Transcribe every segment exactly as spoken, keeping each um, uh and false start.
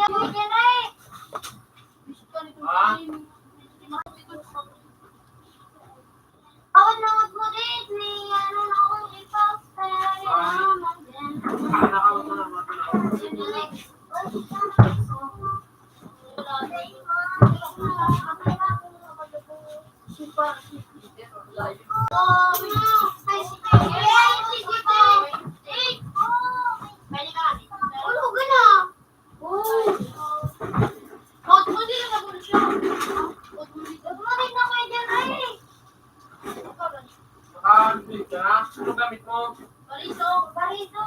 Ha? Awan na magmulit ni ano na akong ipas, kaya naman din. Ano na ako na, ano na ako? Good morning na kayo dyan, ay. Ah, ano gamit mo? Bariso. Bariso.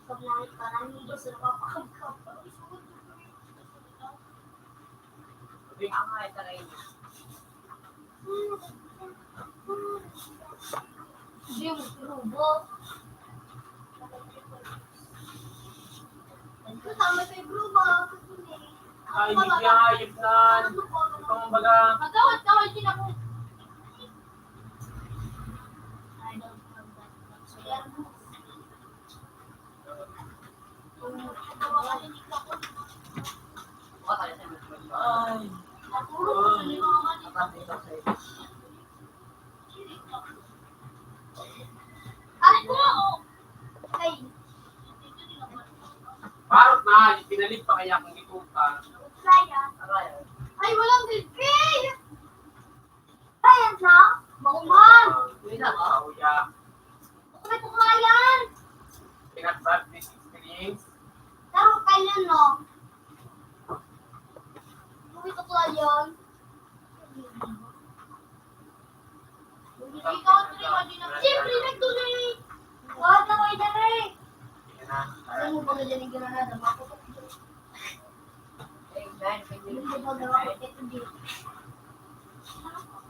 Pag langit pa lang, hindi sila papakagkap. Hindi, ang ay, taray niya. Hindi, magrubo. Ito, tama sa grubo. Ay, hindi, ayos na. Ito, kumbaga. Magawad ka, hindi na po. Parot na, yung pinalit pa kaya kung ito ka. Ay, walang bibig! Bayad na? Bako man. Hindi na ba? Kuya. Bakit ko kaya yan? Pinag-bad this experience. Pero kayo, no? Bakit ko kaya yan? Siyempre, nagtunay. Bakit ako itanay? Alam mo ba na dyan yung granada? Bakit ako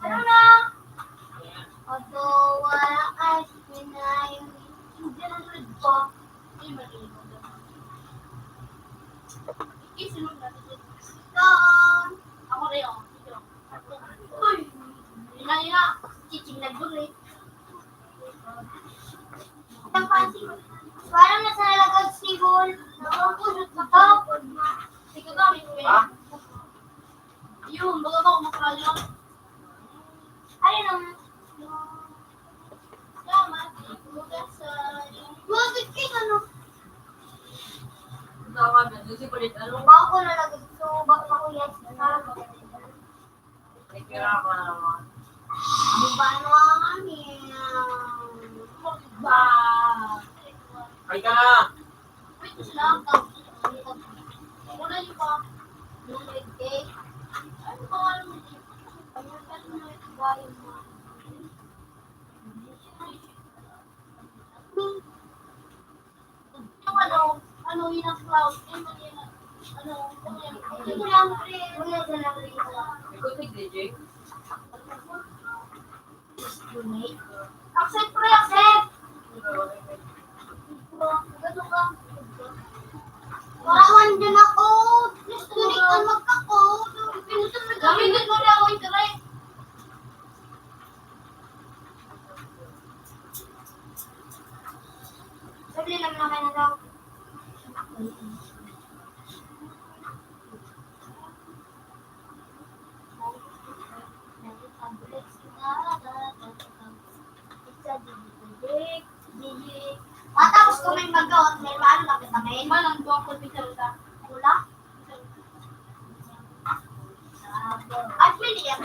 Ano na? Although wala ka sinayang hindi na nagpa. Hindi, mali. Isunod natin yun. Doon. Ako rin, oh. Ito. Uy! Yun na, yun na. Chiching na dun, eh. Parang nasa nalagag sibol. Nakapusot na ka. Ikaw ba, may Ha? Yun, baga ba kumakaya? Ayun ang Tama, bukas sa Bakit kayo ano? Tama na, kasi palit ano? Bako na lagi. So, bako na kuya. Ay, kaya ka naman. Ano ba naman? Ba? Ay, ka na! Wait lang. Wala yung pa. Yung may cake. Ano pa nga naman? Ano pa yung may bahay mo? Yung ano, ano, yun ang cloud. Yun ang yun ang, ano, yun ang, yun ang, yun ang, Ikaw, Tig D J? Accept, pre, accept! Ano ka? Parawan din ako. Gusto ni ka magkako. Pinutin mo. Gamitin mo na ako, ito, pre. Sabi lang naman na daw. Matapos ko may magawa, may maano na kita ngayon. Malang buwang ko, Peter, sa Wala? At pwede yan.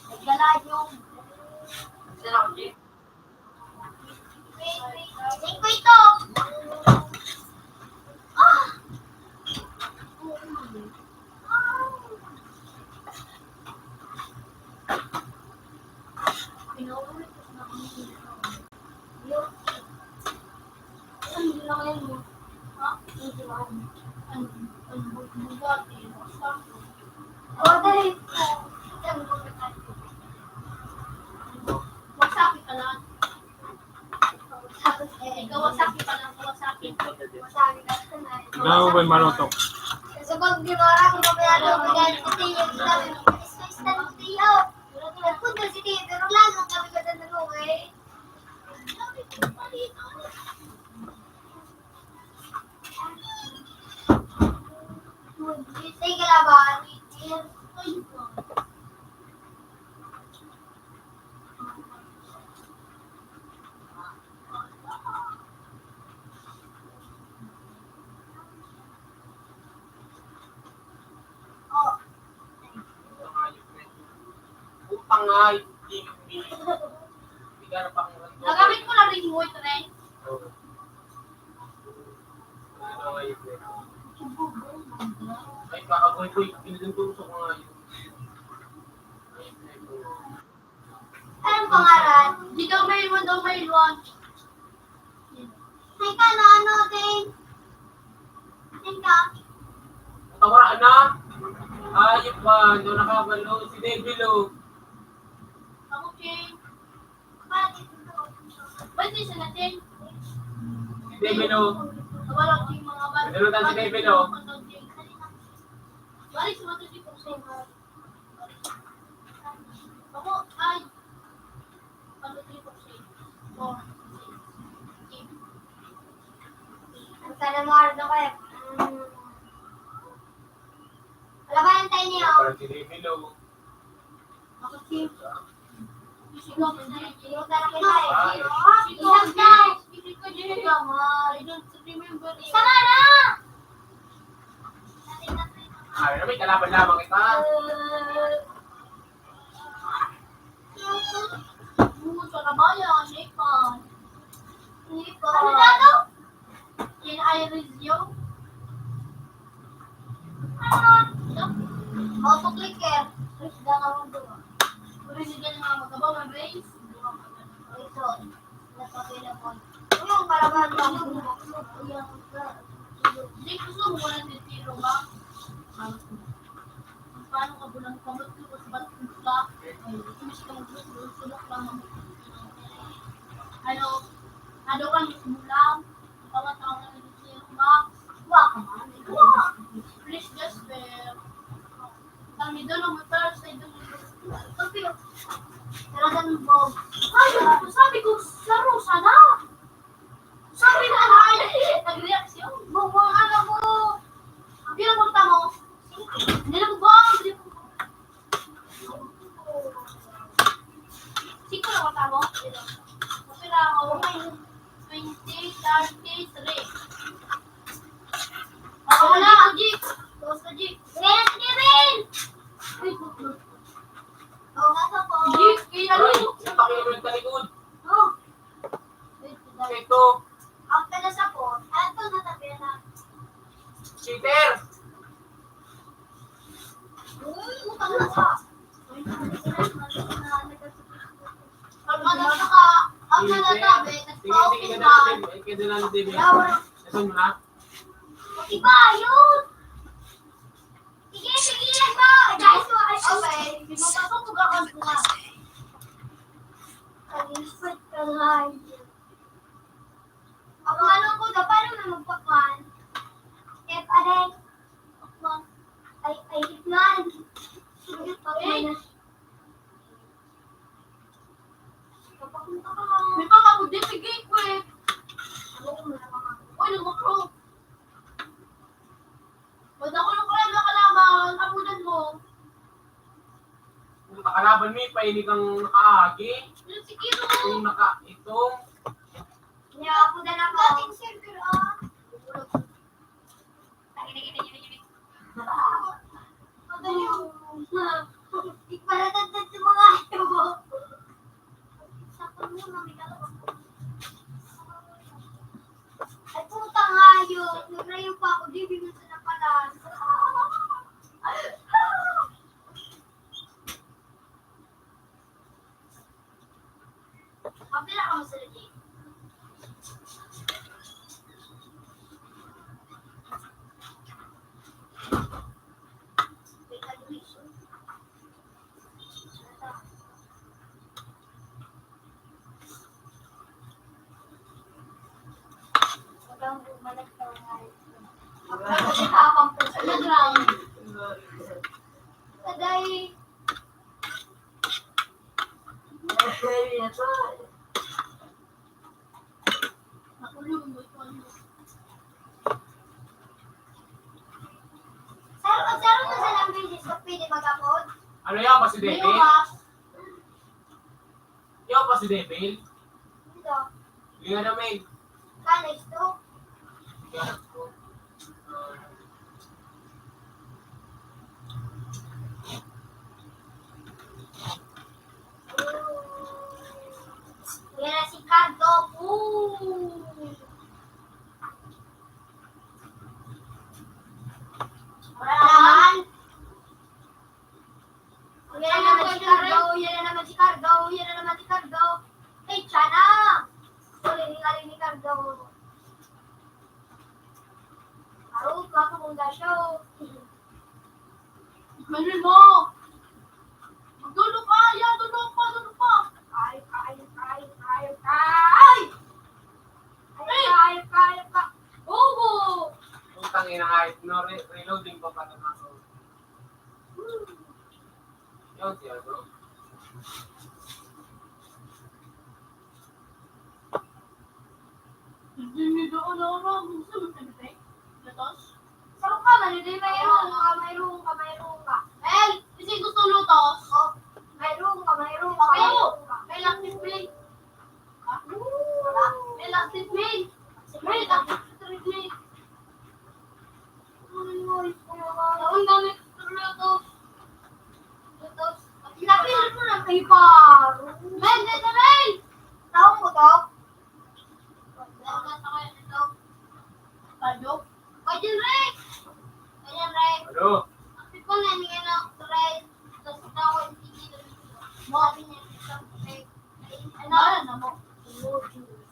Nagdala yung Sino, Jay? Singko ito. Ah! Pinaulit ko na kami. Ano na ngayon mo? Ha? Ano na ngayon mo? Ano? Ano? Bugati. Basta. Oh, dali. Magsakit ka lang. Ikaw, magsakit ka lang. Magsakit. Magsakit ka lang. Ikaw, may marotok. Sa pag di ba, ako, kaya daw, kaya, pati yung, pati yung, pati yung, Nagpunta si Tito Rolando, sabi ko sa dalawa, eh. Ay, hindi, hindi. Hindi ka na pakiramdam. Nagamit mo na rin yung white rin? Oo. Ano nga yung white? Ay, kakaboy-boy. Pinagandun ko nga yun. Anong pangalan? Di daw may iwan, daw may iwan. Ay ka na, ano, Ding? Ding ka? Tawa na. Ayop ba? Ano nakabalo? Si Devil, oh. Ako, King. Ba't di siya natin? Si Devil, oh. Wala, King, mga bata. Ano na si Devil, oh? Balik sa mga twenty-four. Ako, ay. Ano, three, four, six. Four, six. Ang sana mo, Ardo, kaya, mm. Wala ba yung tayo niyo? Parang si Devil, oh. Ako, si Ikaw, hindi. Ikaw talaga, eh. Ah, ikaw, guys. Hindi ko remember. Isa ka na! Ay, may kalaban lamang kita. Buso na ba yan? Ipon. Ipon. Ano na to? Yan ay resume. Ano? Autoclicker. Tapos gagawin ko. Pwede ka na magkabaw ng brains. Ito. Not available. Ayun, para ba ang Hindi, gusto mo wala ng tiro ba? Paano ka bulang kamot ko? Ba't ka? Ay, gusto mo siya magbubulang, sulok lang ang ano, ano ka, gusto mo lang? Ang tawag-tawag na nagtitiro ba? Wa ka man. Wa. Please, just fair. Kami doon, ang matter sa inyo. Sabi ko, talagang bog. Ay, sabi ko, sa Rosa na. Sabi na, ay, nag-reaksyon. Bog, bog, ano ko? Ang pinapunta mo? Hindi na ko bog, hindi na ko bog. Singko na kwarta mo? Kapira ako. Twenty, thirty, three. Ako na, Jik. Gusto, Jik. Ngayon, Kevin! Uy, puto. Oo, nga sa po. Jik, kaya Aray, ano? Sa pakiramdam talikod. Oh. Ito. Ang taga sa po, ato na tabi na. Cheater! Uy, utang na sa. Ang ano sa ka, ang Sige, nalatabi, sige, sige, nagpa-open sige, na. Sige, sige, sige, sige. Yawa. Ito mo na. Iba yun. Sige, sige, iba. Guys, okay. Di ba, papapugakan ko nga. Ang expert ka nga. Ako, ano ko, da, paano na magpakwan? F, aray. Pakwan. Ay, ay, hitman. Pakwan na. Papapunta ka lang. May pangako din, sige, quick. Ano ko, wala pangako. Uy, nagmakro. Pag ako lang pala nakalaban, abutan mo. Kung nakalaban mo, eh, paini kang nakaagi. Yung si Kiro. Kung naka-, itong Niya ako na lang. Dating circle, ah. Madali, oh. Iparatagtag sa mga ayaw mo. Sa pagmuna, may kalabang. Ay, putang hayop. Nagrayo pa ako. Di, di mo sa napalan. Kapila ka mo sa lagi? May graduation. Walang bumalik na nga. Ang pagkakapang po sa ground. Aday. Saro, saro na sa lang, Vince, pwede mag-upload? Ano yan, pa si Bebe? Hindi, ah. Yo, pa si Devil. Ito. Hindi nga namin. Ka, next to. Yan. Wala naman. Yan na naman si Cardo, yan na naman si Cardo, yan na naman si Cardo. Ay, tiyan na! Sorry, hingaling ni Cardo. Aro, baka mong gasyo. Ganun mo! Magdulo pa! Yan! Dulo pa! Dulo pa! Ay, ay, ay, ay, ay! Ay, ay, ay, ay! Bobo! Putang ina, ay, no, re-, reloading pa pala ako. Yun, siya, bro. Hindi niyo doon, ano, ano, gusto mo sabihin? Gatos? Saro ka, mali din, mayroon ka, mayroon ka, mayroon ka. Well, kasi gusto lutos. Oh, mayroon ka, mayroon ka, mayroon ka. May laktis, play. Wala. May laktis, play. May laktis, play. Ay, ay, ay, ay. Taon kami, lutos. Lutos. Pinapilot mo lang kayo pa. Men, men, men, men! Taon mo to? Pwede, Rek. Pwede, Rek. Ano? Ako pa na niya na, Rek. Tapos ako, hindi na. Mo, sabi niya, Rek. Ay, ano? Ano na mo?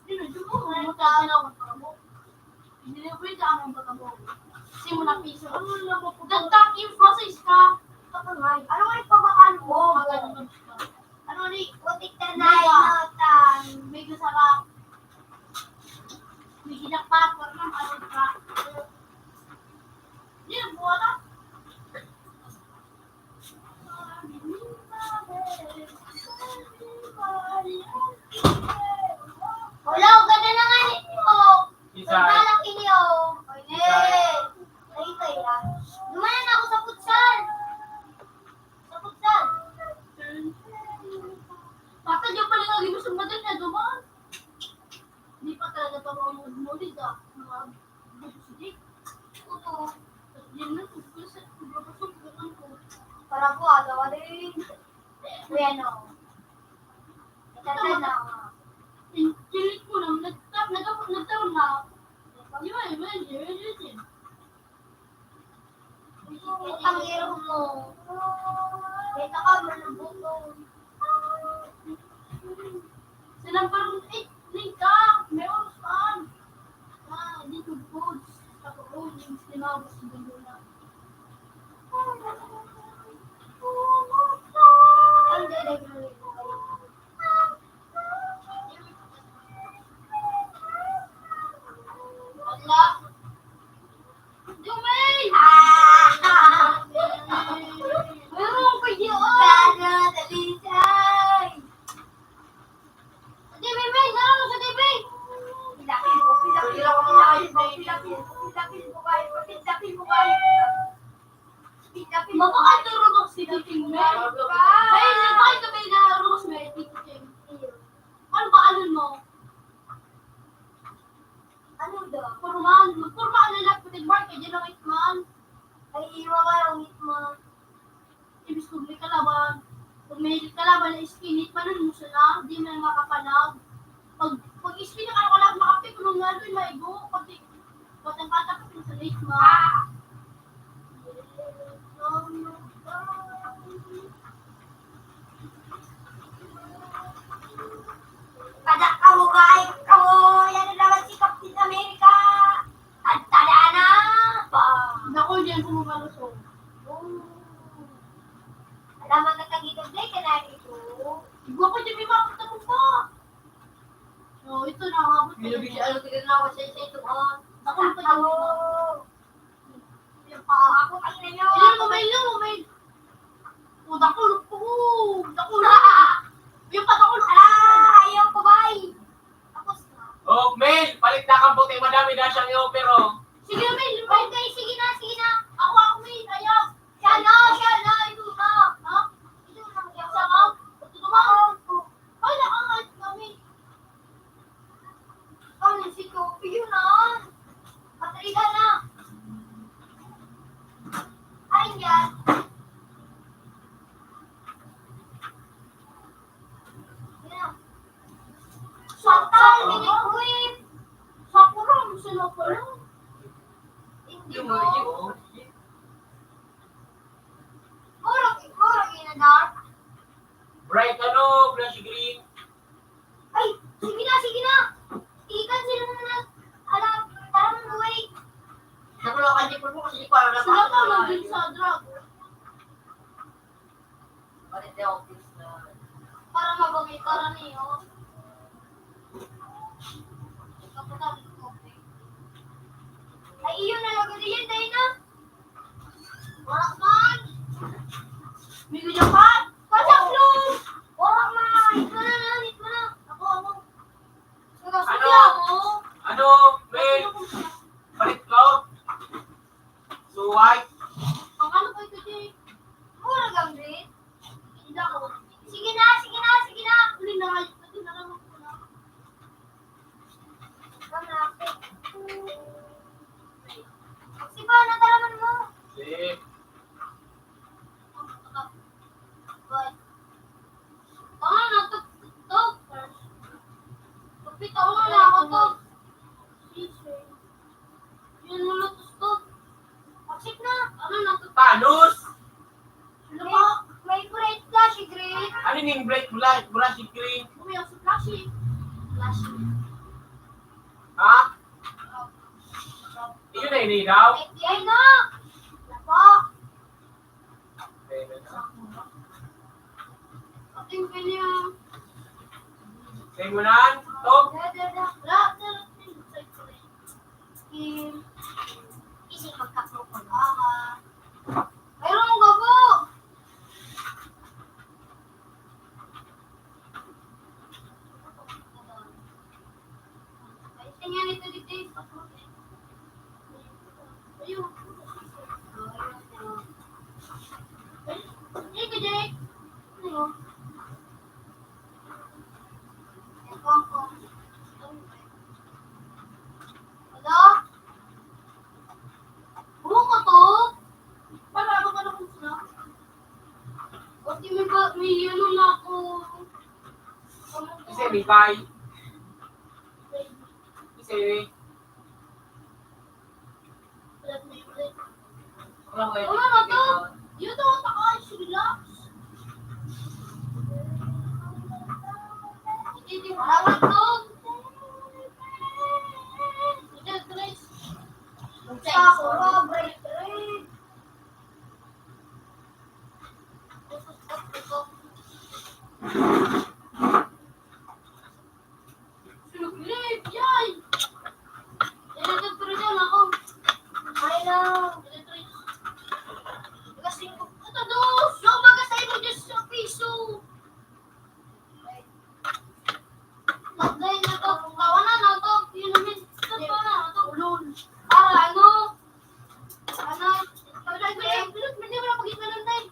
Hindi na, di mo, ano, tayo na, ano mo? Delivery ka, ano ba ka mo? Kasi mo na piso. Ano na mo? Ganda, influences ka. Ano nga, ano nga yung pamakan mo? Maganda ka. Ano ni, putik na Mega. Nai, no, tan. Mega sarap. May ginapa, parang ano ka. Yan, buwan na. Wala, ang ganda na nga ninyo. Isa. Ang lalaki niyo. Isa. Ay, kaya. Dumayan ako sa futsal. Sa futsal. Patay yung pala nga, gusto mo din na dumaan. Hindi pa talaga pa ako magmulid, ah. Mga gusto si Jake. Totoo. Tapos yun na, gusto sa, gusto sa, gusto ko. Para po, ah, dawa din. Bueno. Ito na. Kilit ko lang, nagta-, nagta-, nagtaon na. Yun, yun, yun, yun, yun. Putang ina mo. Kita ka, malubog ko. Silang parang, eh, lingka, may oras pa. Ah, di ko goods. Ako, oh, yung sinabos, hindi ko na. Ang galing mo. Wala. Dumay! Meron ko yun! Sana, dalisay! Ate Mimay, meron sa T V! Pilapil ko, pilapil ko, pilapil ko, pilapil ko, pilapil ko, pilapil ko, pilapil ko, pilapil ko. Mapakaturo mo si Tito Mel. Ay, hindi pa kayo kami na Rosemary, Tito Chen. Ano ba, alon mo? Ano daw? Pormahan, magpormahan na lang, pati Mark, eh, dyan ang Hitman. Ay, iwa ka ang Hitman. Ibig sabihin, kalaban. Pag may kalaban na skinny, panon mo sila, di man makapanag. Pag, pag skinny ka, wala makapit, kung nga doon, maigo, pati, pati ang kata, pati sa late mo. Ah! Kada kahugay ko, yan na naman si Captain America. Tadtadaan na! Ba? Naku, diyan sa mga lusog. Oh. Alam mo, nagkagitag na yung kanari ko. Igwa ko dyan, may mapunta mo pa. Oh, ito na, umabot na. Ano, tignan ako sa isa ito, ah. Naku, ito na. Yung pa, ako, tignan nyo. Ayun, umay, umay. Oh, dakul. Oh, dakul. Yung pa, dakul. Ala, ayaw ko, bay. Tapos na. Oh, Mel, palit na kang puti, madami na siyang i-offer, oh. Sige, Mel, Mel. Okay, sige na, sige na. Ako, ako, Mel, ayaw. Siya na, siya na, ito na. Ha? Ito na, siya na. Ito na. Ay, nakangait kami. Ano si Kopi yun, ah? Patriga na. Ay, yan. Saktan, hindi ko Wala man! May ganyan ka? Pasok, Lord! Wala man! Ito na lang, ito na! Ako, ako! Ano? Ako! Ano? May palit ko? Suway? Ang ano pa ito, Jay? Mura kang grade? Hindi ako. Sige na, sige na, sige na! Huli na nga, ito na lang ako na. Ikaw na, ate. Sige pa, natalaman mo. Sige. Tanga na to, to. Kapit ako na ako to. Yun mo na to, to. Aksip na. Ano na to? Panos? Ano ba? May, may bright flashy green. Ano yung bright fla-, flashy green? Uy, ang flashy. Flashy. Ha? Iyon na inihaw? Ay, ay na! Wala pa. Ating kanya. Sa'yo mo na, Tog? Isip magkaklopon. Mayroon ka po! Ay, tingnan ito dito, eh. Ayun. Ay, ito, Jay. Ano? Ewan ko. Ano? Buo ko to? Para ano ka na kung sila? Pati may ba, may ano na ako. Kasi may bay. Kasi may... Ano na to? Yun to, takay, sige lang. Hindi, di ba? Ano to? Hindi, Chris. Sa ako, break, break. Sunog ulit! Yay! Electric ako. Ay, lang. Electric. Baga singko. Ito, dos! Yo, baga sa imo, Diyos sa piso! Magday na to. Tawanan na to. Yun naman. Ito, tawanan na to. Ulol. Para ano? Ano? Pag-, pag-, pag-, pag-, pag-, pag-, pag-, pag-, pag-, pag-, pag-,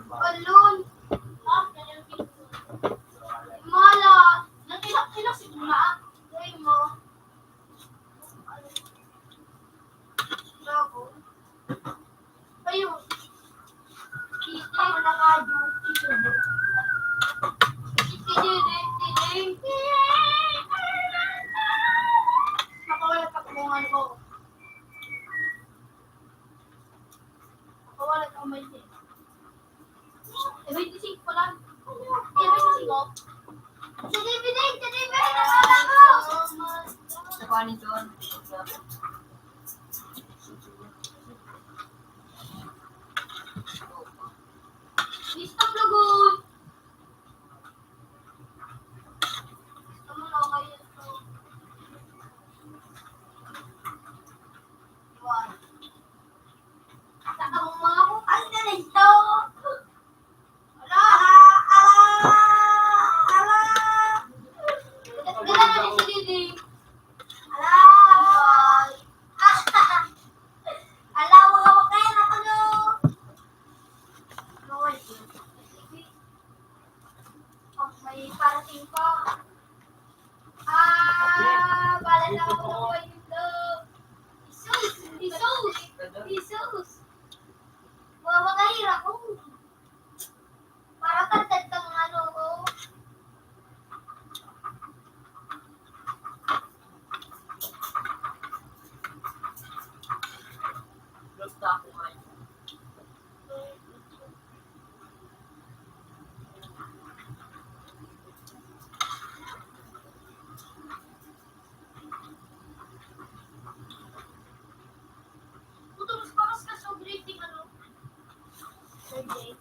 Balloon. Mala. Nagilak-ilak si Guma. Dahil mo. Dragon. Ayun. Ako na nga, duty. Nakawala pa kung ano ko. Nakawala pa may... Eh, twenty-six pa lang. Eh, twenty-six ko. Sa D V D, sa D V D, nakawala ko. Sa paano, John? Listang lagot! Gusto mo na kayo ito? Iwan. Sa ang mga bukas na nito. Ala! Ala! Ala! Dala na si Didi. Ala! Ala, mga makaya na ko, no? Ano nga yun? Pag may parating pa. Ah, bala na ako ng wine club. Jesus! Jesus! Jesus! Mga makahira ko. Para tagtad kang ano ko. Basta ako ngayon. Puto, mas bakas ka sa grade, ano? Third grade.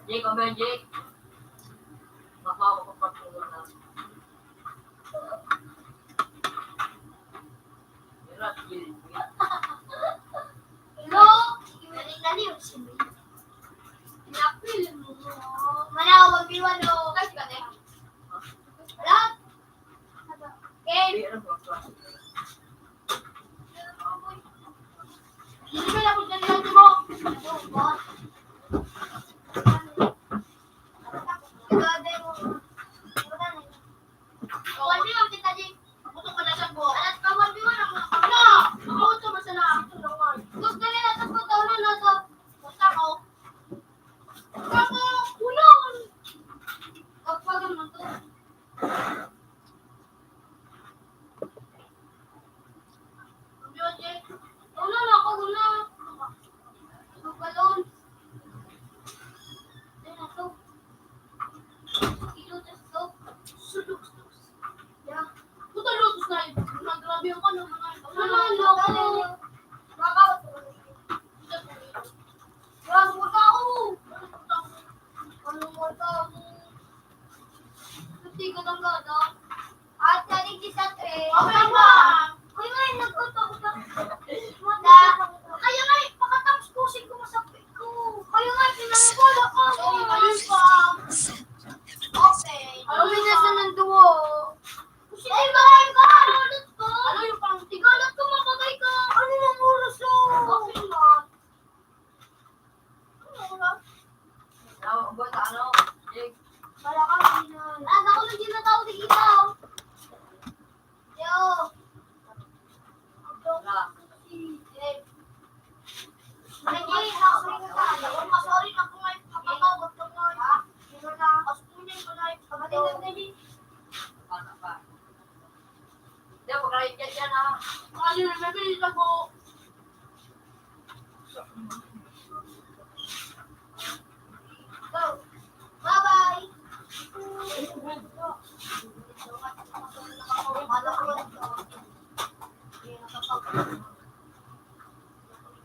Jake, ano yan, Jake? Baka ako kapagpunan na. Hirap, Jake. Hello? Galing na niyo, si Mel. Pinapil mo. Wala, one v one, oh. Kasi ka, Tek. Wala. Game. Hindi ka na po dyan, dyan mo. One v one kita, Jake. Buto ka na sa buwan. Alas ka, one v one ang mga kamla. Ang auto, masala. Gusto nila sa pagkaon na to. Basta ko. Basta ko, ulan. Kapag ano to? Ang beauty. Una na ako, una. Ang balon. Yan na to. Ilutos to. Sulok. Yeah. Puta, lutos na yun. Ang grabe yung ano, mga ano, ano, ano. Baka, Grabe mo tao. Ano mo tao? Tigil ang gada. At kaning kita, eh. Okay ba? Uy, may nagkataw ka. Mata. Kaya nga, eh, pakatapos ko, sing kumasapit ko. Kaya nga, pinangakuha ko. Sorry, ayun pa. Okay. Ano yung nasa ng duo? Ay, bagay ka! Ano yung pang-, tigalat ko, mabagay ka! Ano nang oras, oh? Okay na. Ano oras? Tawag ko sa ano? Jake. Wala ka, hindi na. Ah, ako lang din natawag sa ikaw. Yo. Wala. Si Jake. Ay, Jake, ako lang natawag. Ako, sorry na po ngayon, kapatawag ko ngayon. Mas kunin ko na yung kapatid na Jake. Paano pa? Hindi, pagkakit ka dyan, ha? Ano na, nabili na po. Go. Bye-bye.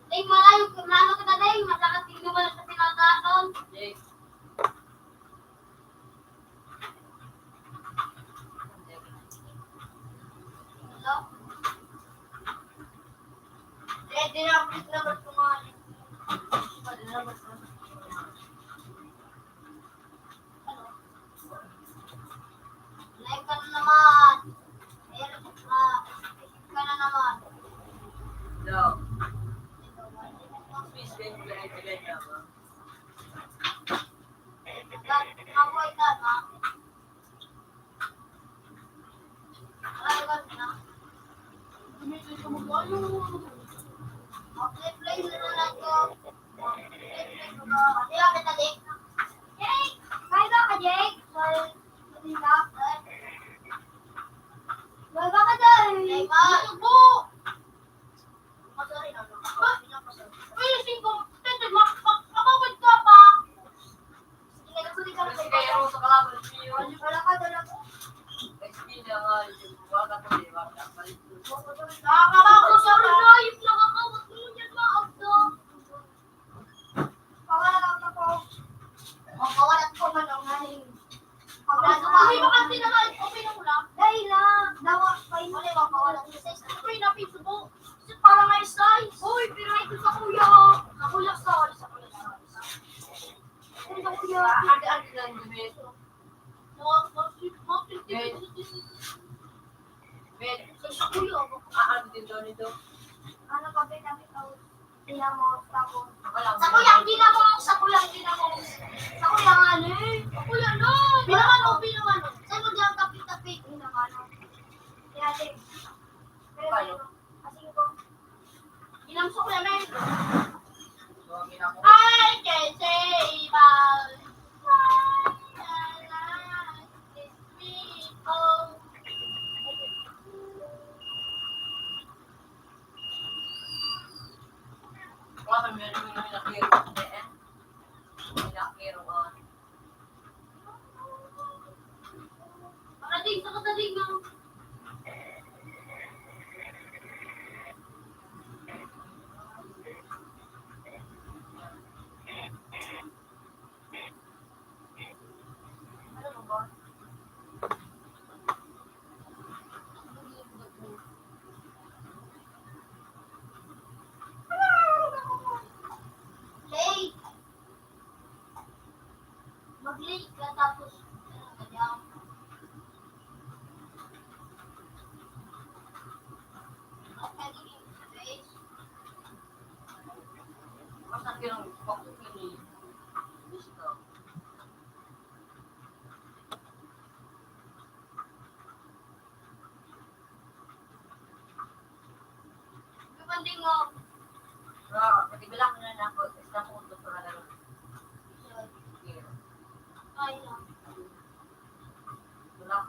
Ding, malayo, mano kita, Ding? Masakat tingnan mo na sa pinataton. Ding. Eh, di na, please naman, kumain. Live ka na naman. Ayan, ah, ka na naman. Hello. Please, thank you, thank you, thank you. Mabuhay ka, ma. Ay, singko, tete, ma-, ma-, mababad ka pa. Sige, nagsulit ka na sa iba. Wala ka, dala ko. Nakakabako sa mga hayop, nakakawat mo yan, maagda. Pawalat ako. O, pawalat ko man ang haling. Ang Ang nasa dami mo kasi na lang, okay na mo lang. Dahil na, dawa, pa yun. Wala, pawalat ko sa isa. Okay na, piso mo. Kasi parang ay size. Uy, pero ito sa kuya. Sa kuya, sa, sa kuya, sa kuya. Ano, kuya? Ate, ate lang, gumis. Mga, mga, mga, Ben. Ben. Sa, sa kuya, ako. Ah, ano din daw nito? Ano, kape, kape, kape. Ginamos, tapos. Ako lang. Sa kuya, ginamos, sa kuya, ginamos. Sa kuya, ano eh? Sa kuya, no? Pinamano, pinamano. Saan mo dyan, tapit-tapit? Pinamano. Kaya, ate. Pero, Paano? Kasi ko, Ginamos ko naman. So, ginamos. I can say, "Bye." Wala, meron yung nakiro. Hindi, eh. Hindi nakiro, oh. Parating sa kataling ng Katapos, Depende nga. Ah, pati bilak na lang ako. Basta po, doktora na lang. Ay, no. Wala.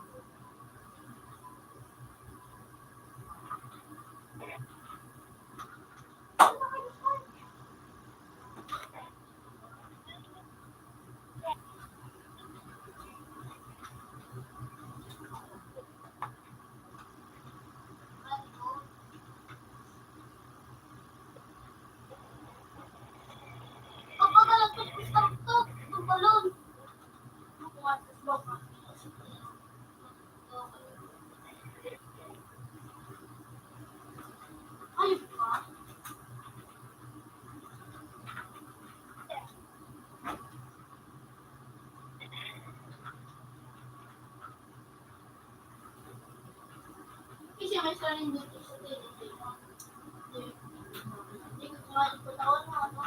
Kasi may sarili dito sa tele. Hindi ko kumain ko taon na ano.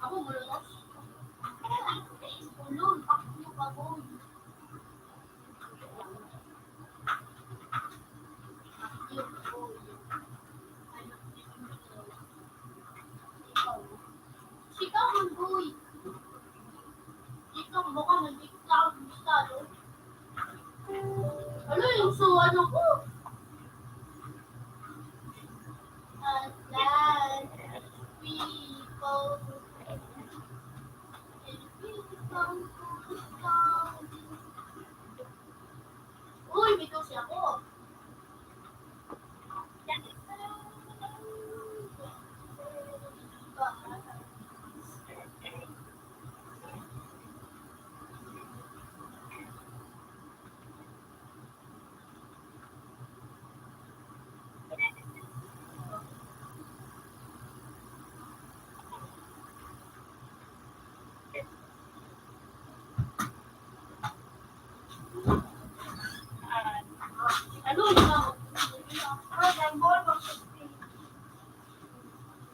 Ako, mulunos. Ulol, ako, ako. Sikaw, Manggoy. Ikaw, baka nandito ka, gusto, no? Ano yung suwan ako? Alas, people, people, Uy, may dosi ako.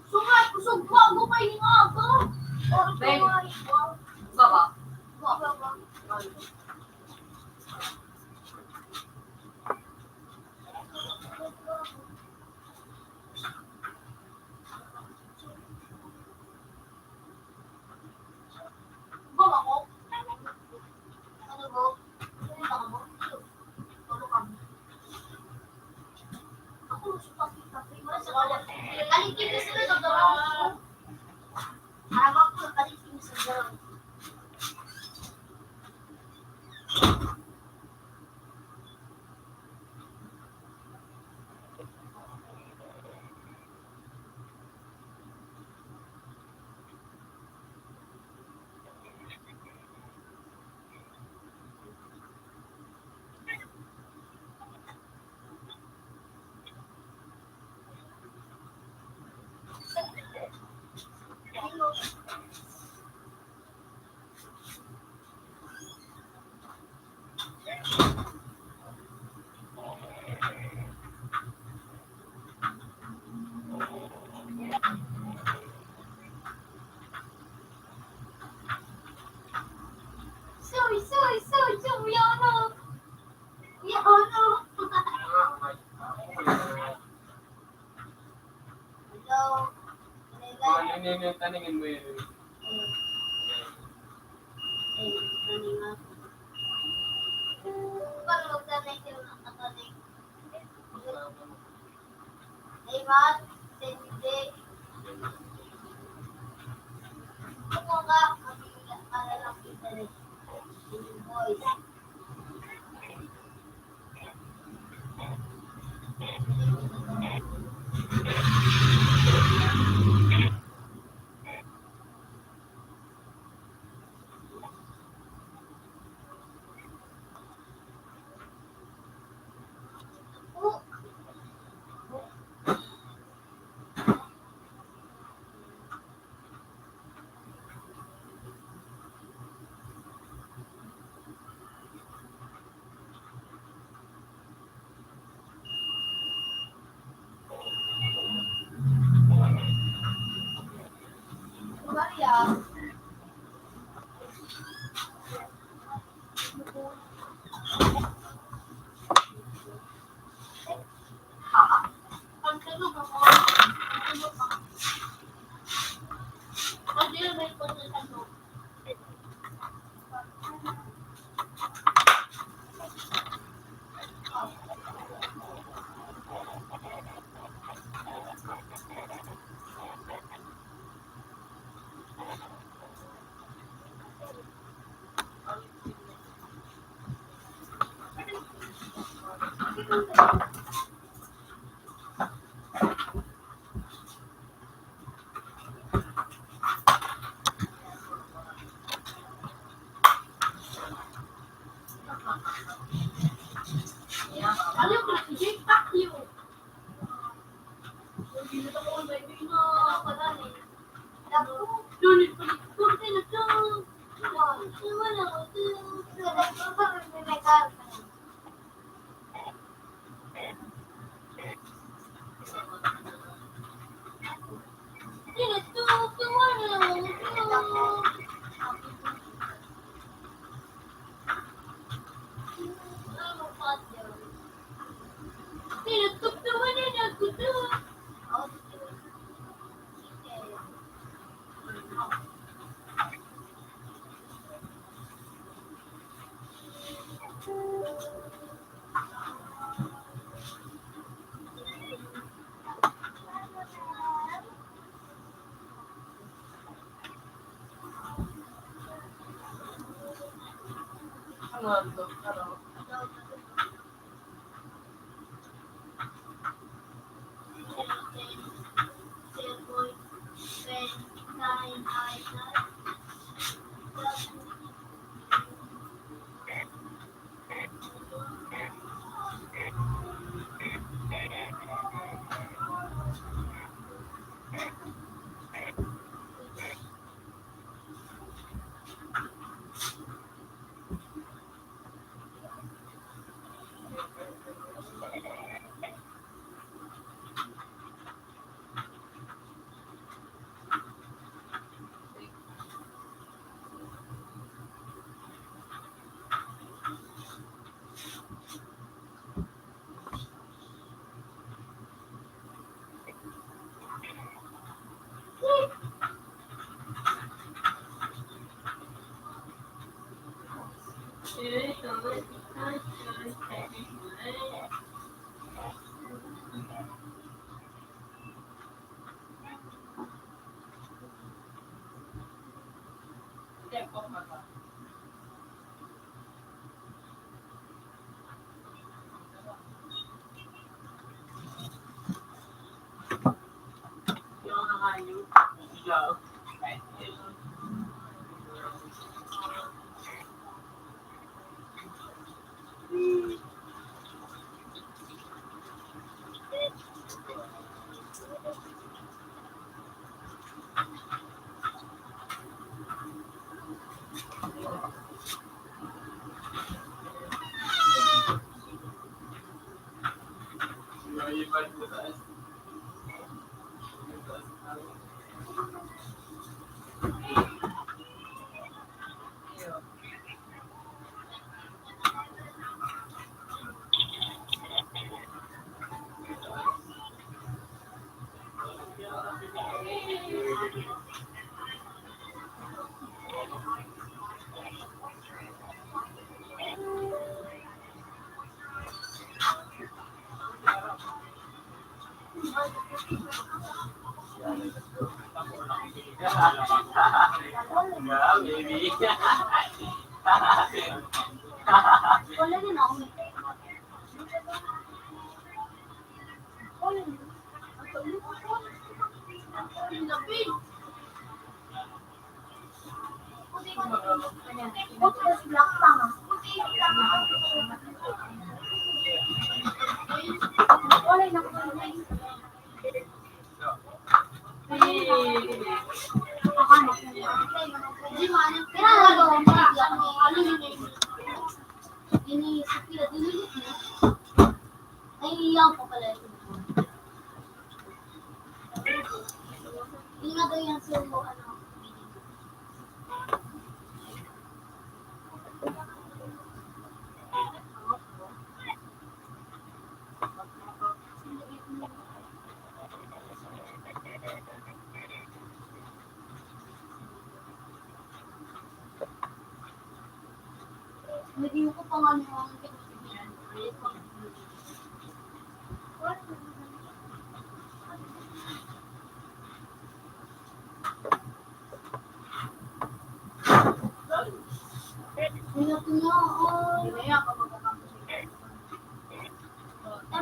Sungat, kusog pa, agupay ning aga. Babe, baba. Baba. Sorry, sorry, sorry, sorry, Yana. Yana. Hello. Ano yun, yung taningin mo yun? Eh, ano nga? Pag magtanay ka ng kataning. Ay, what? Hindi. Ano nga? Ang malalaki na rin. Boys.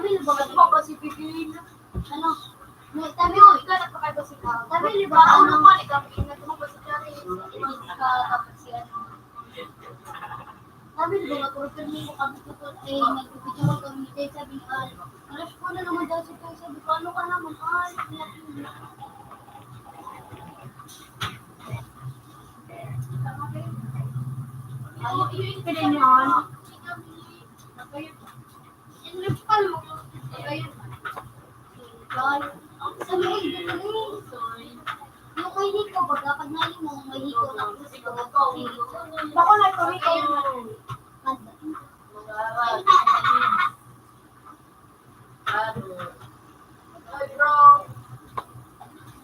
Ano ba kasi bigyan? Ano? May tabi ko, ikaw nagpakaiba si Pao. Tabi, di ba? Ano mo, ikaw, ikaw mo ba si Clarice? Ikaw ka, tapos si ano? Sabi, di ba, nag-order mo kami ko, eh, nagpipicture ko kami, eh, sabi ni Al, "Alas ko na naman daw si Pao." Sabi ko, "Ano ka naman, Al?" Ano yung pinanyahan? Ano yung palo? Ay, ang sa loob na rin. Yung may hiko, baga, pag nali mo, may hiko, tapos baga, hiko. Bako na ito, hiko. Ay, bro.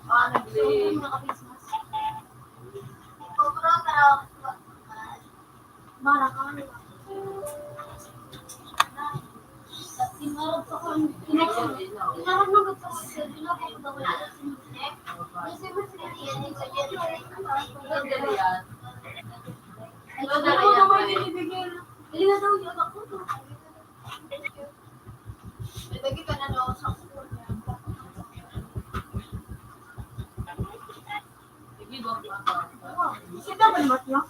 Ah, nag-leave. Ito, bro, tara. Mara ka, ano? Pinarap mo ba sa, pinarap mo ba sa, kasi mas Ay, sabi mo naman, binibigyan. Dali na daw, yun ako. May dagi ka na daw sa kuko niya. Sige, go. Sino ba naman niya?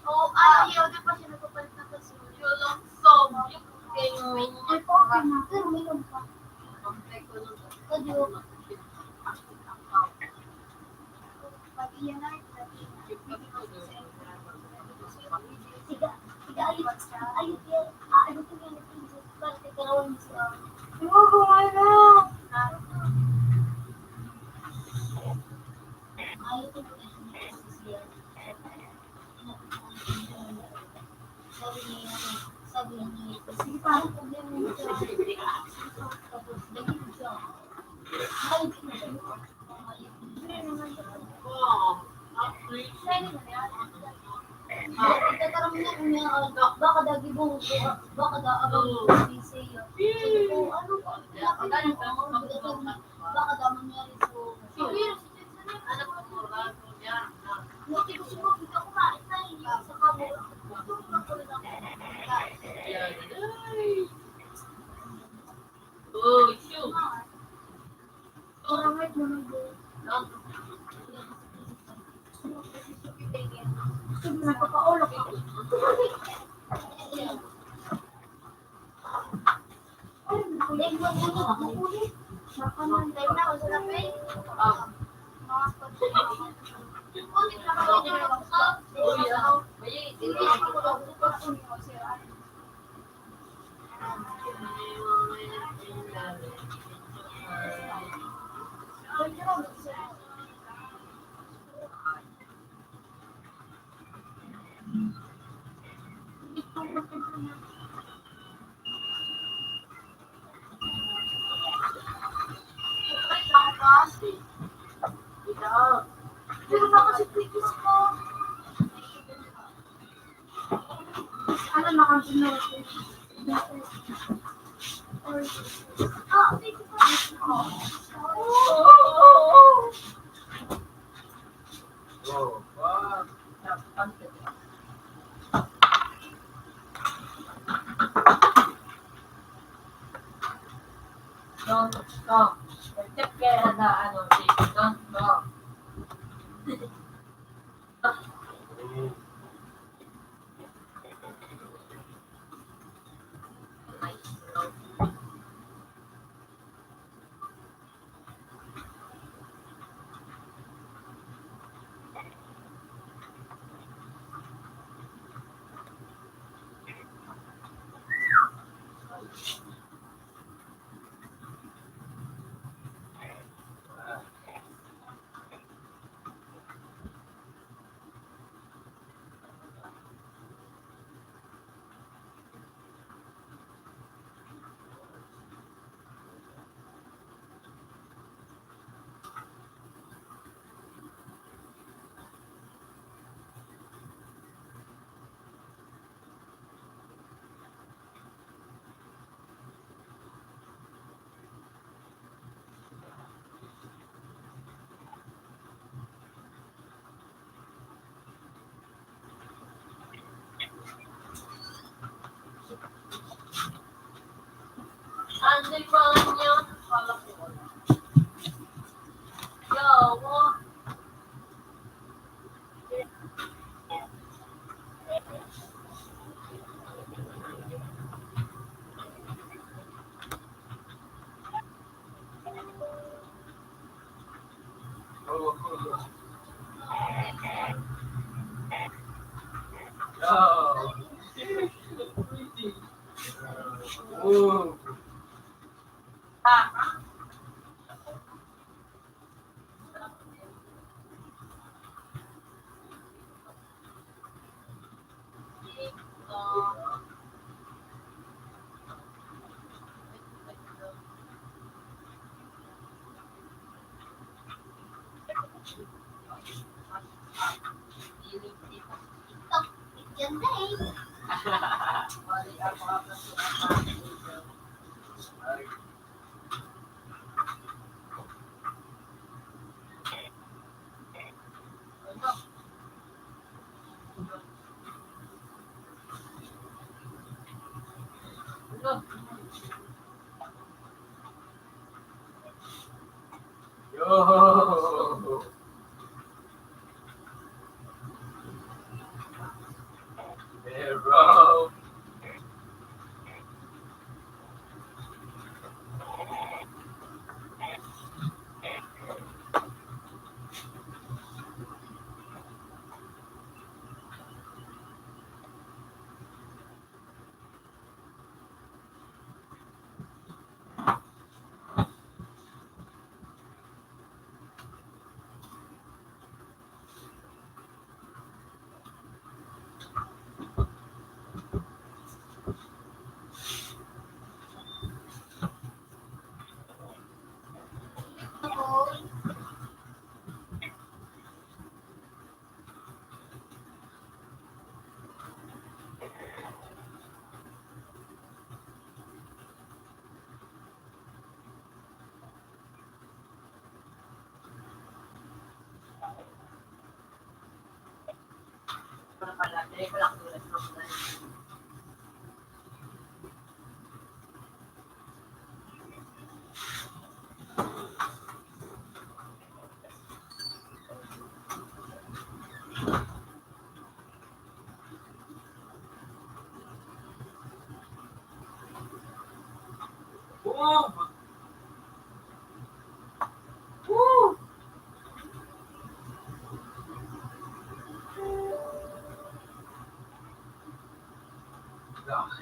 Oo, ano, yun, di pa siya nagpapalit ng kasunod. Yung long song, yung kayo. Ay, po, okay na. Pero may long pa. Kompleto lang. Pwede mo. Pag iyan ay, Tiga, tiga, ayot, ayot yan. Ah, ayot yan. Parte karawan mo sa, oo, ano? Ayot yan. Sabi niya, sabi niya, sige, parang problema mo siya. Tapos, ganyan siya. Ay, hindi siya. Itatarang niya, niya, ah, baka dagi mo, baka da, abang mo, sabi sa'yo. Sabi ko, ano ba? Baka da mangyari sa, Buti ko siguro, hindi ako kain na, hindi ako sa kamo. Oh, shoot. Nagpapaulok ako. Ano na kasi na? Don't stop. Check kaya na ano, don't stop. Yo. Yeah, bro.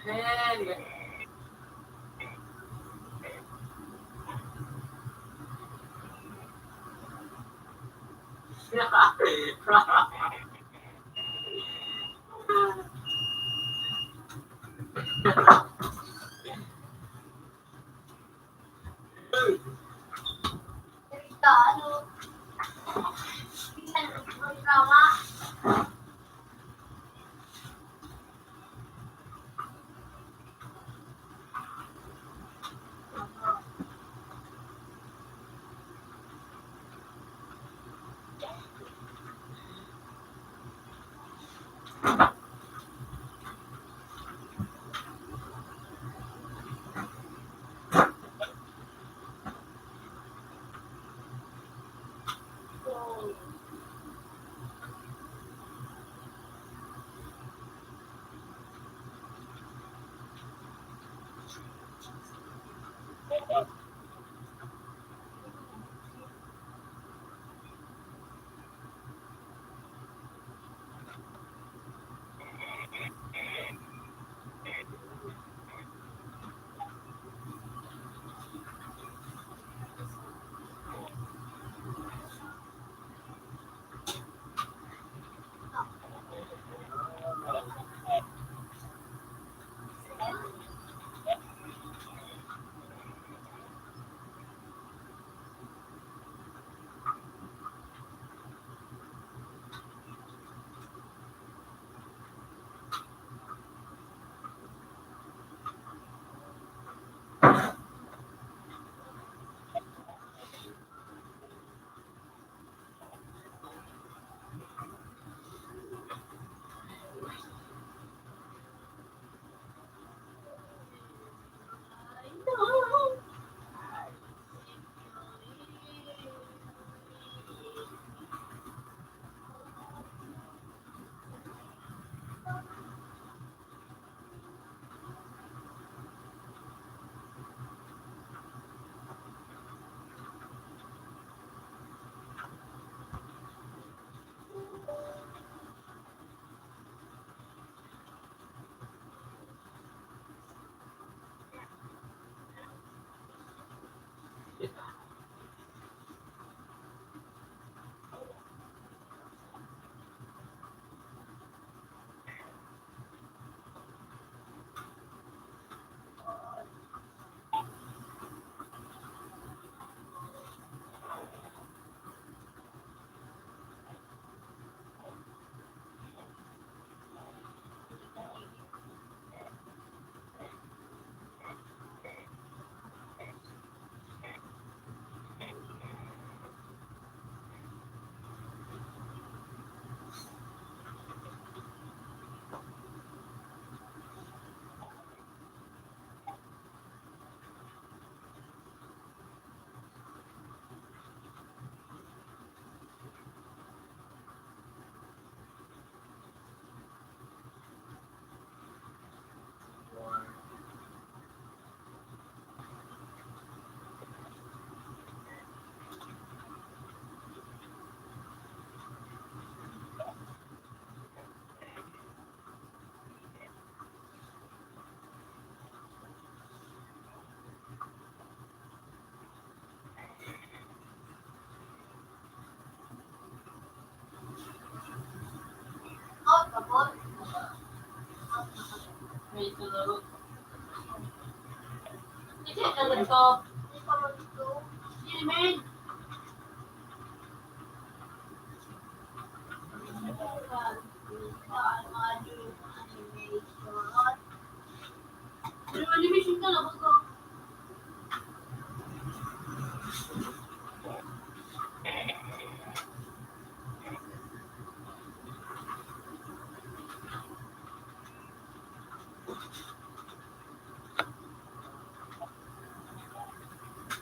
The hell?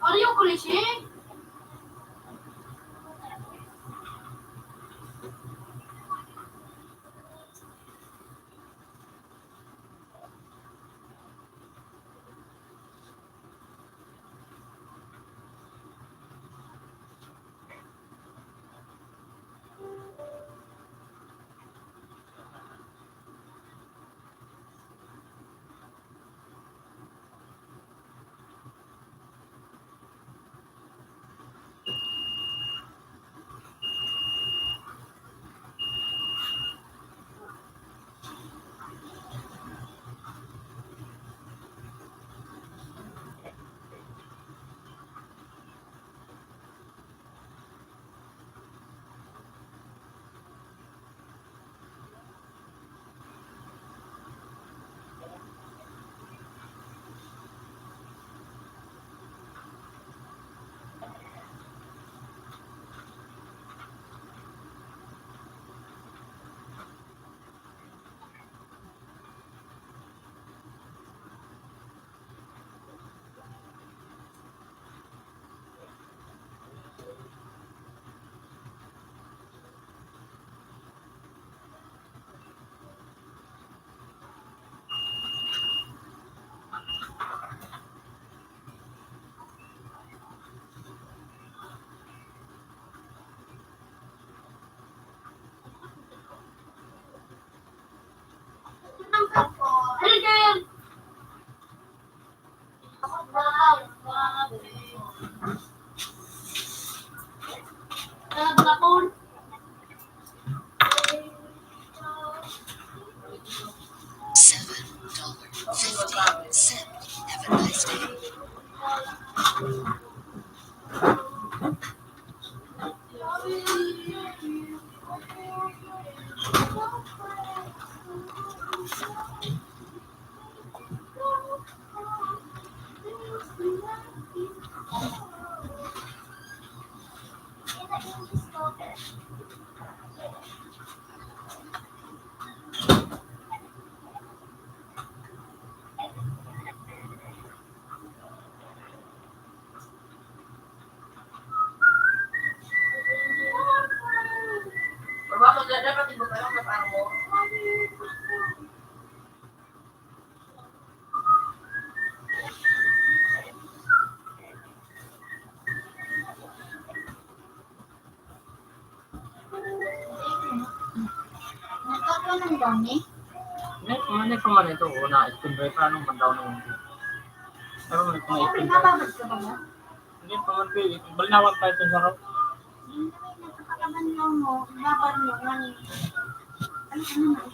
Are you crazy? Seven dollar fifty cent. Have a nice day. Nagkakaroon ng gani? May, may pa man ito, oo, na-extend pa, paano man daw nung hindi? Pero may, may Siyempre, extend pa. Mababad ka ba mo? Hindi, pangalbi, balinawan pa itong saro. Hindi, nagkapakabanlaw mo, babar mo, ngani. Ano ka naman,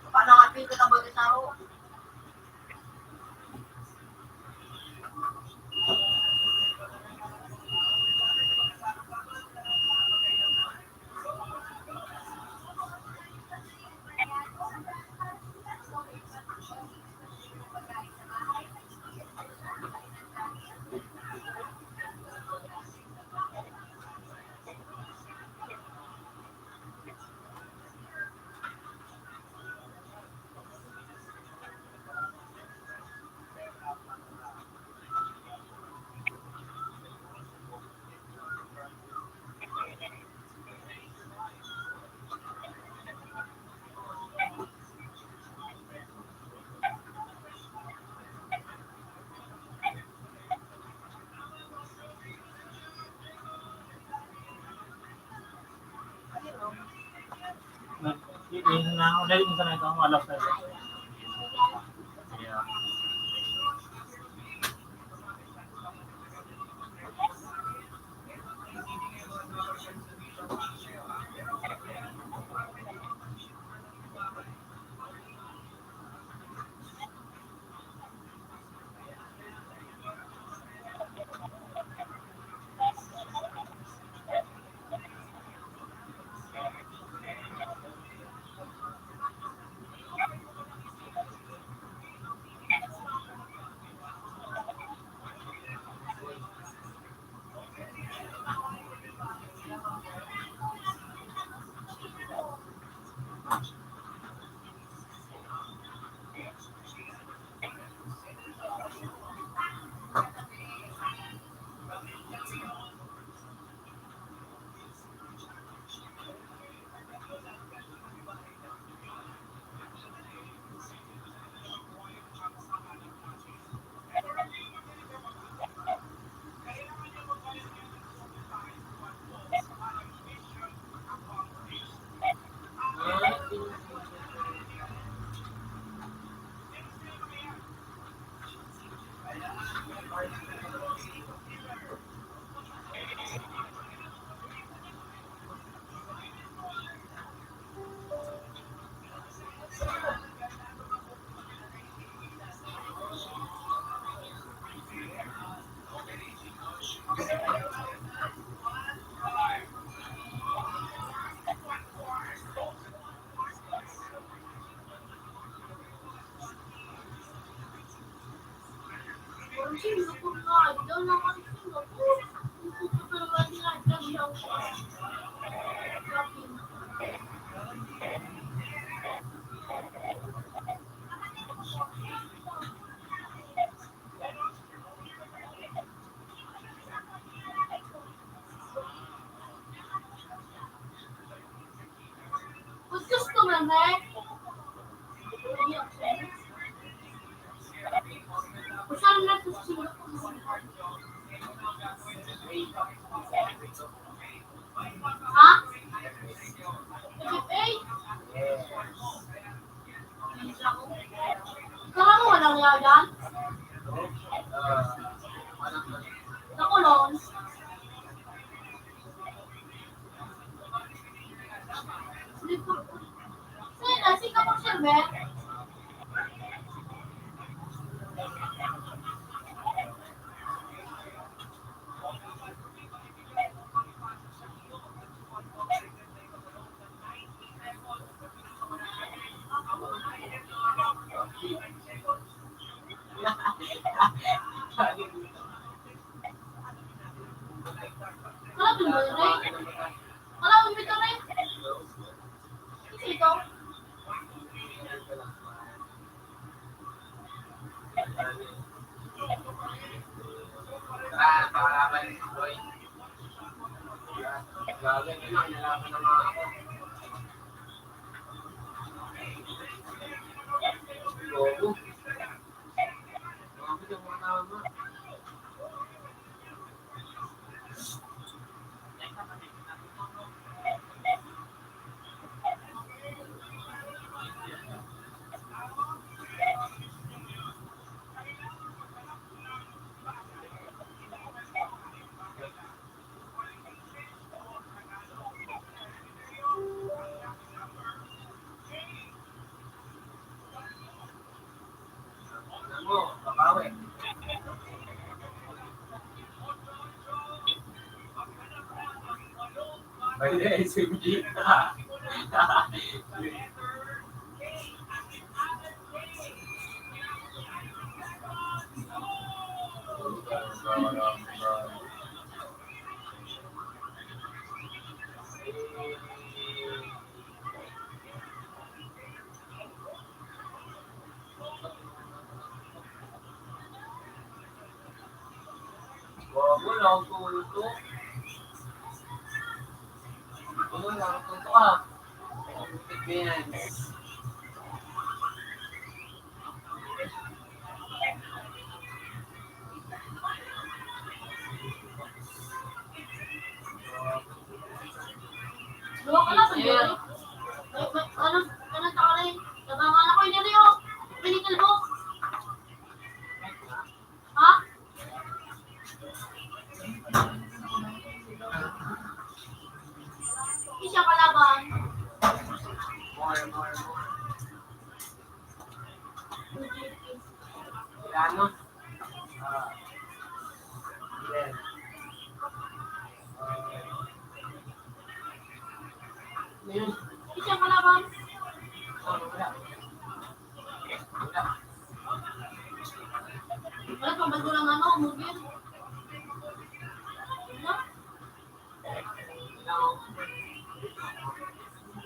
Paano nga pinto ng bagay tao? Sige, na ako dahil sa nito, ang alas na ito. Yeah. Good customer, man. Usan na to si Ha? F F A? Ikaw ang walang yayan? Nakulong. Sino? Si Kapag Shelbert? Wala tong Ray. Wala tong Ray. Ito. Ano, ano, ano, ano, nabanga na ko yun, yun, yun. Pinitol mo. Ha? Isa kalaban. Ano? Ah, yeah. Ano yun? Isa kalaban. Ah, wala. Wala. Wala pang bago ng ano, movie.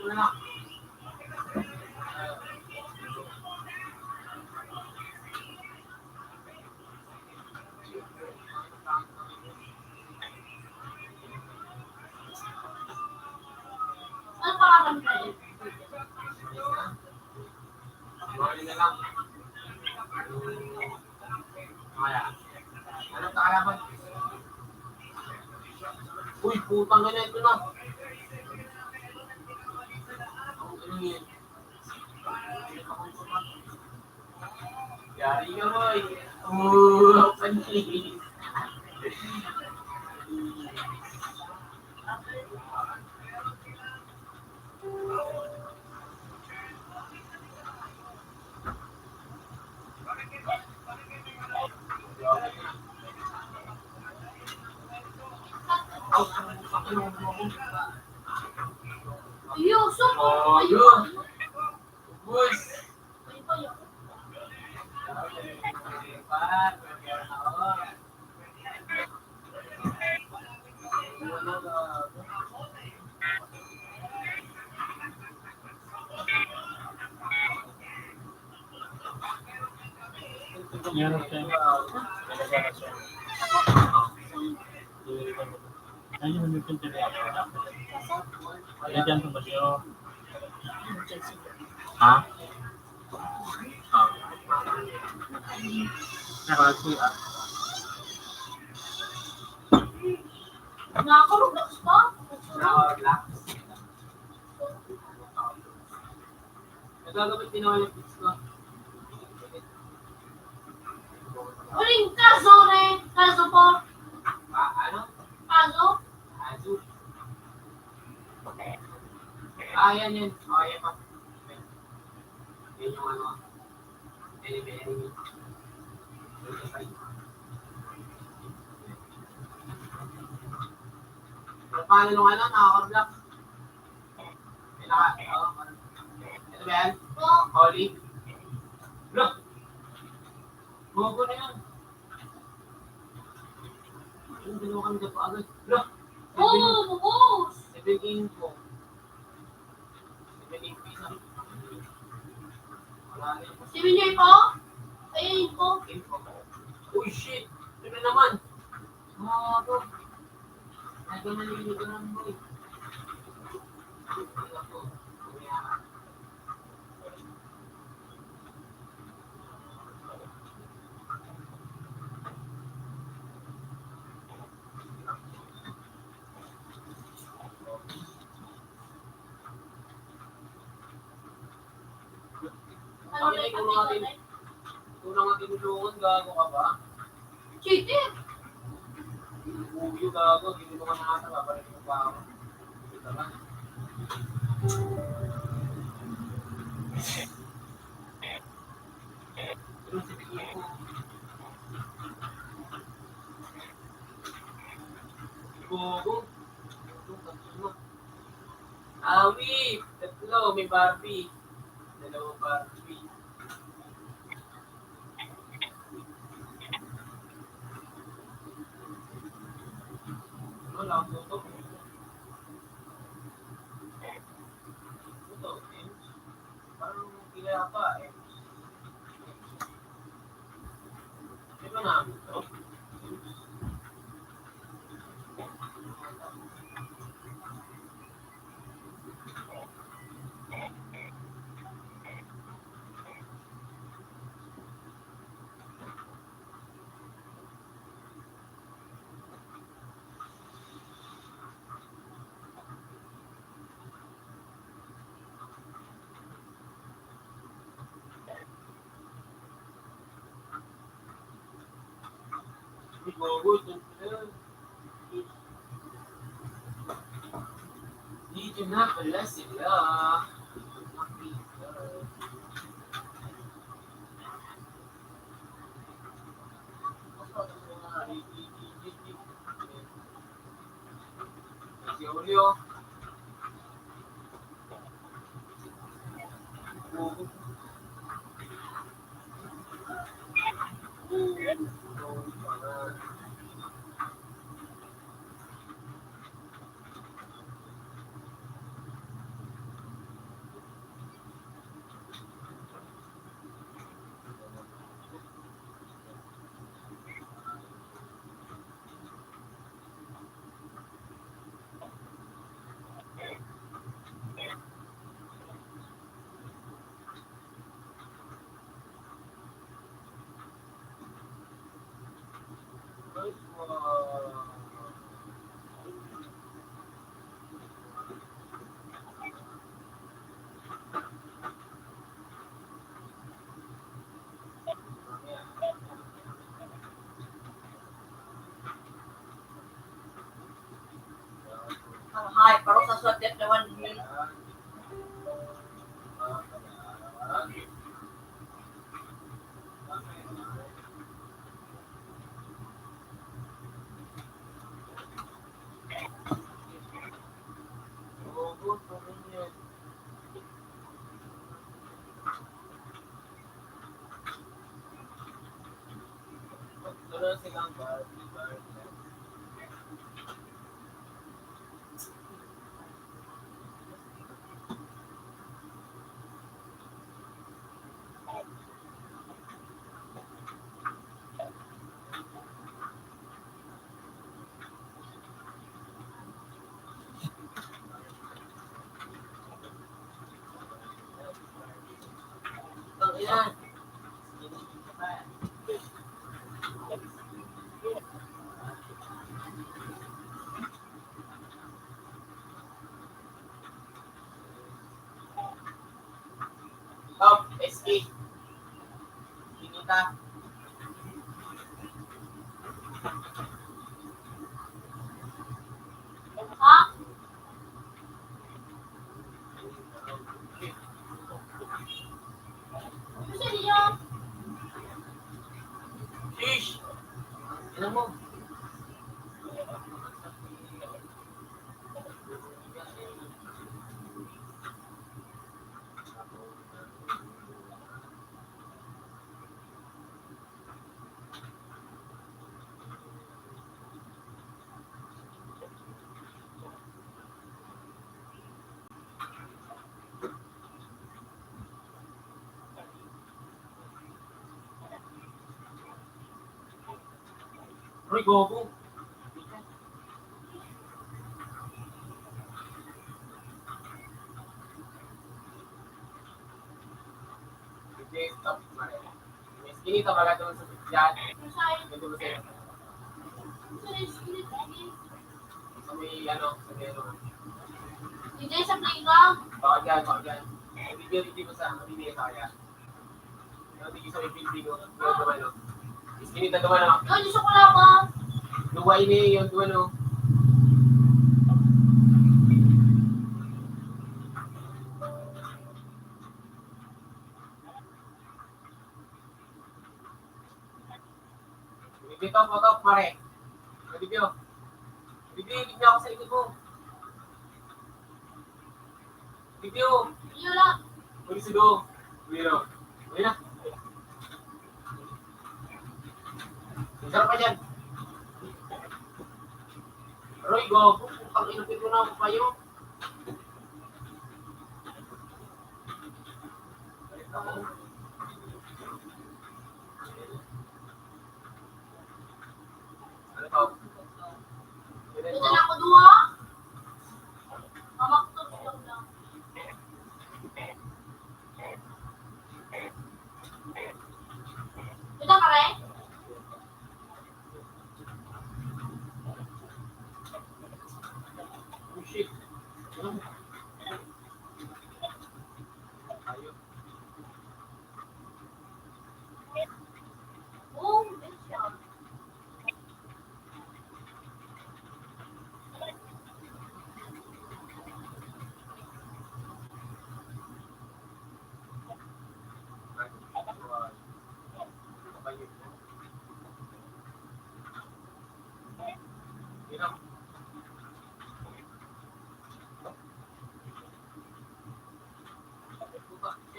Wala. Ano pangalan mo? Uy, putang ina, ito na. Yari ka, boy. Oh, panis. Yusuf, oh, yun. Boss. Yan, okay. Ayun, may pinto na. Lagyan ko ba siya? Ha? Ah. Pero, ah. Nakakarelax pa? Nakakarelax. Nagagabit din naman yung fix ko. Uling kaso na eh. Kaso po. Ah, ano? Kaso? Kaso. Ah, yan, yan. Oh, yan pa. Yan yung ano. Very, very. Paano nung ano, nakakarelax? Kailangan, oh, ano? Ito ba yan? Holly? Look! Bobo na yan. Yung dalawa kami na paagad. Look! Oo, bubos! Seven info. Seven info isa. Wala na yun. Seven info? Ay, info. Info. Uy, shit! Ito na naman. Mga to. Ay, ito na yung lugar mo eh. Ano na yung mga tin-, ito na nga tinulungan, gago ka ba? Cheater! Uyo, gago, tinulungan na ata, babalik mo pa ako. Ito naman. Pero si Pico, gago. Awi, tatlo, may Barbie. Dalawang Barbie. Ano lang, tutok. Tutok, eh. Parang pinapa, eh. Di ba namin to? Dito na pala sila. Si Julio. Ang hype, parang sa swerte na one day. Ha? Ano sa inyo? Sheesh! Ano mo? Uy, gogo. Hindi, stop. May skinny ka, baga doon sa dyan. May dulo sa'yo. Sa may, ano, sa may, ano. Hindi, sa playground. Baka dyan, baka dyan. Hindi, hindi mo sa, hindi mo sa kaya. Ano, hindi sa may building, oh. Yung duman, oh. Skinny na duman, oh. Yun, gusto ko lang, oh. Luway ni, yung duman, oh. Dito, photo, pare. Video. Video, video ako sa likod mo. Video. Video lang. Uy, sudo. Video. Uy na. Ang sarap pa dyan. Roy, gogo. Ang inupit mo na ako kayo. Ano to? Ito na ako duha. Mamaktos lang lang. Ito ka rin? Oh, shit.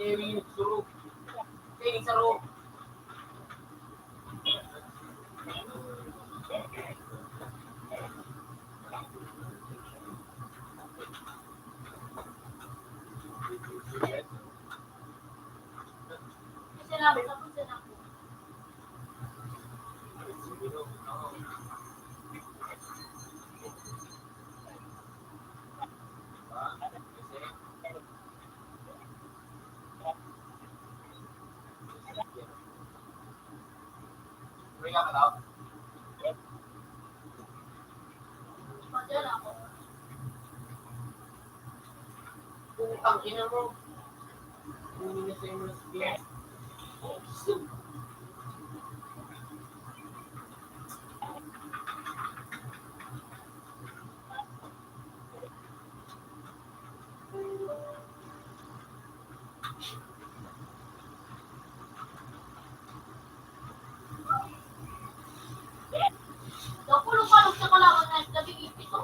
Eri, suro. Eri, saro. Putang ina mo. Kunin na sa'yo mo na sige. Nakulong ka lang sa kalaban na labing ipito.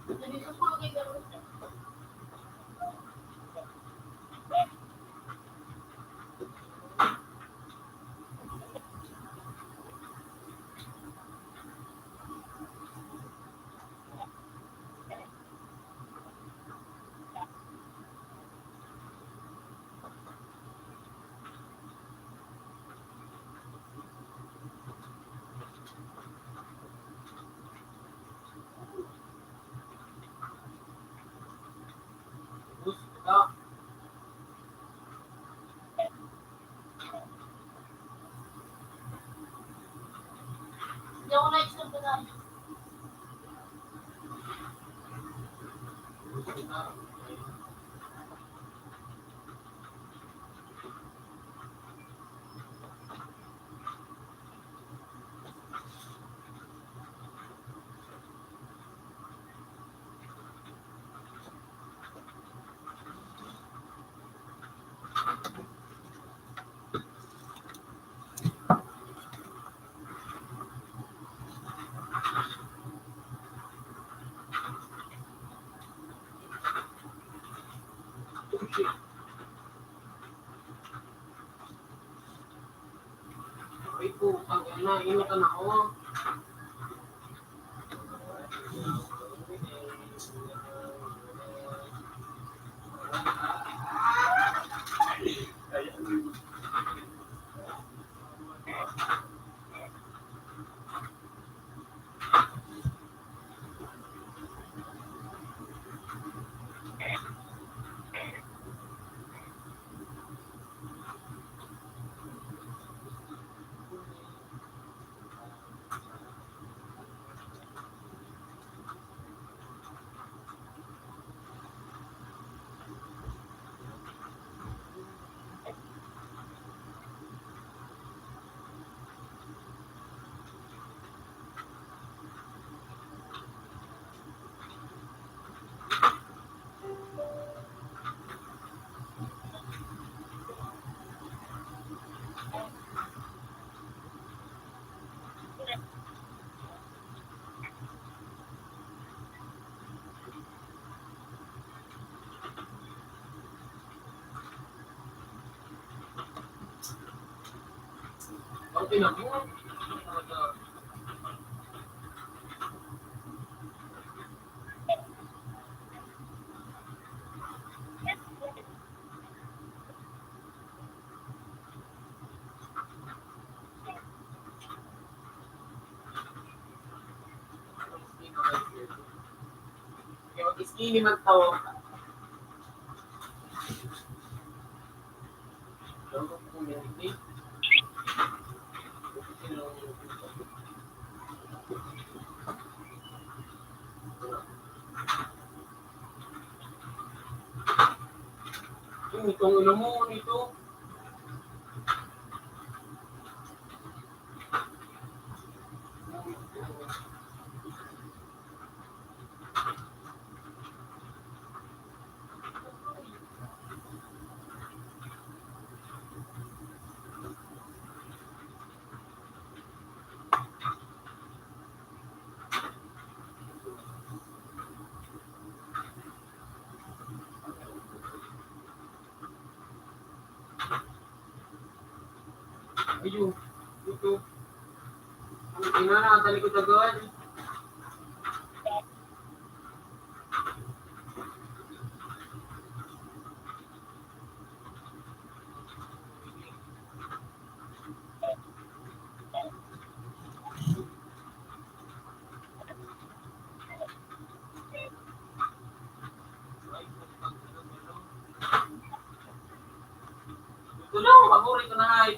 Labing sampolo kay Garo. Hindi ako na-istorbo na. Inutan ako. Okay na po. Kaya mag-skinny man tao. Itong ilo mo, ito. Ayun, ito. Ang ina na, talikod agad. Tulong, maburi ko na nga, eh.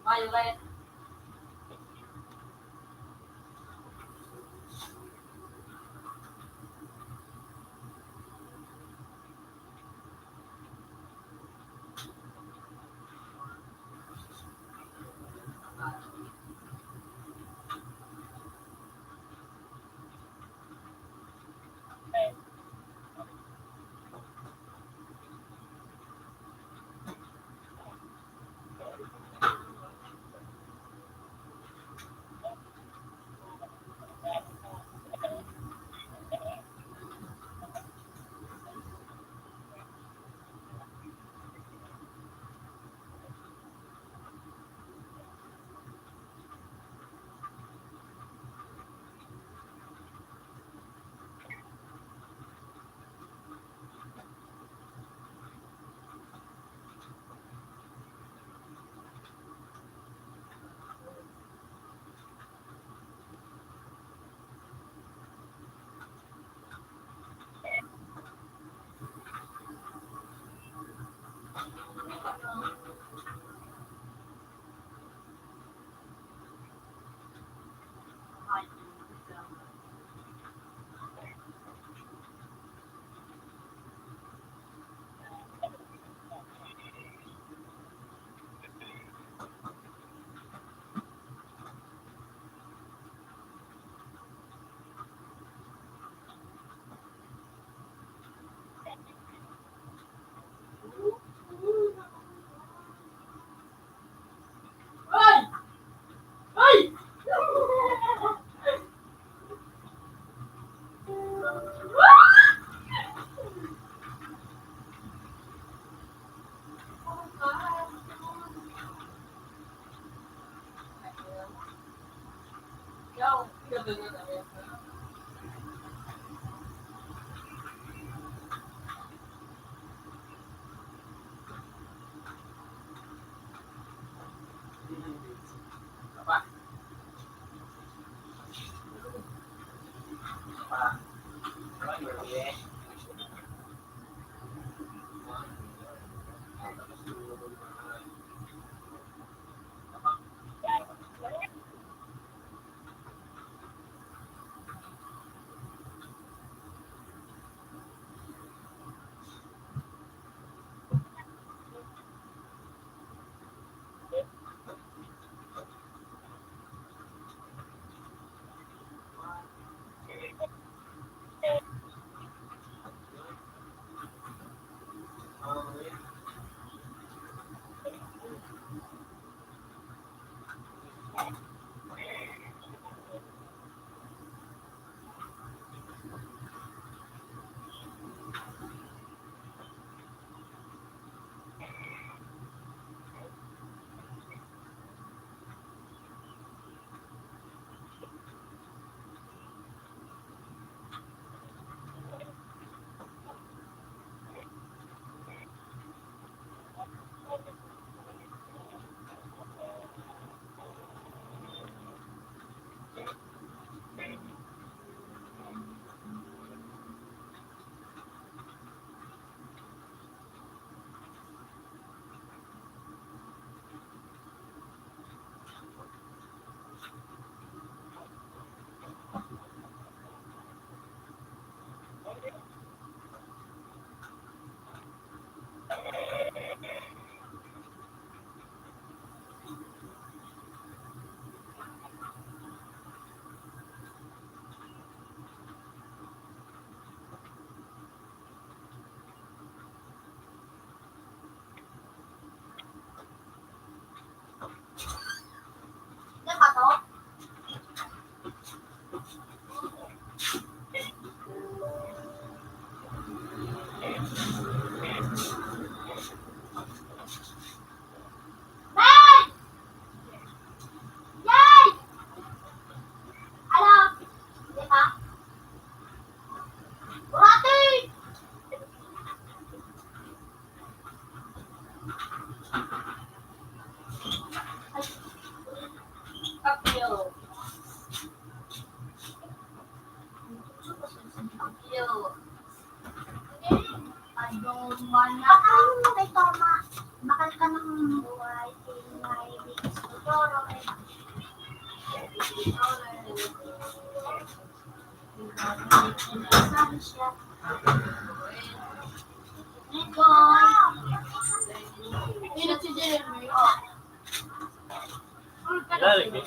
Violet. Bakal mo kay Toma. Bakal ka ng buhay, tingay, bigis, kutoro, eh. Sabi siya. Ito. Init si Jeremy. Oh. Lalim, eh.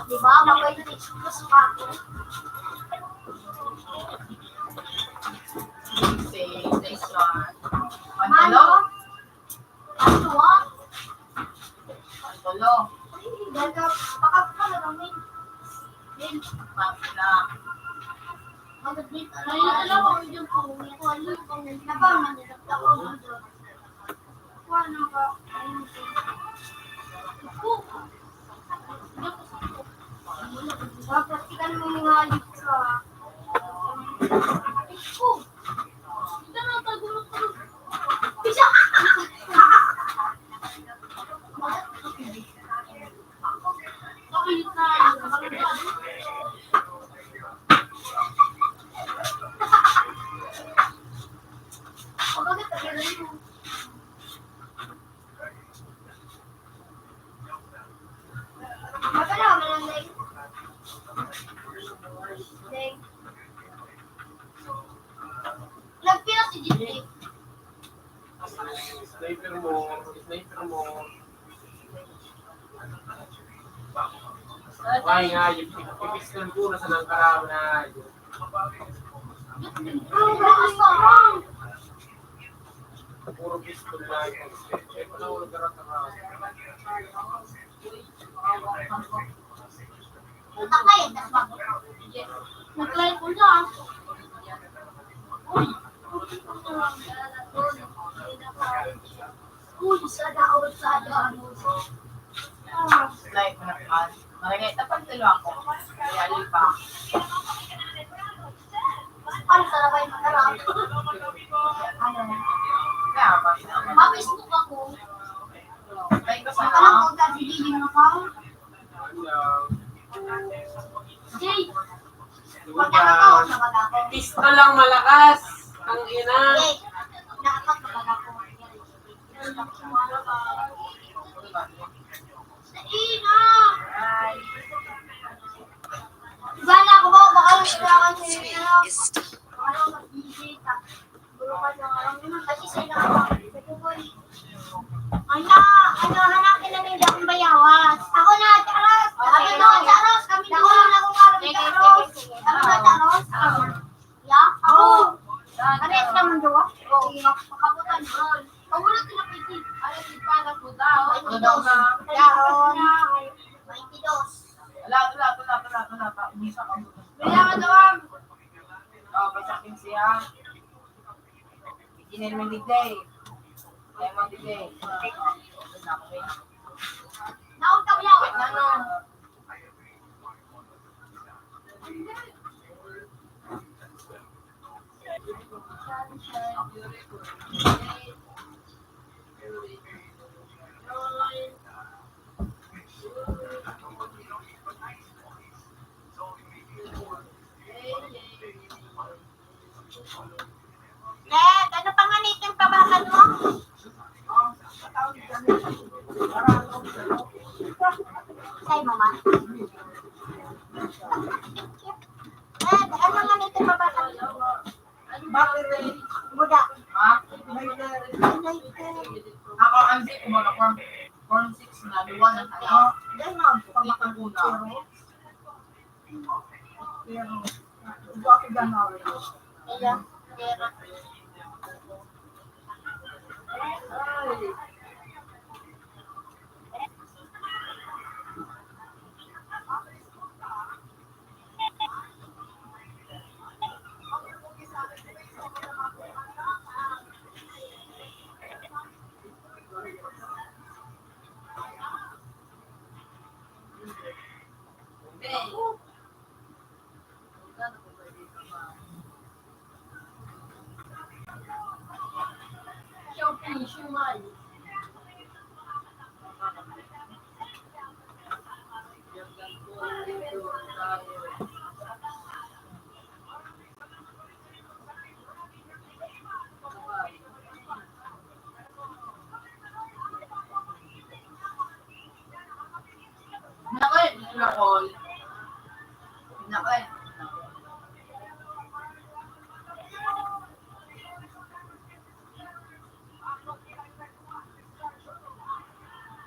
Di ba? Mabait na express pa ako. Same, same one. Ano? Ano, ah? Ang tulo. Ay, ganda. Pakagpa na kami. Din. Pagka. Magagit. Ay, alam mo, yung pang-, yung pang-, yung pang-, nabangan nila. Ako, ano, ano ba? Ito. Papraktikan mo yung mga lips ko, ha? Ito. Ito na, tagulo ko. Bisa! Nagpira si Jimmy. Sniper mo, sniper mo. Ay nga, yung pipistol ko na sa nangkarama na. Puro pistol na yun. Eh, pala, wala ka. Nag-like ko na. Uy! Uy, sana all, sana all. Ah. Like mo na, Pal. Maragay, tapang tulo ako. Kaya, di ba? Pal, sarabay mo na lang. Ano? Kaya ba? Ma-Facebook ako. Like ko sana. Ano ang pagkakilili mo, Pal? Jay, pag ano ka, sabaga ko. Pistol lang malakas. Ang ina. Jay, dapat sabaga ko. Sa ina! Iba na ako ba? Baka lang kailangan sa inyo. Baka lang mag-busy. Ano, ano, hanapin na ninda akong bayawas. Ako na, Ate Aros. Sabi ko, Ate Aros, kami duwa. Ako na, Ate Aros. Sabi ko, Ate Aros. Ya? Ako. Ano yung naman duwa? Oo. Sige, makabutan, bro. Pag wala, tinapit, eh. Ano, di pa, nagbuta, oh. Twenty-dos. Yaon. Twenty-dos. Wala, wala, wala, wala, wala, wala. Umisa ka muna. Kailangan daw, ah. Oh, basta quince, ah. Engineer mo digday. Kaya mo digday. Naon ka, Bulaw? Ano? Dad, ano pa nga nito yung pabakan mo? Say, mama. Dad, ano nga nito yung pabakan mo? Buda. Ha? Ako, ang di ko mga corn, corn six na, duwa na tayo. Dahil nga, pag makaguna. Pero, ito ako ganaw. Iya, pera. Nako, eh, nako. Nako, eh.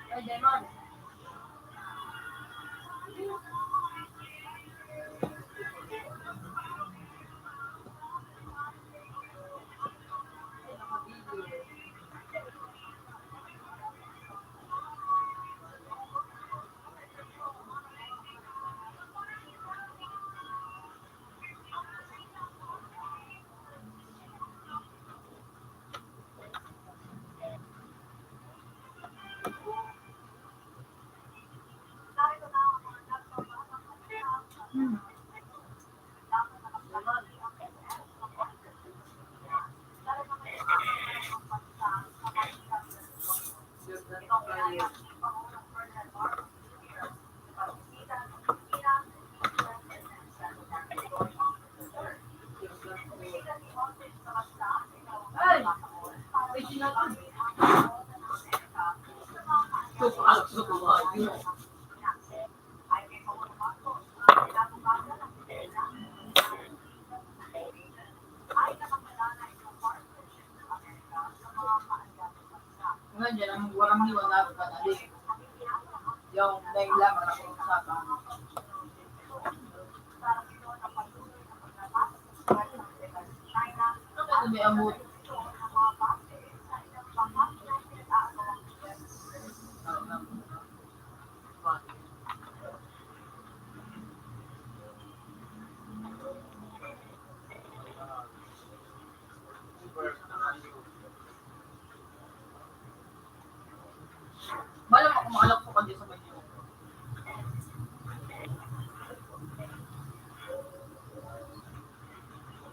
Ay, Demon. Nga dyan, ang walang liwanag, panali. Yung nailang, ang usapan. Ano may abot? Malam ako, makalak ko kanya sa banyo.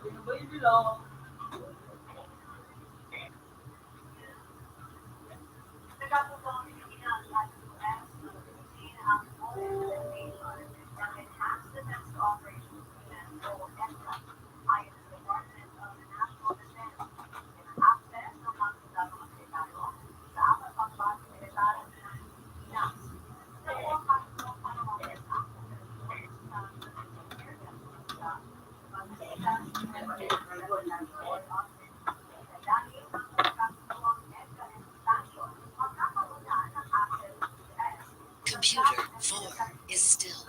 Binabayo nila. Computer four is still.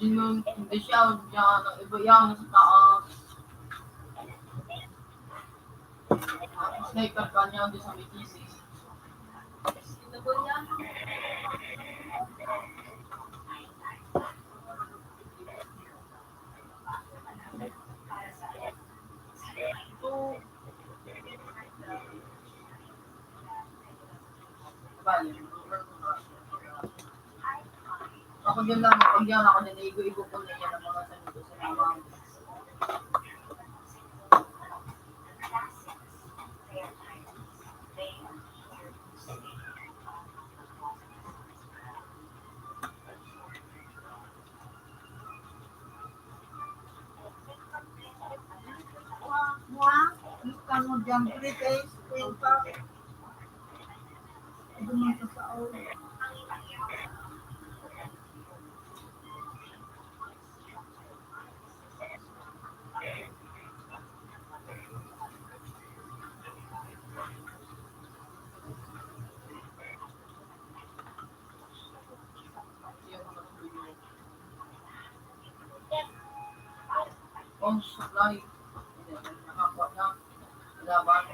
Yun yung, hindi siya, yan, ang iba yan, sa taas. Sniper ka niya, doon sa may thesis. Ako din lang, pag yan ako, nanigo-igo ko na yan ang mga sagot ko sa mga Ang supply. Nakakuha na. Laban.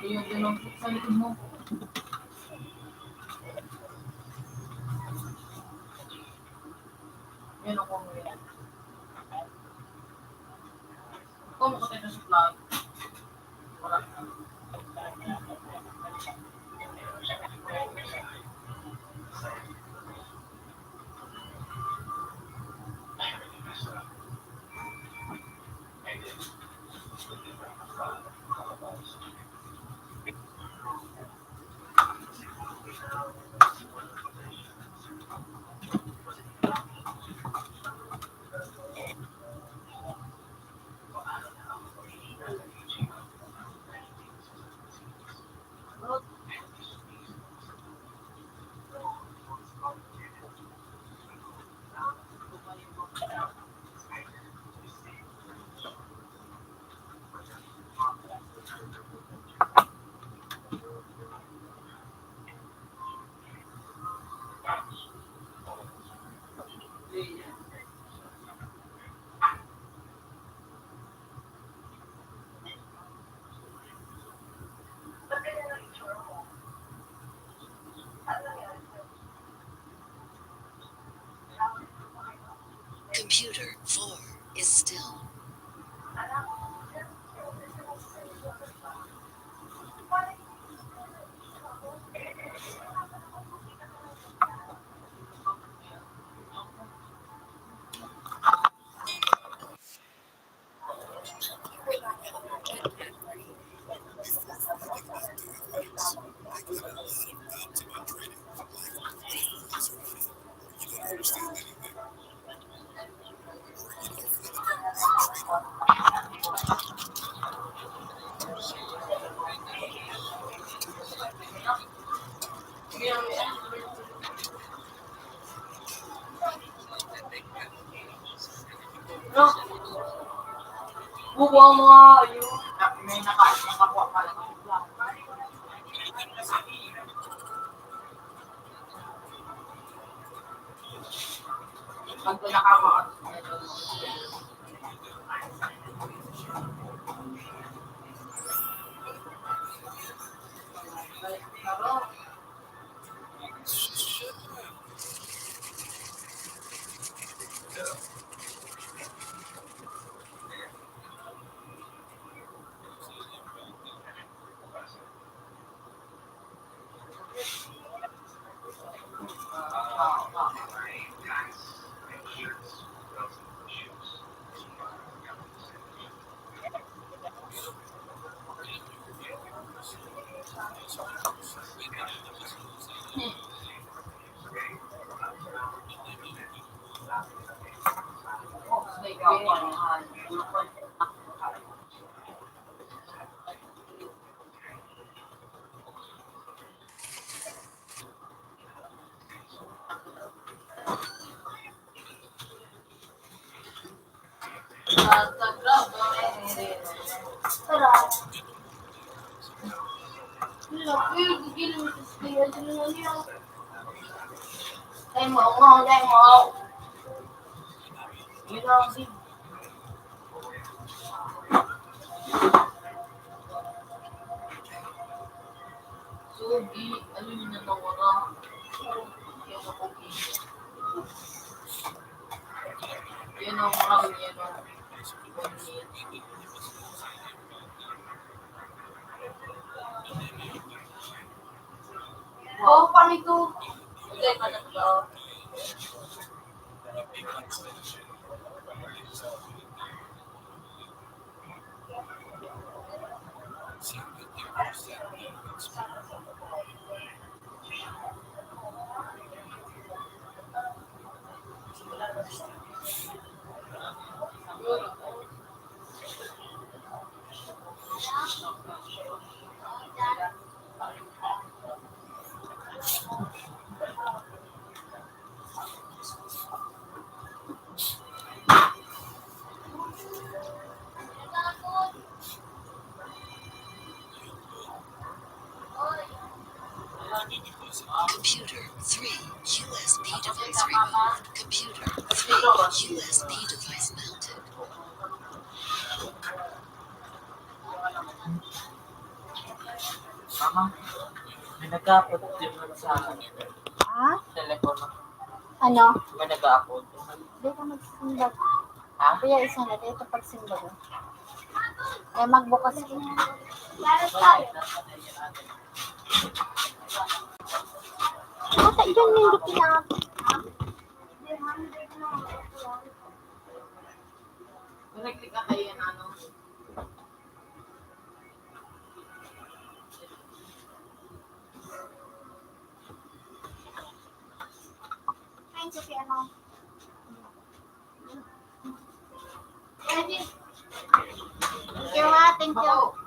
Yung, yung sa likod mo. Yan ako ngayon. Kung makatay na sa flag, wala na. Computer four is still. Buwa mo nga, ayun. May naka-, nakakuha ka lang. Pag nakakuha ka. Time out, time out. Yun ang So, di, ano yung natawara? Yung ako, yan ang marami, yan ang Oh, paano ito? Hindi, paano ito? Computer three, U S B device removed. Computer three, U S B device mounted. Mama, may nag-aapod din sa Ha? Telepono. Ano? May nag-aapod. Di ka magsimbag. Ha? Kuya, isa na. Dito pagsimbag. Eh, magbukas ko. Ata yun, hindi pinag- Correct ka kaya na, ano? Thank you, Piano. Thank you, ha. Thank you.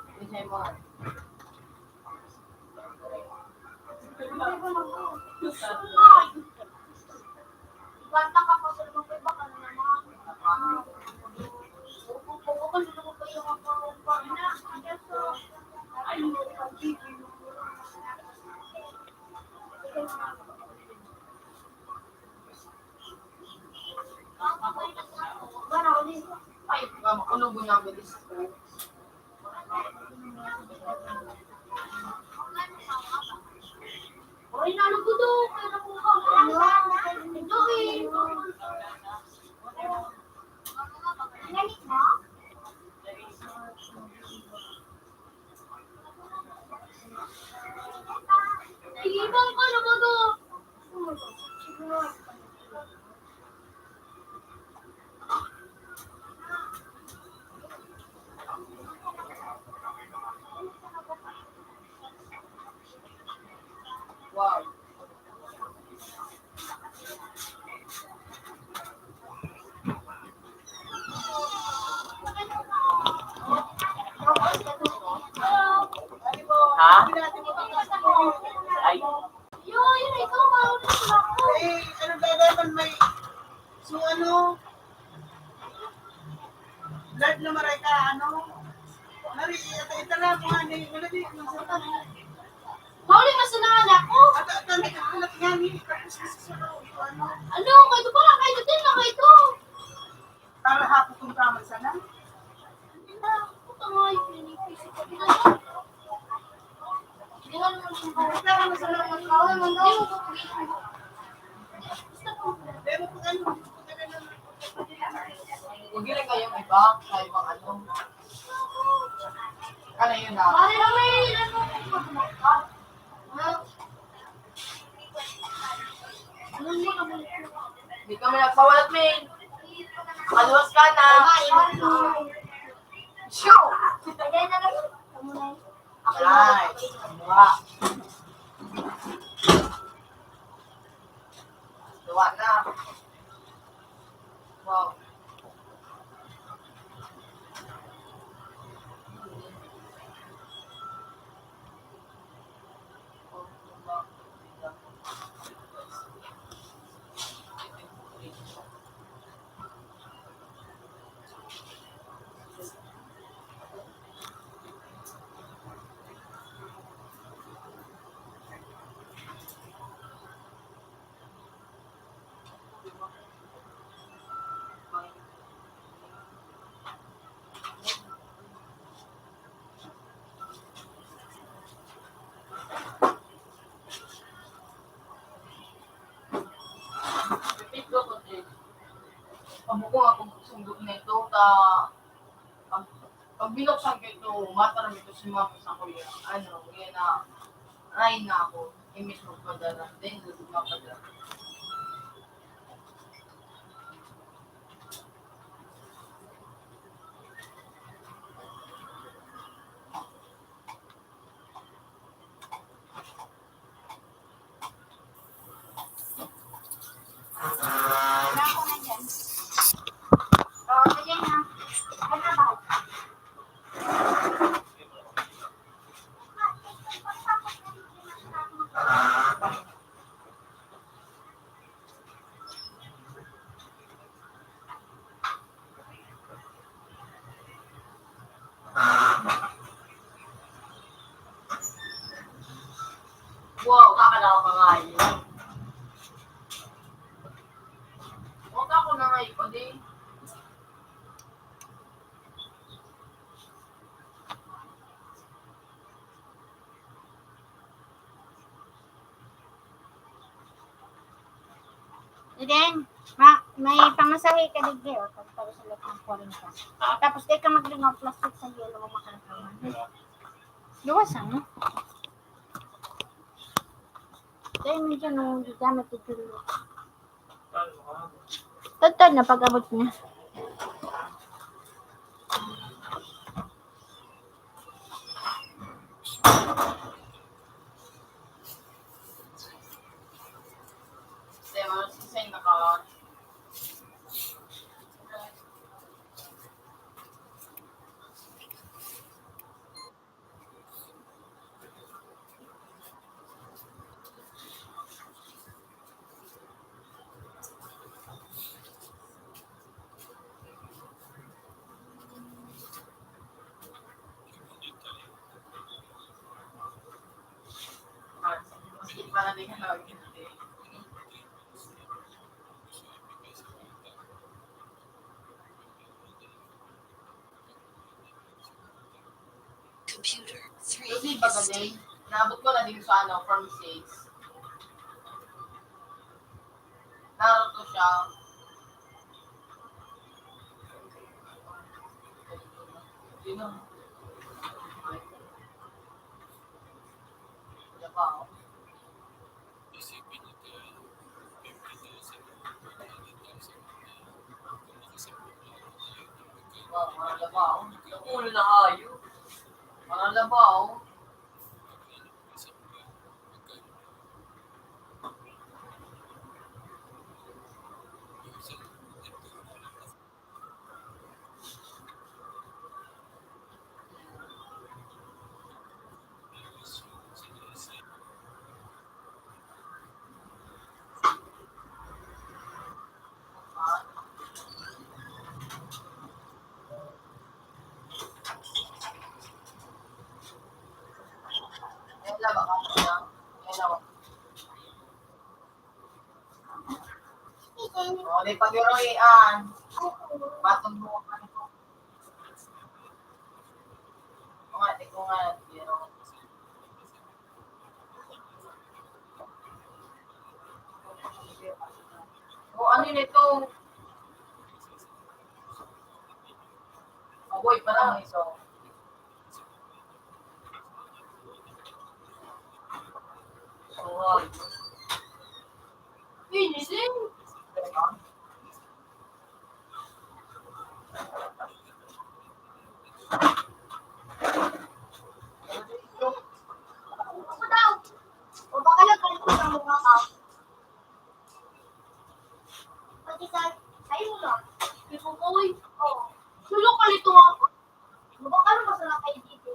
Lord na maray ka, ano? Mari, ito, ito na, mga ni, wala di, mga sa tanong. Mauli na sa mga anak ko. Ato, ato, nagkakulat nga ni, tapos na sa sarong, ano? Ano? Kayo pa, kayo din na kayo. Para hapon kong kamay sana. Hindi na, puta nga, yung pinipisi ko. Hindi nga naman siya. Basta ka na sa mga tao, hindi mo ko pag-iisip. Basta po. Pero pag ano, Huwag nila kayong iba sa ibang ano. Ano yun na? Hindi kami nagpawalat, men. Makaluwas ka na. Sure. Right. Diba? Duwa na. Wow. Pabukong ako sundok na ito, ta, pag, pag binuksan ko ito, mataram ito si mama sa kuya. Ano, yan na, ay na ako. Imbis magpadala, then mapadala. Wow, kakalawa pa nga yun. Huwag ako na ngayon, pwede. Eden, ma, may pamasahe ka digdi, oh, pagtapos ulit ng forty ka. Ah. Tapos di ka maglingaw plastic sa yelo mo makakaman. Luwas, ano? Kaya medyo nung gigamit ito. Totoo na pag-abot niya. Computer, three. Kasi baga din, naabot ko na din sa ano, from six. Naruto siya. Yun ang trabaho. Wow, mga labaw. Ulo na hayo. Mga labaw. Pag-iroy an, patong mo ka nito. Mga, di ko nga, pero O, ano yun ito? Aboy pa lang ito. Suwag. Finishing. O baka nagkalimutan mo nga ka. Pati sa, ayun na. Di ko ko, uy. Oo. Sulok ka nito nga. Baka ano ba sa lakay dito?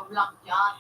Black dyan.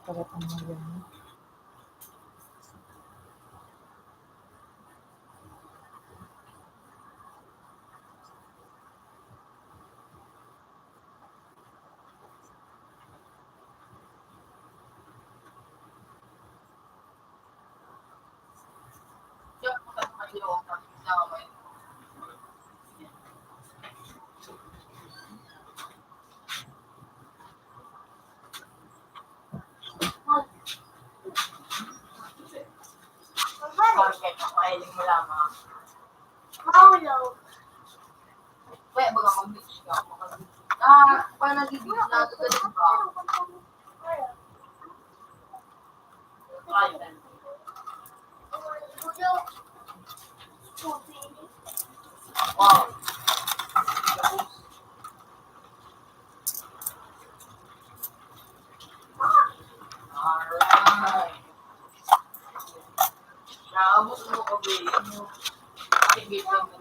Pala pang Mariana. Kaya baga mag-mix ka, makag-, ah, pag nagiging nato ka, di ba? Wow. Alright. Naabot mo, kape. Sige, kape.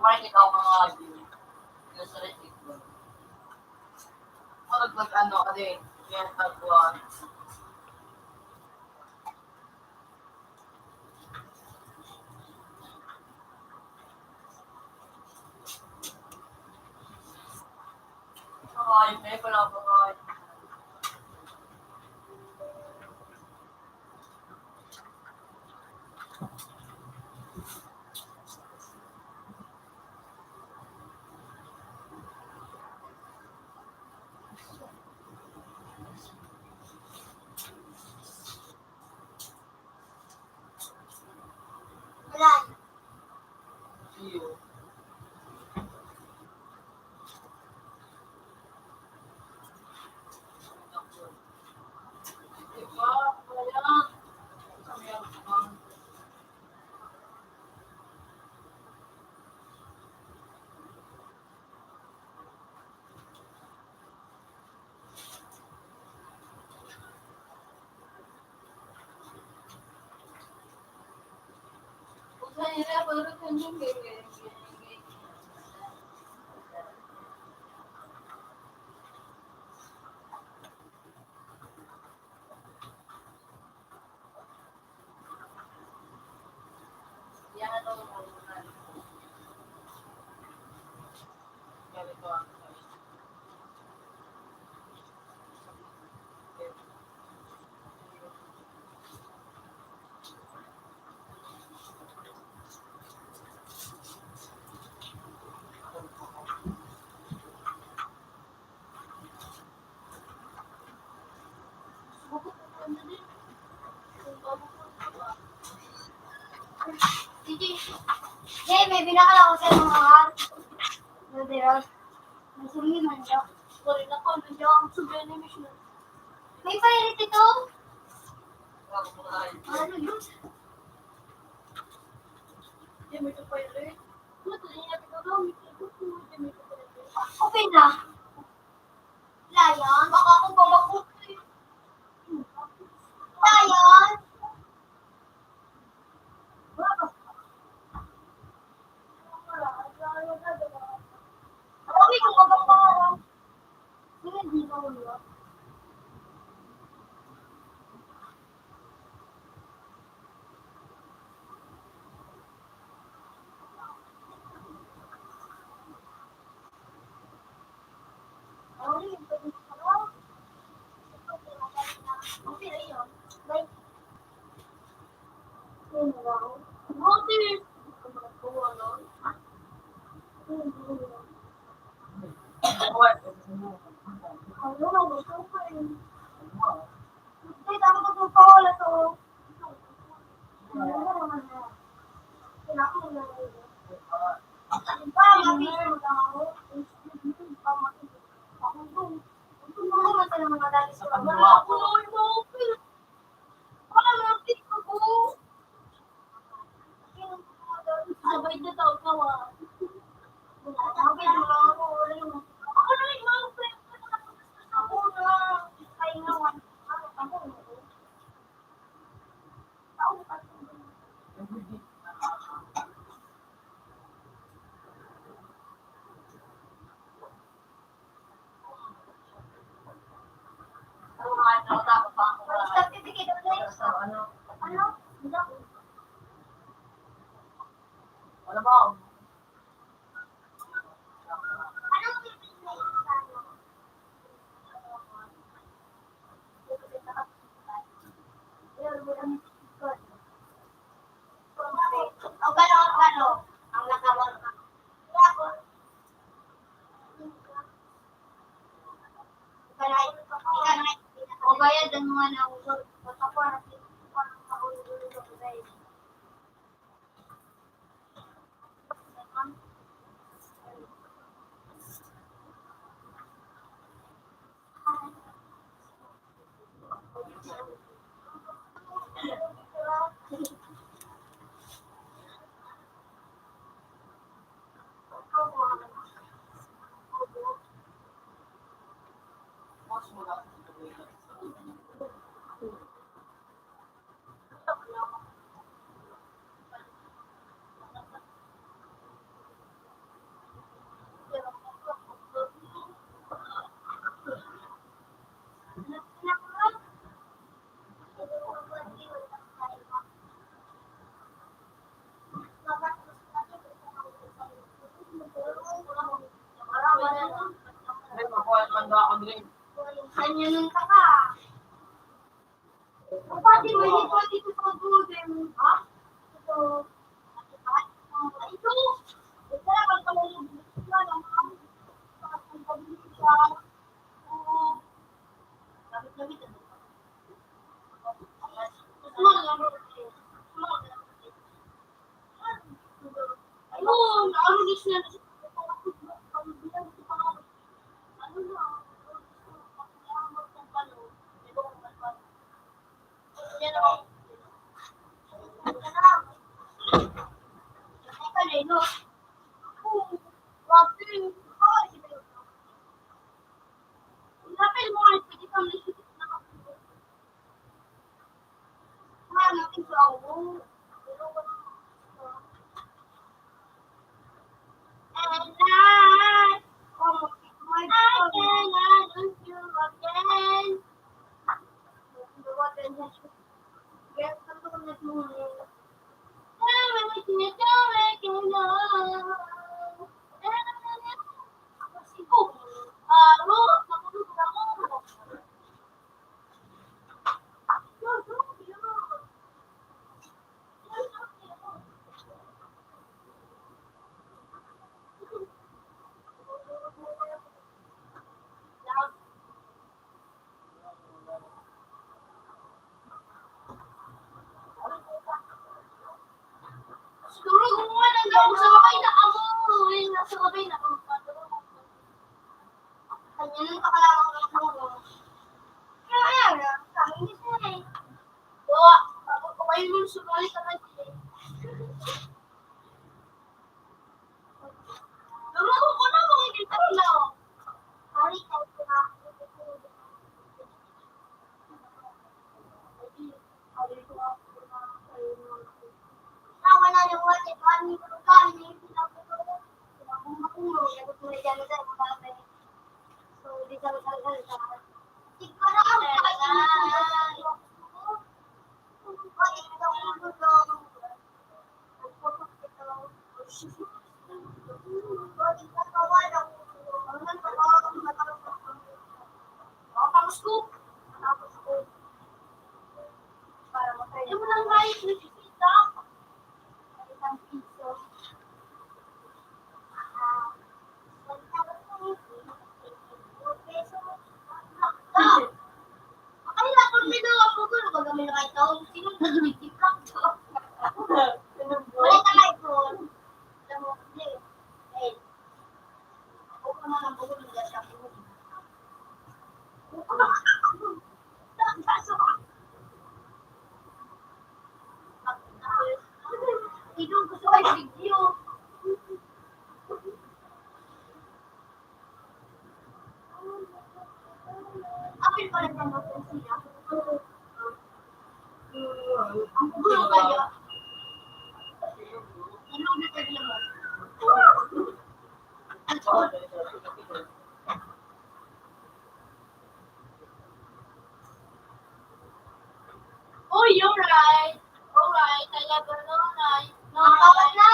Kumain ikaw mga nasa record. Pag mag-ano ka din, yan, pag-, ay, may pala ako, ay. Sige. Hey, may binakal ako sa mga heart. Brother, may sumi man siya. Sorry na ko, nandiyan ang sumi ni Michelle. May pirate ito? Ano yun? Hindi mo ito pirate. Ano ito? Hindi natin gagawin. Ito po, hindi mo ito pirate. Okay na. Lion? Baka ako pa makuha. Lion? O bayad ang mga nausap. Kanya nung taka. Pati mo, hindi pati ko sa gudin. Ha? Ito. Ito. Ito lang ang pamulog. Ito lang ang pamulog. Siguro kung wala nang gawin sa kamay na amo, yung nasa kamay na amo. Kanya nang pakalaman ng amo. Kaya ayan, ah, kami ni Sir. Wa, ako pa kayo nung sumali ka na din. Garo ko na, mga gitara na, oh. Pare, kahit ko na. Tawa na yung wala, eh, paano yung pagkain, eh, pinapatulog. Pinapatulog, eh, ako po na dyan, sir, mga So, di sa, sa, sa, sa, Siguro ang kailangan. Oh, you're right. All right. Kaya gano'n ay. Nakakawat na?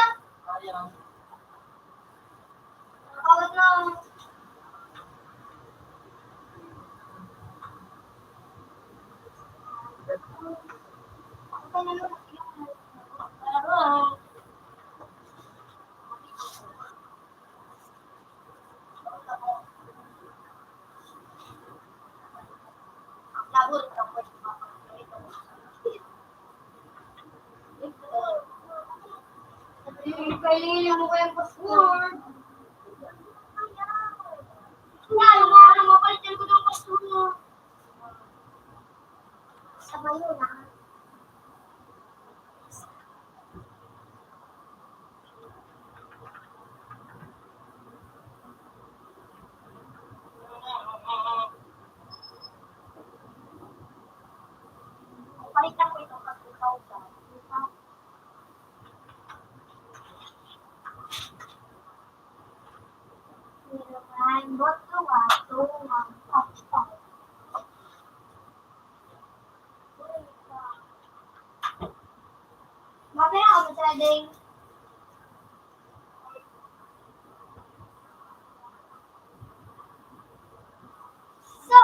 Nakakawat na. Kailangan mo kayang password. Kailangan mo, palitan ko ng password. Sabay yun, ah. Balik lang po itong pagkakaw sa Mapera ako sa ding. So,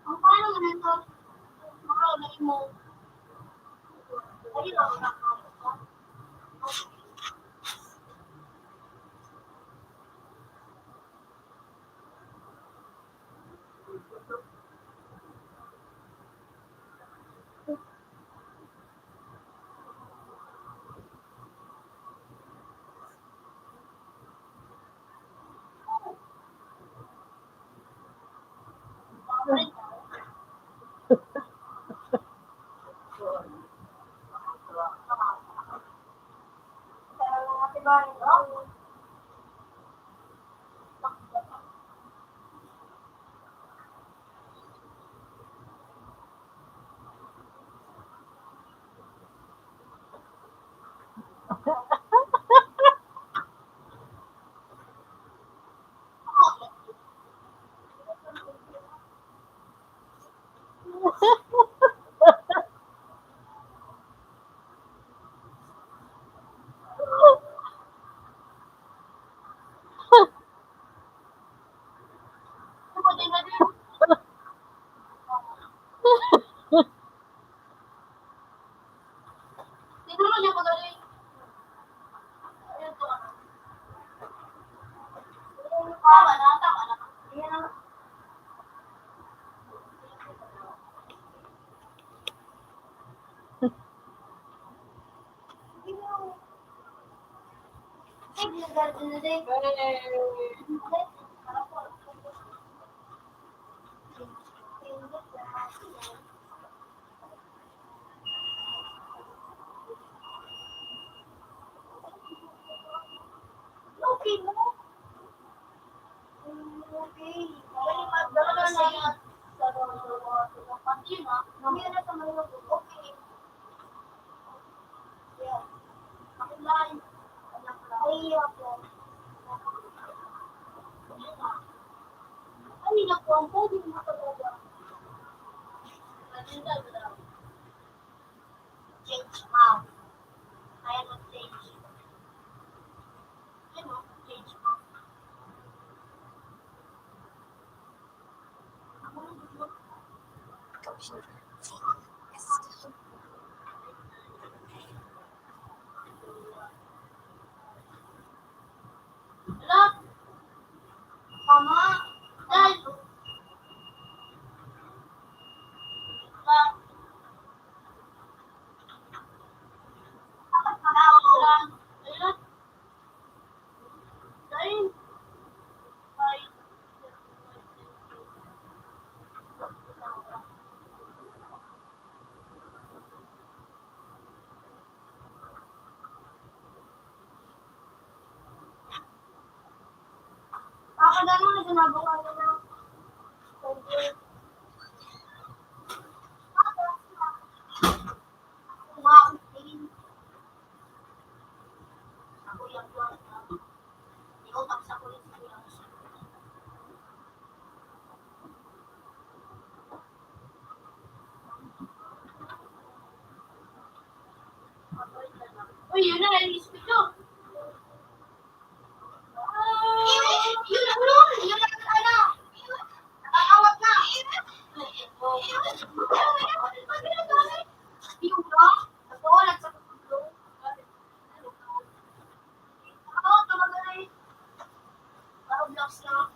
Ang paano mo na to? Baka iba mo. Ayun, ako na. Okay mo? Okay. Dali, magdala na yan. Sa mga, sa mga, sa mga, pati na. Hindi na sa mga, okay. Yeah. Ako lang. Ay, ako. Ay, naku, ang pogi mo talaga. Change mouth. Kaya mag-change. Ano? Change mouth. Hala. Tama. Dal. Hala. Dal. Uy, yun na, nainis ko ito. Yun na, yun na, yun na, ano? Nakakawat na. Yun na. Nagkawalat sa kukulo. Nakakawat na magaling. Parang blocks na.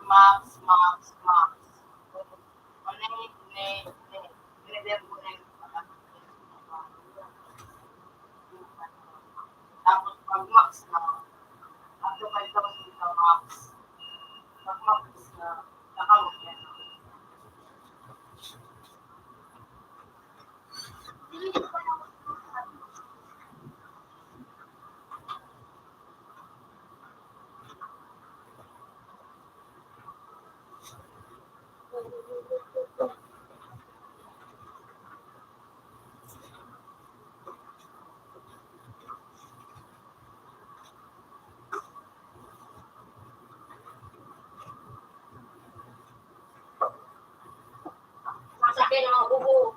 Max, max, max. Tapos pag max na, after five thousand ka max. Pag max na, account yan. Masakit ang ubo.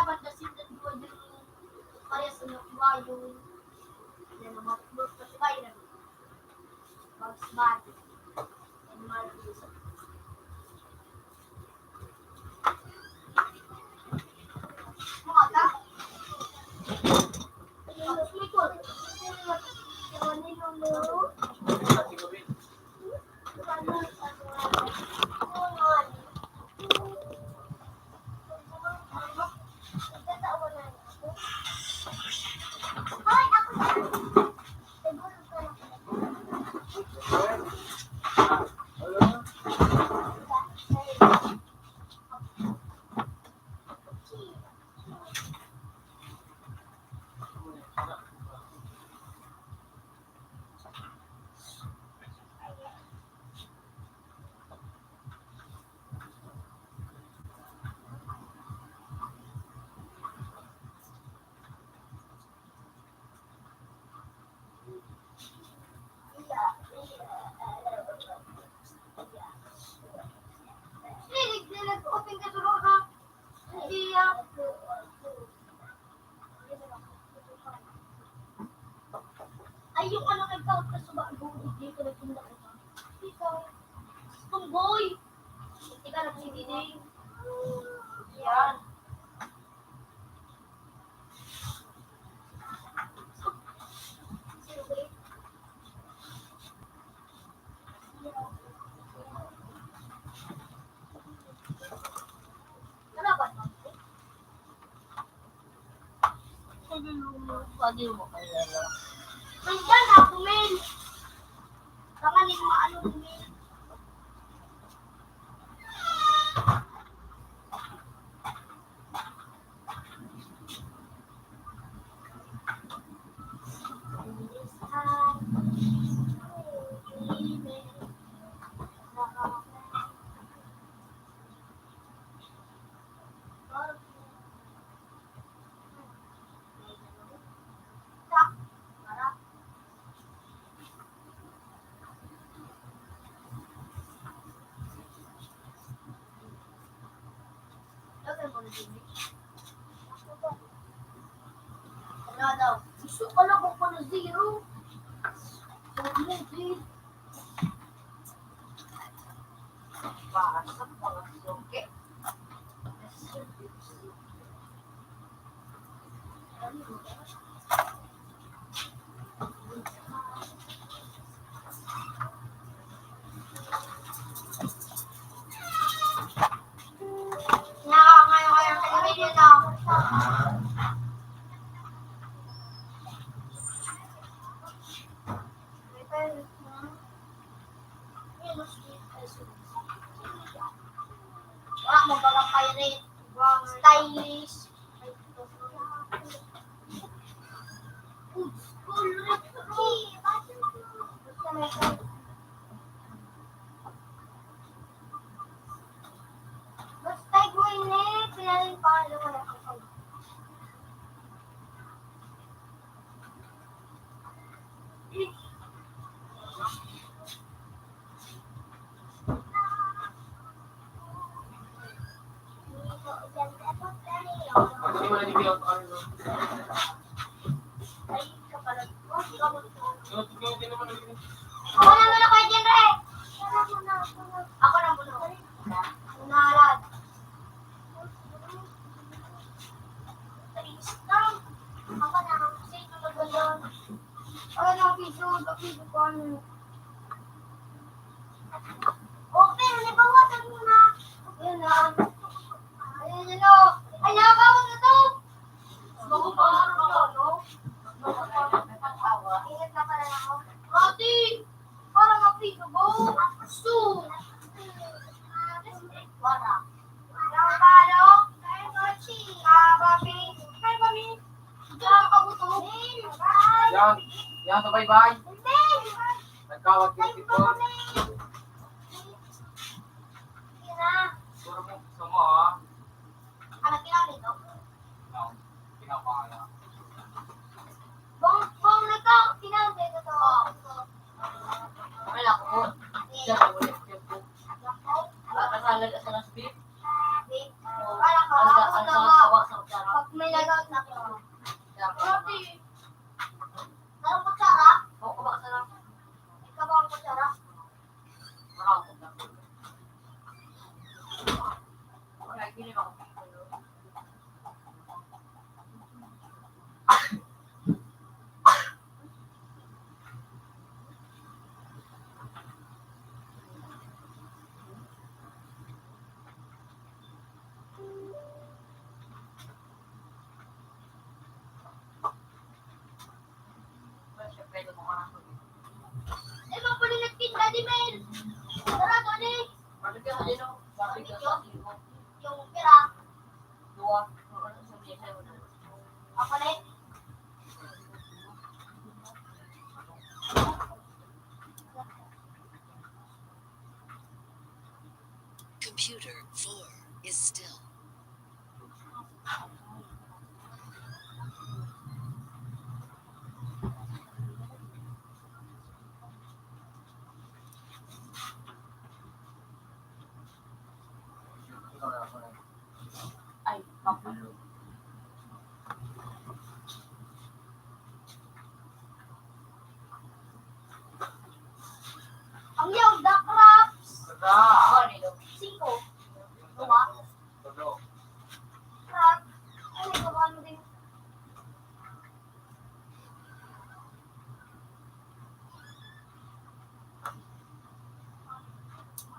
Dapat kasi tatlo din parehas na kumayon. Yan ang mga tatlo sa sabay na. Bugs Bunny. Animal Planet. Mga ka? Ay, yung ano, nagkaot ka sa bago, hindi ka nagpunta ka. Ikaw, Tomboy. Ikaw, nagsigiding. Yan. Nandiyan ako, men. Tama, ni maano, men. Wala daw. Gusto ko lang kung paano zero. Huwag mo, babe. Para sa mga suki. Wala mo baga pirate. Stylish. Basta ikaw ini, pinaling pangalan ko na ako. Ako na muna, Kuya Jenre. Ako na muna. Unahan. Ako na, ako na. Ay, napiso, napiso ko, ano. Open, halimbawa, sabi mo na. Yun na. Ayun, yun, oh. Ay, nakakawag na to. Bago pa nga rin yun, no? Ingat na pala ako. Ate, parang napiso ko. Gusto. Para. Yan. Yan, sa baybay. Nagkawat yung sipon. Puro mo, gusto mo, ha? Ano, pinapangala? Bong, bong, nagkawat, pinapangala. Wala ko po. Siya, wala ko po. Wala ka sa laga sa nasbit. Wala ka. Ang da-, ang da-, ang da-, May lagot na ko. Ate, parang kutsara? Oo, baka sarap. Ikaw ba ang kutsara? Eh, magpalinat kin Daddy Mel. Tara, Tony. Yung pera. Ako na eh. Computer four is still. Ay, ang yaw, the crabs. Singko. Dua. Crab. Ay, nagkakaano din.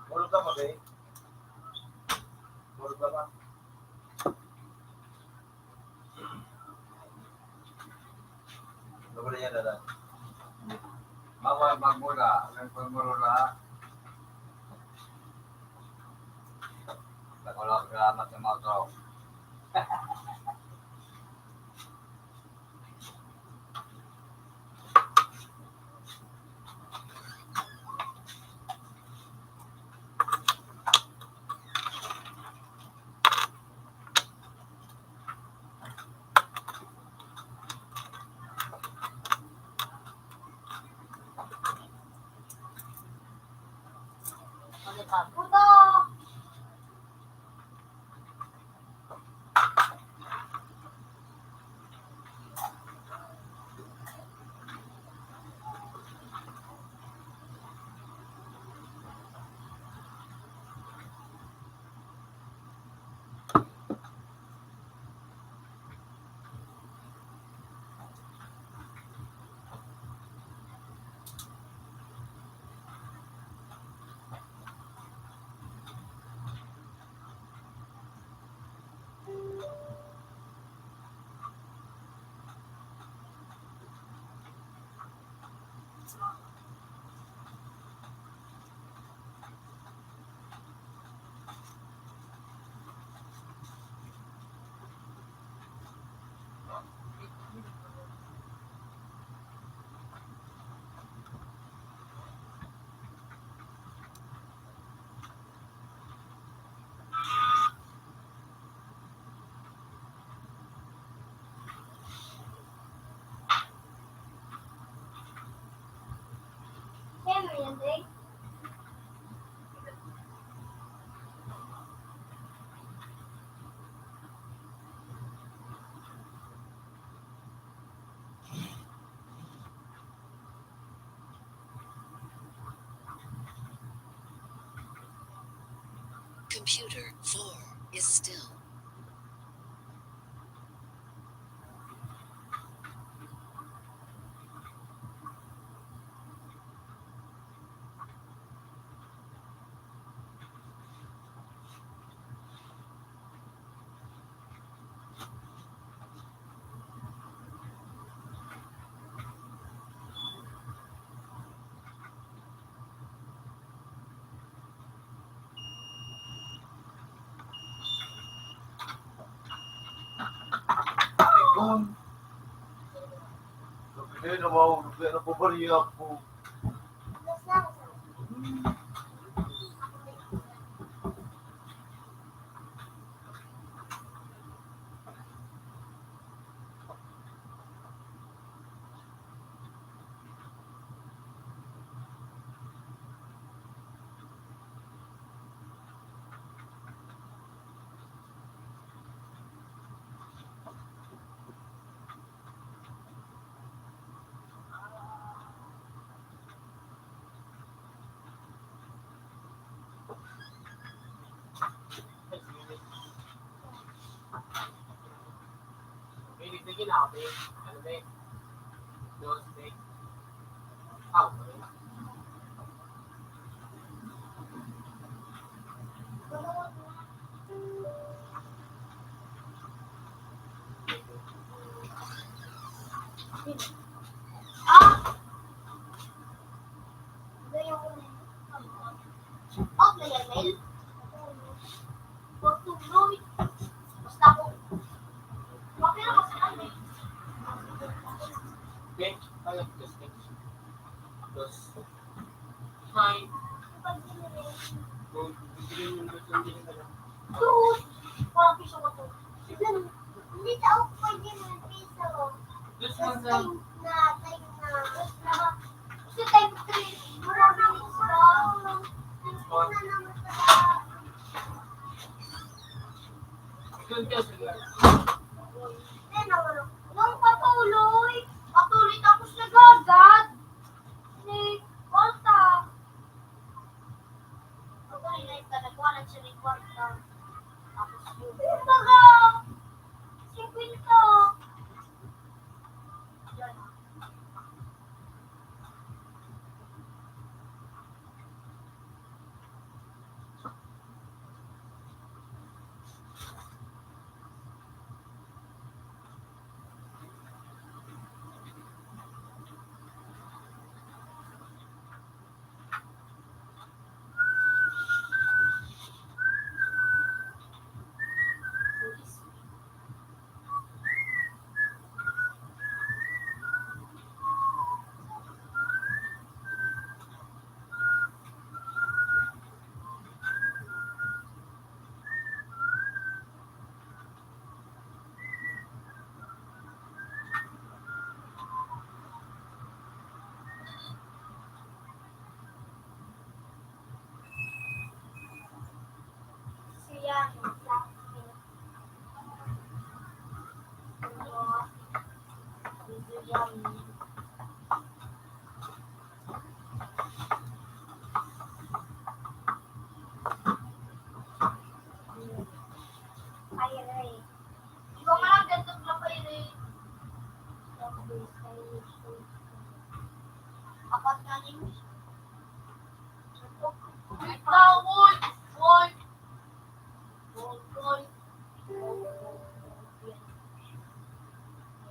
Tulog ka pa, be? Tulog ka pa? Ano ba na yan, Dada? Bawal magmura, ang pagmura. Wala, salamat sa mga tao. Puta! Computer four is still. Kun, sabi na, mawag na po ba niya po? Off na yan, Mel. Pagtuloy. Basta ako. Mapira kasi ano eh. Bench, alam, just bench. Tapos, hi. Kung bibigyan mo ng sundin ka lang. Dude, parang piso ko to. Hindi tao pwede ng piso. This one, time na, time na. Gusto time three. Marami na lang. This one. Yun kasi. Nung patuloy, patuloy tapos nagagad. Ni Kwarta. Patuloy na yung nagkuha ng Chili Kwarta. Tapos yun. Baga, singkwenta. Yan. Siya, Ay, aray. Ikaw nga lang, ganito ka pa, Iri. Apat na rin. Ikaw, uy! Uy! Uy! Uy!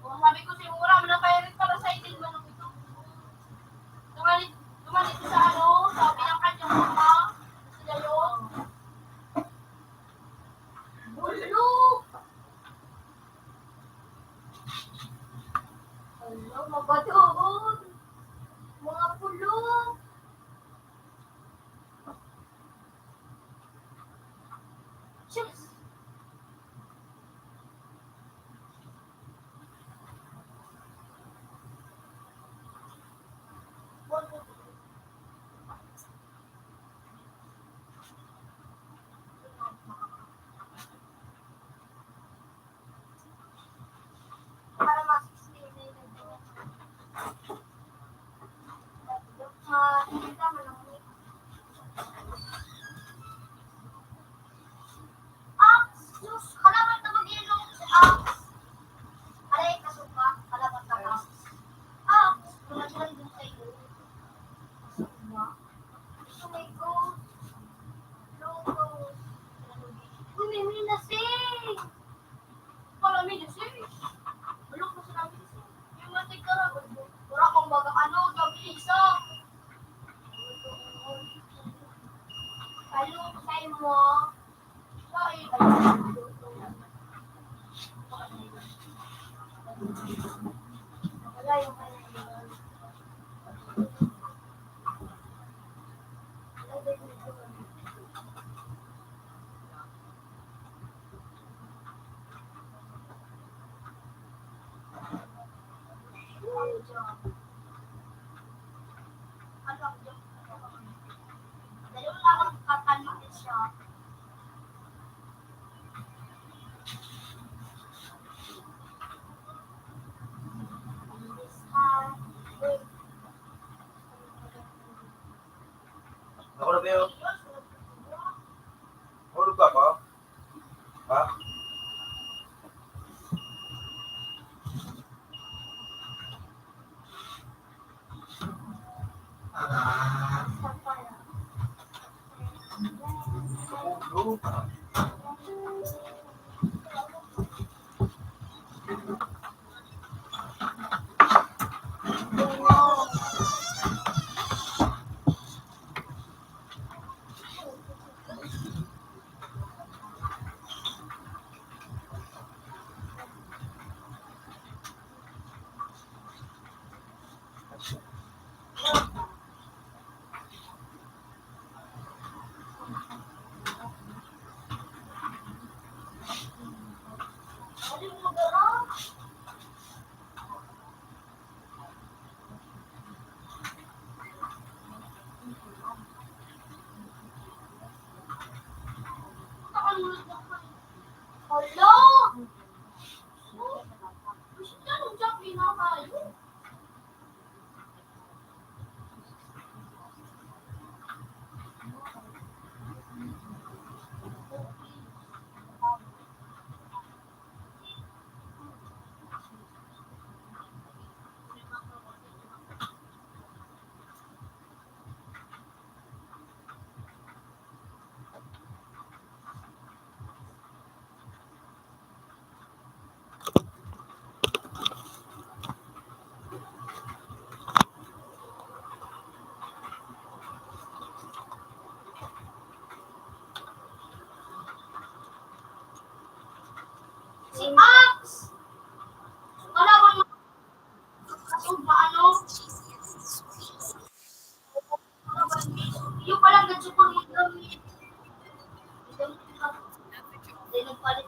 O, sabi ko, siguro, wala pa rin para sa itin, manok ito. Tumalit, tumalit sa ano, sa pinangkanyang mama, sa Dayo. Bulok! Hala, mabatoon! Mga pulok! Diyos! Para mas Axe! Sus! Halaman na mag-ilong si Axe! Aray, kasuka! Halaman na Axe! Axe! Natural din sa'yo. Kasuka. Oh my God! Locos! Uy, may minasing! Pala minasing! Bulok na sila minasing. Yung mga tigkara, wala kang baga ano, gabi isa. Kayo, kayo mo. Ako na ba yun? Hulog ka pa? Ha?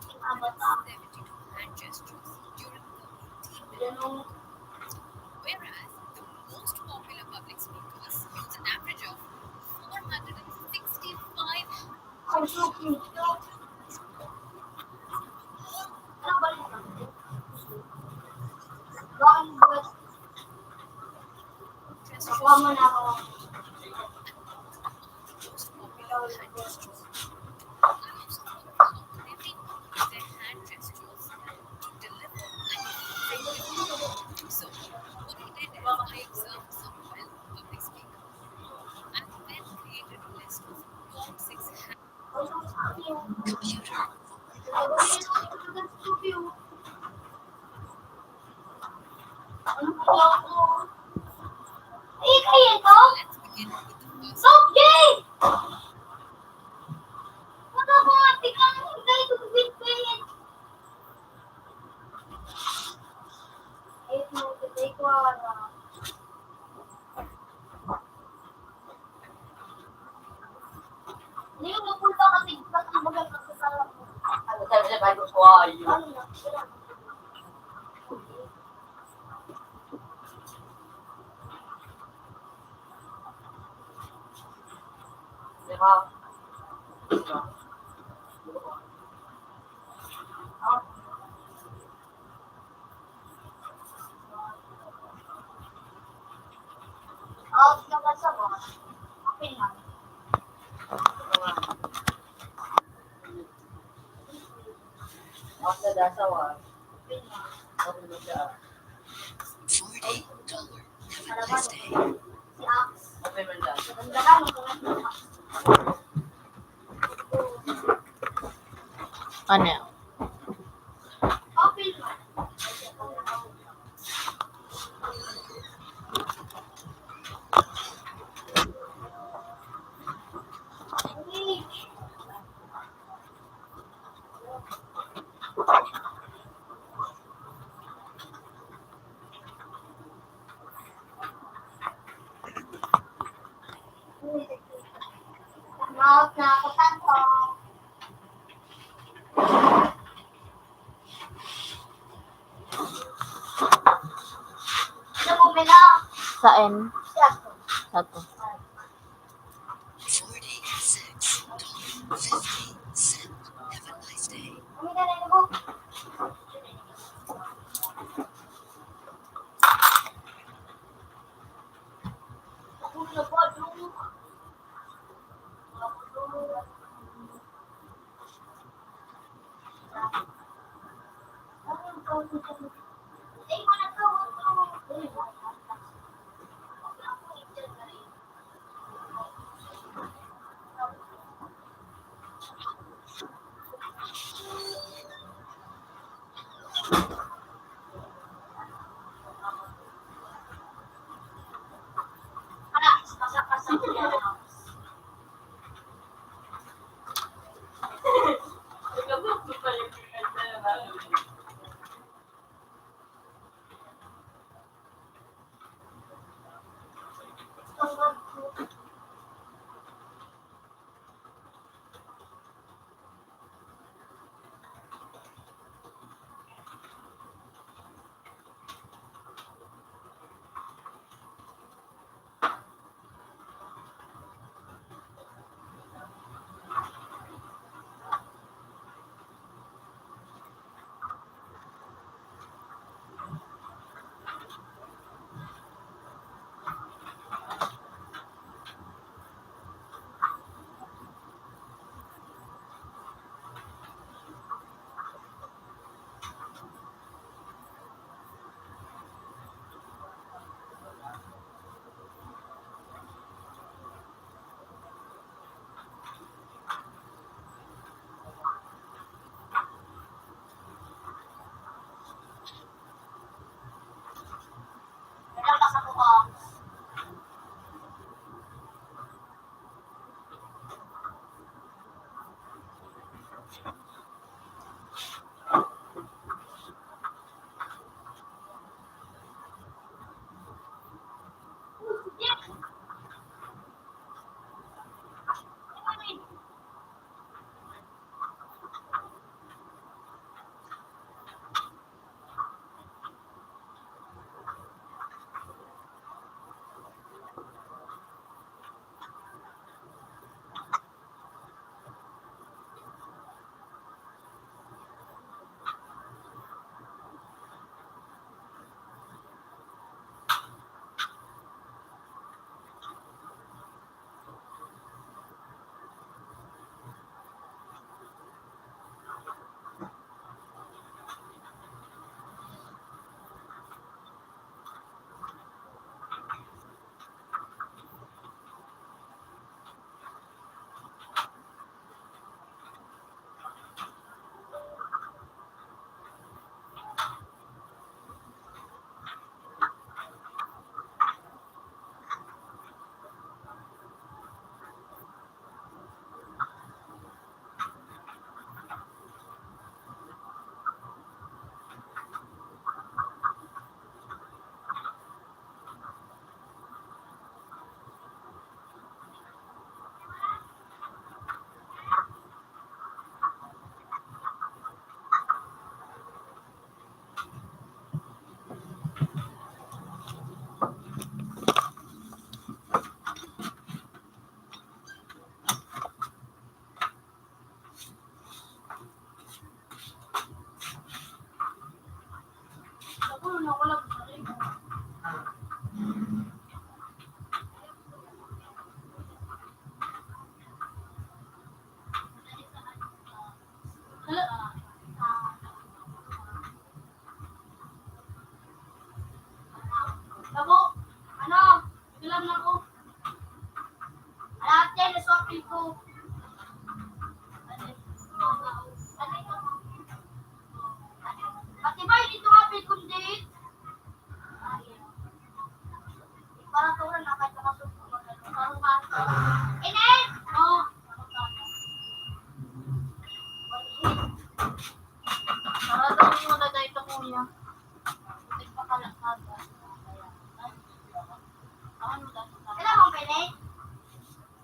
seventy-two hand gestures during the eighteen minute. Whereas the most popular public speakers use an average of four hundred and sixty-five Ano yan? Saan? Sa to. Gabo, ano? Naglalag na ako. Alate, naswapil ko. Pati ba dito nga apil kong date? Para to na kahit nakasuko, magano. Init! Oh. Sarado mo muna dahil ito, kuya. Buti pa ka lang, aga. Ayan. Awan mo dapat. Kailangan mong pili?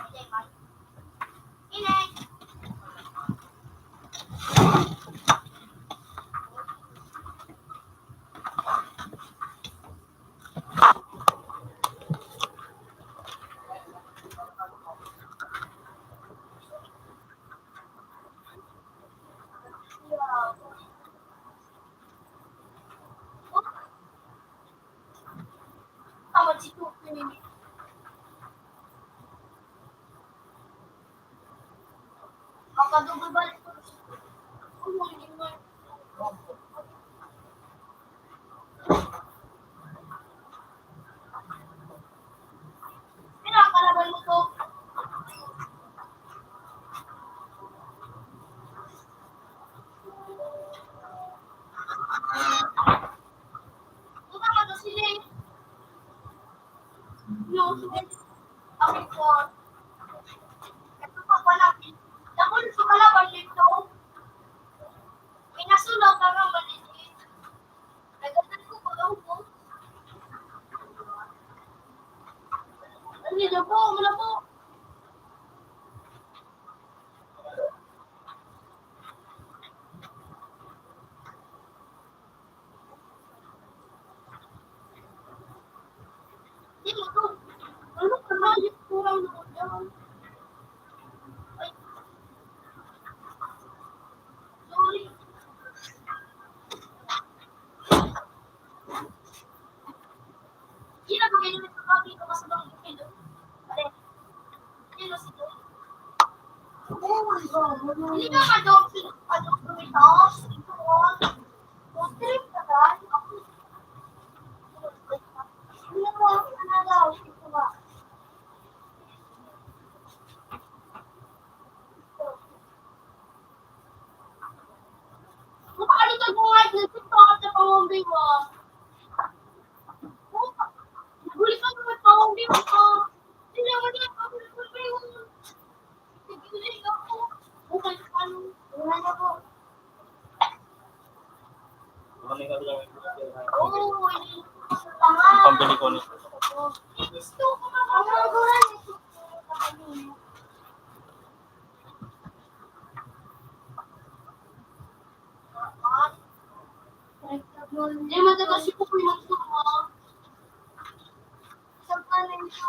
Hindi, man. Pili. Pinapalaban mo to. Ito naman to, sili. No, sili. Ang ito. Ito pa pala. Tapos sa kalaban nito. Pinasunog ang mga maliliit. Nagagad ko ba ang ubo? Ano yun po? Wala po. Di mo to. Ano ka na? Yung kurang na ko dyan. Ay. Sorry. Hindi na pag-inom ito, bakit ka masabang yung pilo? Pare. Pilo si Doy. Hindi ka madong, ano, kumitaas? Ito, oh. Trip ka ba? Hindi mo, ano daw, ito ba? Kung paano ito buhay, nagtutulungan sa pamumbi mo. Naguli ka naman pamumbi mo. Hindi naman yan, pamumbi mo. Naguli ka po. Buhay ka, ano? Wala na po. Oo, hindi. Ang pambili ko ni. Gusto ko naman. Hindi, matagal si Pupoy magturo. Sa panenyo.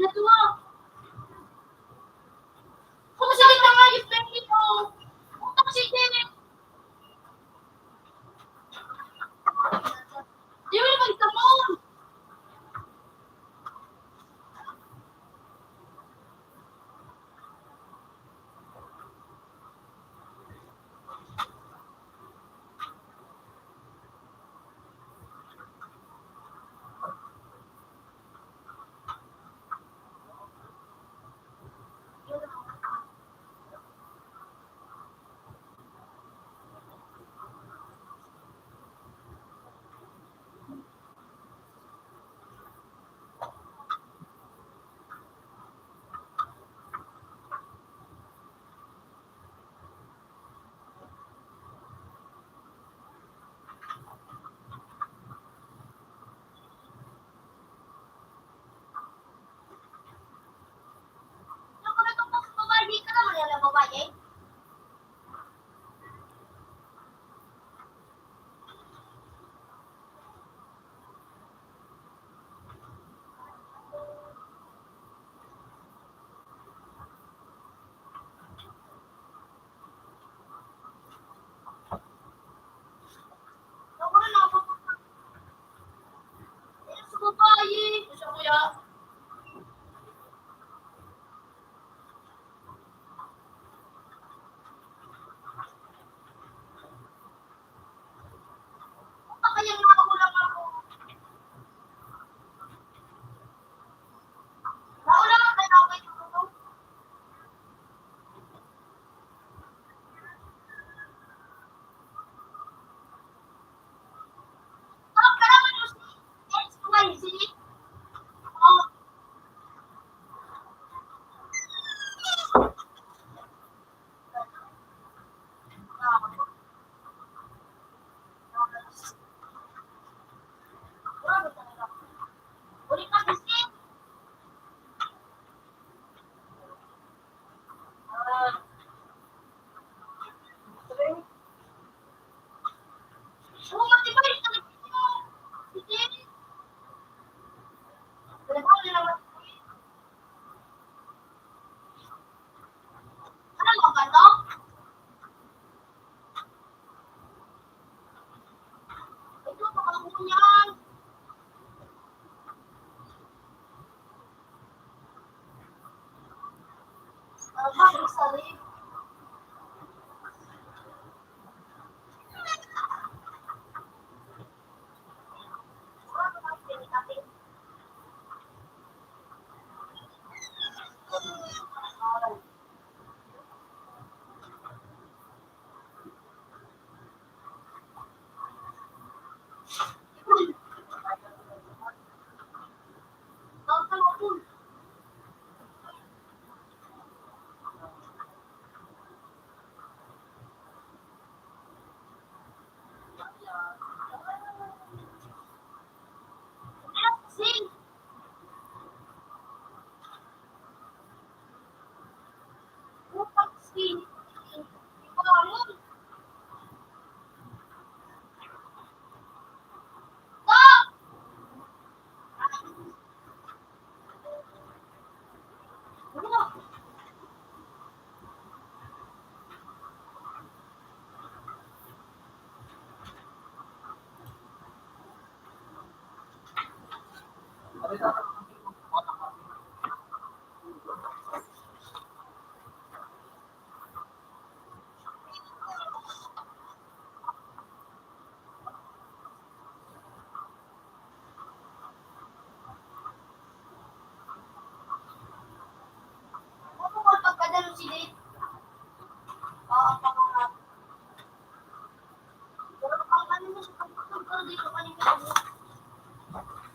Natuwa. Kung sila na nga yung pwede ko. Kung sila. Di mo naman kamon.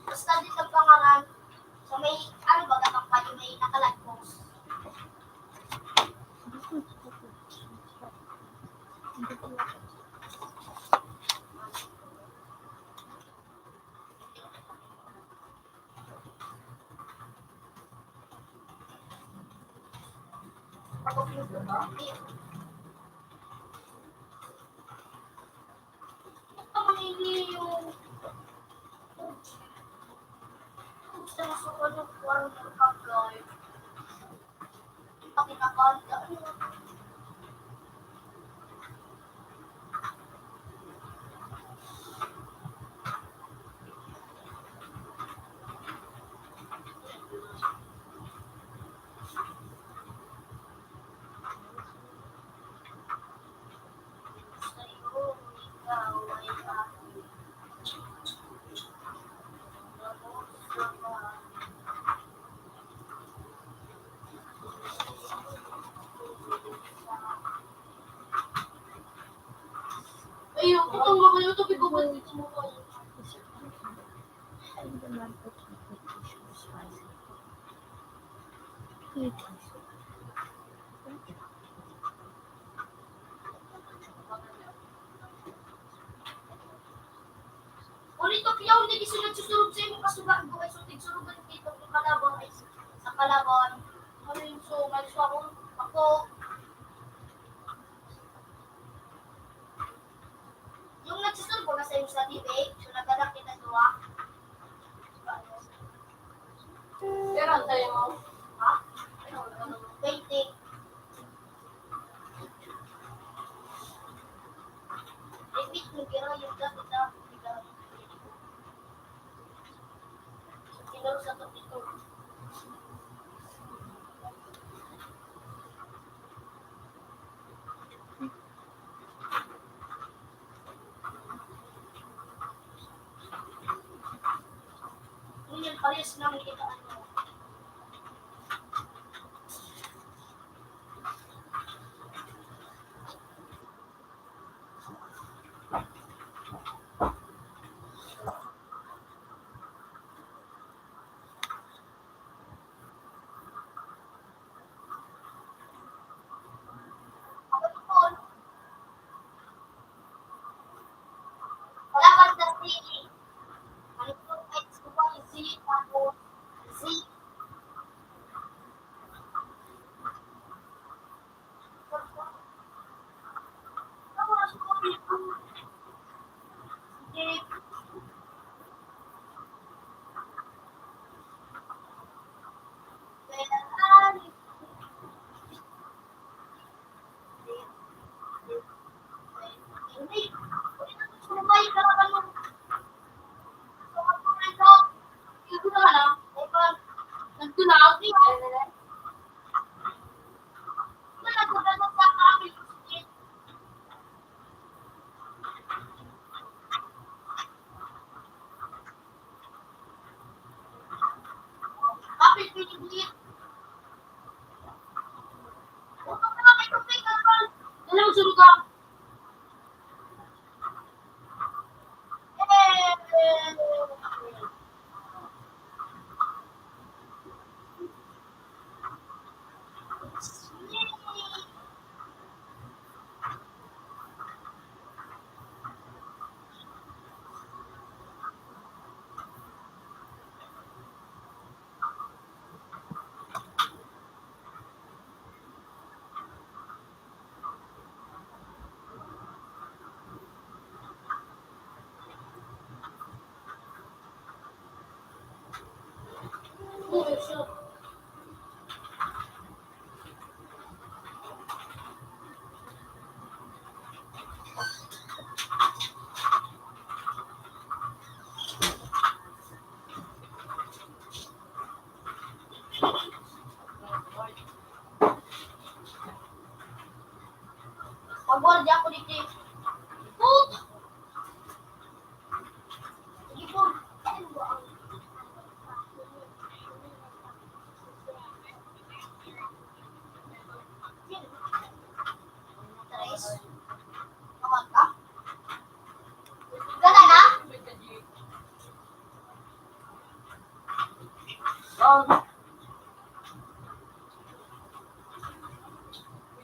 Basta dito pangaran, sa may, ano ba, gatang pa yung may nakalagpos. Ayun, itong mga YouTube, ikaw ba dito mo ba? Huli to, piyaw, hindi gisunod susurog sa imong kasuga, buhay, so tigsurugan dito, ang kalaban ay sa kalaban. Ano yung so, may so ako, ako. Yung nagsusurog na sa imong sa T V, so nagkadakit ang duwa. Pero ang tayo mo? Ha? Twenty. Repeat mo, pero yung dati na, Yun yung parehas namin kita, ano. Wala pa sa sige. Ano po, X Y Z, tapos Z. Pagwardya ako dito.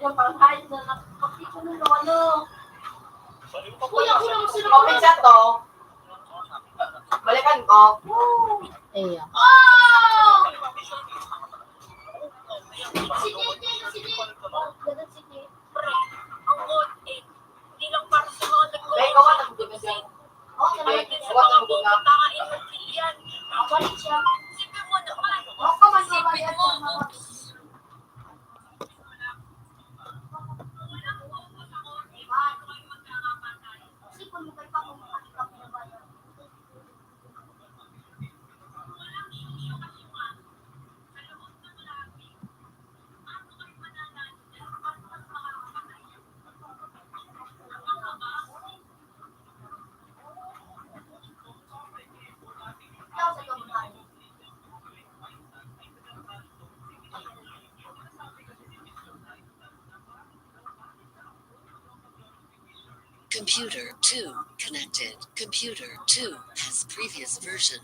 Yung panghayop na nakapagpipon ng ano. Kuya, kulang sila. Okay, sa to. Balikan ko. Iya. Oh! Si J J, si J J. Oh, ganun si J J. Ang old age, hindi lang para sa mga nagko-, Dahil gawa ng ginagamit. Oh, sa mga Dahil sa mga nagko-, ginagamit. Ang balik siya. Isipin mo naman. Oh, kaman, kaman, kaman. Computer two connected. Computer two has previous version.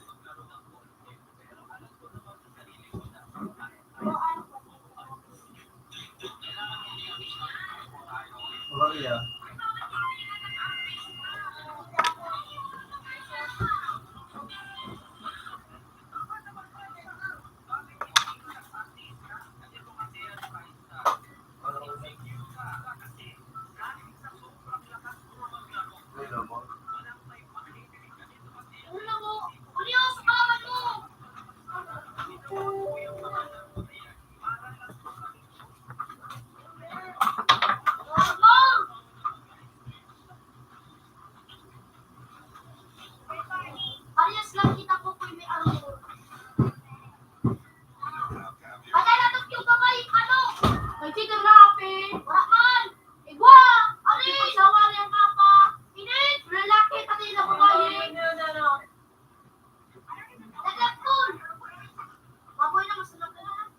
Parehas lang kita po, Kuya, may armor. Patay na to yung babae, ano? May cheater na, Ape. Wala man. Igwa! Ari! Ipagsawa niya ang apa. Init! Lalaki, patay na babae. Ano, ano, ano? Naglaktol. Baboy na, mas naglaktol.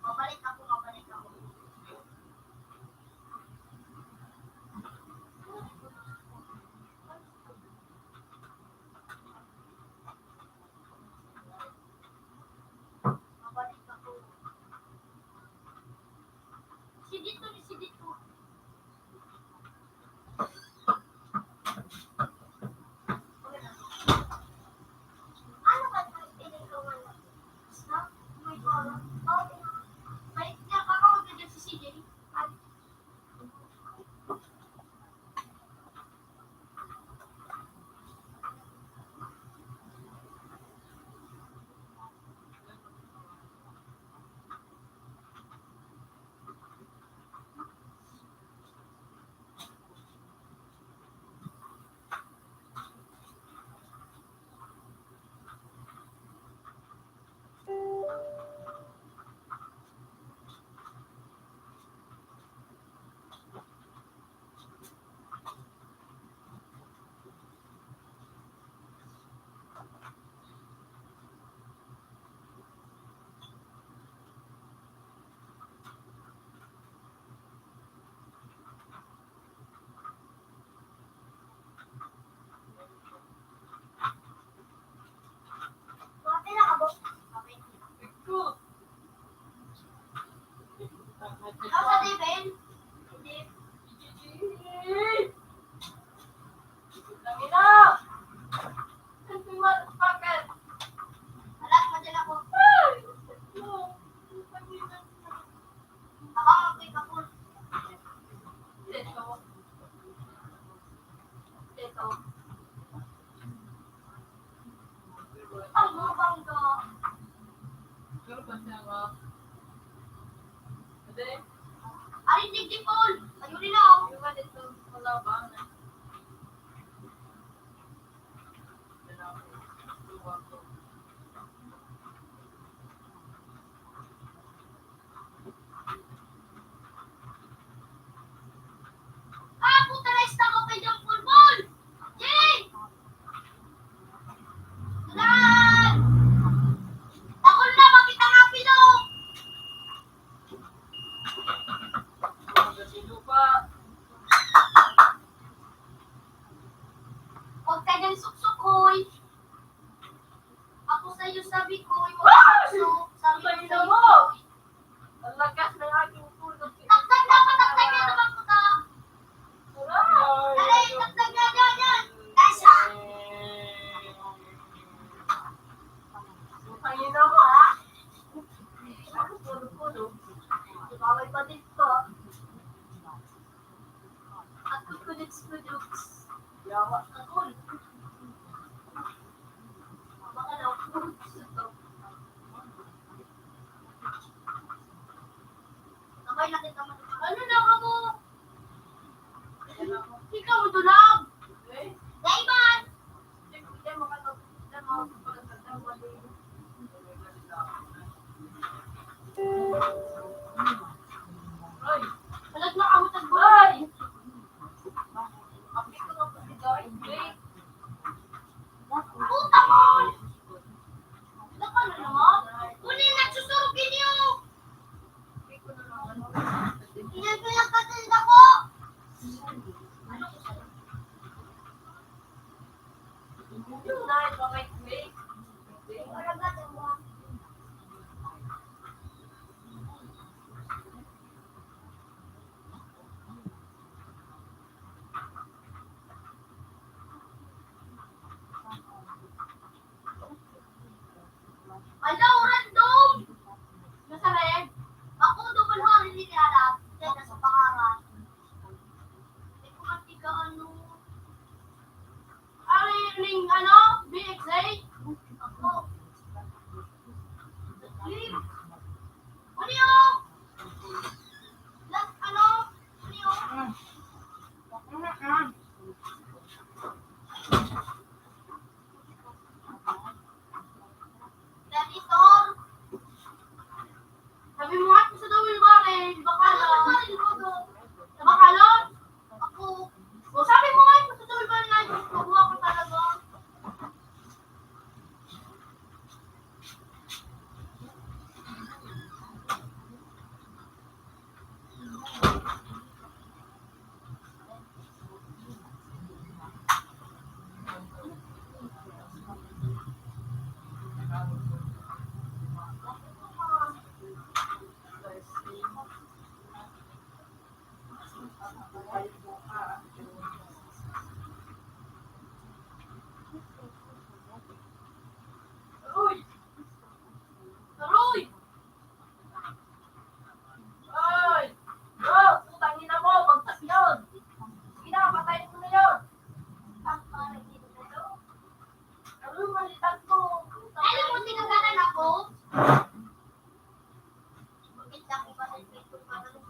Mabalik ako, mabalik ako. Mabalik ako. Si dito, si dito. Arin, digdi, Paul! Ayun nila, oh! Ah, puta na, ista ko kay John Paul Paul! Jay! Tagal! Takol na, makita nga, Pino! Ano na ka mo? Ikaw, dulag. Daiman! Palag na kamo tagboy. Puta mo! Nagkano naman? Kunin, nagsusurog ninyo! Ilan ko lang katinda ko? Hello, random! Nasa red? Ako, double hari ni Tiara. Diyan na sa pangaran. Hindi ko man tiga ano. Ari, ning ano? B X A? Ako. Leave. Ano yun? Last ano? Ano yun? Sabi mo nga, sa daw yung baril, bakalon. Sa bakalon? Ako. O, sabi mo nga, sa daw yung baril, nagkukuha ko talaga. Aroy! Aroy! Ay! Yo! Putang ina mo! Bagsak yun! Sige na, patayin mo na yun! Aroy, malitan ko! Alam mo, tinagaran ako? Bakit ako ba nandito pa rin?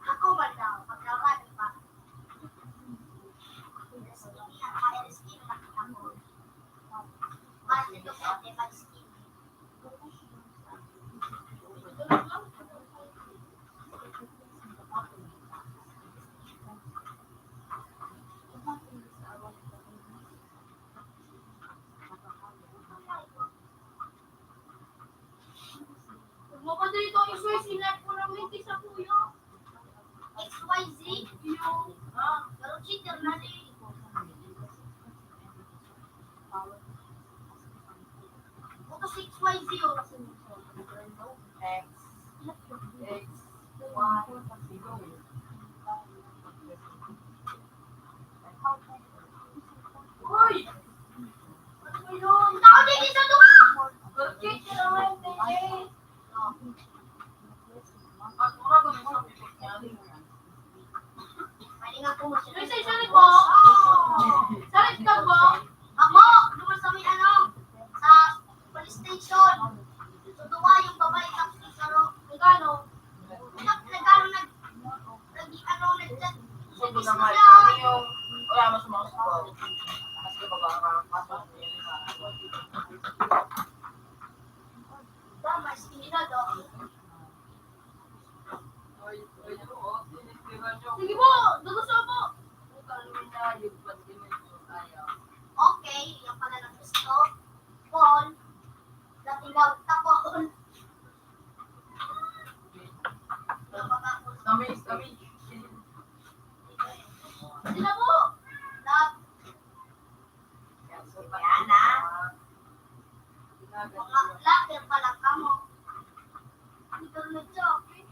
Ako man daw, pagkawali pa. Mas ito po, di ba, skin? Huwag mo pa dito, Isoy, sinat ko lang yung isa, kuya. X Y Z? Iyo. Ah, pero cheater na rin. Buto si X Y Z, oh. X, X, Y, Z. Uy! Ano yun? Tao din isa to, ah! Bakit ka naman, Tete? Ay, say, sorry po. Sorry ka po. Ako, doon sa may ano, sa police station. Tutuwa yung babae tapos yung saro. Nagano? Nag-, nagano, nag-, nag-, ano, nag-chat. Sa Bismillah. Wala mas mga suko. Mas ka ba ba? Mas mga suko. Tama, sige na daw. Sige po, duguso po. Okay, yan pala ang gusto. Paul, dating daw sa Paul. Kami, kami. Sila po. Love. Yan, ah. Mga vlogger pala kamo. Ito na joke, eh.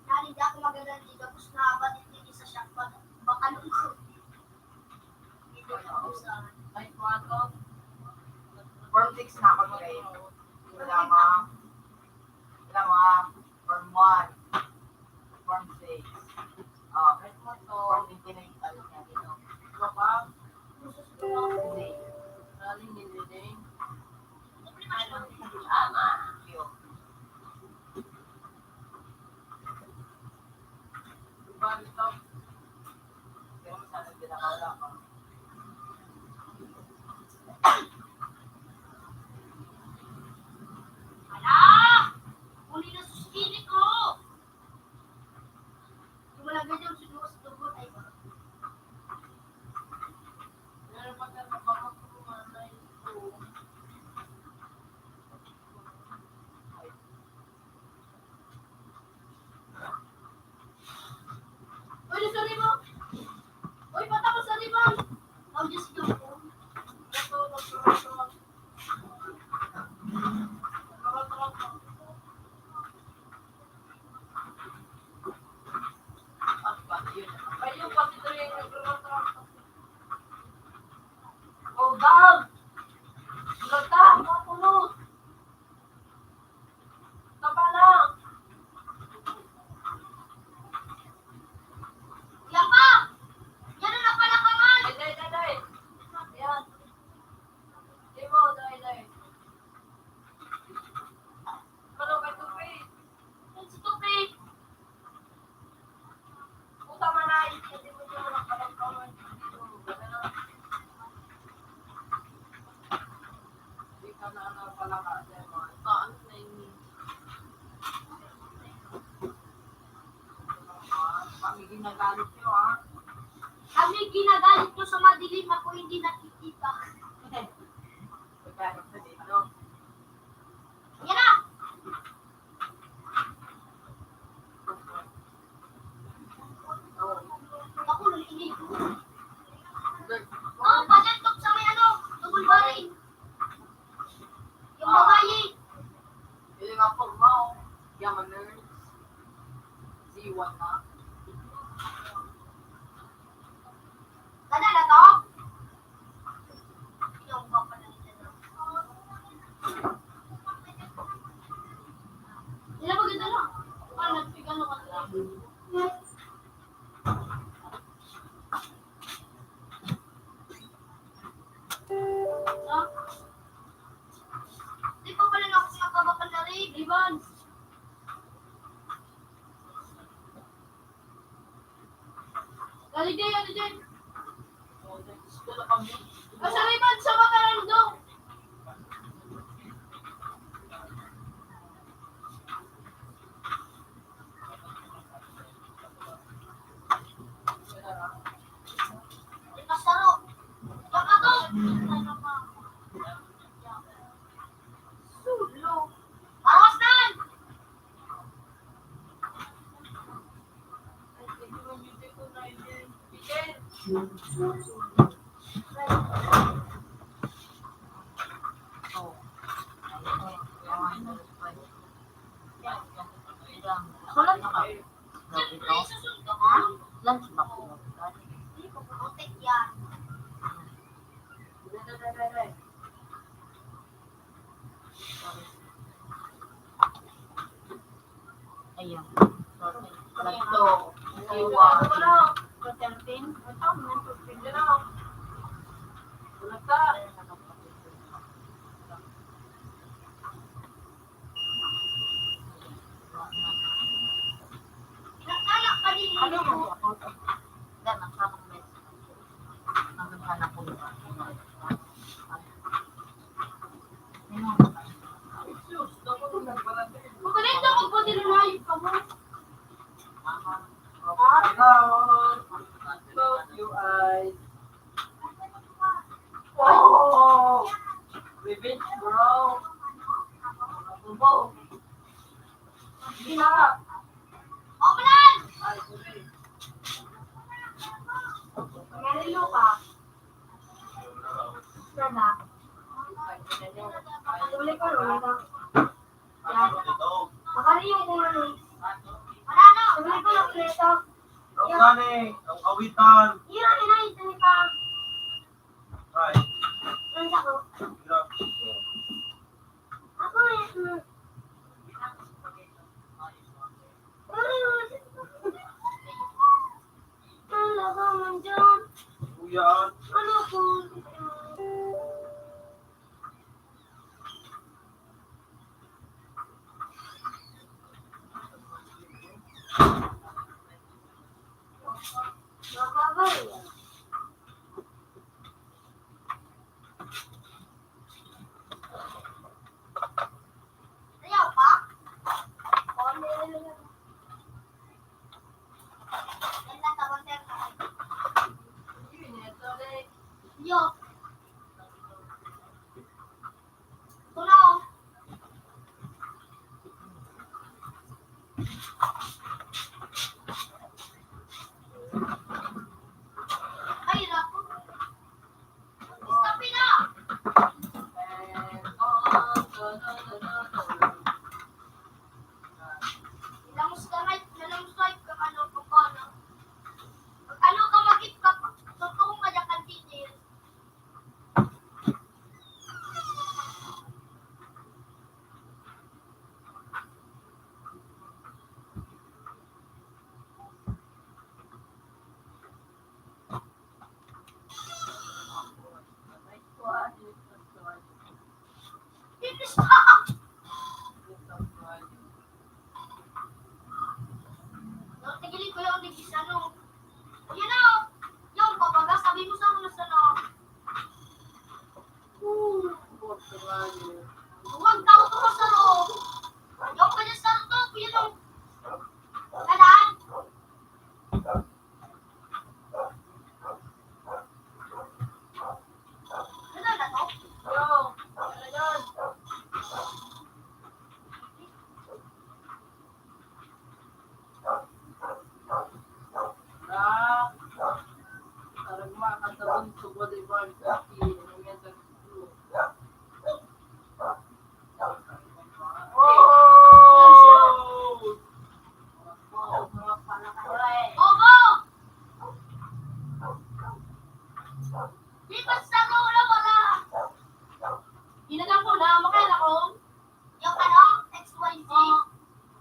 Nani, di ako maganda dito. Tapos na, ba't hindi sa shop pa? Baka nung ko. Dito na ako sa... Ay, kwarto. Form six na ako, guys. Wala, ma. Wala, ma. Form one. Form six. Ah, form twenty-nine tayo niya dito. Ano pa? Hindi. Galing, hindi din. Ano? Tama. Yun. Diba, ito? Pero masyadong pinakala ko. Hala! Huli na sus kini ko! Yung malagay dyan, siguro sa tubod, ay, Uy, sa ribon! Uy, patapos sa ribon! Ang Diyos ko. Ayun, pati ito yung nagre-retract. Oh, Dam! Gata, mapuno! Tama lang! Yan pa! Yan ang napalakangan! Ay, day, day, day! Yan! Di mo, day, day! Ano kay Tupi? Yan si Tupi! Puta, manay! Hindi mo yung mga palangkawan. Hindi ka na, ano, palaka, diba? Ito, ano na yun? Kami ginagalit nyo, ha? Kami ginagalit nyo sa madilim, ako hindi nakikita. Pagkalit na dito. Yan na! Ako, nainig ko. Oh, palantok sa may ano, double barrel. Yung babae. Yung ako, wow. Yung mga nerds. Z one na. Kada na to? Sila maganda na. Parang nagpigano ka talaga. Ha? Di pa pala na ako sa kabakan na rin, Ivan. Dali, Jay, ano, Jay? Kasariban sa Matarandong. Kasaro. Sulo. Awas na! Ako lang sa Grabe to. Ha? Lunch ba po? Putik yan. Ayan. Sorry. Lunch to. Iwan. Ito, thirteen. Ito, thirteen. Ito. Ano mo? Yan, ang tamang message. Ang naghanap ko. Magpalit na, magpatilunayo ka mo. Close your eyes. Oh! Revenge, bro. Tubo. Sige na. Ay, sorry. Nalilo ka. Sana. Tuloy ka, Lola. Yan. Makari yung ulo ni. Wala na. Tuloy ka, Lola. Yan. Ang awitan. Yan, yan, yan, yan. Ay. Ang sako. Hirap. Tigilin ko yung nagis-, ano. Ayan na, oh. Yung babaga, sabi mo sa mga sana. Huwag ka utuwa sa loob. Yung kanya sa loob, yun ang kalaan. Ginagang ko na, makain ako. Yung ano, X Y Z? Oo.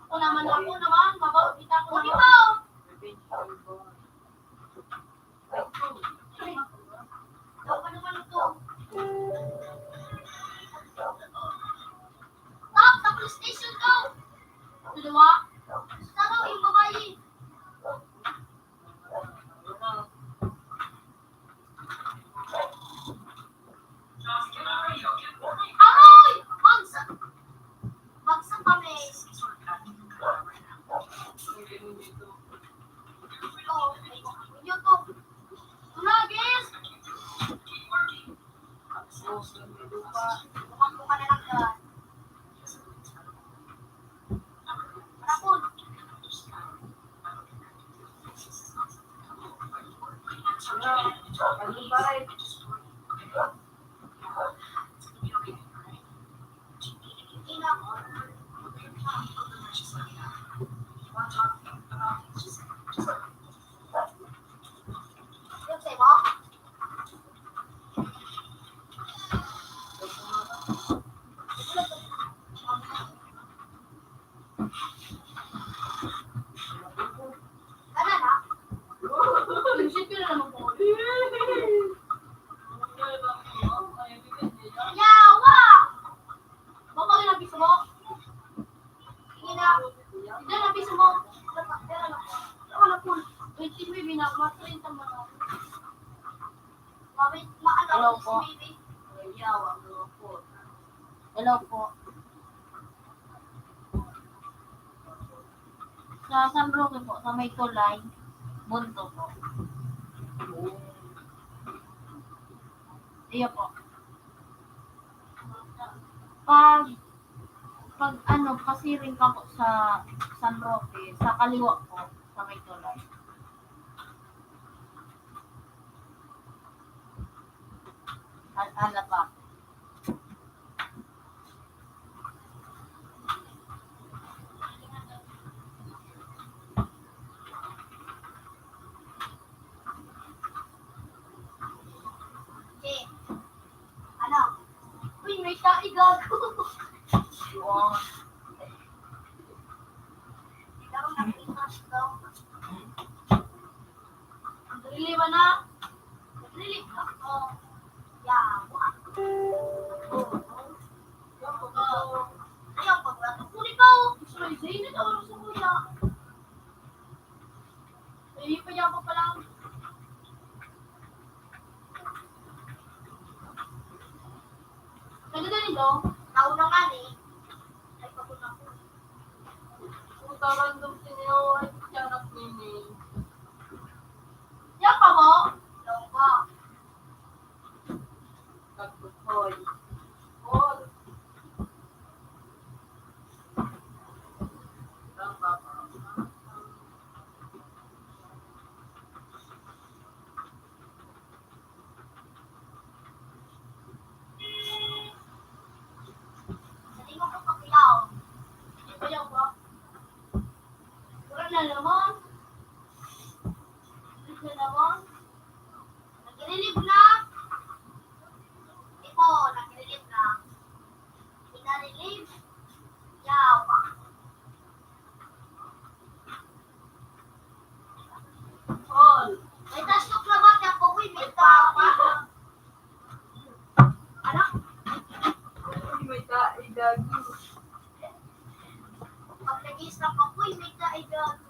Ako naman, ako naman, mababita ko naman. Stop sa police station ko! Dalawa. Sa daw yung babae. Aroy! Bagsak! Bagsak kami. Oh, YouTube. Tulagis! Bumakbo ka na lang dyan. Rapon. Yawa! Baka yun ang piso mo? Sige na. Sige na, piso mo. Ano na, full? Twenty, may binago. Treinta mga. Hello po. Hello po. Sa San Roque po, sa may tulay, Bonto po. Iyo po. Pag, pag ano, pasiring ka po sa San Roque, sa kaliwa po, sa may tulay. Al-, ala pa. Ano? Uy, may Kaiga ko. Naglilima na. Naglilima na. Oh. Yawa. Oh. Ayaw pa ba? Kunin pa, oh. Sorry, Zainab, oras na, kuya. Eh, yung kanya pa pala. Nagdadali, no? Tao na nga, eh. Ay, pagod ako. Puta, random siniyaw, ay, tiyanak nini. Yan pa mo? Yan pa. Hoy. Hoy. Sa lima ko pa kailangan. Hindi pa yan ba? Wala na naman. Wala na naman. Nag-relieve na. Ito, nag-relieve na. Pinarelieve. Yawa. Paul. May tasok na ba? Kaya po, uy, may tao. Ano? Uy, may tae, gagi. Pag nag-i-stop ako, uy, may tae, gagi.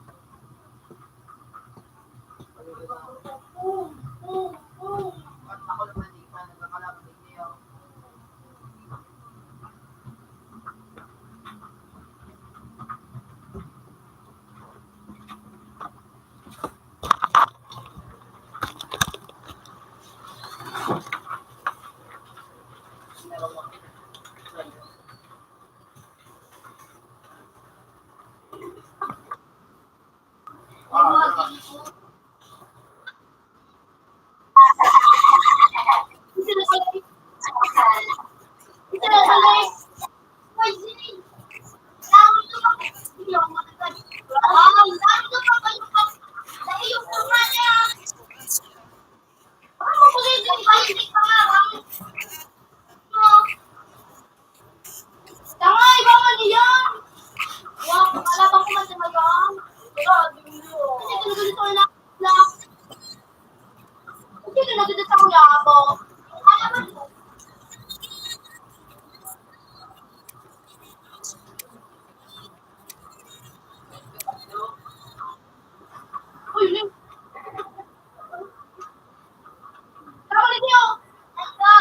Tanga, iba man iyan. Wa, wala pa ko man sa magang. Wala, di mo. Kasi kung gusto ko na, na, kasi kung nagdadasal ko na ako. Kaya man po. Uy, uy. Tama na niyo. Ay, ka.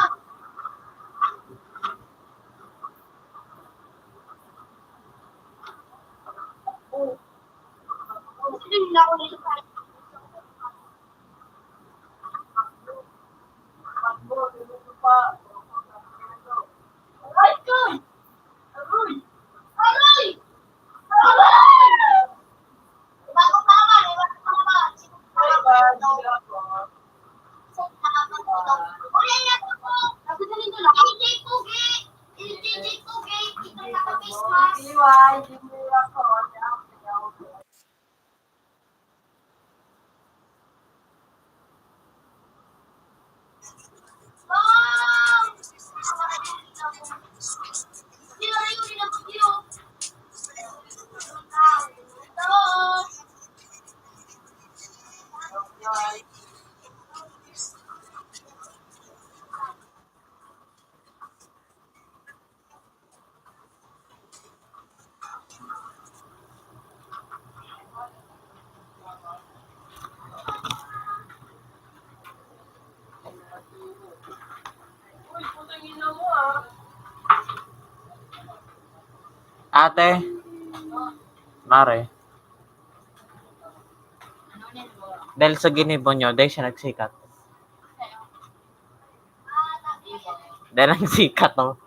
Ate, Mare, dahil sa ginibo nyo, dahil siya nagsikat. Dahil ang sikat, oh.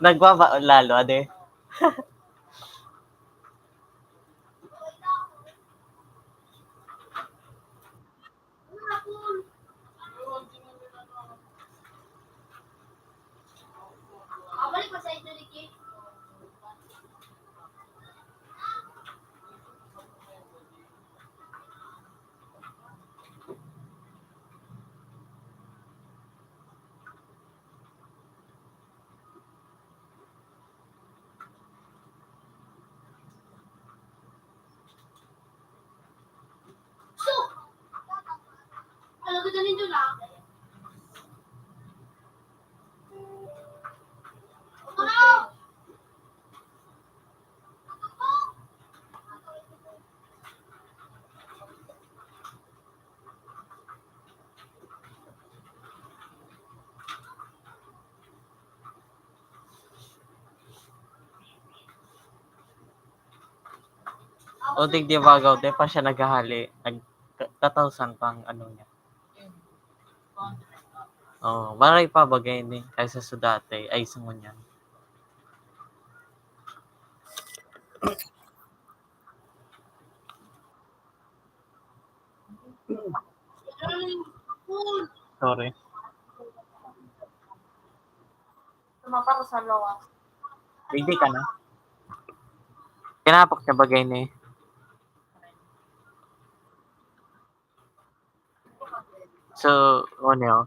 Nagbabaon lalo, ade. O, tigdi bagaw, di pa siya naghahali, nagtatawsan pang ano niya. Oh, maray pa bagay ni kaysa sa dati, ay, sa ngunyan. Sorry. Tumapa ko sa lawas. Hindi ka na. Kinapok niya bagay ni. So, ano yun?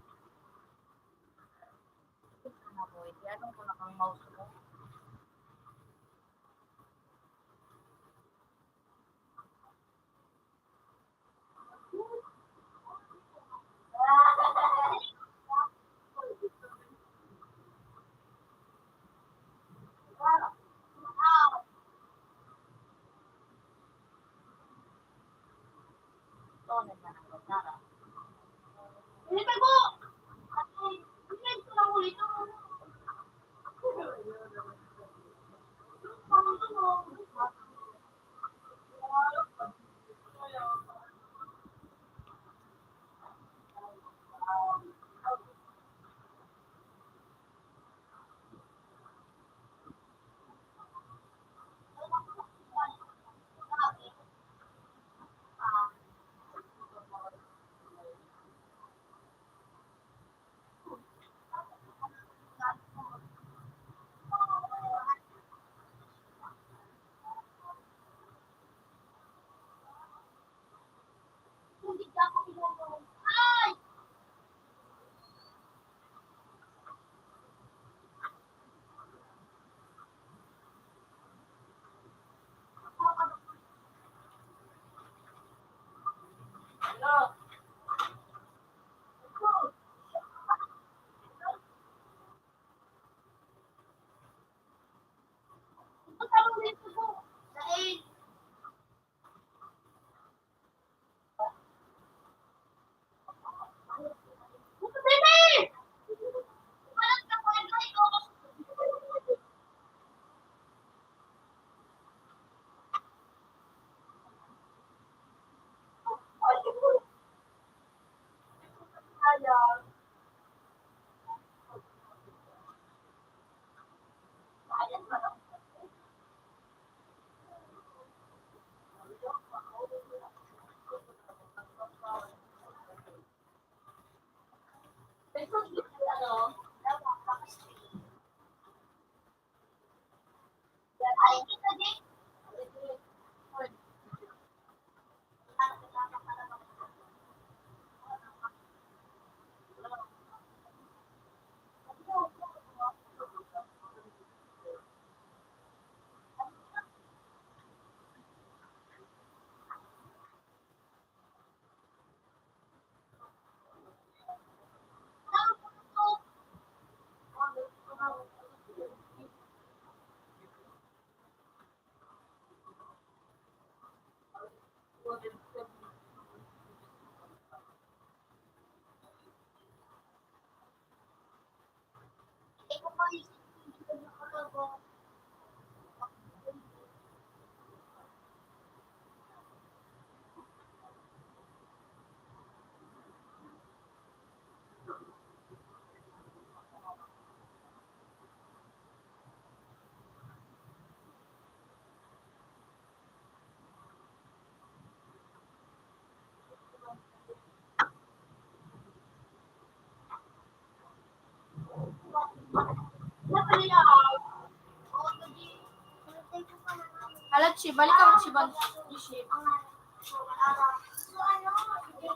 Alat siya, balik ang siya. Twelve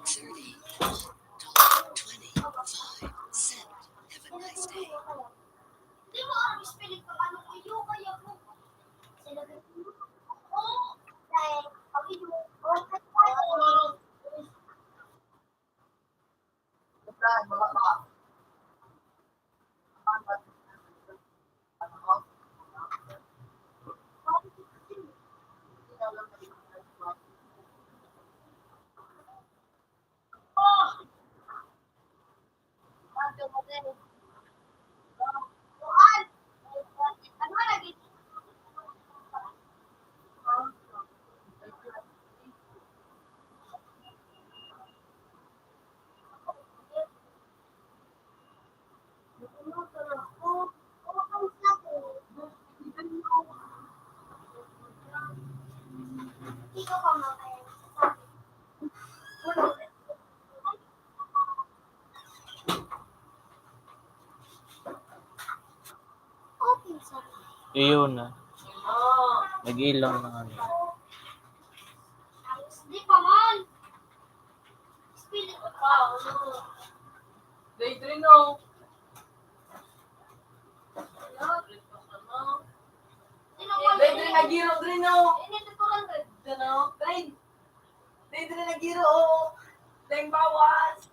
thirty, twelve twenty-five, send. Have a nice day. Iyon na. Nag-ilang na nga. Daydream, no? Daydream, nagiro, dream, no? Dream. Daydream, nagiro, oh. Daing bawas.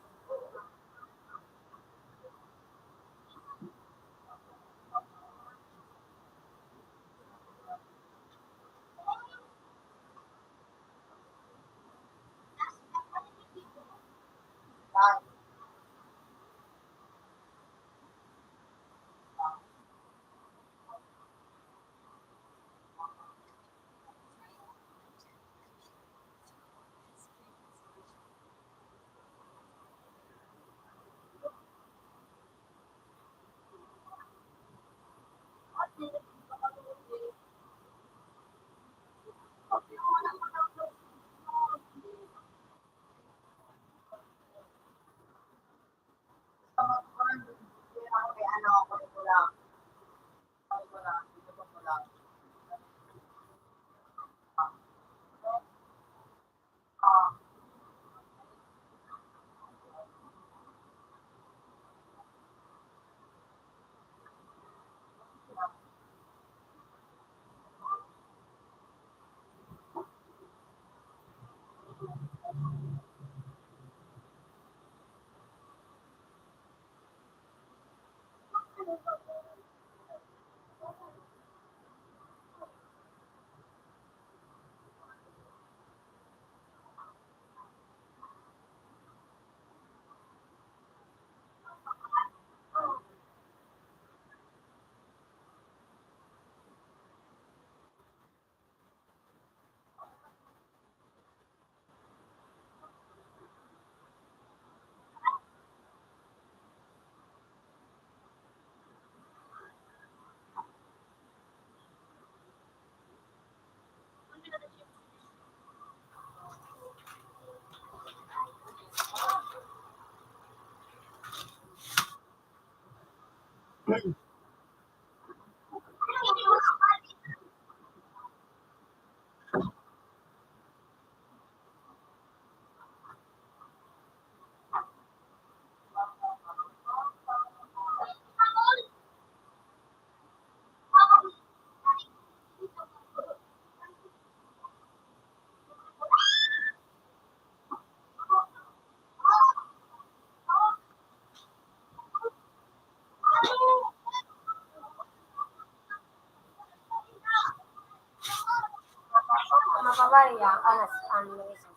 Mababa ya ang alas, ang reason.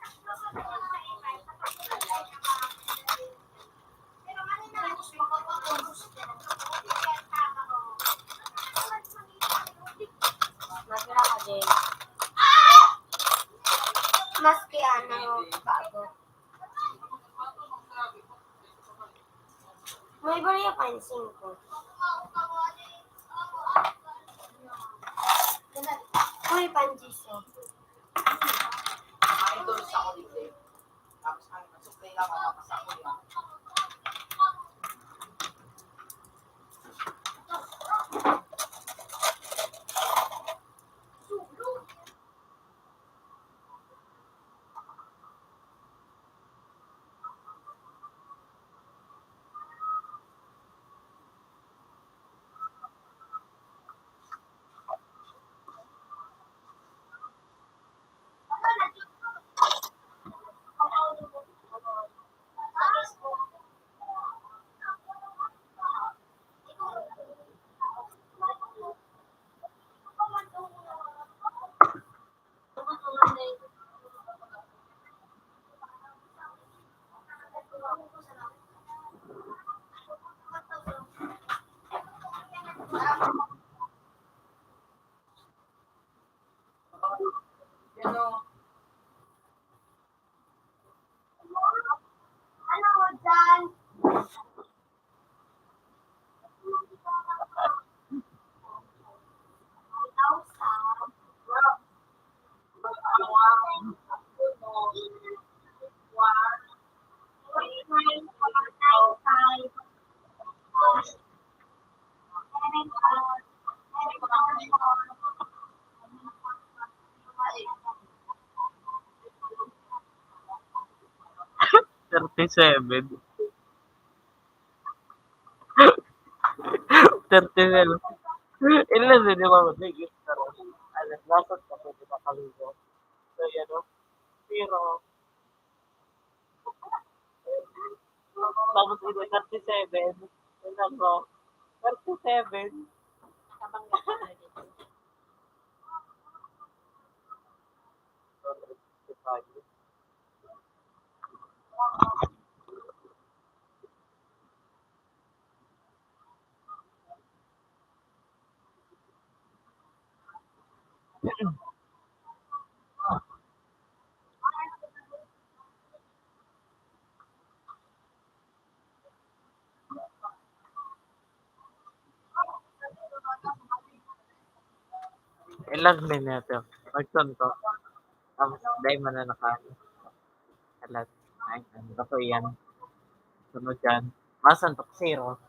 Maski ano, bago. May bariya pa yung singko. Uy, panjiso. Thirty-seven. Thirty-seven. Ilan na, di ba? May gift na rin. Alas, lasot ka, pwede makaligo. So, yan, no? Pero, tapos ito, thirty-seven. Yun lang, no? Thirty-seven. Ilag minuto. Magsuntok. Tapos, dahil mo na naka-, alas, ay, ano ba to yan? Sunod yan. Masuntok, zero.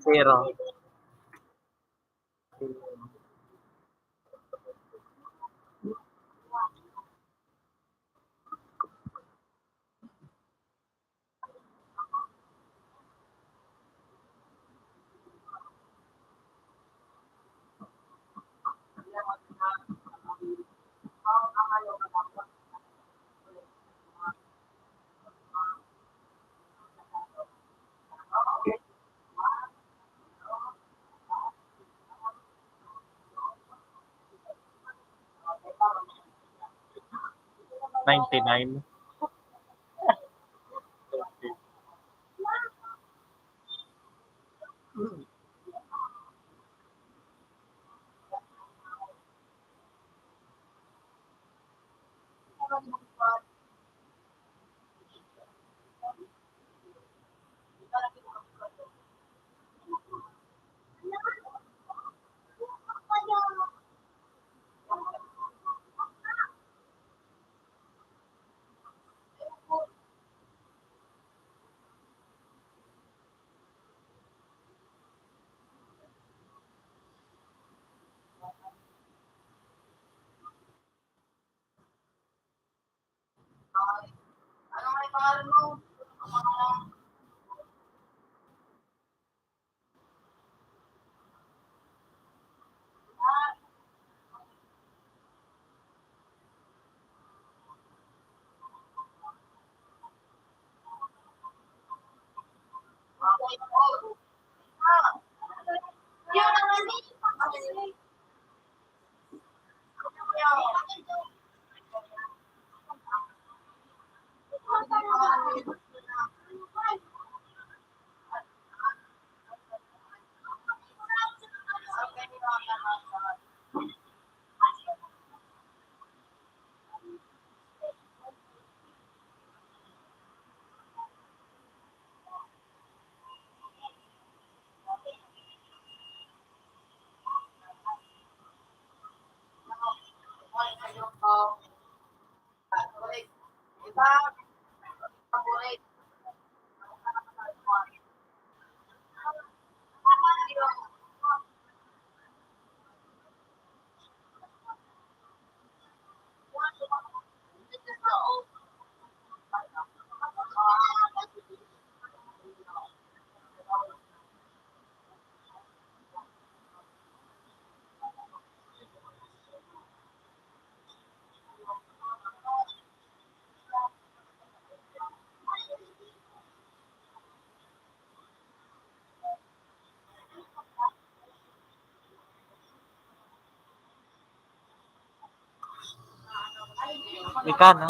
Zero. Ninety-nine. Ika, no?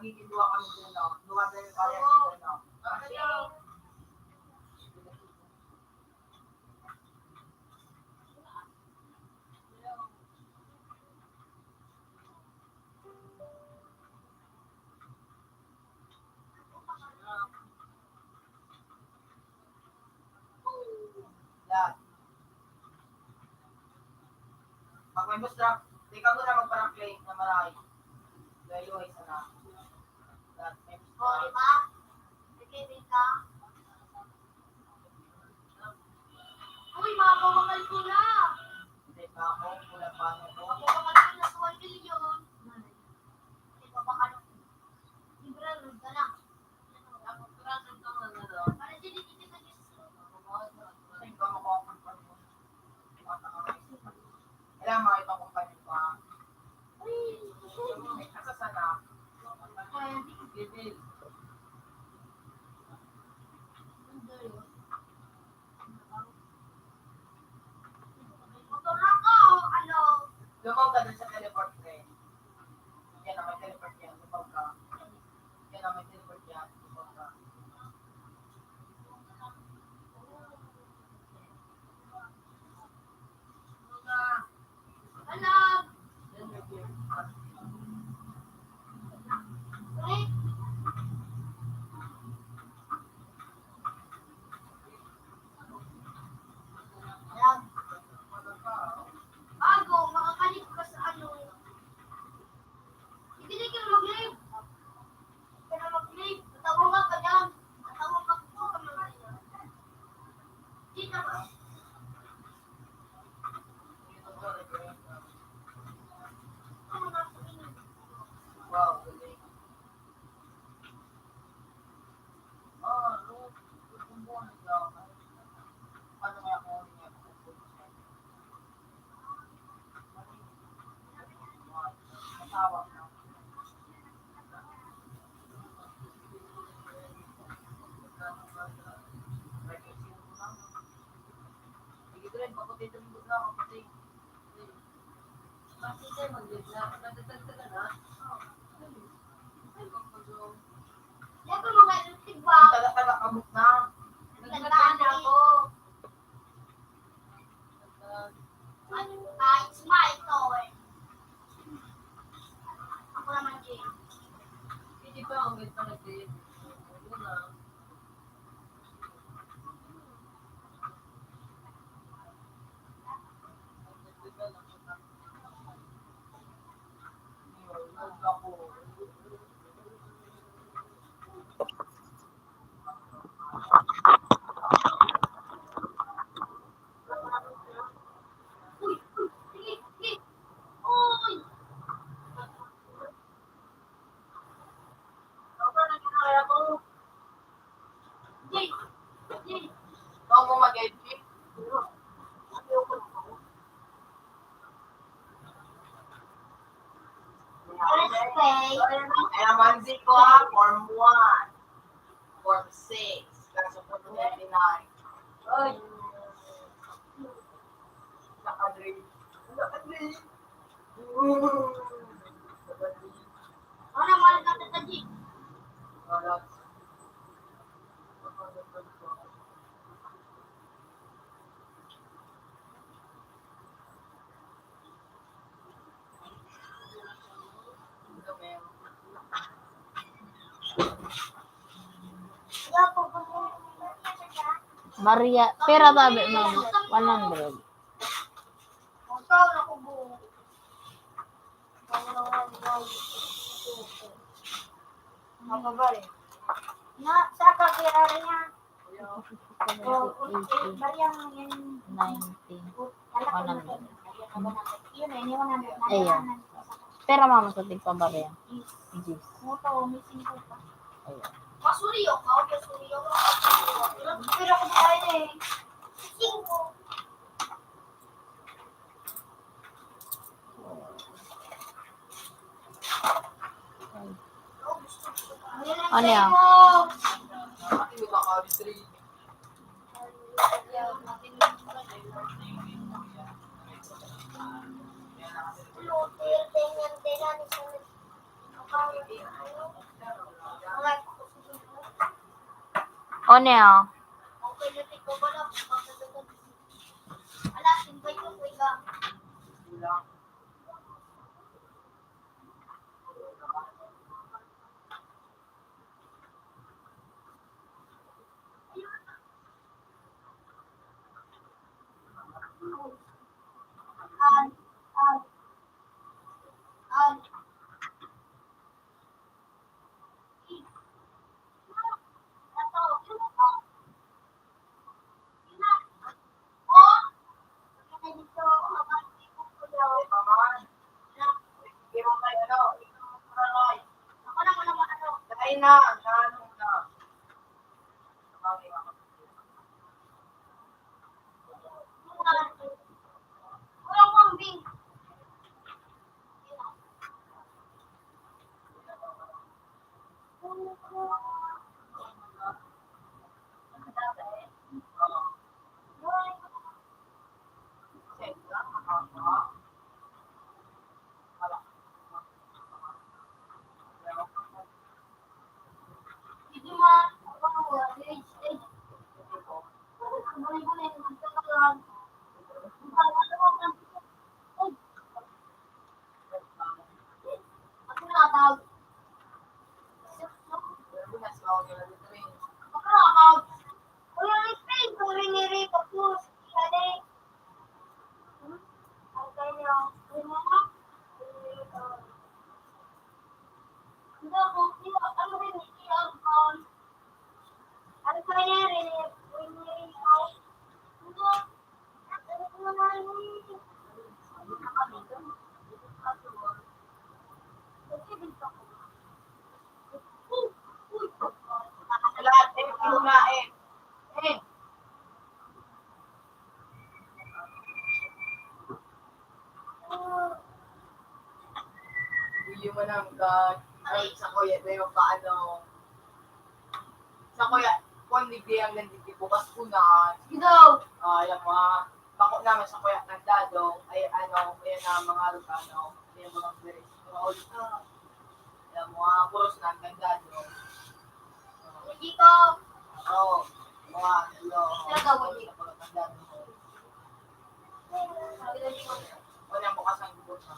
Duwa kami dyan, no? Duwa na yung kaya ko, no? Yan. Pag may bootstrap, di ka muna magpa-claim na maray. Dahil yung isa na. Yan. May bootstrap. O, di ba? Sige, di ka. Uy, mga kawakal ko na. Hindi pa ako, wala pa ako. Mga kawakal ko na sa one million. Hindi pa ba ano? Libre, ka na. Kailangan makita kong kanil pa. Ay, asa sana? Level. Motor lang ko, ano? Lumaw ka dun sa teleport, pre. Yan ang may teleport yan. Lumaw ka. Yan ang may teleport yan. Lumaw ka. Alam. Ayan. Bago, makakalip ka sa ano. Hindi ka na mag-live. Hindi ka na mag-live. Natawa ka pa dyan. Natawa ka pa. Dito ba? Wow, galing. Ang taga-taga kabuk na. Nagkatahan ako. Ah, it's my turn. Ako naman, Jane. Hindi pa, ang ganda na din. Ano na? Gusto mo mag-edit? Ay, naman si ko, ah, form one, form six, kaso po twenty-nine. Ay. Nakadream. Nakadream. Ano, mahal ka, Tata G? Wala. Maria, pera tabi, mama? One hundred. Mababa eh. Na, sa kagirara niya. Nineteen. One hundred. Yun eh, ni one hundred na. Ayan. Pero mama sa tigpabarya. Yes. Moto, may singko pa. Ayan. Masuriyo ka, o masuriyo ka. Pero ako ba eh? Singko. Ano yan? O, ne, o. Iyo man ang God. Ay, sa kuya, may paano? Sa kuya, kung hindi ang nandito, bukas ko na. Sige daw. Ah, alam mo, ah, bako naman sa kuya, nagdadong, ay ano, kaya na mga ano, kaya mga biris. Mga ulit na. Alam mo, ah, puros na, nagdadong. Hindi ko. Oo. Mga, ano, talaga, hindi. Nagdadong. Wala mo kasang gusto.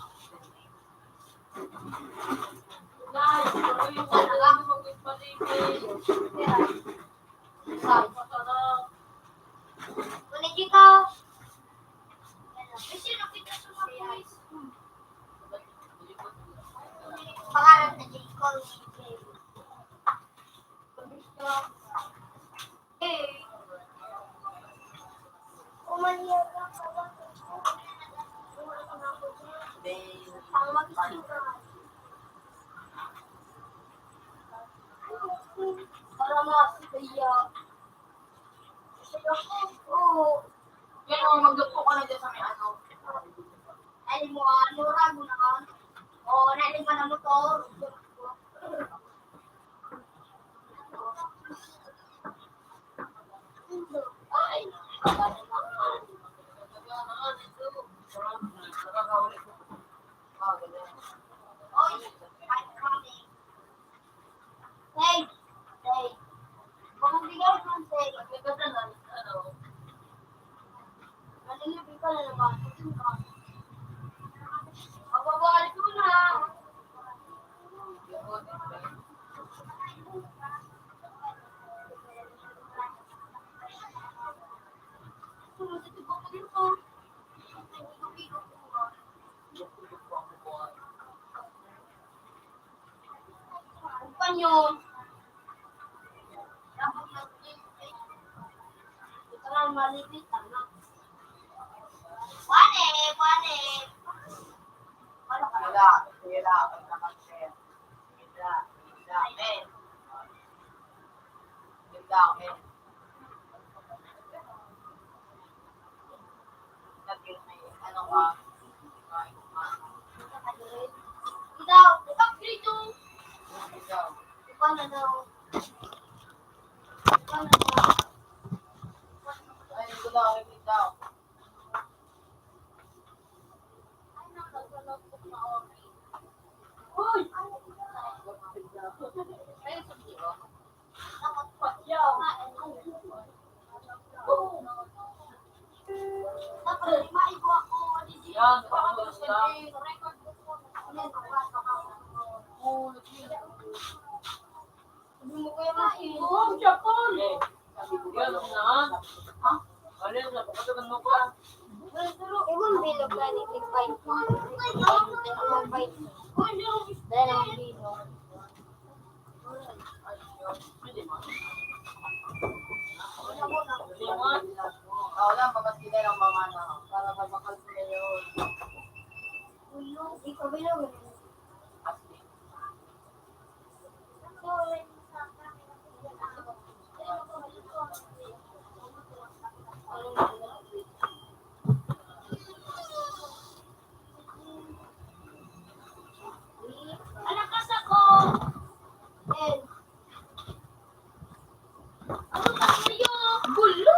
Pangalan na J. Cole. Para mas kaya. Oo. Pero magluto ka na dyan sa may ano. Ay, mo, ano, rago na ka? Oo, nailing ka na motor. Panyo. Wala, wala. Yan, tapos na. Yan, unahan. Ano yan? Napakatagal mo pa. Ibang bilog na ni Tigpay. Ang Tigpay. Dahil ang bilog. Wala, mga sila ng mga na, para mabakal sila yun. Bilog, ikaw bilog. Alakas ako! Eh. Ano ba kayo? Gulo!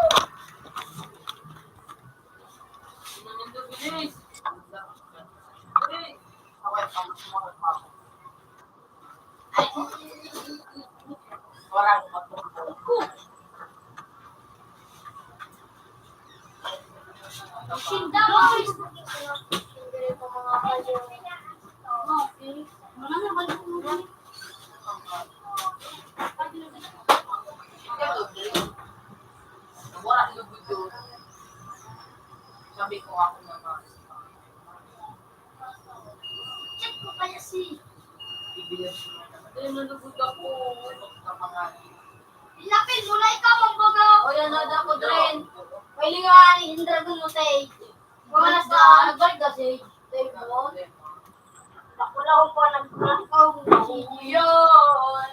Bilis! Bilis! Sabi ko ako naman. Chat ko kaya si Bibilang ko na. Ay, nalugod ako. Kapangani. Lapit mo na ikaw, ang baga. O, yan na, dako, Dren. Pwede nga, ani, yung dragon mo, Tay. Wala sa, nagbarga, si Tay mo. Ako lang, ako lang, ako lang. Yun.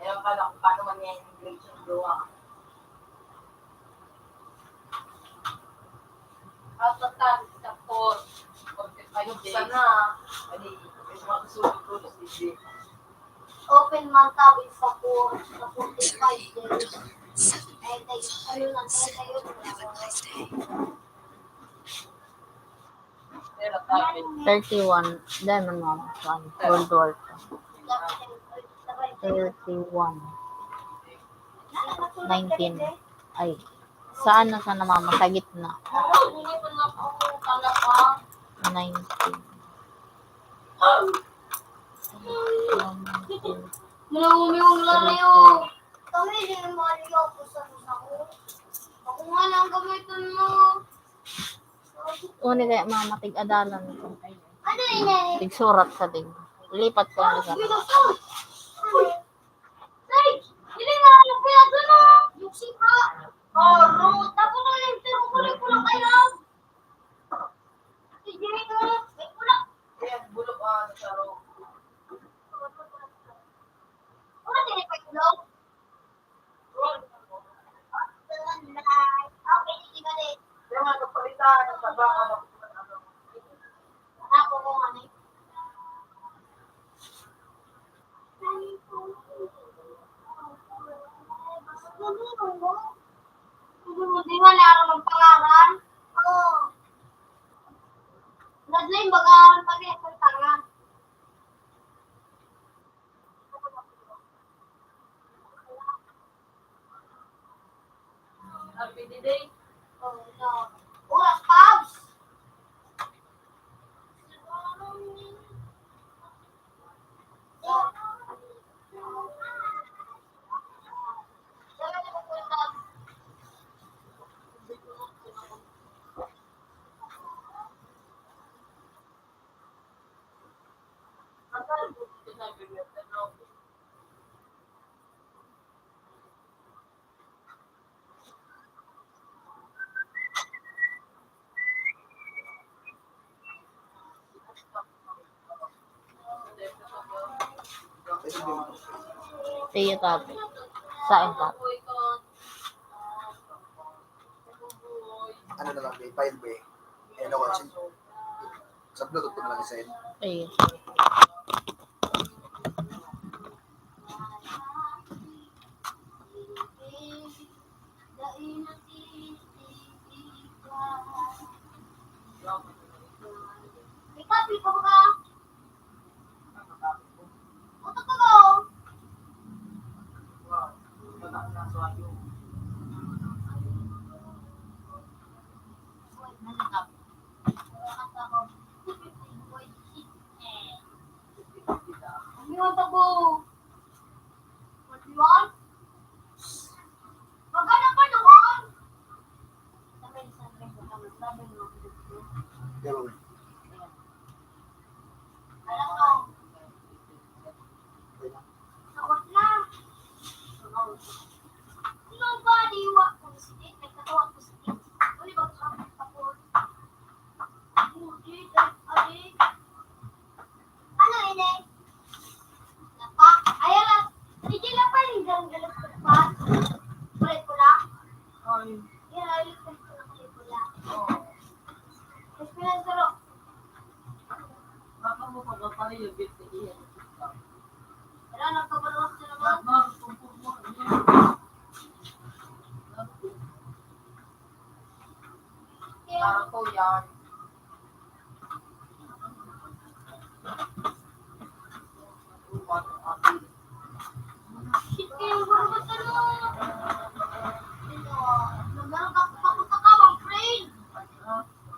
Ayan pala kung paano man niya i-grade yung jowa. At pagtapos sa course, forty-five days. Sana, hindi, yung mga susunod ko, hindi. Open man tabi sa course, sa forty-five days. Ay, ay, ayun lang, ay, ayun lang. Thirty-one. Diyan man, mama. One. World War Two. Thirty-one. Nineteen. Ay. Saan na sana, mama? Sa gitna. Nineteen. Mula umiwang lalayo. Kami, di mo aliyaw ko sa usa ko. Ako nga lang gamitin mo. Uni kaya, mama, tig-adalan ko. Ano yun eh? Tigsurat sa tig. Lipat ko na sa. Ay, hindi nga, ano po yan? Ano? Yung sipa. Oh, tapos na yung tiro ko rin, kulang kayo. Sige, ito. May kulang. Ayan, bulok, ah, sa ro. Ano, hindi pa yung loob? Hindi mo di nga naroon ang pangaran. Oo. Nadlay, baga ang pag-iyak ng tanga. Happy day. Oh, no. Oras, Pabs! Sige, Papi. Sain, Papi. Ano na lang, be? File, be? Eh, ano ko, sin-, sa Bluetooth ko na lang i-send. Sige. Ano ini? Lapa. Ayan lang. Sige lang pa yung ganun-ganun pa. Kulay pula. Ay, Yan, ayun yung kulay pula. oo. Mas pinasarap. Baka mo pagpapaliyag, bit na iyan. Wala, nagkabalwas na naman. Baka mo pagpapaliyag. Para ko yan. Shit, kayo, bro, ba't ano? Naglalagak pa ko sa kamang, friend.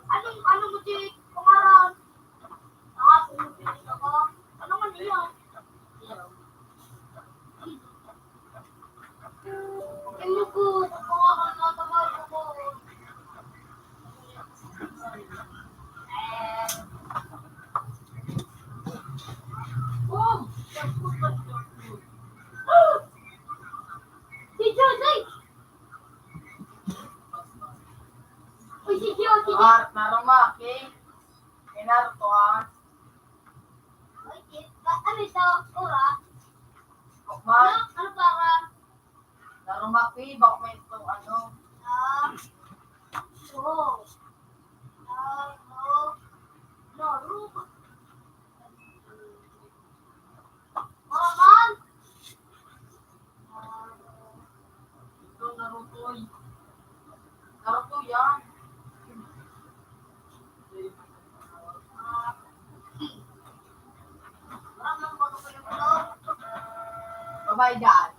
Anong, ano mo, Jake? Pangaran? Ah, sumusunod ako. Ano man iyan? Ano po? Pangaran na kamay ko. Si Jose! Uy, si Jose! Mar-, maruma, okay? May Naruto, ah. Uy, di ba, ano ito? Ura? Mar-, Ano? Ano para? Naruma, okay? Baka may itong ano. Ah, oo. Ah, oo. Naruto. Ura man! Ito, Naruto, eh. Naruto yan. Bye-bye, guys.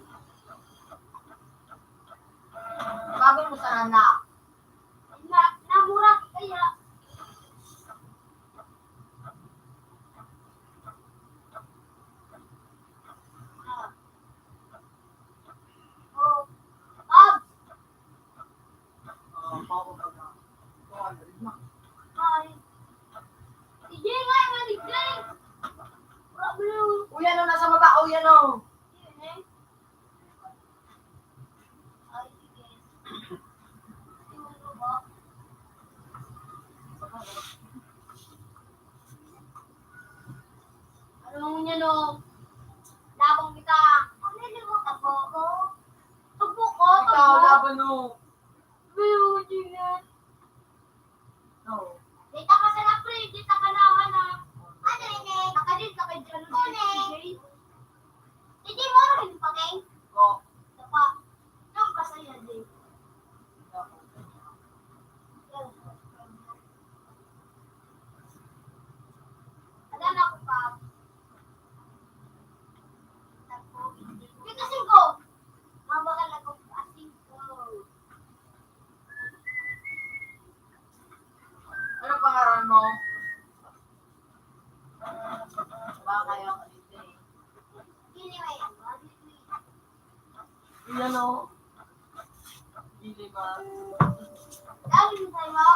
Bago mo sana na. Na, namura kaya. Oh, Pabs! Ay. Sige nga, nga ni Jay. Wala mo yun. Uy, ano, nasa baba? Uy, ano? Yun eh. Ay, sige. Yung ano ba? Ano mo niya, no? Labang kita. Ano yung mga tapo ko? Tapo ko, Ikaw, tapo. Laban, no? Pero, hindi nga. No. Dita ka sa lapre, dita ka na, ano? Ano ini? Baka din ka kay John Kone. Hindi mo rin pa, Keng? Ko. Sapa. Yung kasaya din. Wala na ako pa. May kasing ko. Mabakal ako kasing ko. Ano pangaran mo? Ba kayo ang alipin? Anyway, Yan o. Dili ba? Gawin mo kayo.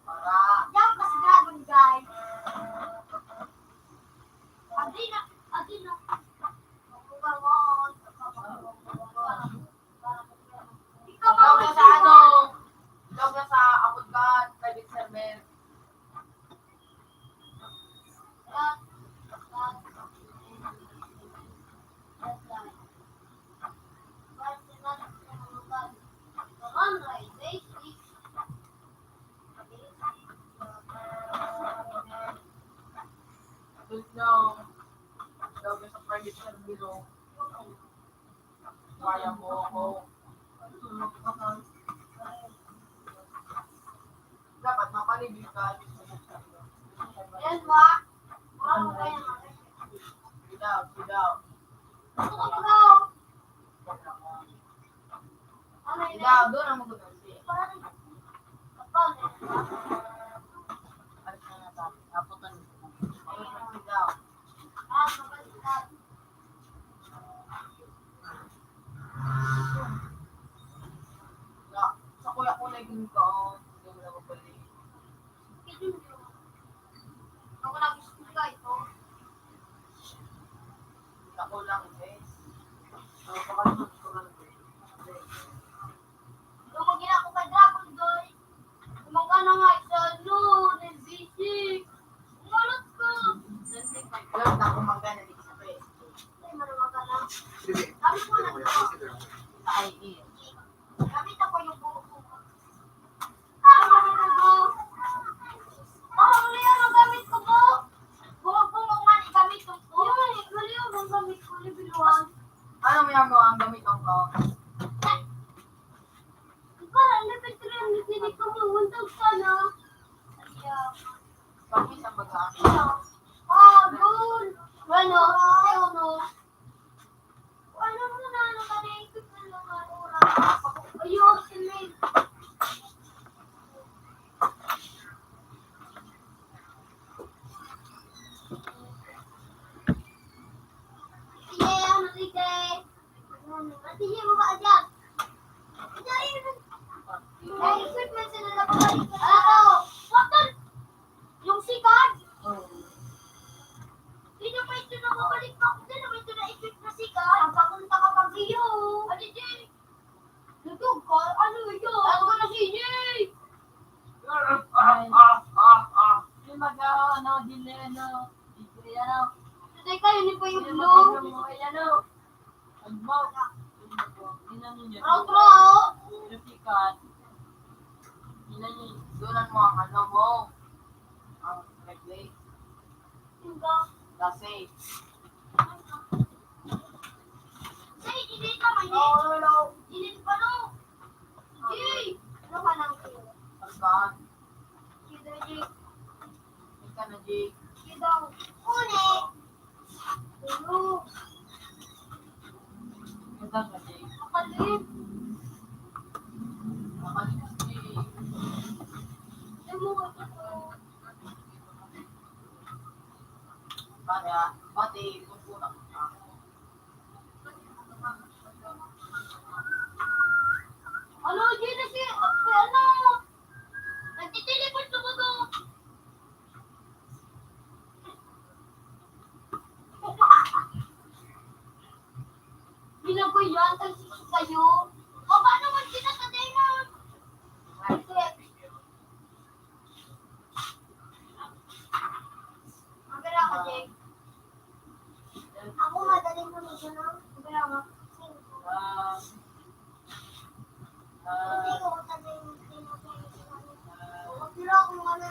Para. Diyan ka sa dragon, guys. Agi na, agi na. Ikaw Ikaw ka sa ano? Ikaw ka sa Apod God, private server. No. Daw sa private sa biro. Kaya mo ako. Dapat mapanibig ka. Yan, wa. Wala mo kaya nga. Sigaw, sigaw. Gusto ko, bro. Ano yun? Sigaw, doon ang magandang siya. Kapag. Alis na nga tayo. Aputan. Sigaw. Ah, kapag. Sa kuya ko na yung kaon, hindi mo na mabalik. Ako lang gusto ko ito. Ako lang, eh. Ako pa lang gusto ko lang, eh. Lumagyan ako kay Dragon Boy. Gumagana nga, isa, no, N B C. Umalot ko. Alam na, gumagana din sa P S P. Ay, maluwagan na. Sabi ko na, ay, eh. Gamit ako yung buhok ko. Ah, ano mo? Oh, ang liyan ang gamit ko po. Buhok ko mo man, igamit ko po. Yun, ang liyan ang gamit ko, libiluan. Ano mo yan mo ang gamit mo ko? Parang level three hundred na di ko mawantag sana. Bakit ang baga? Ah, doon. Ano? Ano? Ano mo na, ano ka na, ikot na lang ang oras. Ayun, si Mel. Sige, ano, sige. Sige, baba ka dyan. Ay, equipment sila na pabalik. Ano? What the? Yung sikat? Oo. Hindi pa ito na pabalik pa ako dyan. May ito na equip na sikat. Ang papunta ka pag iyo. Ano, Jay? Lutog ka? Ano yun? Ako na si Jay. Ah, ah, ah, ah, ah. Yung mag, ah, ano, Jay, ano, Jay, ano. Patay kayo, hindi pa yung Yung blue. Mag-, ano, Agbaw. Ina ninyo. Bro, bro. Yung sikat. Ina ninyo. Dulan mo ang ano mo. Ang reglay. Kasi. Say, hindi ka may Oo, hello. Hindi pa, no? Jay! Ano ka nang Pagkaan. Sige, Jay. Ika na, Jay. Sige daw. Uli. Tulog. Ika na, Jay. Makalim. Makalim, Jay. Alam mo, ito ko. Para, pati, kung kulang ka. Ano, Jay, na si, ano? Nagtiteleport ka ba to? Ginagoy yan, ay, kayo. Baba naman kita sa tenga. Ay, Magkano ka, Jake? Ako, madaling ko na siya, no? Magkano ka? Ah, ah, Hindi ko madaling ko na siya, no? Huwag nila akong ano,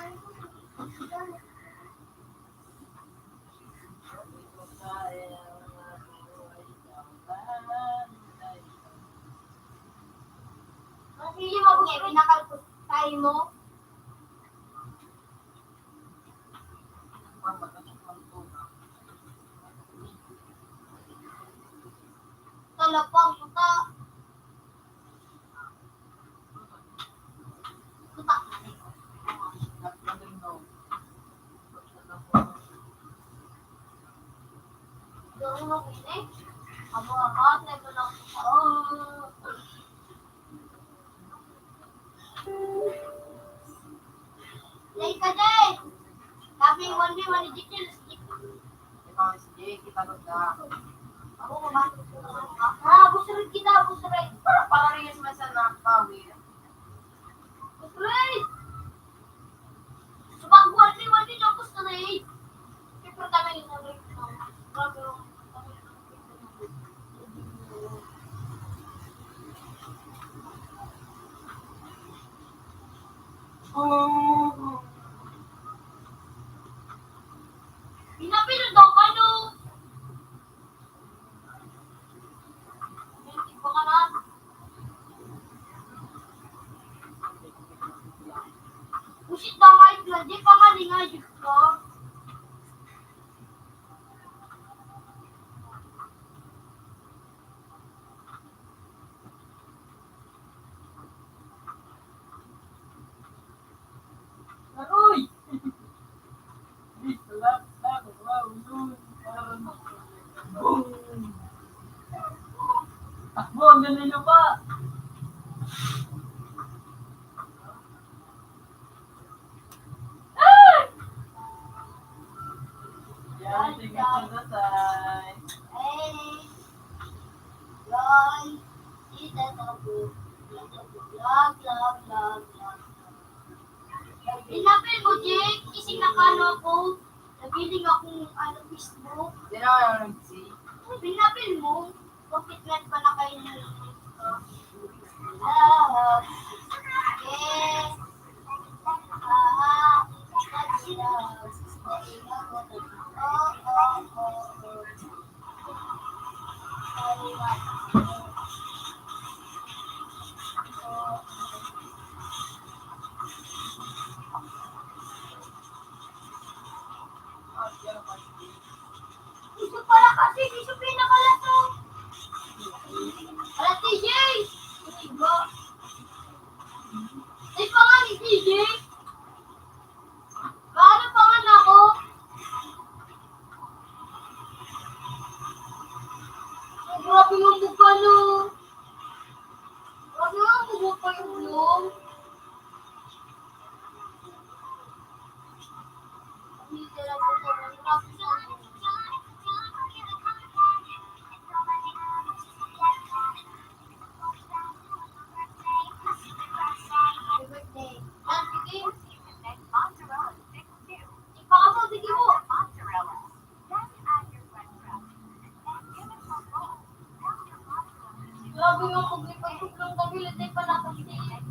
Kasi yung mga pinakalpos tayo mo. Talapang puta. Puta. Doon mo, Pine. Abo, abo, abo, abo, abo. Lay ka, Jay! Sabi, one day, one day, Jay, Jay. Ikaw, si Jay, kita ko na. Ako, mama. Ah, gusto rin kita, gusto rin. Para, para rin sa masa na, bawi. Gusto rin! Subang, one day, one day, tapos na na eh. Siyempre, kami rin, sabi ko, grabe, oh. Ano na ba? Ah! Yan, tingnan sa dasay. Hey! Yoy! Sita sa bu-, sita sa bu-, love, love, love, love. Pinapil mo, Jake? Kasi nakano ako. Nagiling akong, ano, Facebook. Sino ang nag-, si Pinapil mo? Bakit nga pa na kayo nag-, ah, yes. Ah, that's love. Oh, oh, oh, oh. Gusto pala kasi, gusto pinakalato. Ala, T J! Iba. Ay, pa nga ni T J. Paano pa nga na ako? Ay, grabe nga mukha, no? Grabe nga mukha pa yung ulo. Grabe nga paglipay ko ng gabi, hindi pa nakakatiis.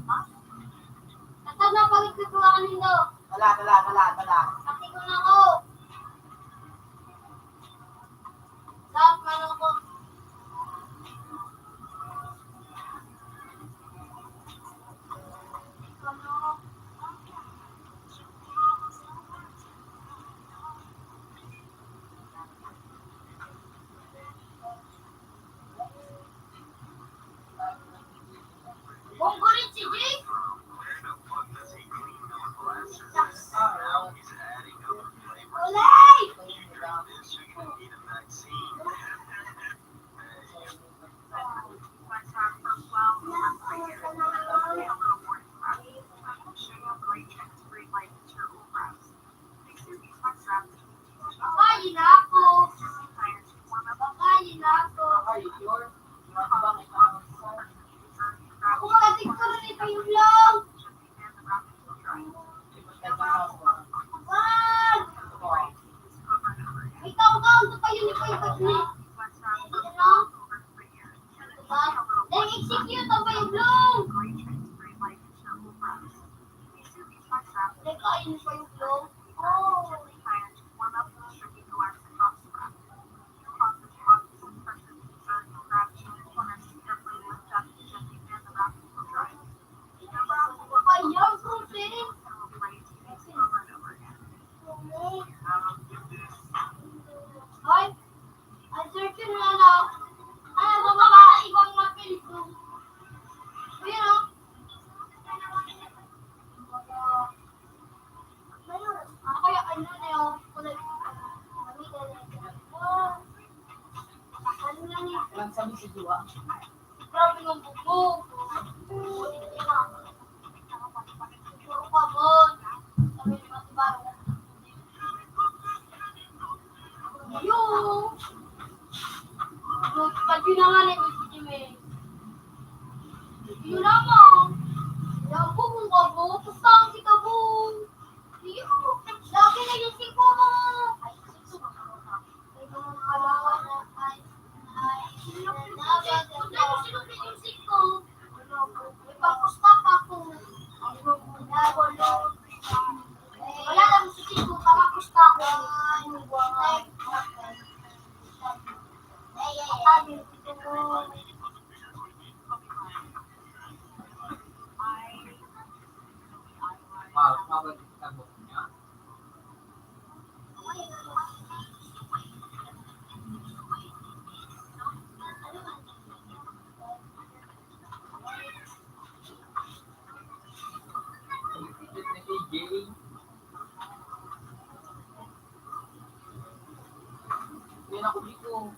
At ano, pagkikwentuhan nindo? Tala, tala, tala, tala. Pati ko na ako. Lahat man ako. Bonggo rin si Jake. Ulay! Pakain ako. Pakain ako. Ako, magandang ko rin ito yung vlog. Wag! Ikaw daw, ito pa yun, ikaw yung pag-, ano? Diba? Then, execute ang pa yung vlog. Teka, yun pa yung vlog. Oh. Hoy, ang search yun na, no? Ano, sa mga ibang mga field ko. Ayun, oh. Ano kaya, ano na yun? Kulay, ano na yun? Walang sabi si Juwa. Grabe ng bugbog. Puro ka, Bon. Sabi ni Mati Baro. Yo! Pati na nga na yung si Jimmy. Yun lamang. Yan po, kung kabo, pustahan kita, Bon. Iyo, lagi na yung siko mo. Ay, siko mo. Ay, mga kawawa na, ay, ay, sino yung siko? May papusta pa ako. Wala lang si siko, papapusta ako. Ay, ay, ay. Parang mabalik na buhok niya. Yan ako dito.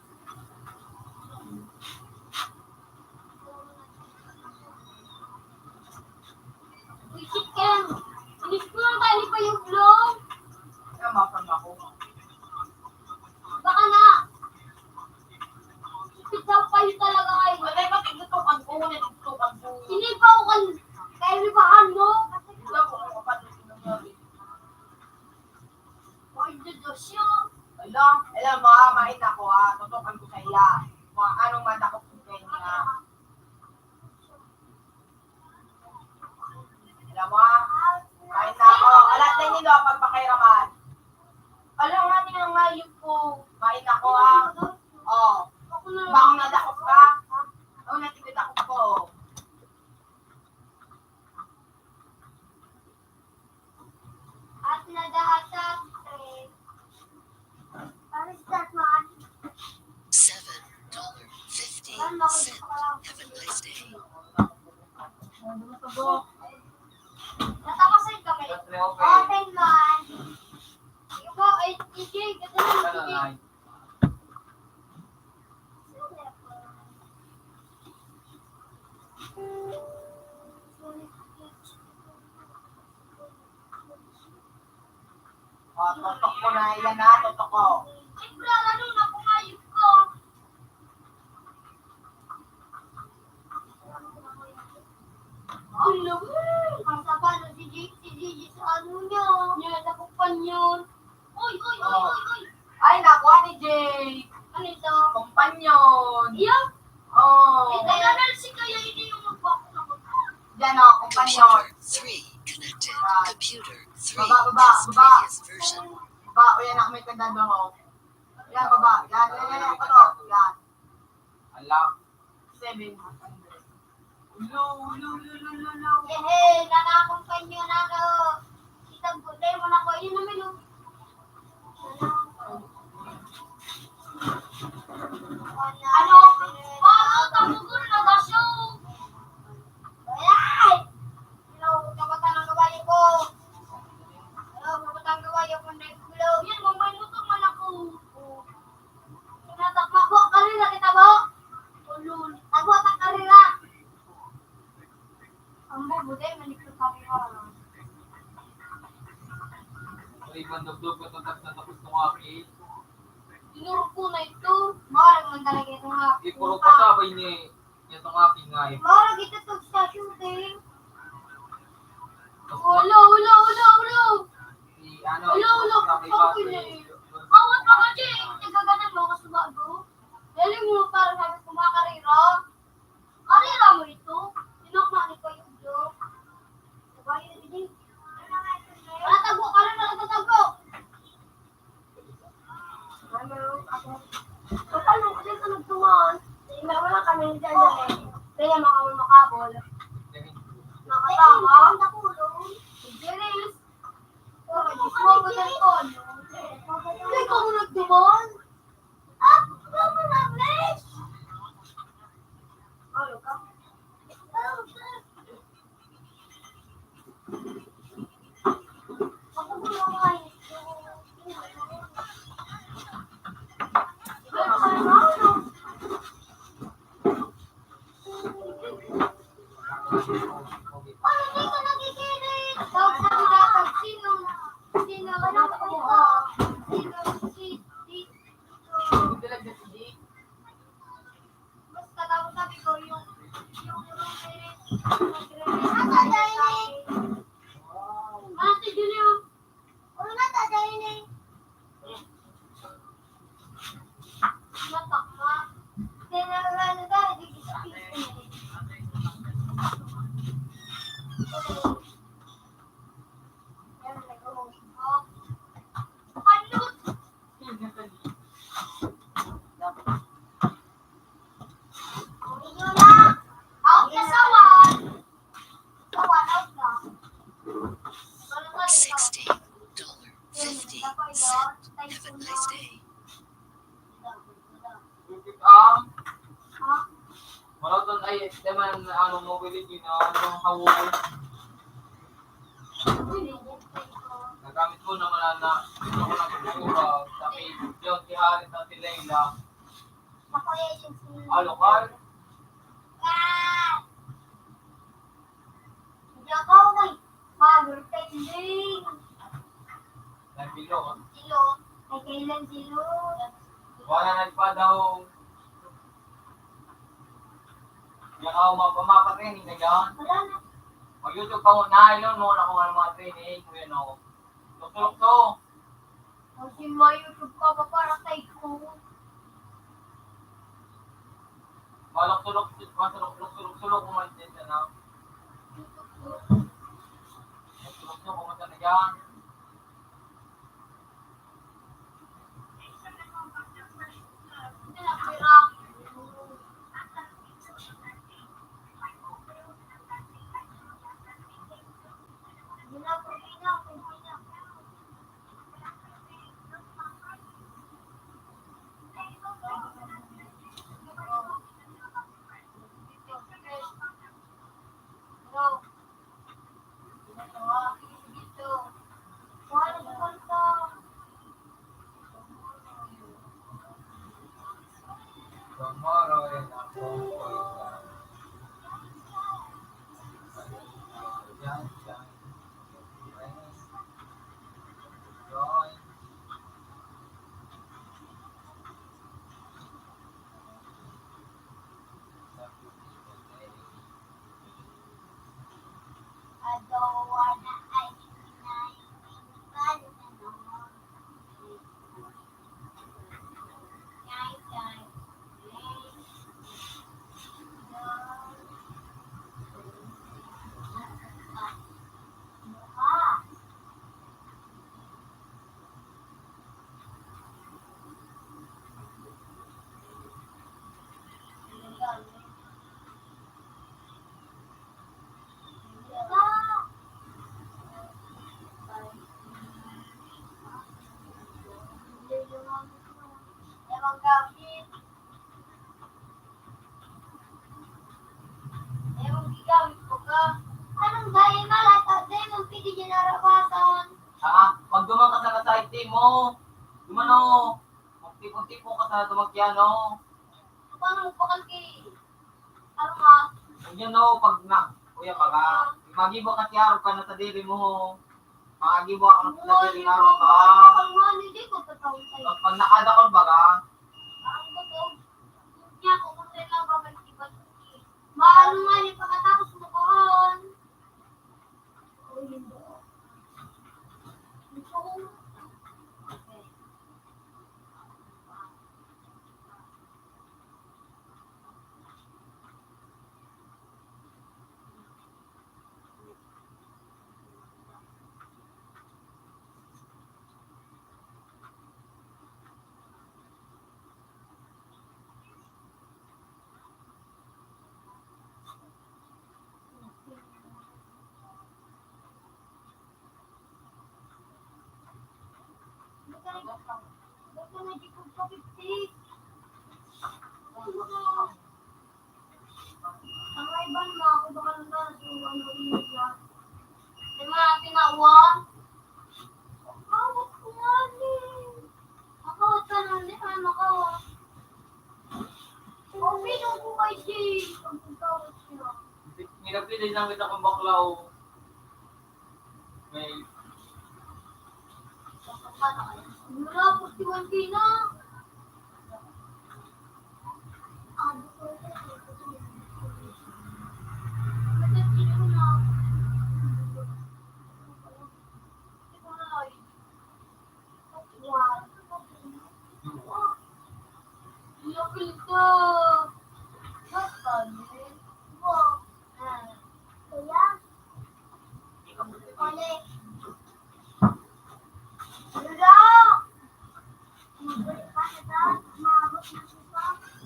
Alam mo, ah, main ako, ah, tutukan ko sa iya. Kung anong madakop ko sa inyo, ah. Alam mo, ah, main na ako. Alat na nyo, ah, pagpakairaman. Alam nga niya nga yun po. Main ako, ah. Oh. Baka nadakop ka? Oh, natigil ako po. At nadahatak, eh, paano start, man? Seven dollar fifty cent. Have a nice day. Natapos rin kami. Open, man. Ikaw, ay, D J, ganda ng D J. Ah, tutok ko na, yan na, tutok ko. Siyempre, ano na, pumayag ka. Ang lawin! Ang saba na si G-, si Gigi sa ano niya. Niya, nakupan yun. Uy, uy, uy, Oh. uy, uy. Ay, nakuha ni Jay. Ano ito? Kompanyon. Iya? Oh. Eh, kaya na si kaya hindi yung magwa-, Diyan, oh, kompanyon. Computer three connected. Right. Computer three Baba, baba, is baba. Previous version. Baba, o yan, ako may kandado, oh. Yan, baba. Yan, yan, yan, yan, yan. Yan. Ala. Seven. Ulo, ulo, ulo, ulo, ulo, ulo. Yehey! Nakakumpanya na ako. Kitang gulay mo na ko. Yun naman, oh. Ano? Paano tabugol na gasyo? Ay! Hello, kapatang ang kabayo ko. Hello, kapatang kabayo ko, Nagbulo. Yan, mamay mo to, man ako. Tinatakma po, karera kita po. Ulul. Takbo, tak karera. Ang bubuti, malikot kami ka. Ay, bandog-dog, katapos na tapos itong akin. Tinurog ko na ito. Mahal man talaga itong akin. Ipurog ka sa abay ni, itong akin nga eh. Mahal ito itong sa shooting. Ulo, ulo, ulo, ulo. Si ano, Ulo, ulo. Sa may Ang baboy. Pinay. Awat mga Jay, nagaganan mo ako sa bago. Dali mo para sabi ko makarira. Karira mo ito. Sinok na ni Kuya Ulo. Sabay na din. Wala tago, karira, wala tago. Ano, ako. Paano ko dito nagtuman? Hindi, wala kami dyan eh. Kaya mga makabol. Nakatama. Ay, ang nakulong. Si Jeris. Oh, Diyos ko, patay ko, ano? Hindi, ikaw mo nagtuman? Ah, ikaw mo na, please. Ano ka? Sino? Sino? Sino? Basta daw sabi ko, yung, yung room eh, nagre-rent sa akin. Ate Julia. Ulo na ta, dahil eh. Matakma. Tinawag na tayo, di kita. Panot! Out na sawan! Sawan, out na. Sixteen dollar fifty cent. Have a nice day. Ah, Maraton ay, teman, ano, mobility na, ano, hawol. Nagamit ko naman na, na, ako nagpupura, tapi, yun, si Harit at si Leila. Ako yung Alo, Carl? Hindi ako, may bagong trending. Nagpilo, ah. Silo. Ay, kailan silo? Wala nagpadaw. Yan ako, mapa-, mapa-training na yan. Wala na. Mag-YouTube pa mo, nailon mo na kung ano mga training, kung ano. Lukso-lukso. Kasi may YouTube ka pa para sa ikaw. Malok-sulok, malok-sulok, sulok-sulok mo man din, ano? Sulok-sulok mo man din, yan. Anong dahil malata? Dahil ang pwede niya narabasan. Ah, magduman ka sa side mo. Dumano. Magtipon-tipon ka sa dumagyano. Paano mo pakal kay Arma? Yan o, pag na, kuya, baga, magibo ka, tiyaro ka na sa diri mo. Magibo ka na sa diri nga ro ka. Ang mga hindi ko tataw sa'yo. Pag, pag nakadakol, baga. Ang totoo. Niya, kung kung sa'yo lang ba, mag-iba. Maano nga niya pagkatapos mo kaon? Ang iba naman ako, baka naman, so, ano, iba. Di ba, tinawa? Ang kawat ko nga, eh. Ang kawat ka naman, di ka makawat. O, pinong ko kay Jay, pag magkawat siya. Nilapilay lang kita kung bakla, o. May Wala po si Juan Pino.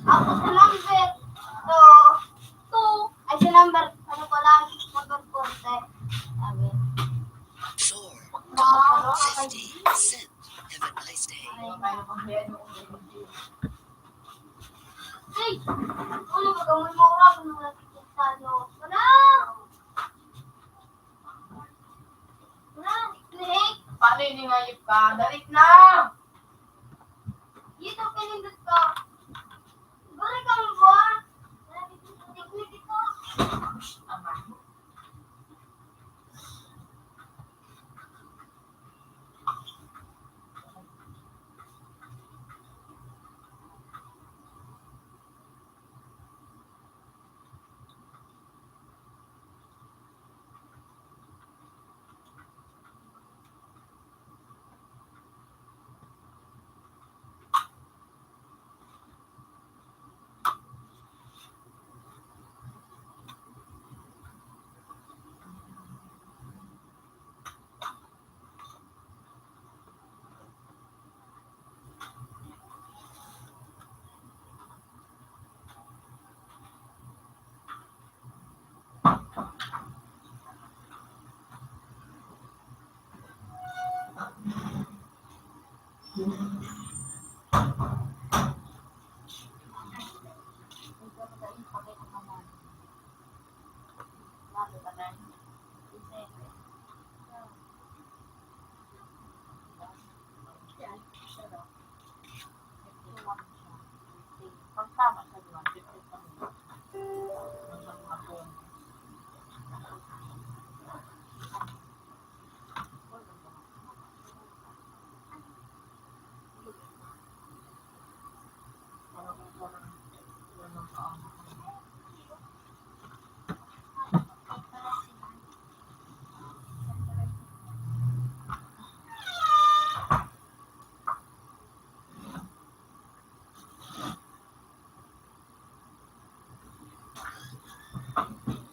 Ako sa number two. Two. Ay, sa number, ano pala, number four, eh. Sabi. Four. Wow. Fifty cent. Have a nice day. Ay, ano ba, gamay mo, wala pa naman nakikita, no? Wala! Wala! Paano yung ningayip ka? Dalit na! Dito, pinindot ko. Balik ka mo, ah! Dito. Tama.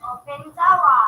Open sa one.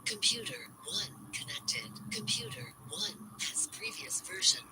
Computer one connected. Computer one has previous version.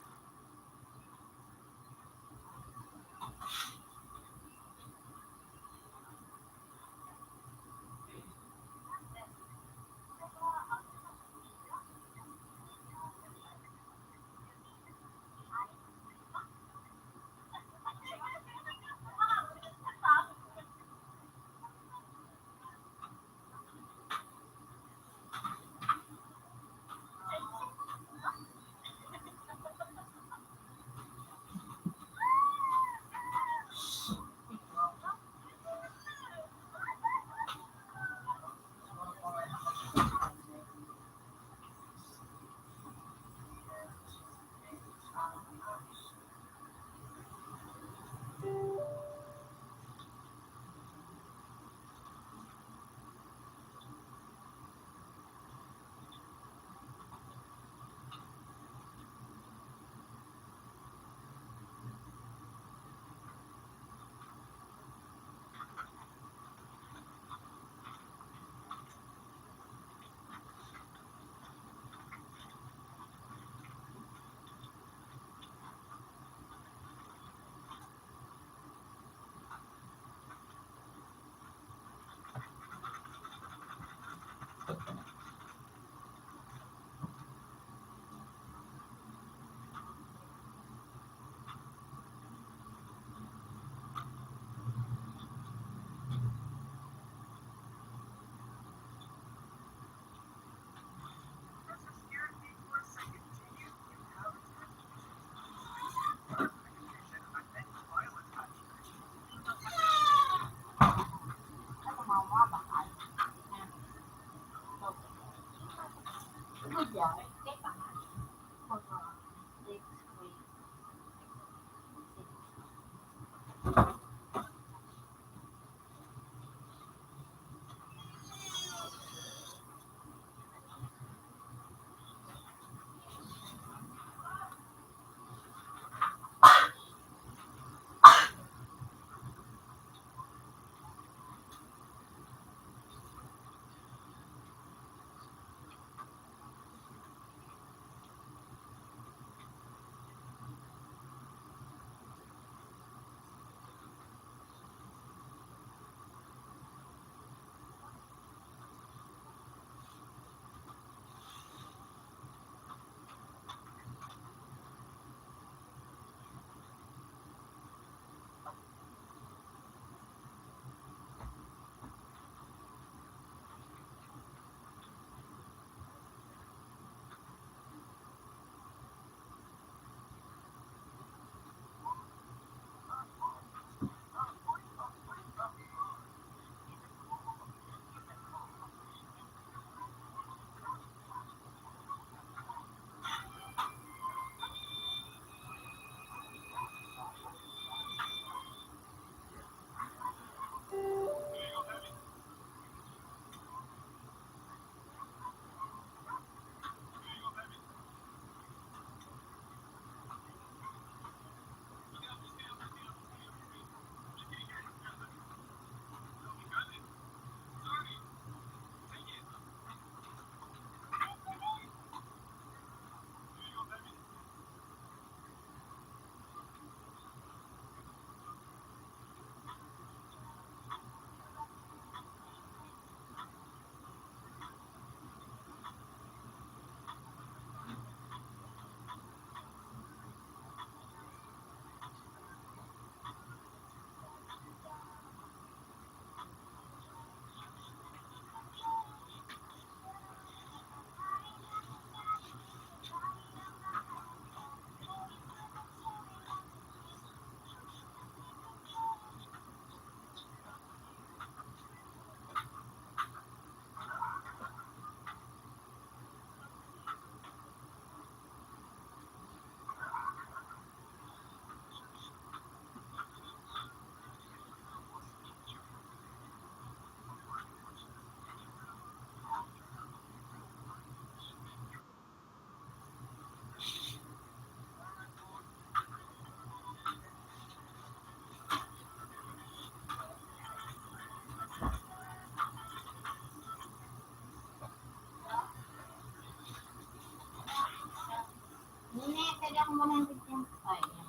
One hundred ten. Ay, yan.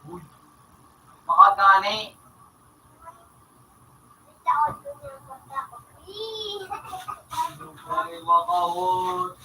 Uy, baka gani. Ay, makawot.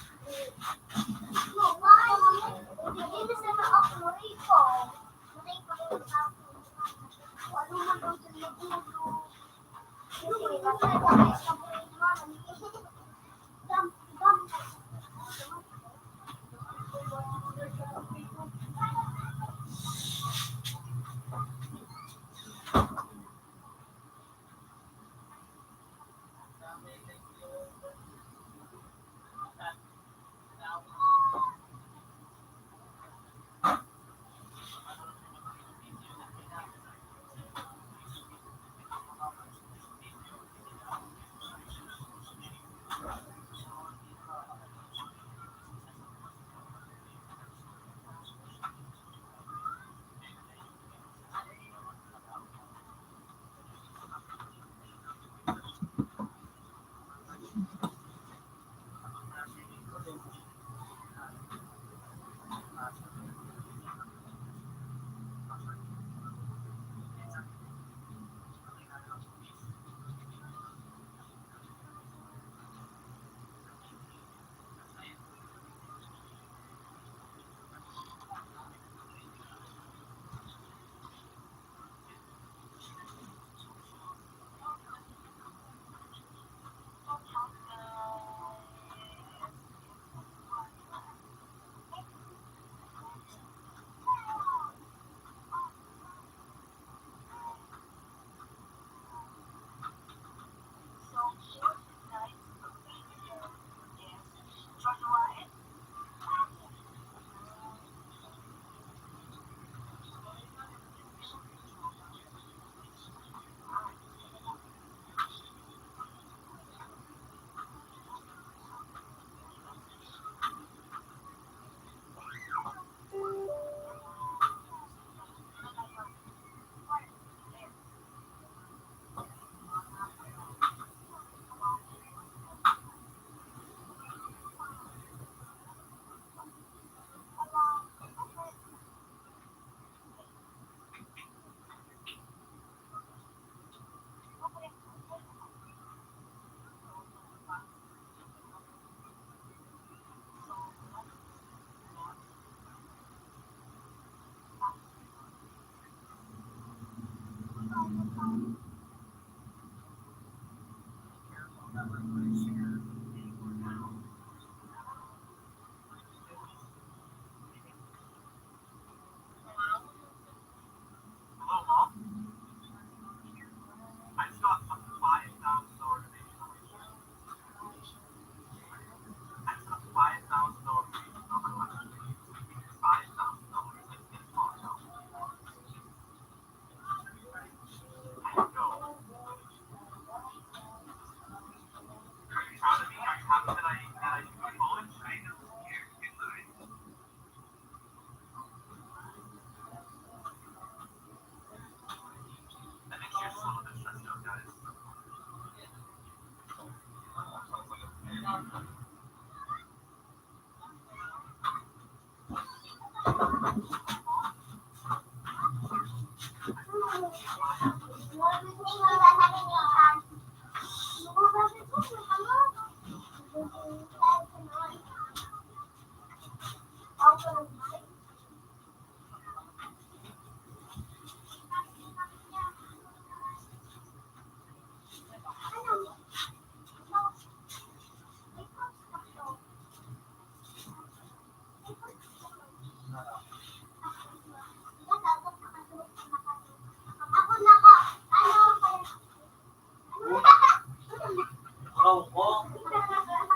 Ikaw ko.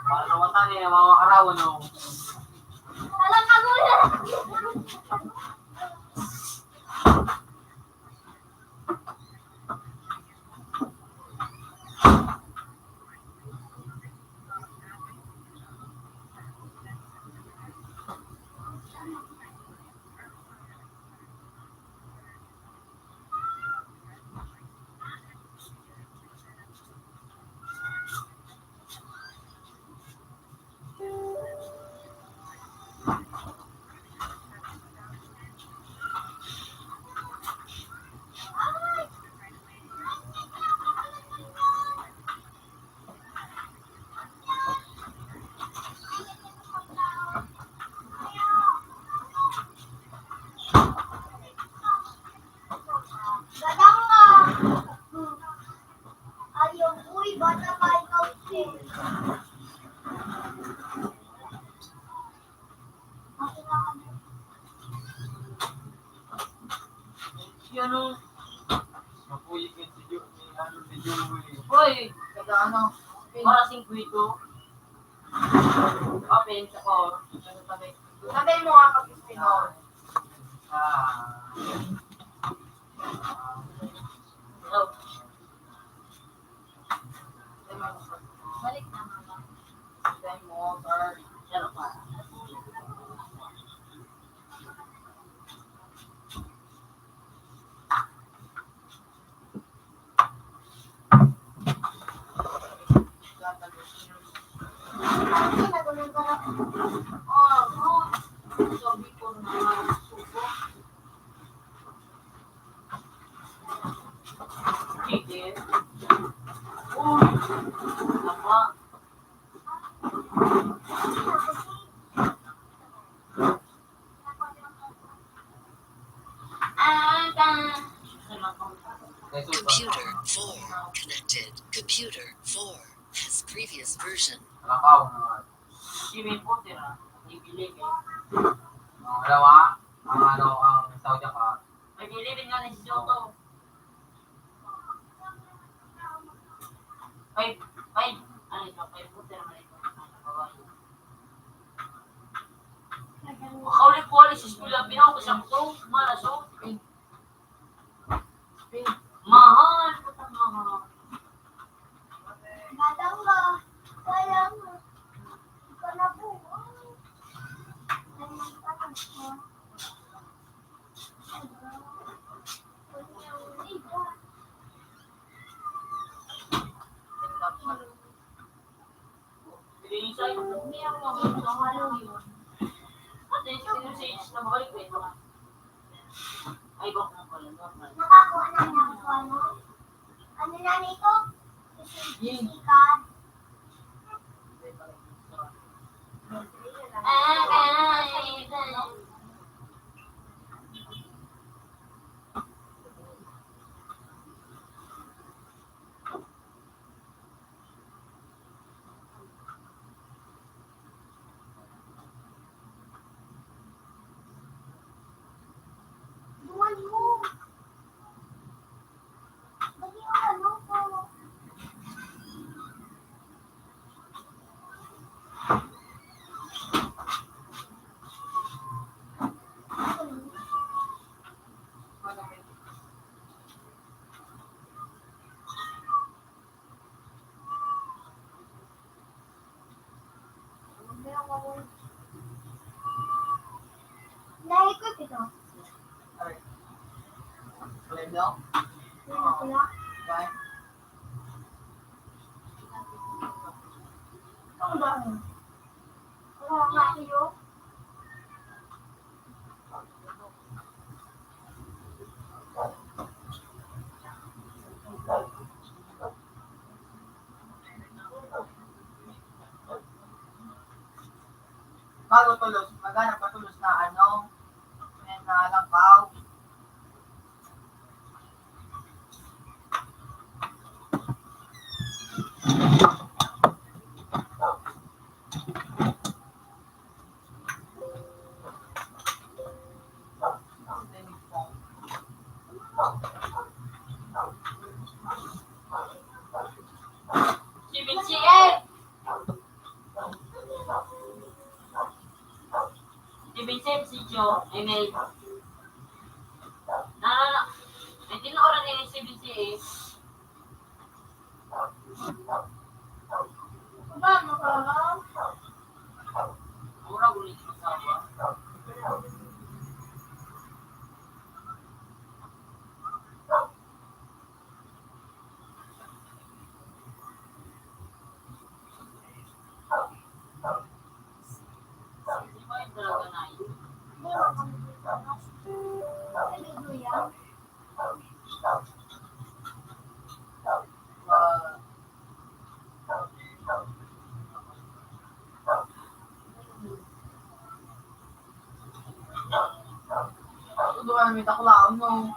Para nawatan eh, ang mga karawan, no? Gadang na. Ayaw, uy, bata pa ikaw, Ken. Yan o. Mapulik yung si Jo-, ni, ano, ni Joey. Hoy, taga ano, para singkwito. Open sa ko. Ano, tabi. Tabi mo nga pag-spin mo. Ah. Hello. Balik na, mama. Time over. Zero pa. Computer four connected. Computer four has previous version. Lakaw na nga. Swimming pool, tira. Ibilin eh. Wala, wa? Ang ano, ang Saudi ka. May bilibin nga na si Soto. Five, five. Ano ito? Five foot na naman ito. Makauli ko, alis sa eskwela, binaw ko sa kuto. Malas, oh. Mahal, puta, mahal. Batang ka, kaya mo. Ikaw na po. Ay, magtanong ko. Nakakuha na niya ako, ano? Ano na nito? Sikat. Naikot ito. Wala, wala. Ang dami. Wala nga iyo. Bago tulos, maghanap ka tulos na ano, na lampaw. Email. Na, hindi na oras ni seven C A. Ba, makahaw? Mura ko rin sa asawa. Ito naman may takulaon, no?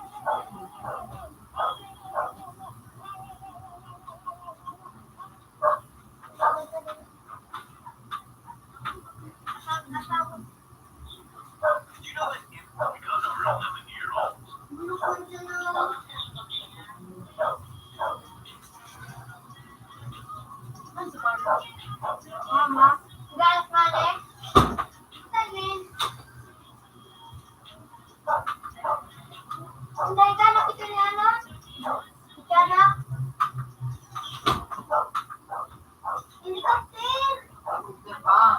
Mama, galit ka, eh? Sabihin. Hindi ka nakikilala? Ikaw na? Hindi ka, sir. Ikaw.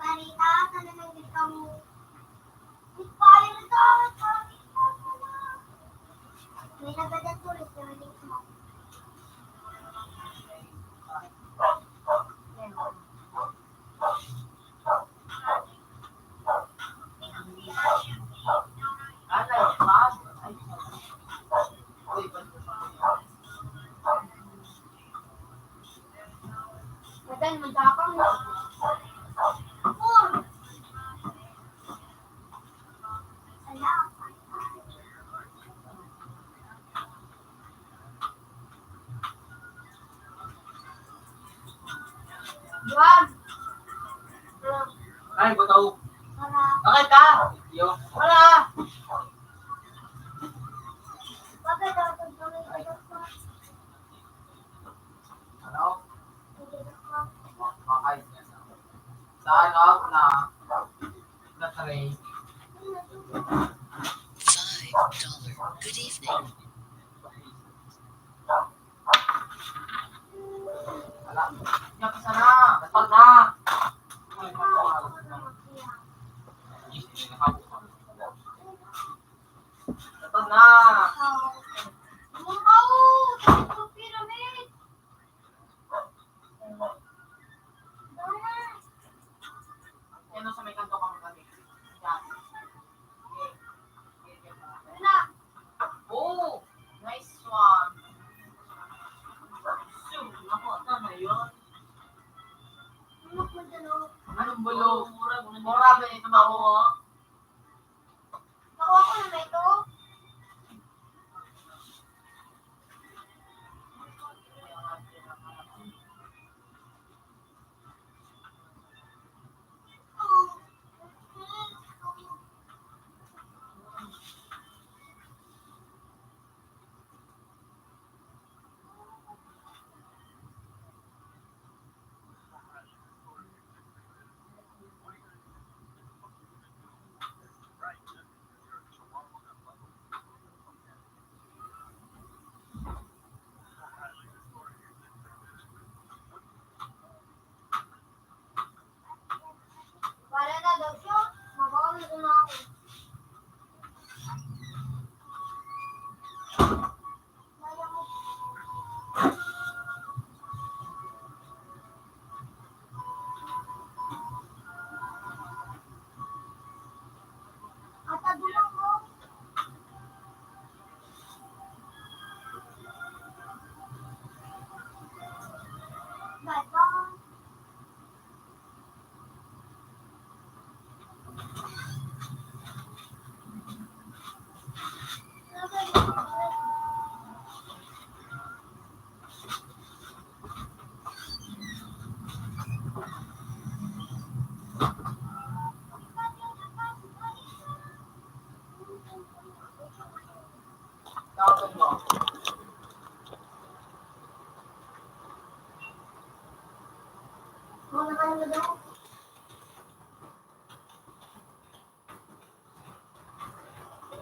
Parita, sana nandito ka mo. May nagdadagdag ulit yung link mo. Madan, magdapang na. Four. Juan. Ay, butaw. Wala. Bakit ka? Yo. Wala. Bakit daw pag tuloy ka pa? Ano? Bakit? Sa ano? Na, na tray. Five dollar. Good evening. Wala. Yan, isa na. Dapat na. Dapat na. Yan, sa may kanto ka, magkami. Yan. Oh, nice one. So, nakuha ka na yun. Anong bulog? Mura, mura ba ito ba ako? Nakuha ko na ba ito?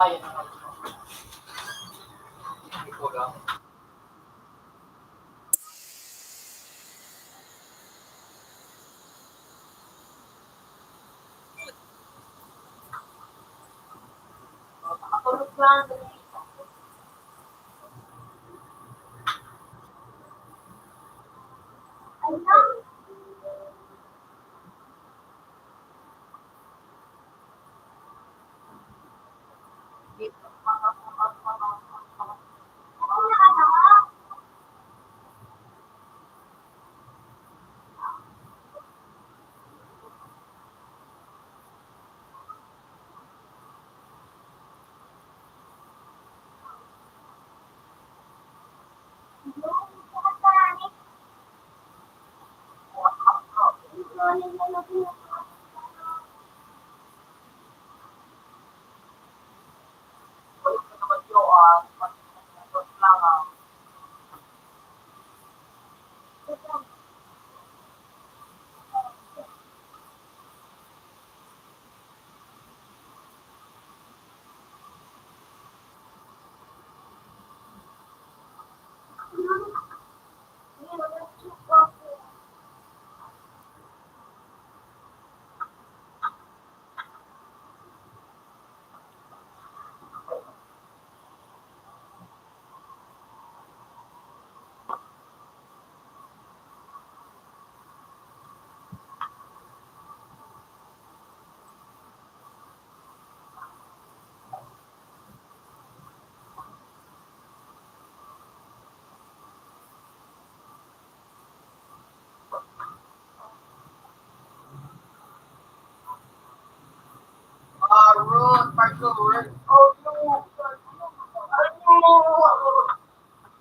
Ayan na nga. Ito lang.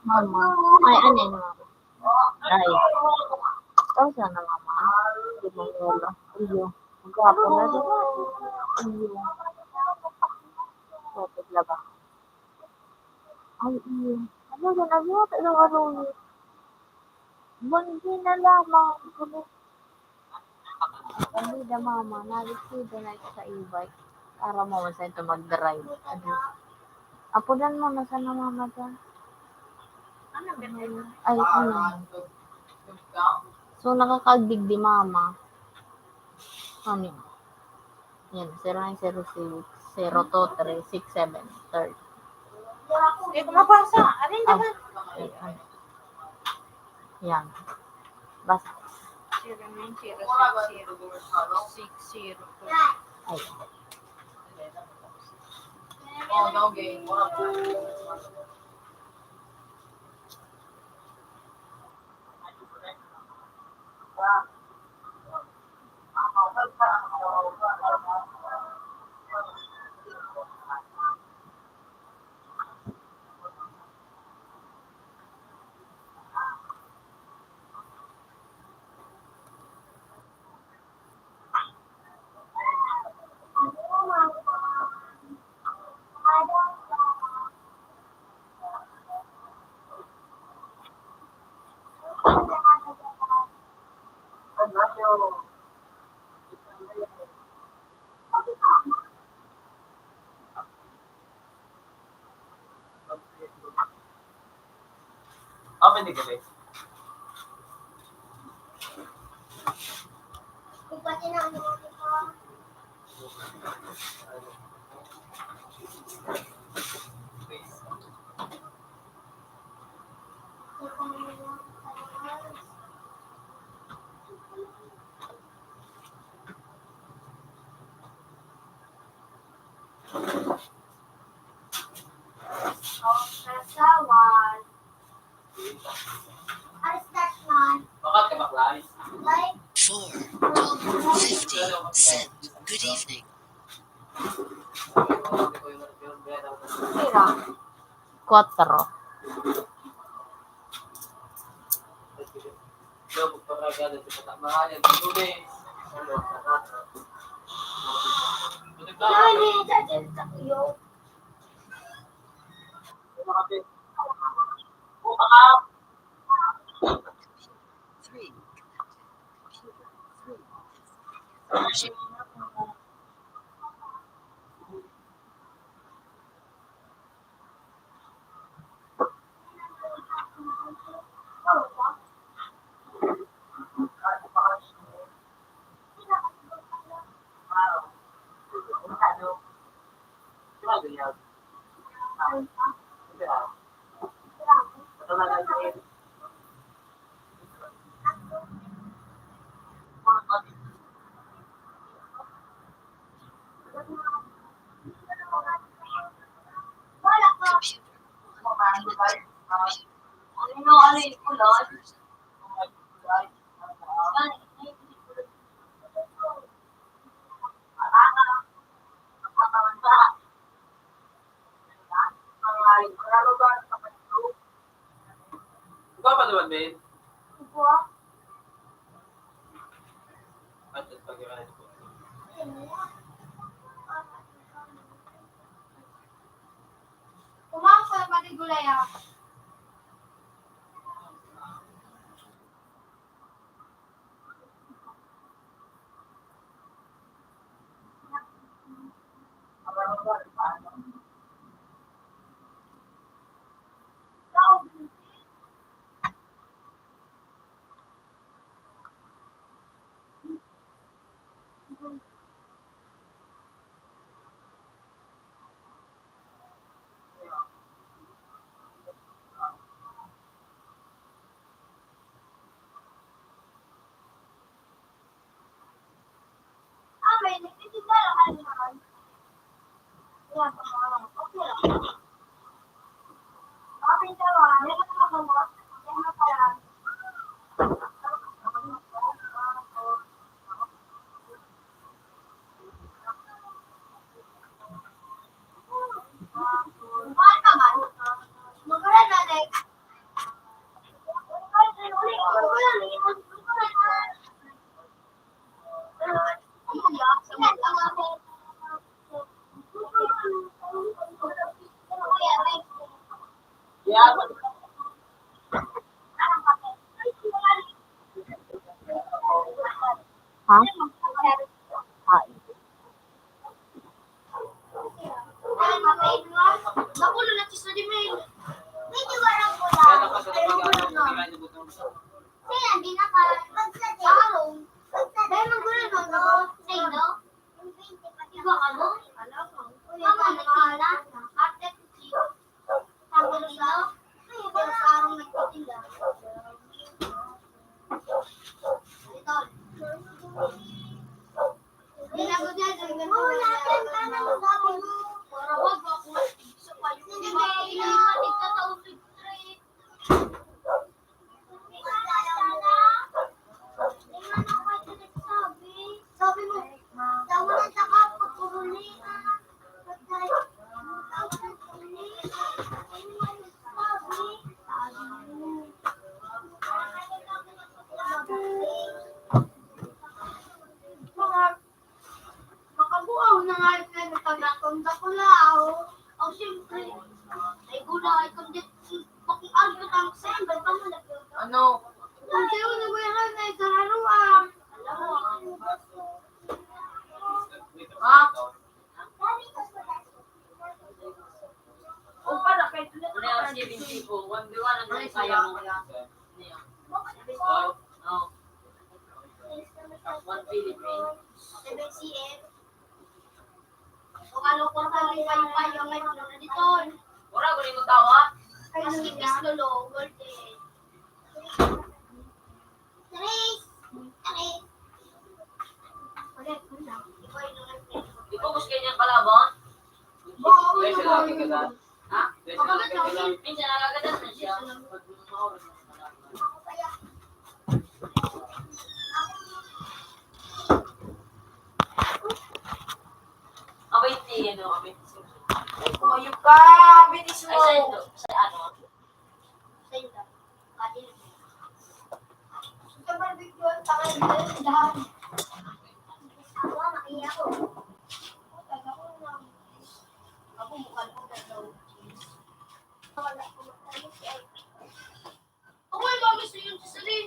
Mama. Ay, ano yun, mama? Ay. Ikaw sana, mama. Di ba, lola? Iyo. Magwapo na din. Iyo. Gwapo talaga. Ay, iyo. Ano yun? Ano yun? Ano yun? Bunyi na lamang. Hindi na, mama. Nagsido na sa e-bike. Para mo, masaya ito mag-drive. Ano? Apunan mo, nasa na mama dyan? Ay, ano? So, nakakaagdig di mama. Ano? Yan, zero nine zero six, zero two three, six seven, third. Eh, kung mabasa, ano yung Ah, dala? Ay, ano? Yan. Basa. Zero nine zero six zero six zero two. Ay. Open the gate. Four, twelve fifty, send. Good evening. Pira? Kwatro. Three. Ikaw pa naman, Ben. At, at pag-iwan ito po. Kumain ko ng pati gulay, ah. Ha? Ah, Makabuaw na nga rin na nagkagakong dakula, oh. O, siyempre, ay gula, ay kundi, bakit ang tutang sa iyo, ba't ka mo nagkagakong? Ano? Ang sayo na gula na, ay kararuan. Ha? O, para kay Ano yung seventy po? One v one ang kaya mo. Ano yan? Oh, oh. One Philippine. Seven C M. O, ano, kung kami kayo, kayo, may mga dito. Wala ko rin magtawa. Maski Miss Lolo, golden. Tres. Tres. Ikaw, gusto niya kalaban? Gusto niya kalaban? Ha? Minsan nakagatas na siya. Abay, ti, ano, abay, ti. Ay, kumayog ka, bitis mo. Ay, sa ito, sa ano? Sa ito. Kadi. Sa barbecue, ang takal na yung dahon. Ako, makiya ko. Taga ko na. Ako, mukha ko, pero cheese. Wala ko matamis, eh. Ako, ay, mami, sa yung cheese, eh.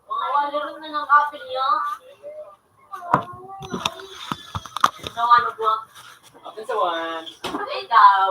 Mga walo rin na ng apil niya. Nawa na buwan. Akin sa one. Ikaw.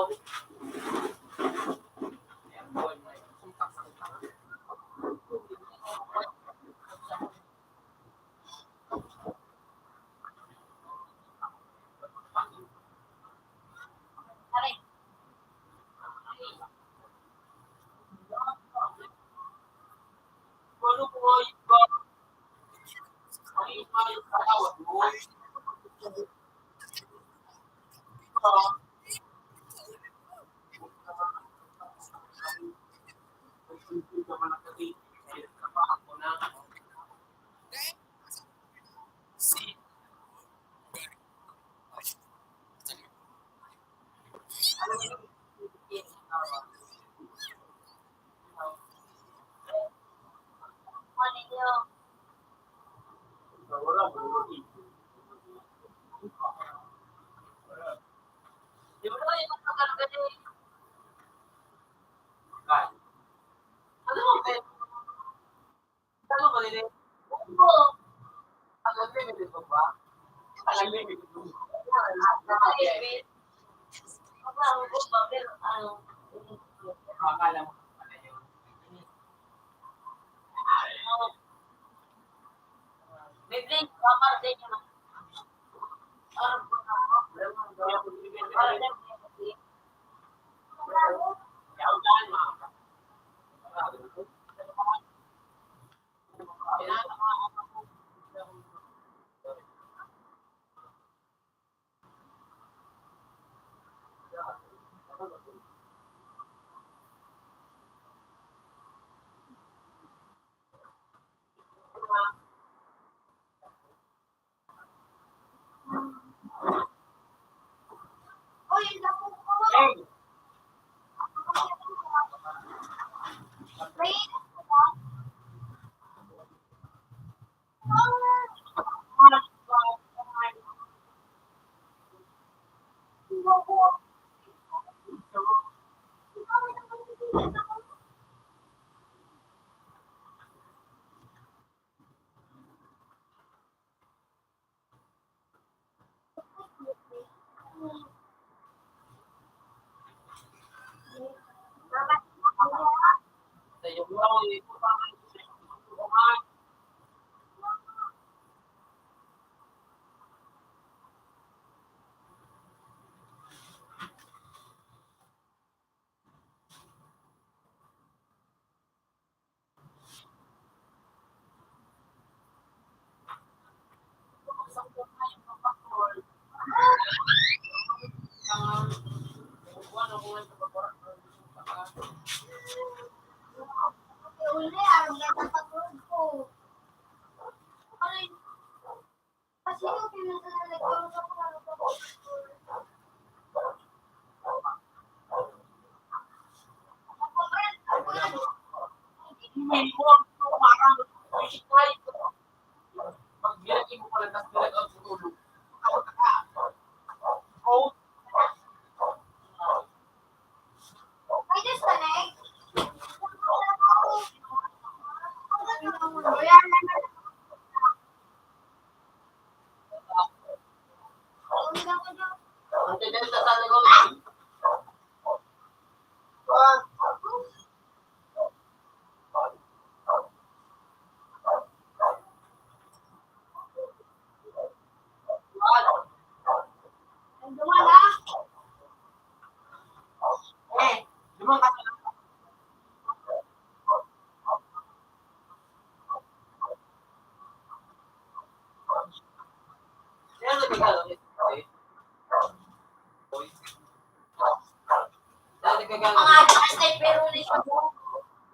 Mga sniper ulit.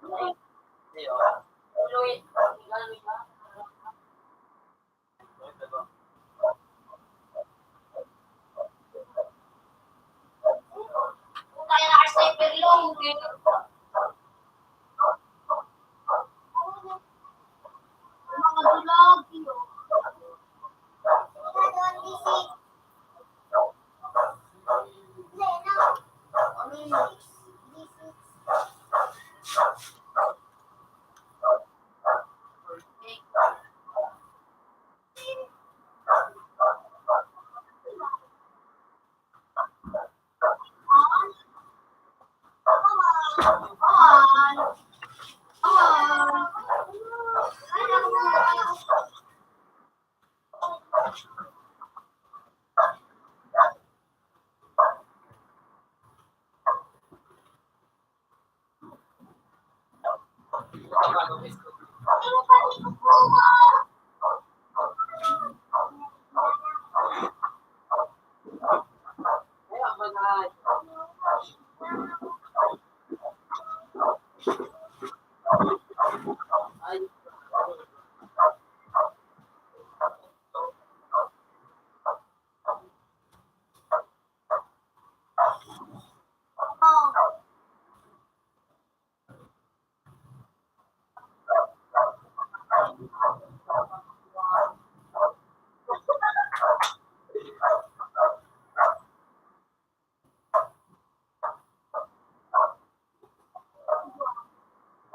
Tuloy. Kaya na sniper lang. Mga dulag, yun.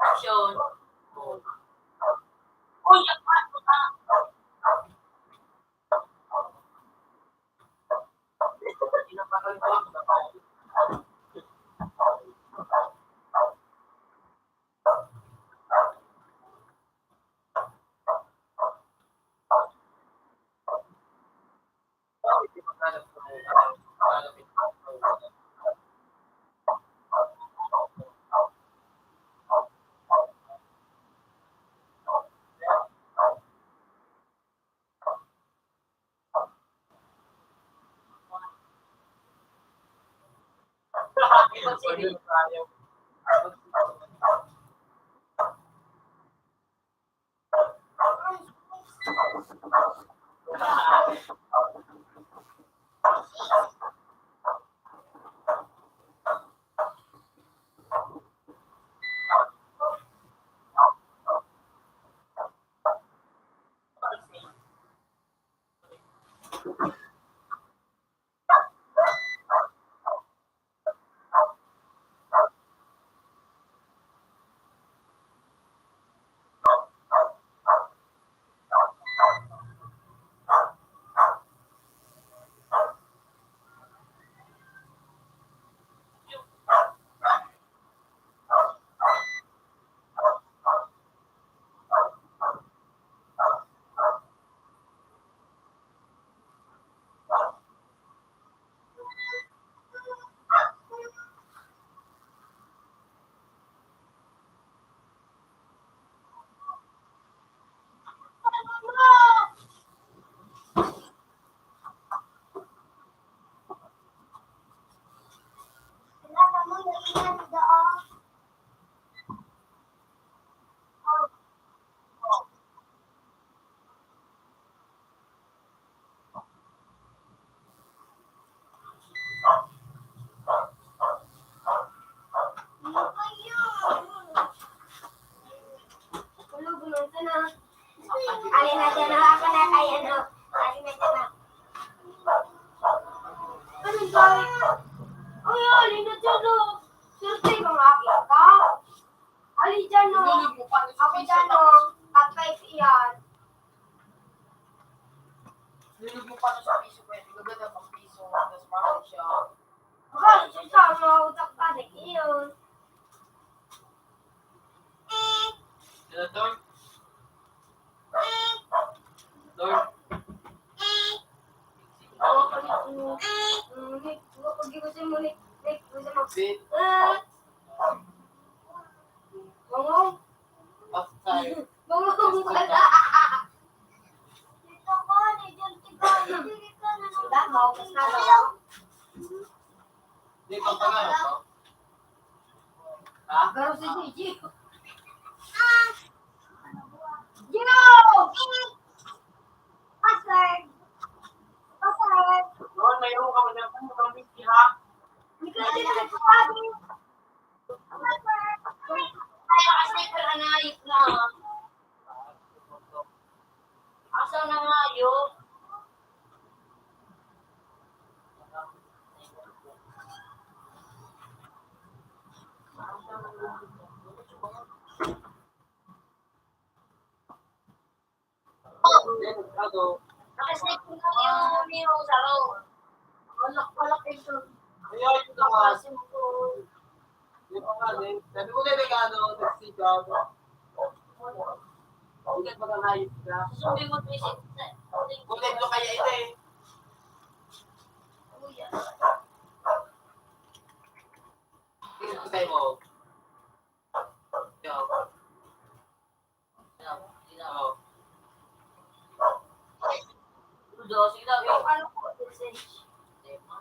Action. Uy, ang pato ka. Alin na dyan, ako na kay ano. Alin na dyan, ah. Ano ba? Uy, alin na dyan, oh. Swerte, mga aki ka. Alin dyan, oh. Ako dyan, oh. At five iyan. Nilog mo pa sa piso, pwede ka ganda pang piso, tapos parang siya. Baka, sa mga utak ka, nag-iyon. Senator? Lord? Ako pa nito. Nick, pag-iwasan mo, Nick. Nick, iwasan mo. Wait. Ah. Bangong. Pastor. Bangong pala. Dito ko, ni John Tigayan. Diba? Maugas na daw. Hindi, pagkakala ko. Ha? Pero si Gigi. Gino! Password! Password! Doon, mayroon ka man yung kung kami ha? Hindi ka dito nagsasabi. Password! Ay, nakasniper, anayik na. Asa na nga yun? Nakasnipe ko na yung, yung saro. Anak pala ito. Ayaw, ito na nga. Di ba nga, eh? Sabi ko na yung ano, nagsigaw. Hindi ka mag-anayos ka. Susunod mo, visit. Kung dito kaya ito, eh. Kuya. Ito sa'yo, oh. Ito. Ito. Ito. Ito. Ito. Ito.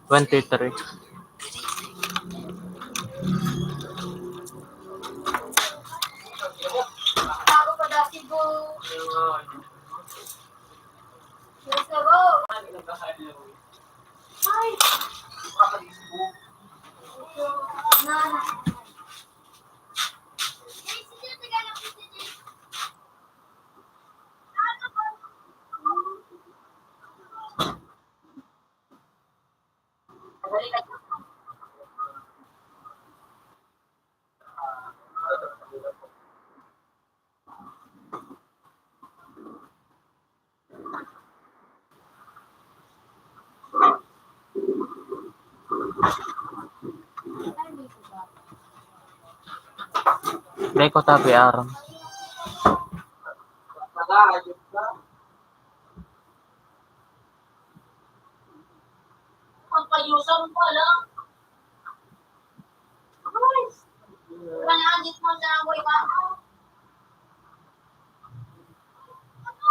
Twenty-three. Dai ko tabi aram. Magpayusa mo pala. Ay, wala na ang gitna sa amoy ka. Ano?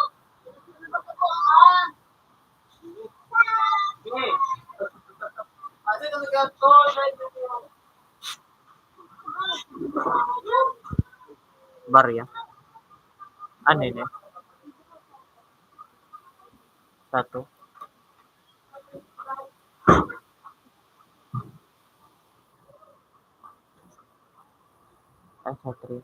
Ano ba ito, ah? Barya. Ano yun eh? Tato. Ay, sa three.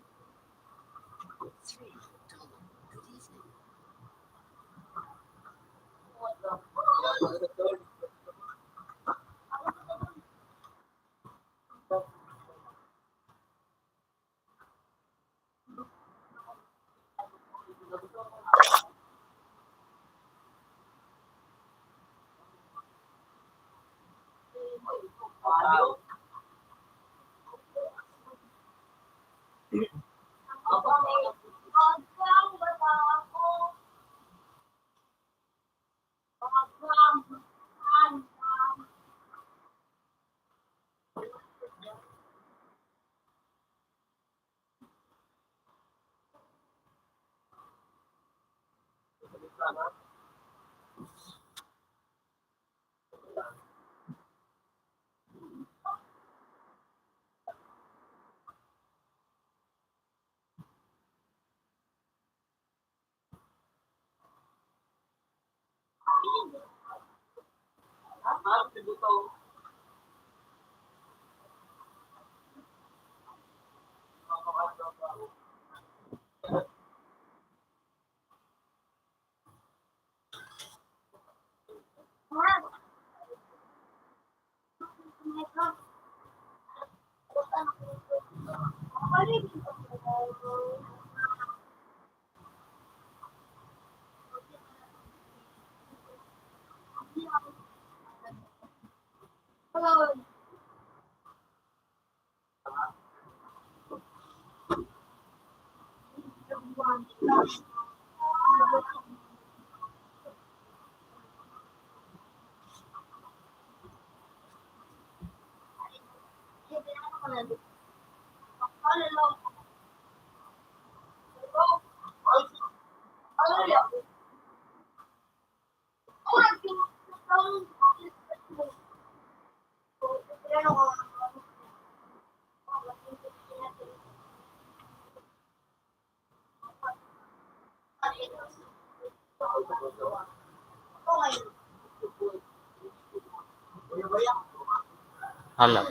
Hala.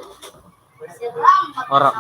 Ora.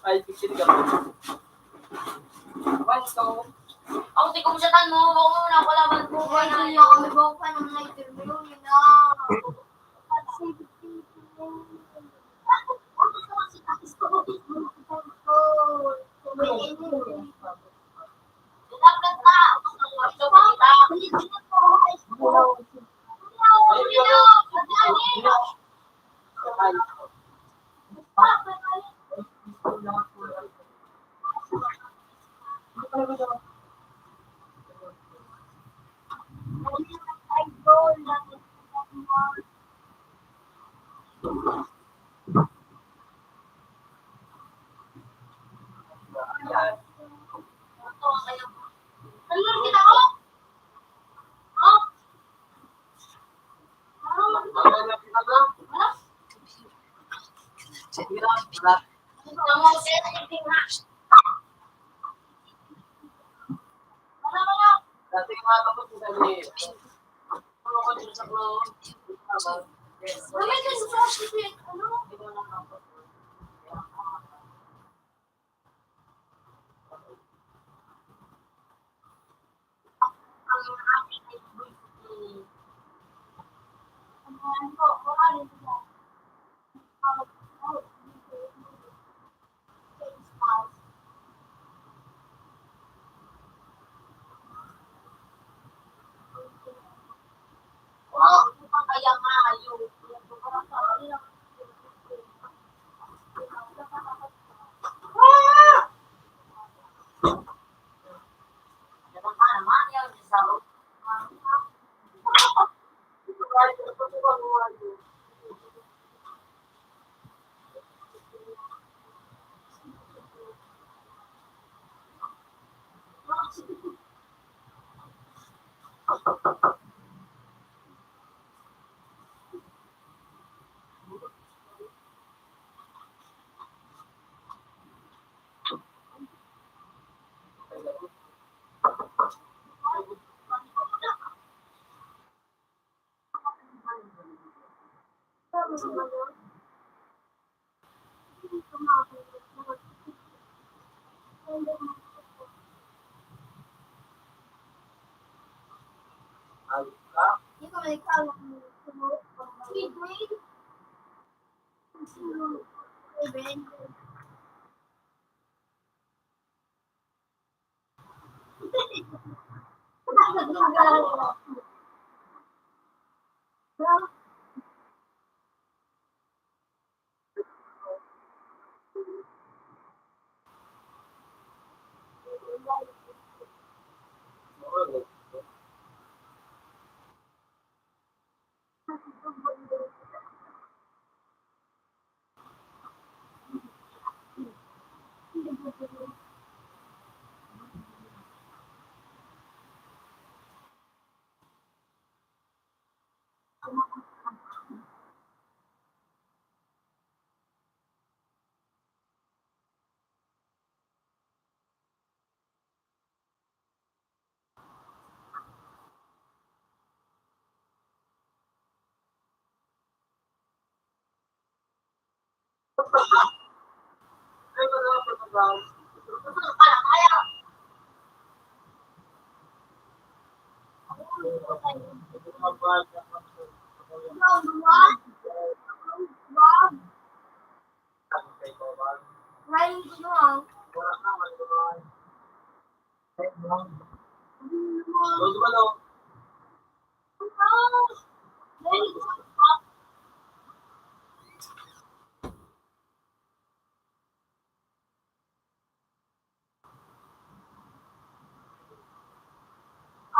Ay, picture ka. Ang tikom sa tan mo, bako mo na pala magbubuhay na. Ay, kami bako pa ng night review, yun na.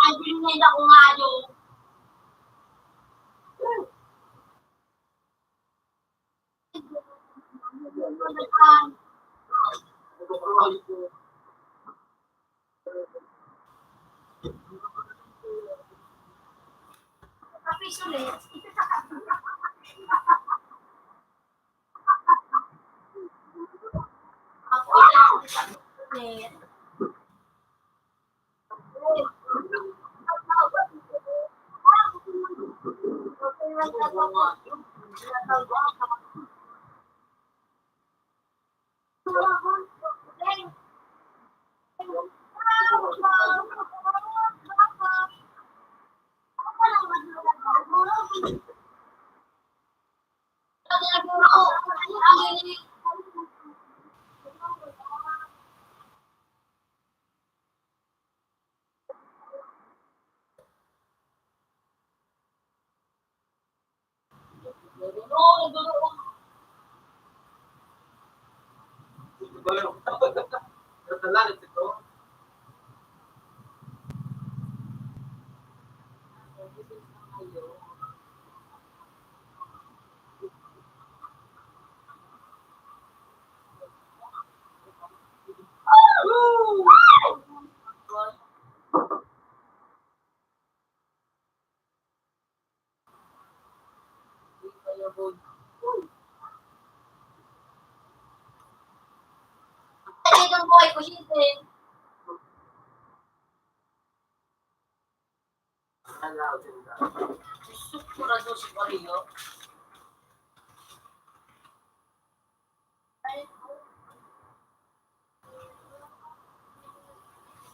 Ay, binigay na ko nga yung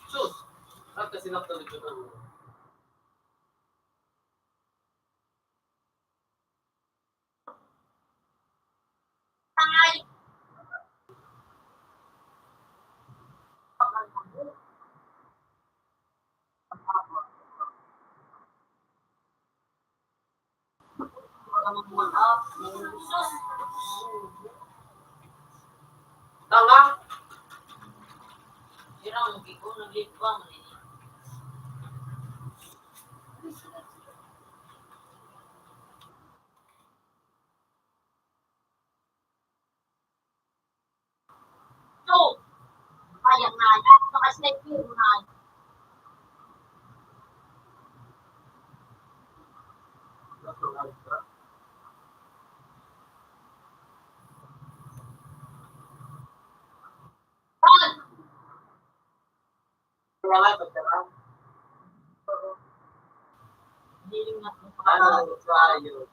Sus! Ang kasinap na nito ng Tanga. Irang bigo na lipa mo nini. Two. Ayan na, yan. Baka sila yung pirma. One. Ano tayo?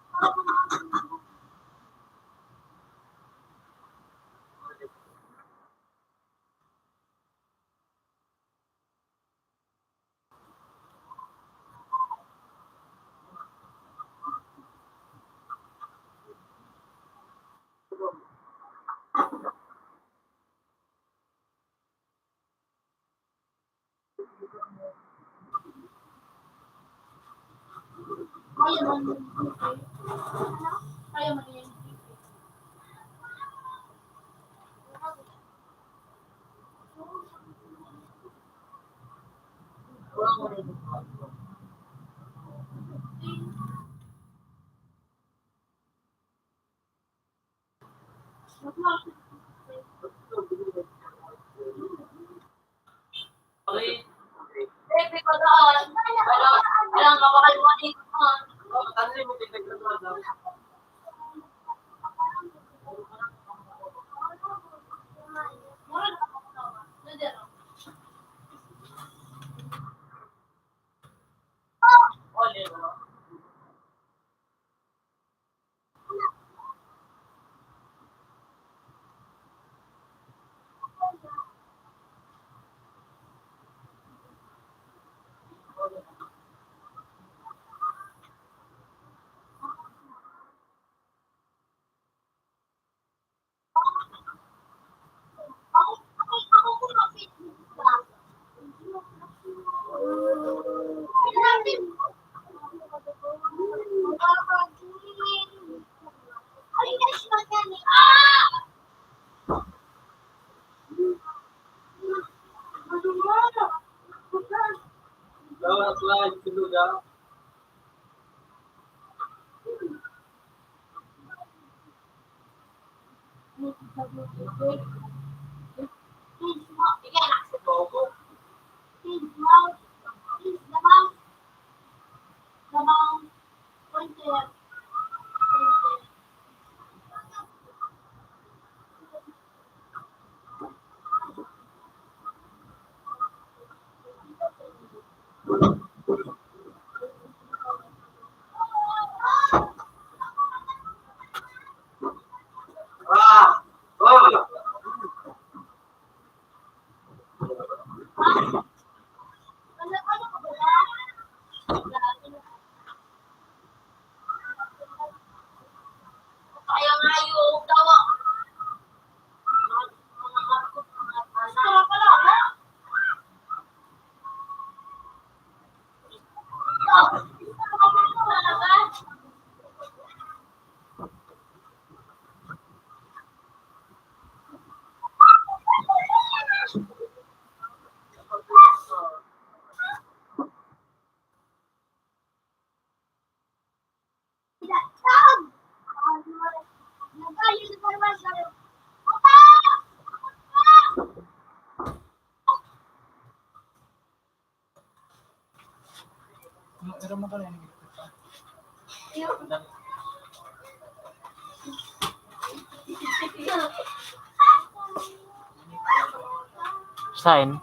Sign.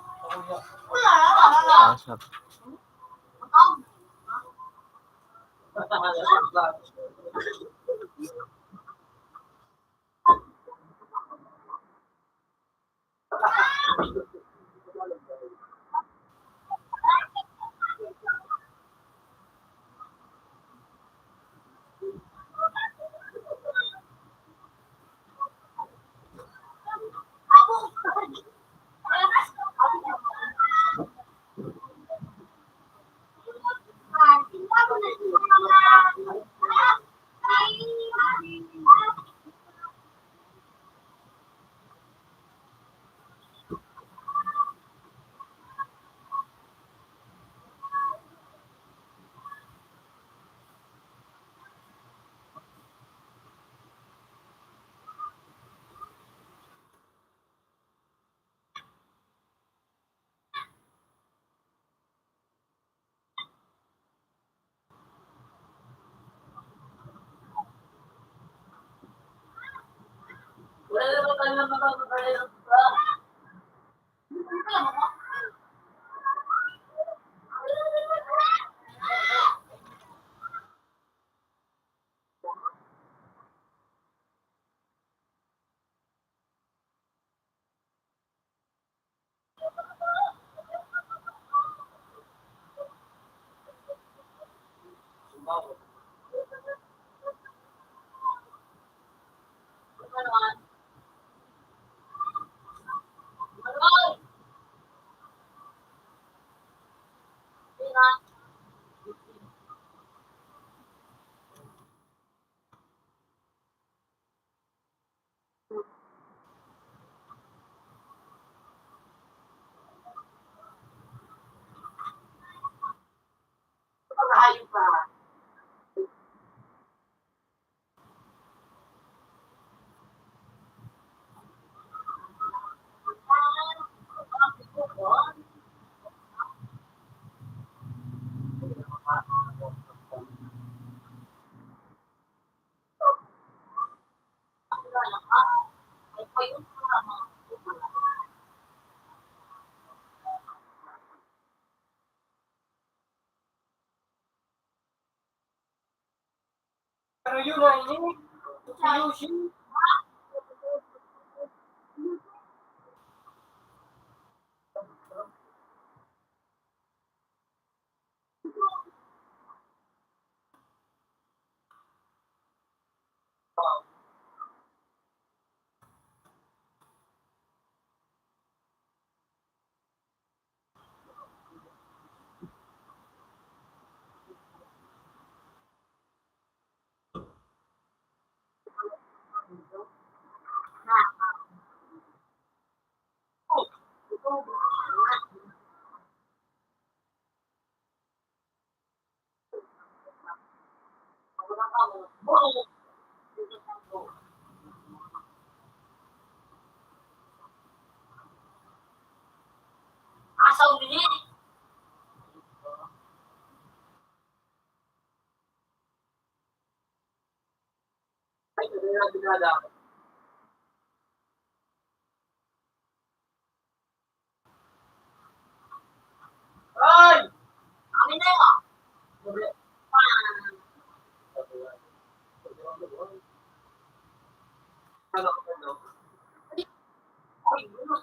Ah, sir. Pero yun na ini, Tsukiyoshi. Asaw ni. Ay, ano na, dinala. Ay! Amin na yun. Ano, ano? Ay, ano?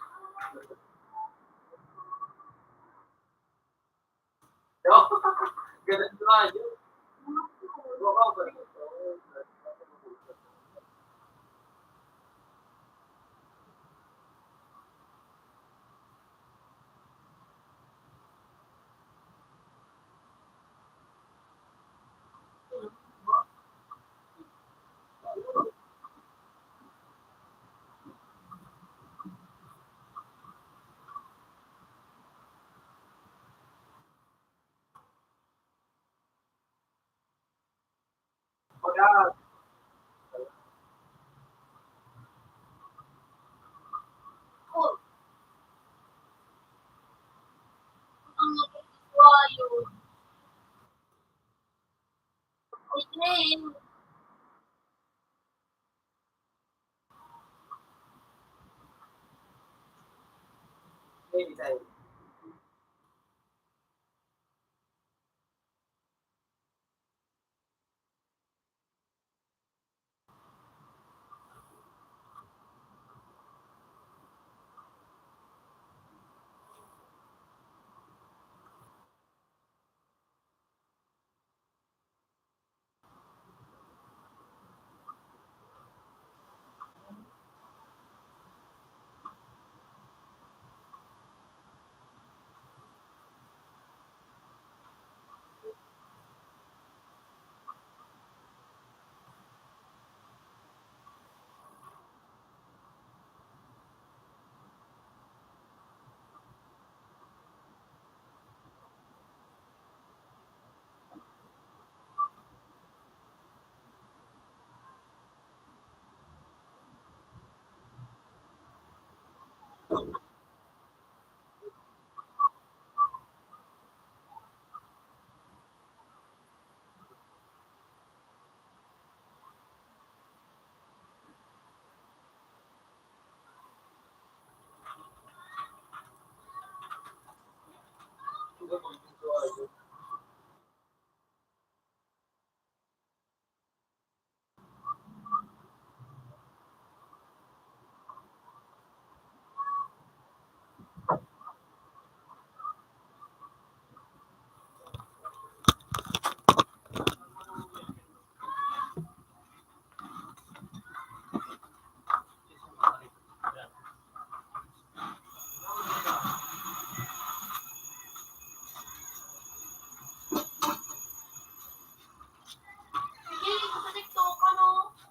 Nahilig ko sa TikTok, ano?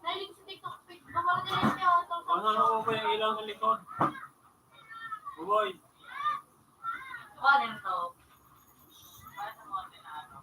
Nahilig ko sa TikTok, bumara din siya. Tapos ano, ano mo pa yung ilaw sa likod? Uy. Ano yun to? Ano mo, ano?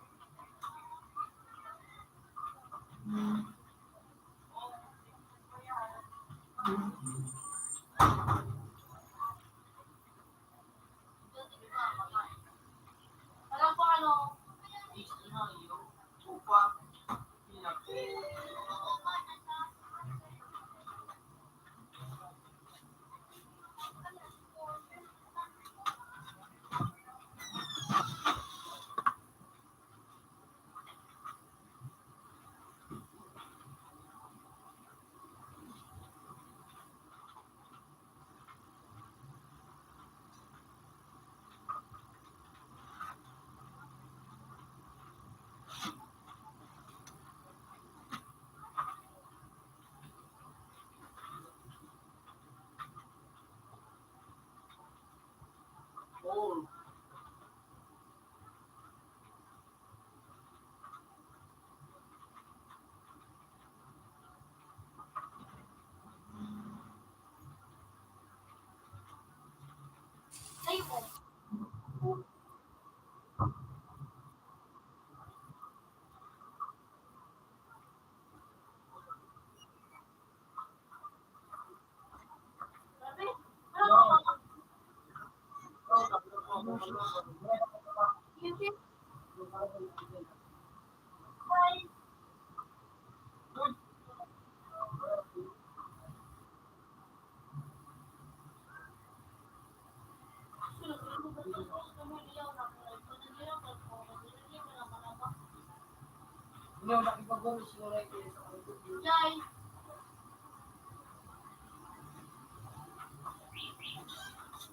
Jai.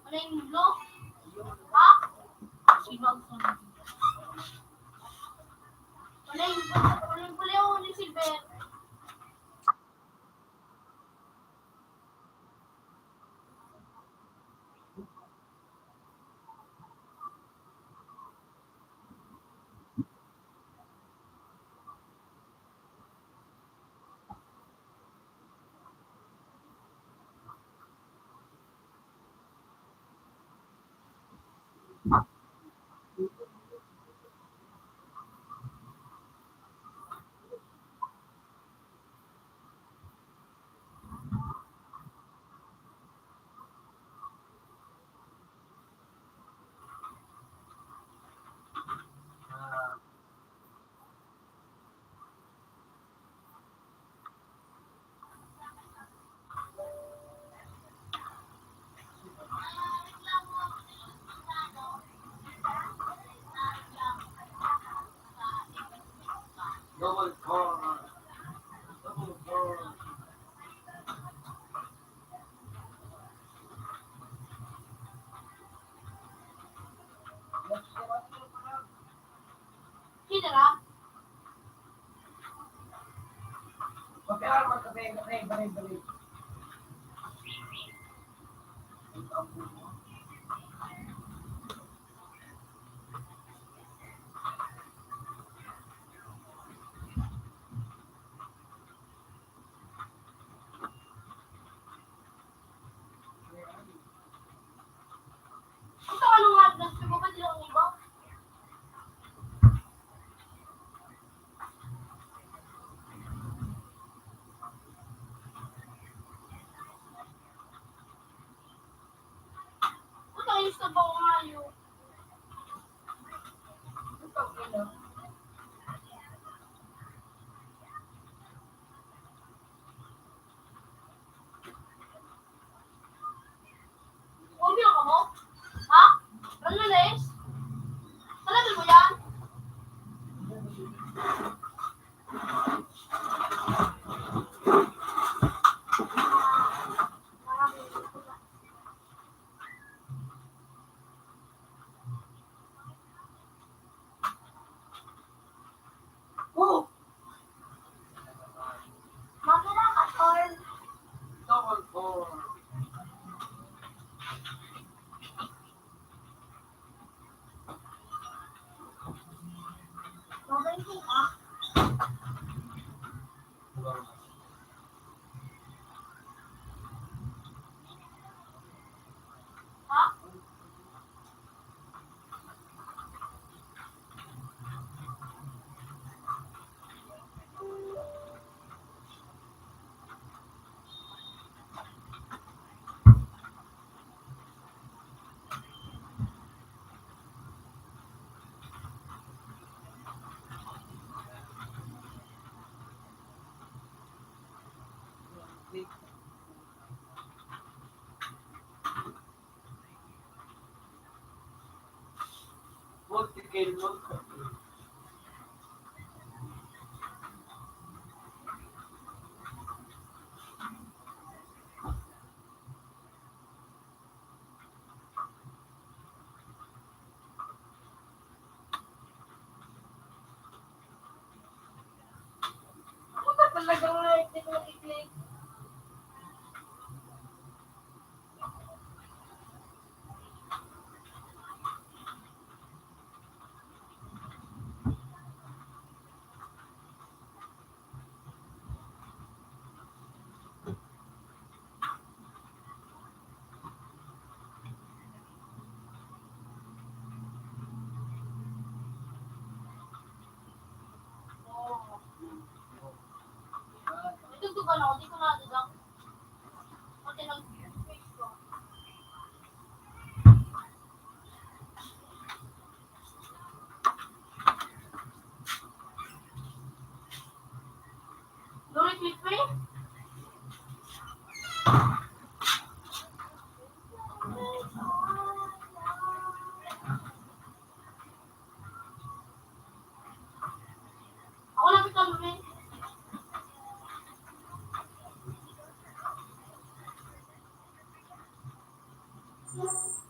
Ano yung blue? Ha? Sino ang sunod? Ano yung, ano yung blue ni Silver? Double car. Double car. Sino na? Magkakaroon ka pa yung kape, balik-balik. Ito, ano nga, gusto ko ba sila ang iba? Ito, gusto ko nga yun. Ito, ano? Umiyak ako? Ha? Ano na, Leis? Talaga mo yan? Oh! Makira ka, Tol. Double four. Double four, ah. Talagang right din yung i-click. Ito, ito ba na? Hindi ko na, di ba? Pati nag-, Boss. Boss, boss, boss. Sus!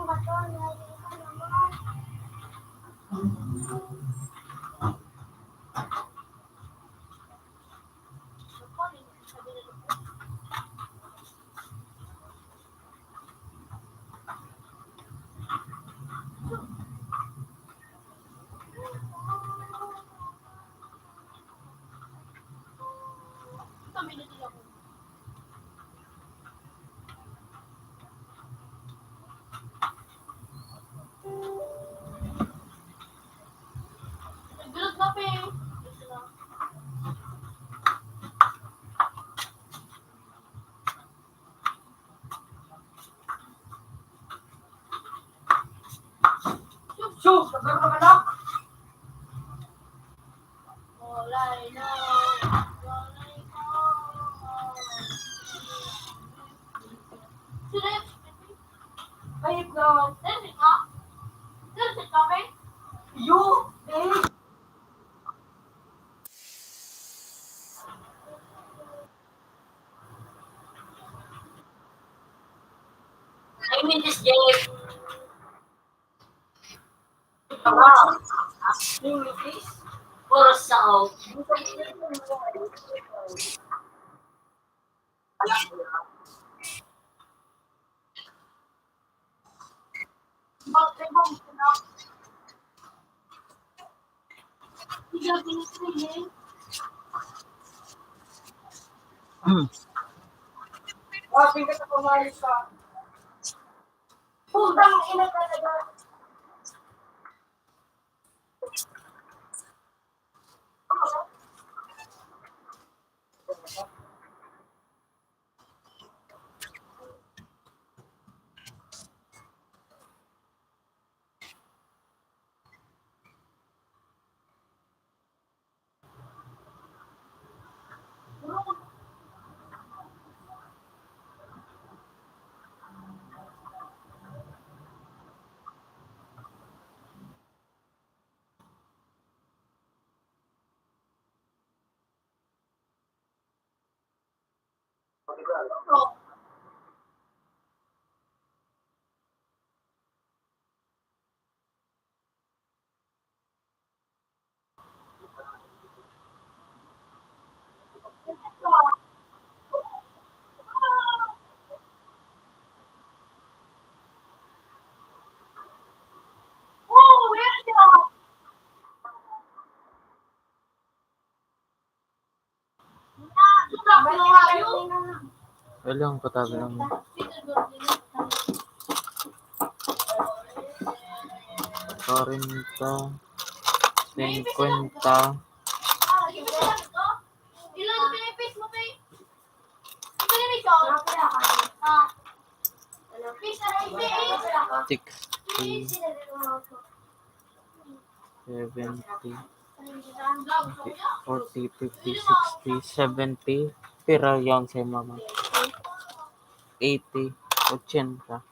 Nagkaroon na ka na? Ayun na. You, eh. I mean, this game. Wow. Activities for sound. Putang ina talaga. Wala lang, patabi lang. Kwarenta, singkwenta. Sixty. Seventy, forty, fifty, sixty, seventy. Pira yan sa mama? Eighty, ochenta.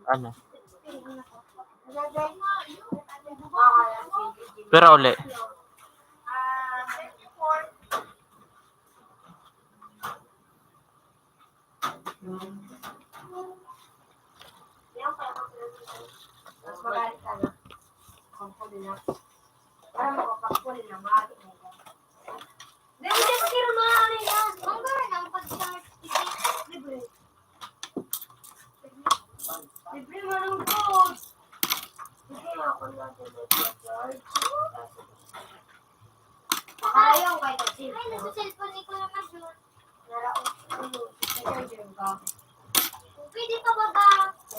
Ano? Pero uli. Mas magaling ka na. Pampuli na. Para makapagpuli na, maaari mo. Hindi, hindi, pati yung mga ano yan. Ang gawin, ang pag-charge, hindi, libre. Libre mo ng food. Hindi, ako na din nag-charge. Ayaw, kahit ang cellphone. Ay, nasa cellphone ni Kuya Major. Naraot, ano, nag-charge yung gamit. Pwede pa ba ba?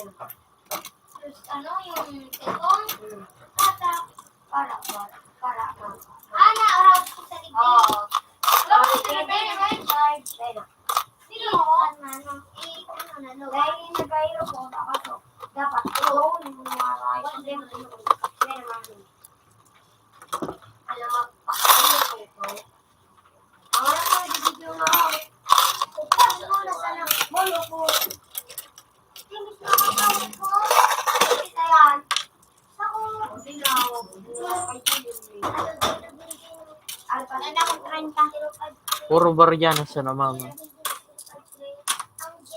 Ano? Tapos, ano, yung cellphone? Hmm. Tata. Para, para, para, para. Ah, naarap ko sa libre. Oo. Wala ko dito na pwede, right? Charge. Pwede. Sino? Ano, eh, ano na, no? Dahil nag-aero po, dapat, dapat, oo, yung mga rice, hindi mo, hindi mo, hindi mo, alam mo, pakalayo ko ito. Ang oras ko, video nga ako. Upas mo na sana. Boy, upo. Hindi siya makakawin ko. Kita yan. Sa ko. Hindi na ako. Ano ba? Wala na akong treinta. Puro Barianas na, mama. Ang J.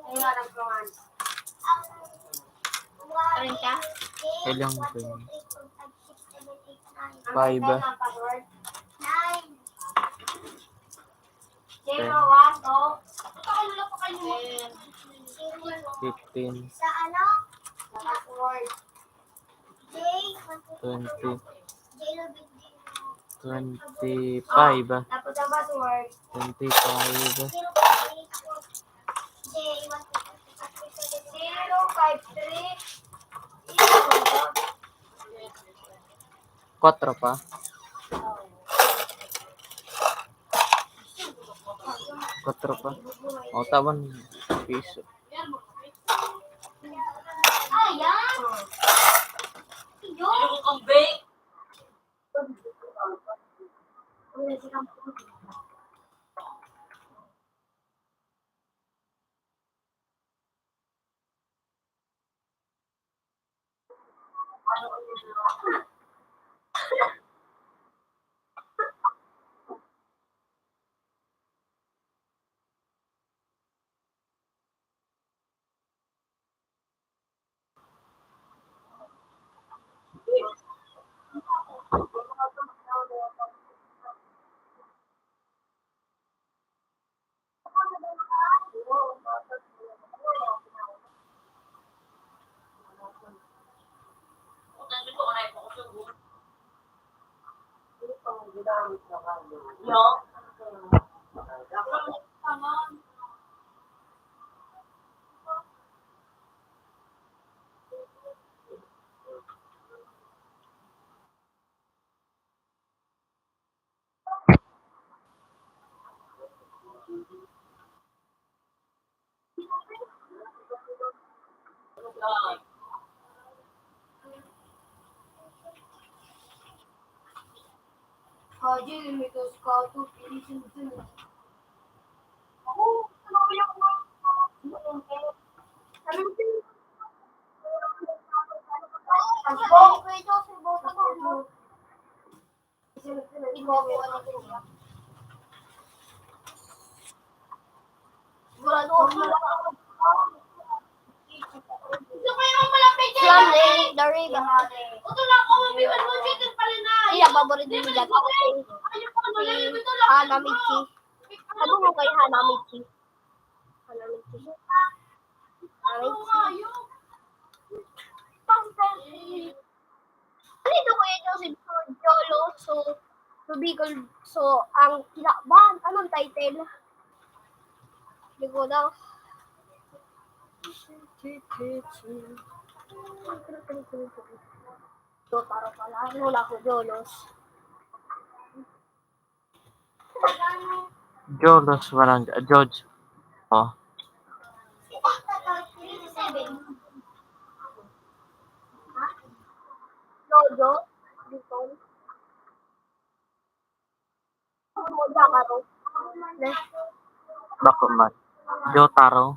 Ay, walang pangalan. Treinta? Kailangan ko yun. Five, ah. Zero, one, two. Fifteen. Sa ano? Sa password. Twenty. Twenty-five, ah. Tapos ang password. Twenty-five, ah. Zero five three. Kwatro pa. Kwatro pa. O, tawan. Piso. Ayan. Yun. Sigurado ako. Sila ni Dariga. Iya, paborito ni Jack. Si Hanamichi. Sabi mo kay Hanamichi. Hanamichi. Hanamichi. Ano ito, Kuya Joseph? So, Jolo, so, so, Bicol, so, ang kinaban, anong title? Hindi ko daw. So, para pala, ano na ako, Jolos. Jolos Barangay, George. Oh. Jojo, Bicol. Bako man. Jotaro.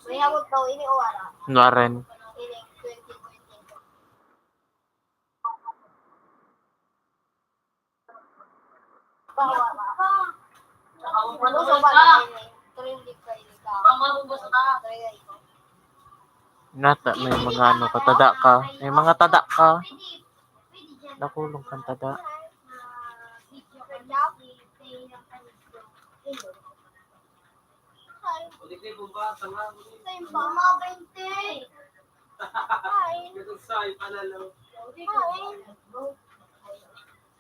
May hawak daw ini o wala? Wala rin. Ini, twenty twenty. Nata, may mga ano ka, tada ka. May mga tada ka. Nakulong kang tada. Sa'yo pa, mga baynte. Kain. Kain. Kain.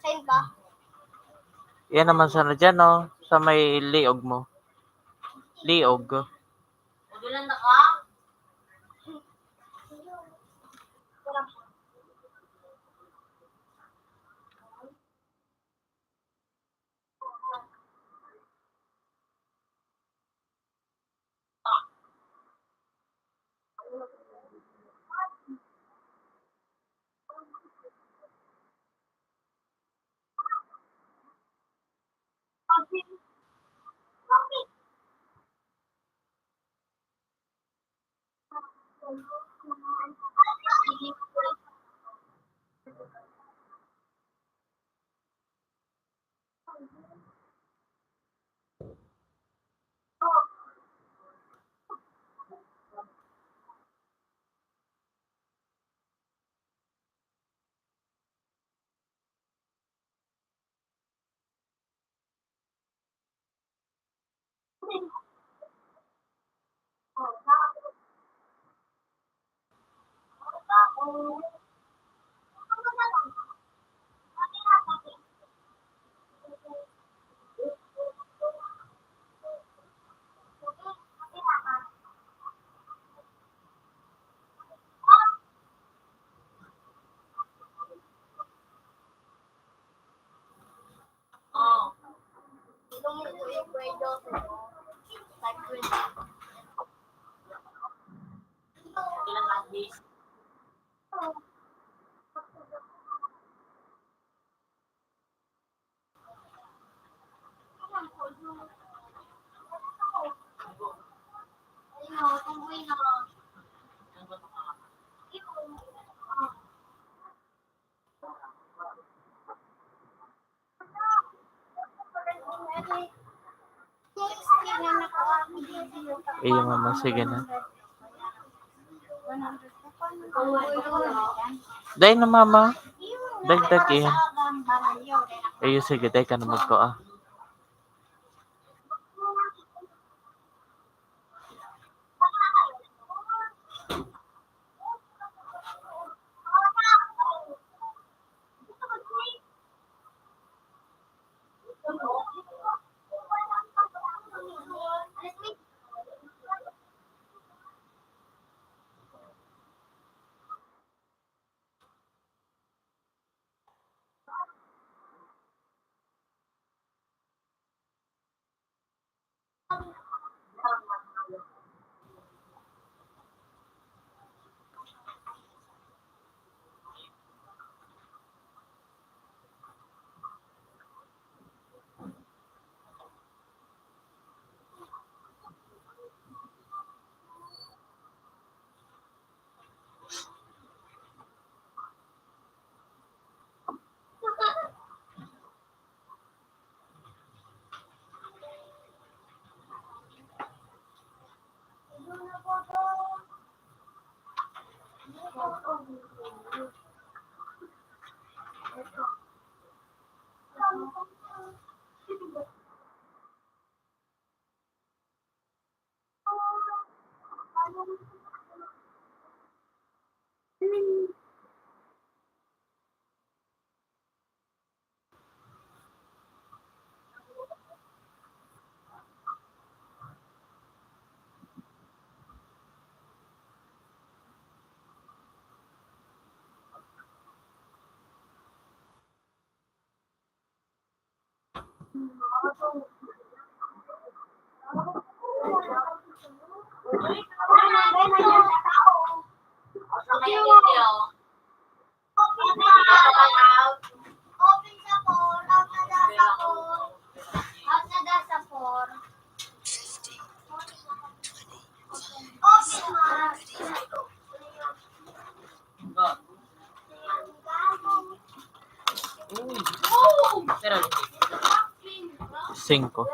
Sa'yo pa. Yan naman sana dyan, no? Sa may liog mo. Liog. Udulan na ka? Iyo, mama, sige na. Dai na, mama. Dagdag, iyo. Iyo, sige, dai ka na magkuha. Singko.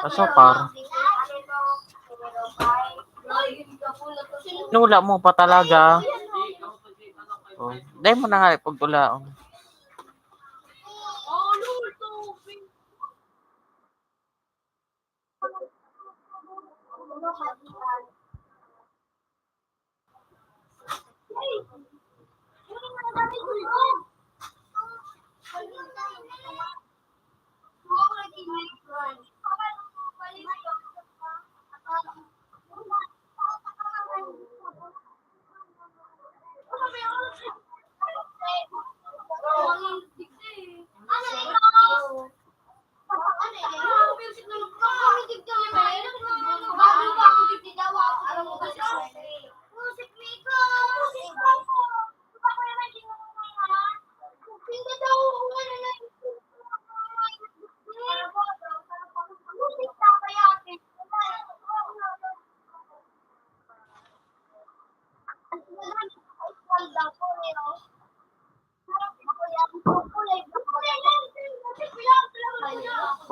Asukar. Nula mo pa talaga. Oh, dai mo na nga pagtulaon.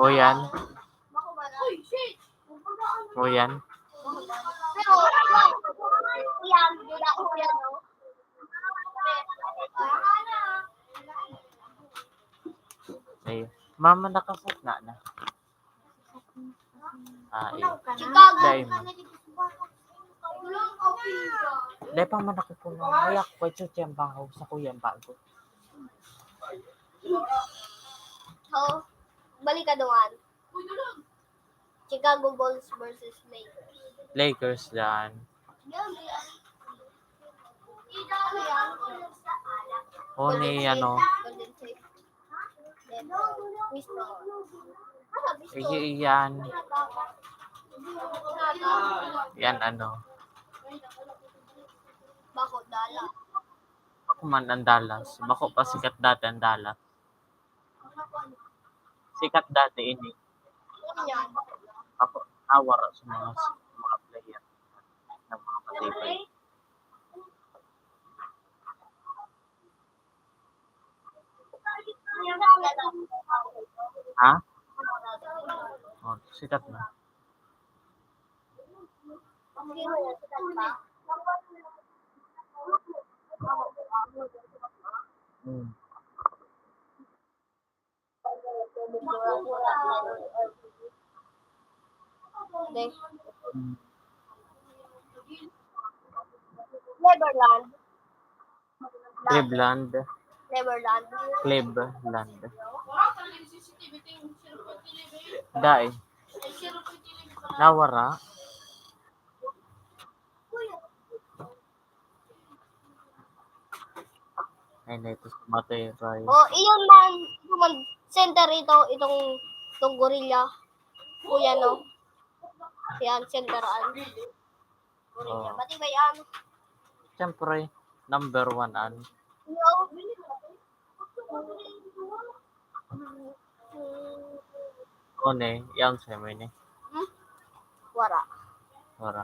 O yan. O yan. Ay, mama, nakasakna na. Ah, eh. Chicago. Dai man. Dai pa man ako puno. Ay, ako, ito siya ang baho. Sa kuya ang bago. Oh, balik ka doon. Chicago Bulls versus Lakers. Lakers dan. Ano yan? Huni, ano? Golden State. Miss mo. Ano, miss mo? Iyan. Yan, ano? Bako, Dallas. Bako man ang Dallas. Bako pa sikat dati ang Dallas. Sikat dati ini. Ano yan? Bako, nawara sa mga, mga player ng mga Matibay. Ha? Oh, sikat na. Hmm. Hindi. Hmm. Neverland. Cleveland. Neverland. Cleveland. Dai. Nawara. Ay, na ito sa Matibay. Oh, iyon man, ito man, center ito, itong, itong gorilla. Kuya, no? Yan, center an. Gorilla. Oh. Matibay an. Siyempre, number one an. Yo. Ano eh, yan sa mo ini. Hmm? Wara. Wara.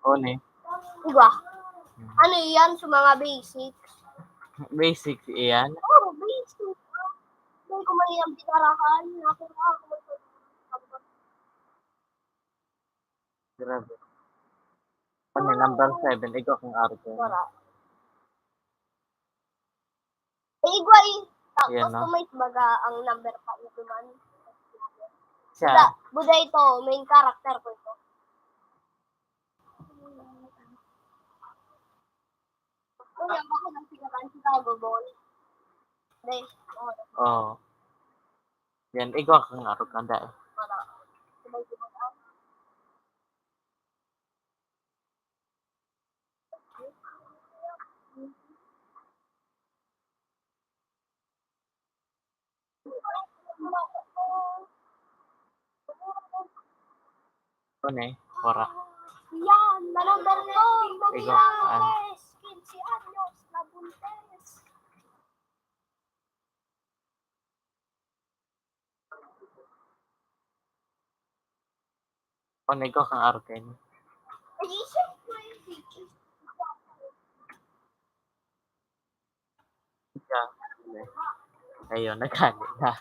Ano eh? Igwa. Hmm. Ano yan sa mga basics? Basics iyan? Oo, basics. Hindi ko man yan pinarahan. Ako na ako. Grabe. Ano, number seven, igwa kang arte. Wala. Eh, igwa eh. Ta-, Yan, no? Customize baga ang number pa ito man. Siya. Buda, buda ito, main character ko ito. Uy, ang bako ng sigaran, Chicago Boy. Hindi. Oo. Oo. Yan, igwa kang arog, anda eh. Wala. Sabay ko mag-, Ano eh? Wara. Yan, na number ko, Igwa, ah. Quince anyos, nabuntis. Ano, igwa kang arog kaini. Ay, siyempre. Siya. Ayun, nagkali na.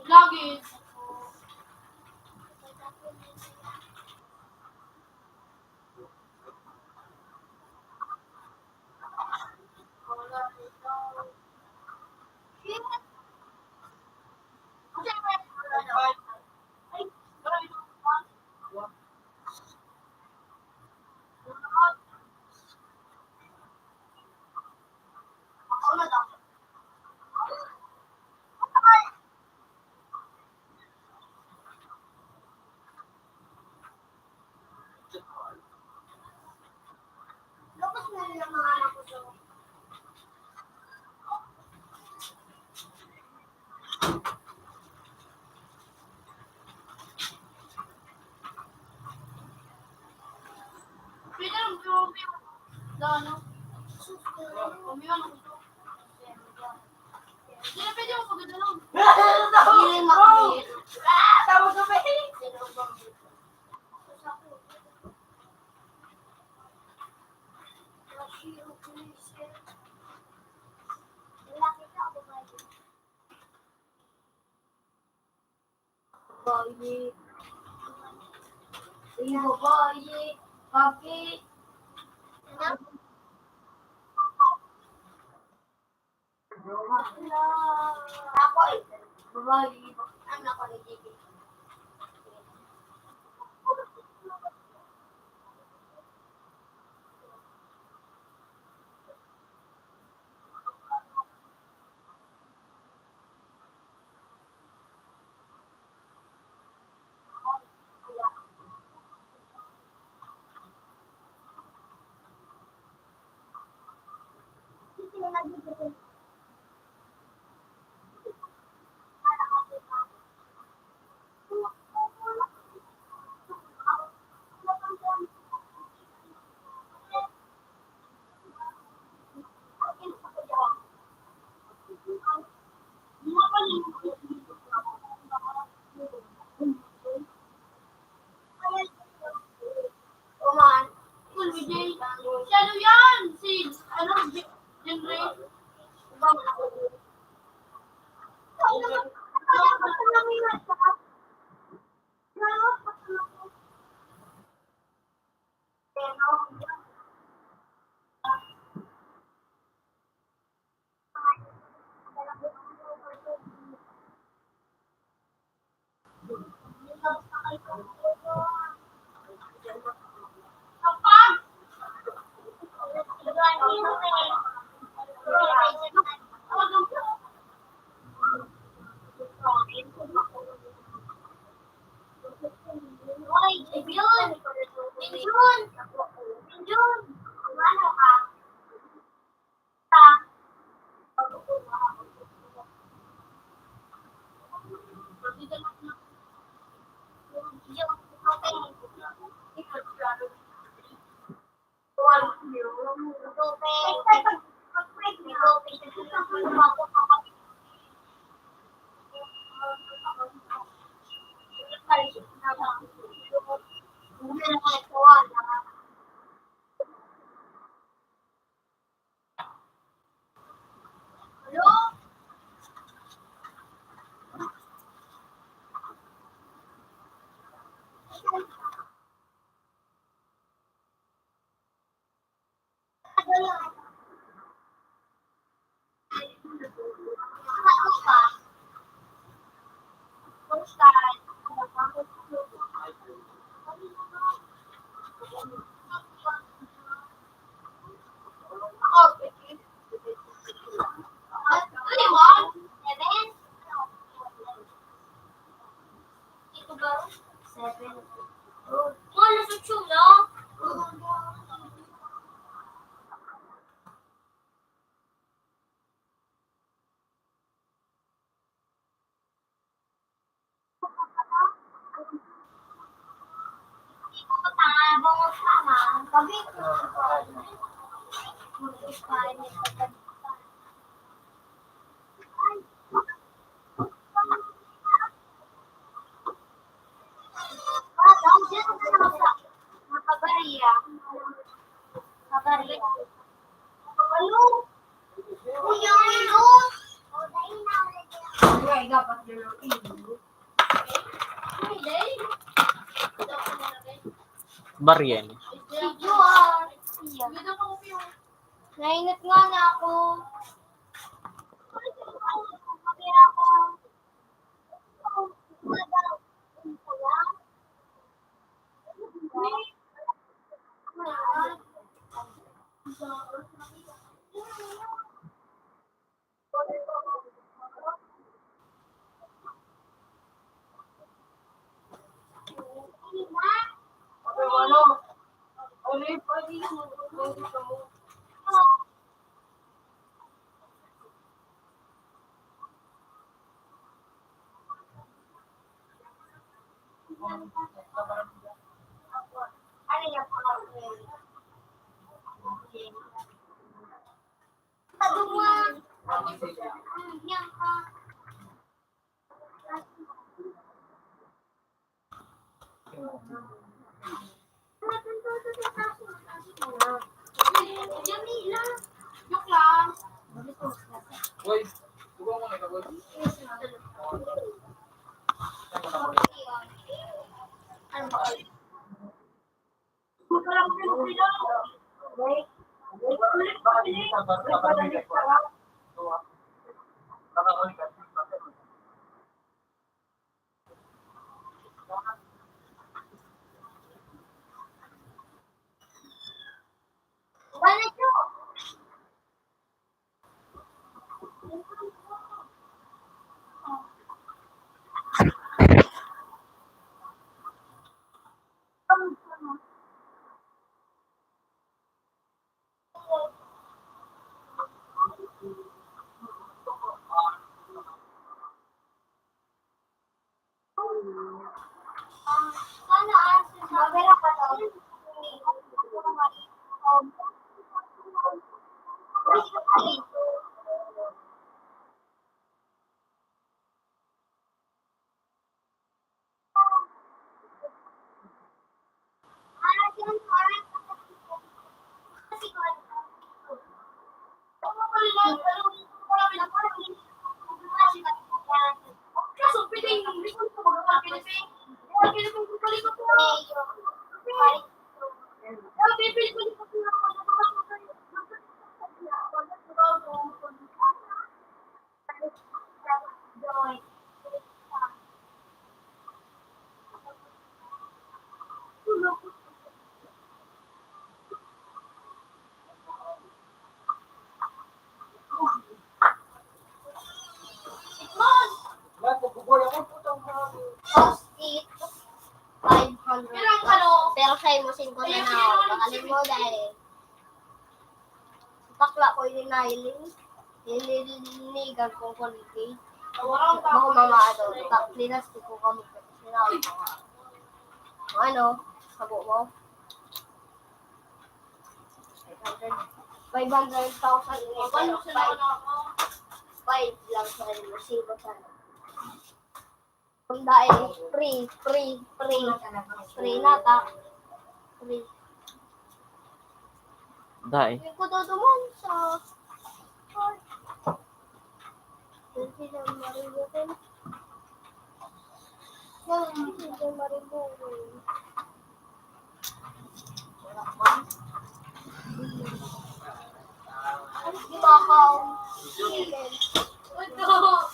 Lagi. Babae. Yung babae. Papi. Anak. Ako eh. Babae. Anak ko ni Gigi. Oman. Siya ano yan? Si, ano, J-, Jeffrey? Seven. Wala sa tune, no? Baryen. Nainit nga na ako. Cost it five hundred. Pero sa imo, singko na na ako. Baka mo dahil bakla ko ini nailing. Nilinigan ko quality. Bako mamaado. Tak, plinastik ko kamo. Sinabi ko nga. Ano? Sabo mo? Five hundred thousand ini, pero five, five lang sa inyo, singko sana. Ang dai, free, free, free. Free na ta. Free. Dai. Yung kuto dumon sa Hindi na maributin. Hindi na maributin. Bakaw. Ito.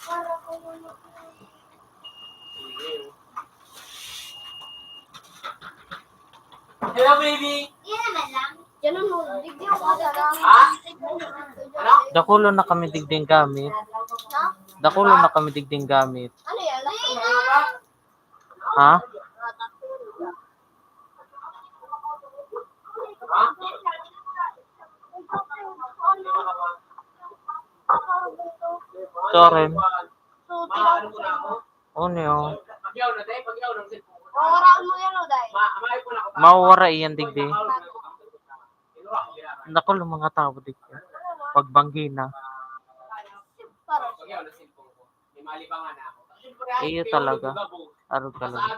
Para ko yun. Hello, baby. Yan naman lang. Yan ang digdi ako sa Ha? Ano? Dakulo na kami digding gamit. Ha? Dakulo na kami digding gamit. Ano yan? Ha? Sorry. So, tinawag ko na ako. Ano yun? Mawawaraan mo yan, o, Day? Mawawara iyan, digdi. Naku, ang mga tao, digdi. Pagbanggi na. Para siya. Iyo talaga. Araw talaga.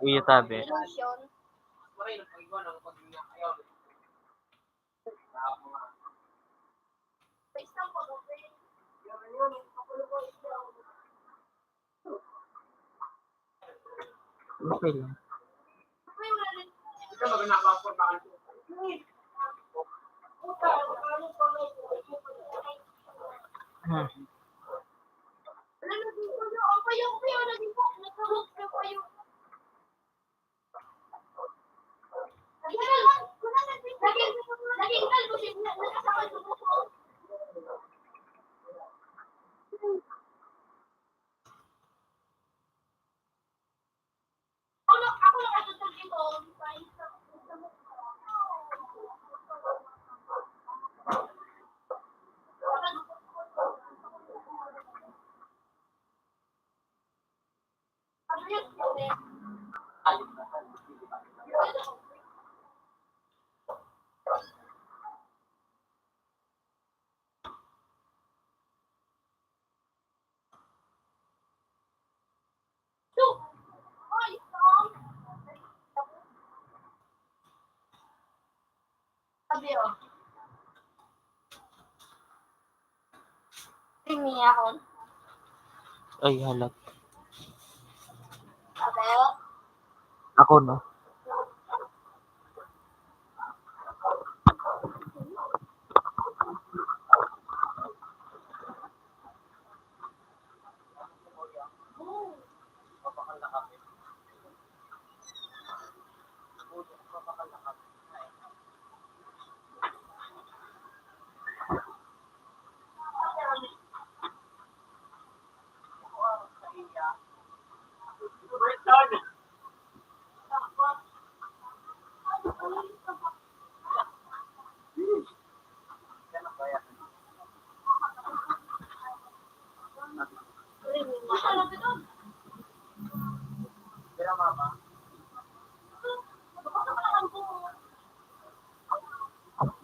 Iyo tabi. Ilusyon. Okay lang. Hmm. Sabi, oh. Ini ako. Ay, halat. Abe. Ako, no?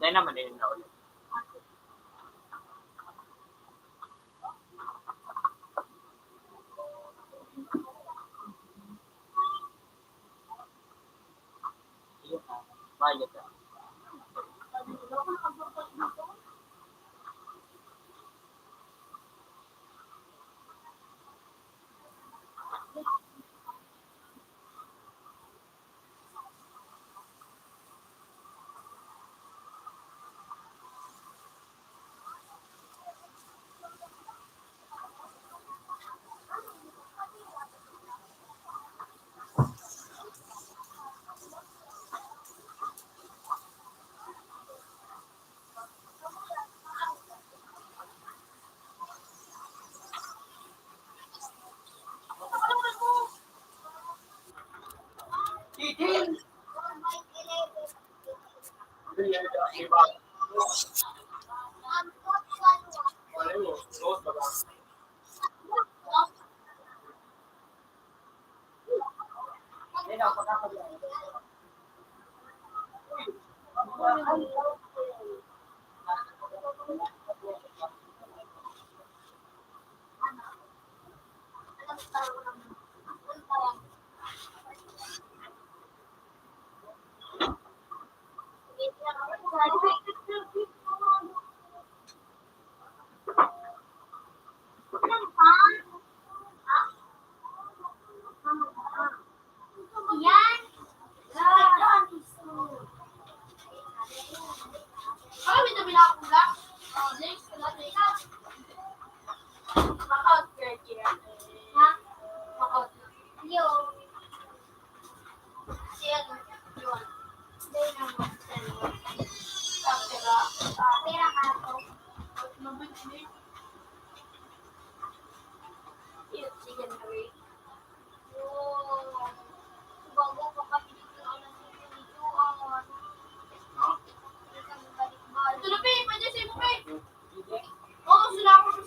Dahil naman din na ulit. Bayad ka.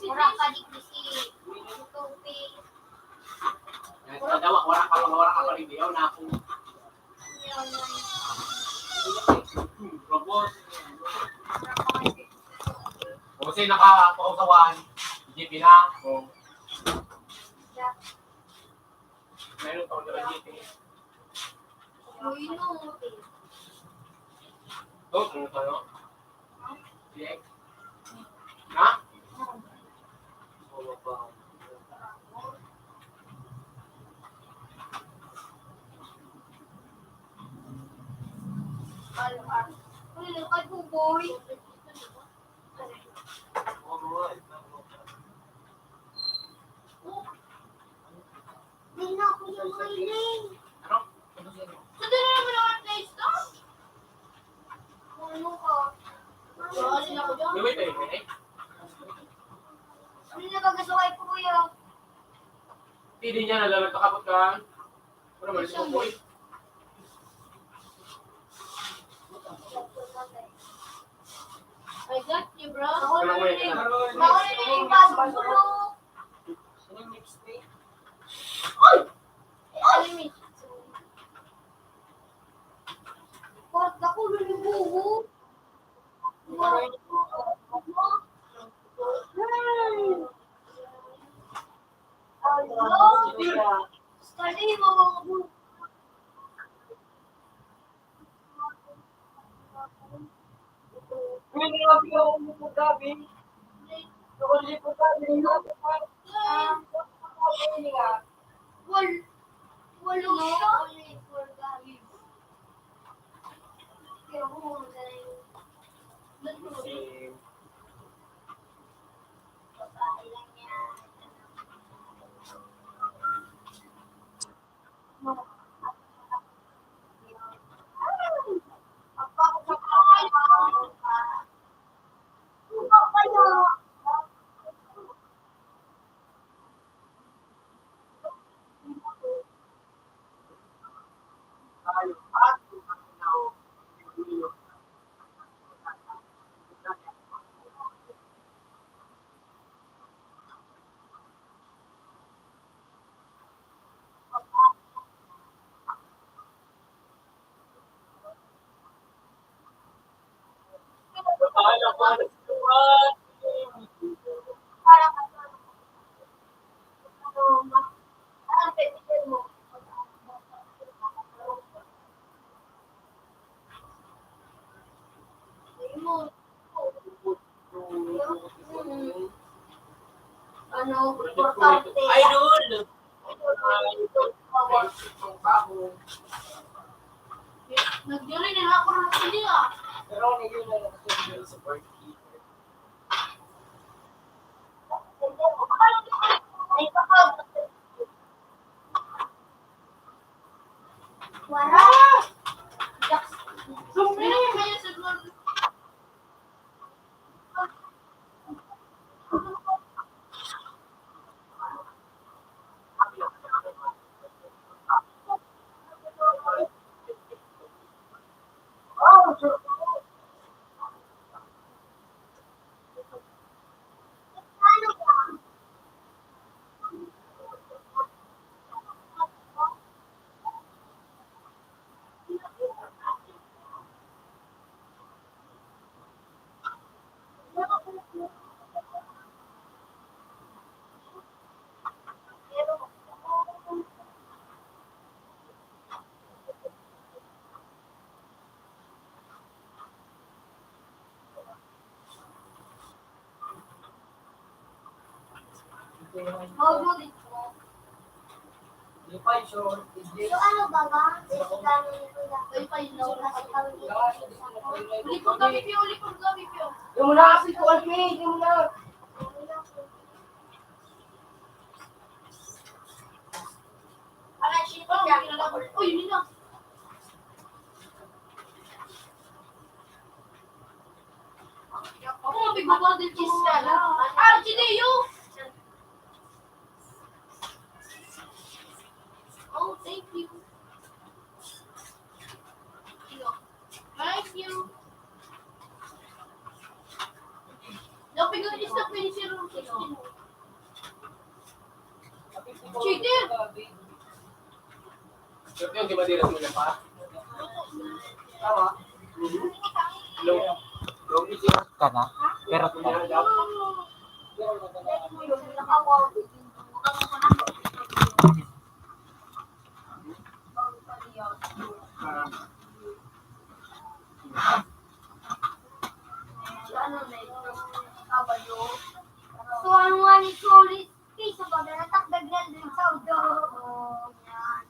Wala ka, di ko si Tupi. Wala ka, wala ka pa rin, ayaw na ako. Robot. Kung sino nakakausawan, hindi pinako. Meron pa ulit dito. Oh, ano pa, no? Sige. Ha? Ay, ay, ay, boy. Hindi na ako yung mahiling. Ano? Sa dala naman ang Play Store. Ano ka? Wala ako dyan. May wifi, may wifi? Ano na ba gusto kay Kuya? Hindi niya na lang nagkakabot ka. Wala man, ito po eh. I got you, bro. Ako na rin. Ako na rin yung bago, bro. Ay! Ay! Porta ko, lulubuho. Ay! Ay! Ay! Uy, grabe ako mo po, grabe. Wal-, walo siya. Ano, importante. Idol! Nagdiri na ako ng sili, ah. Pero ano yun, ano, support? Wala. Zoom in. So, ano ba ba? Sisiganin ko lang. Likod kami, Pio. Likod kami, Pio. Yung muna kasi, kuwan, Pio. Yung muna. Uy, yun na. Ako, mabigbabaw din cheese ka na. Ah, Chileo! Oh, thank you. Thank you. Dapat yung isa, pwede siya rin. Cheater! Ito yung di ba diras mo na pa? Tama? Low. Low. Kana? Pero pa. So, ano nga ni Choli? Piso pa na natakdag na dun sa udo. Oh, yan.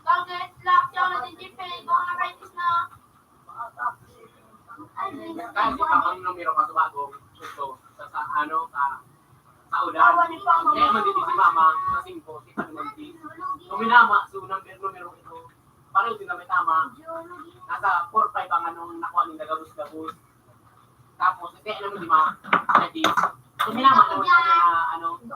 Target lang siya na din, Jeffrey. Baka nakaitis na. Ay, Kahit ikaw ang numero ka sa bago, gusto, sa, sa, ano, sa, sa ulan. Kaya man dito si mama, sa singko, si Pag Mantis. Kung minama, so, number, numero ito. Pareho din na may tama. Nasa four five ang, ano, nakuha ng gagabos-gabos. Tapos, hindi, alam mo, di ba? Ready. So, minama naman niya na, ano, na,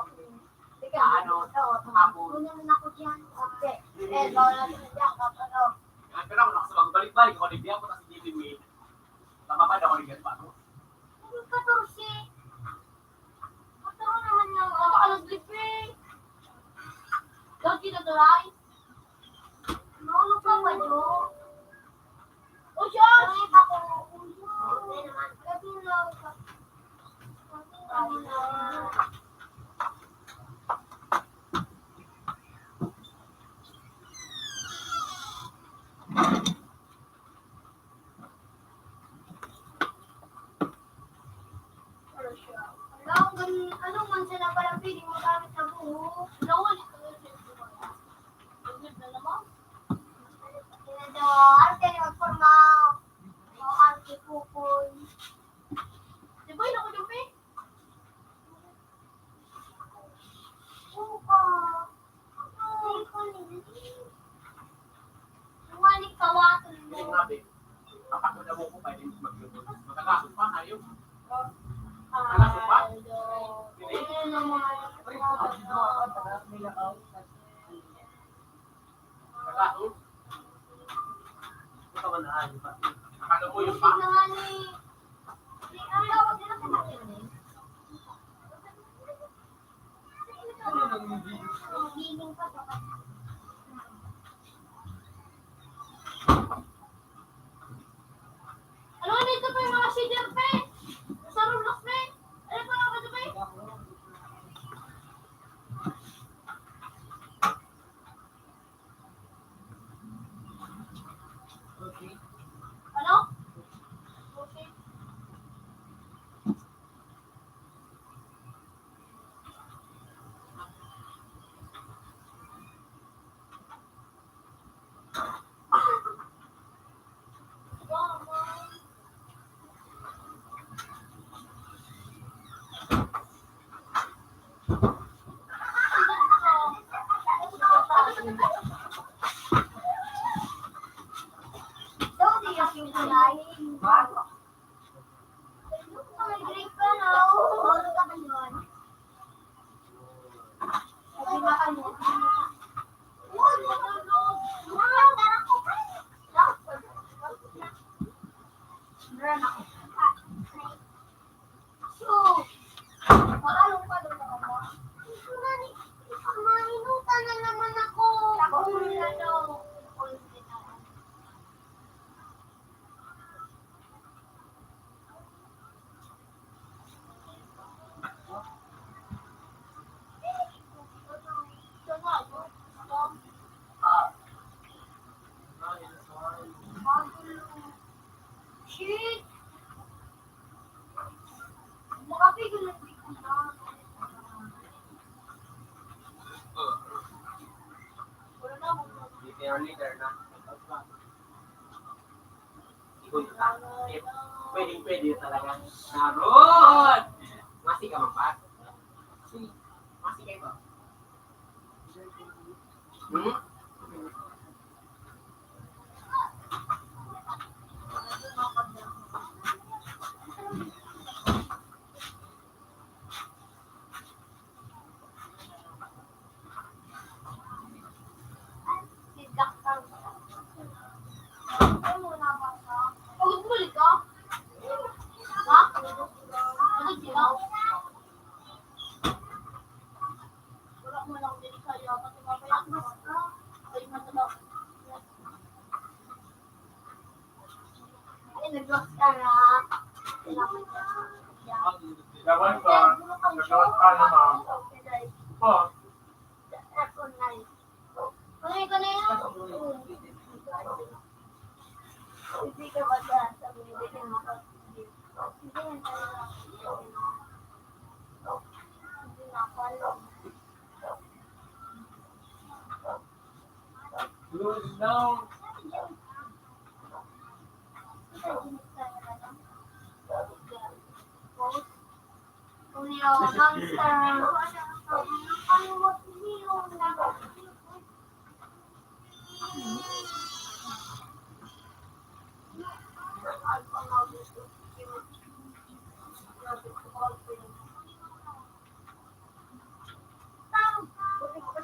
ano, tapos. Kunin mo na ako dyan. Okay. Eh, bawal na siya dyan. Kapag, oh. Pero ako, nakasabag, balik-balik ako, nagbiyak ko, tapos hindi, hindi. Tababad ako, nagbiyak pa ako. Katorse. Katorse naman na, oh, alas dipe. Lagi na, Doray. Ano pa ba yun? O, Josh! Ano pa ko? Ano naman? Ano na? Ano man siya na pala pwedeng magamit sa buhok? Nawal ito yung siyempre wala. Ganyan na naman. Ano daw, arte ni magporma. O arte kukoy. Di ba yun ako dumi? Oo ka. Ay, kunin. Wali ka, wato mo. Hindi nga, babe. Papakuda mo ko, pwede mo maglubog. Makakaso pa, ayaw. Makakaso pa? Hindi. Ay, ano naman. Makakaso? Ito ka na, di ba? Akala mo yun pa? Hindi na nga ni, hindi, ang tawag nila kung bakit eh. Ano na ito pa yung mga shader, pe? Sa Roblox, pe? Ano pa nga ba ito, pe? Ano? Kaya leader na. Pwede, pwede talaga. Narod! Masi ka, Mapat? Masi kayo ba? Hmm? Ay, nag-lost ka na. Kailangan na. Yawan pa. Nag-lost ka na, ma'am. Po. Ako na yun. Ano yung kanina? Hindi ka ba sa, sa bibigyan mo ka? Hindi yan tayo. Hindi na pala. Close down.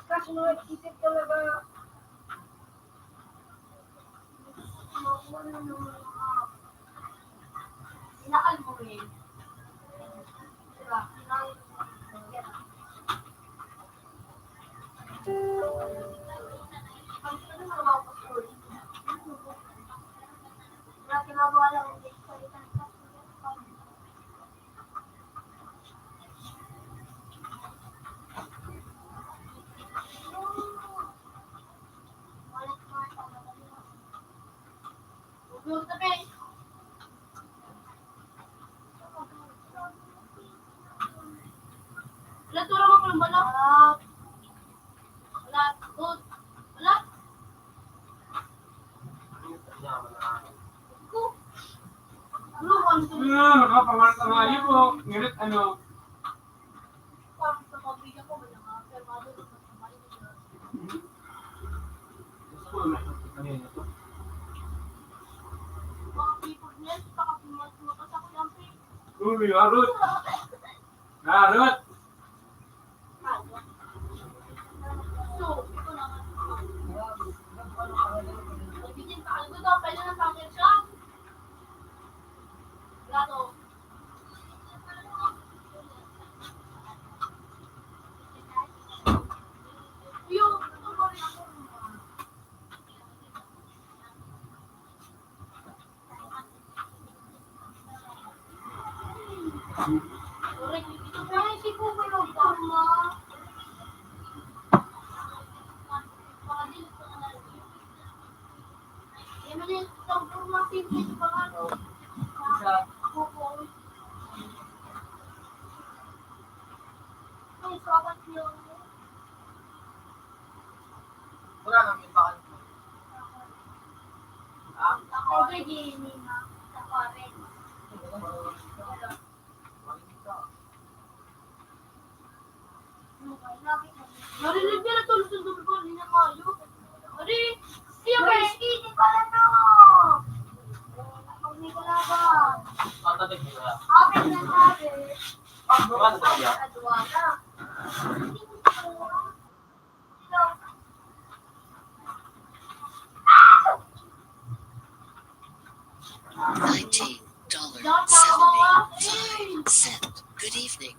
Kasi mga isip talaga. Inaal mo rin. Diba? Inaal mo rin. Ang gusto mo, mga pagkain. Wala, ginagawa lang, hindi salita. Ah, wala. Good. Wala. Ko. Ano, ano, ano? Ah, nakapangal-, pangayo po. Ngunit ano? Parang sa pamilya ko, may mga fermado na sa pamilya. Mga people niya, sa kapatid mo, sa kapatid mo, sa kapatid mo. Uy, harot! Harot! Wala nang iba. Ah? Ako, Regina, sa Paris. Narinig niya na tulos ng dugo ni Namayo. Ari, siya ba? Hindi pala, no. Pag may kalaban. Tatagay nila. Apit na sabi. Ah, bukas na siya. Adwala. Nineteen dollar seventy-five cent. Good evening.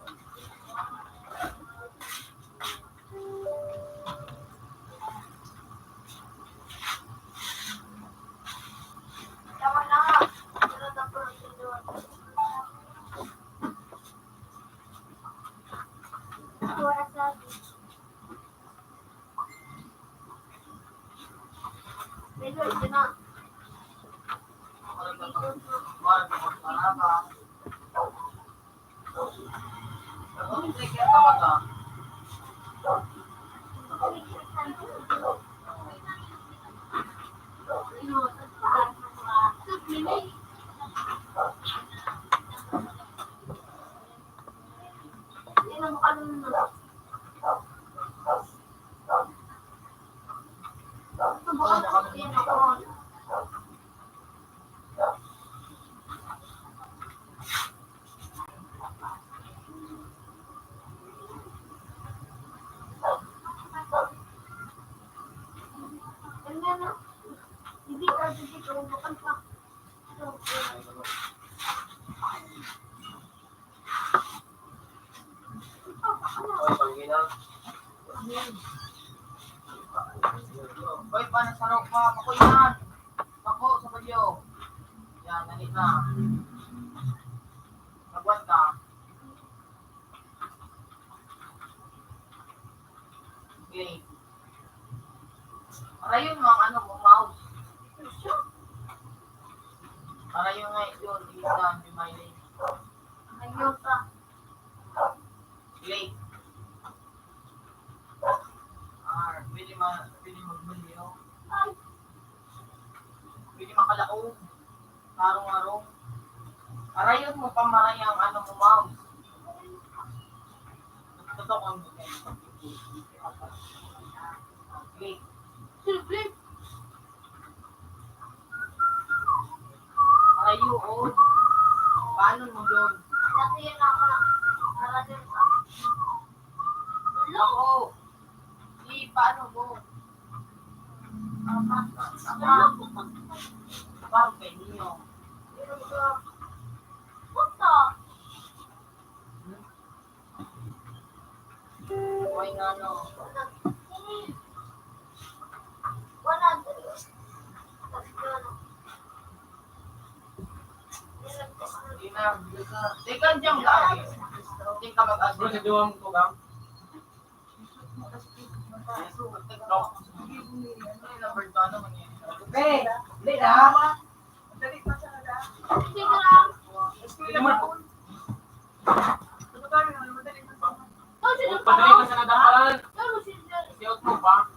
Hoy, paano sa raw pa? Bako yan! Bako sa balyo! Yan, dali na. Nagwan ka. Okay. Parayon mo ang ano mo, mouse. Parayon nga ito, isa, may mileage. Ayun pa. Click. Ah, pwede ma-, pwede magmulyo. Pwede makalaog. Arong-arong. Arayon mo pa maray ang ano mo, mouse. Tutok ang click. Click. Ayo, oh. Paano mo doon? Dati yun ako na-, nakasin pa. Hello? Oo. Di, paano mo? Paano kayo ninyo? Puta. May ano. Di na, di na. Teka, diyan ka. Di ka mag-agree. Bro, sa duwang ko, bang? Number two, ano man yan? Pre, hindi na. Sige lang. Hindi mo na po. Madali ka sa nadaparan. Siyot mo ba?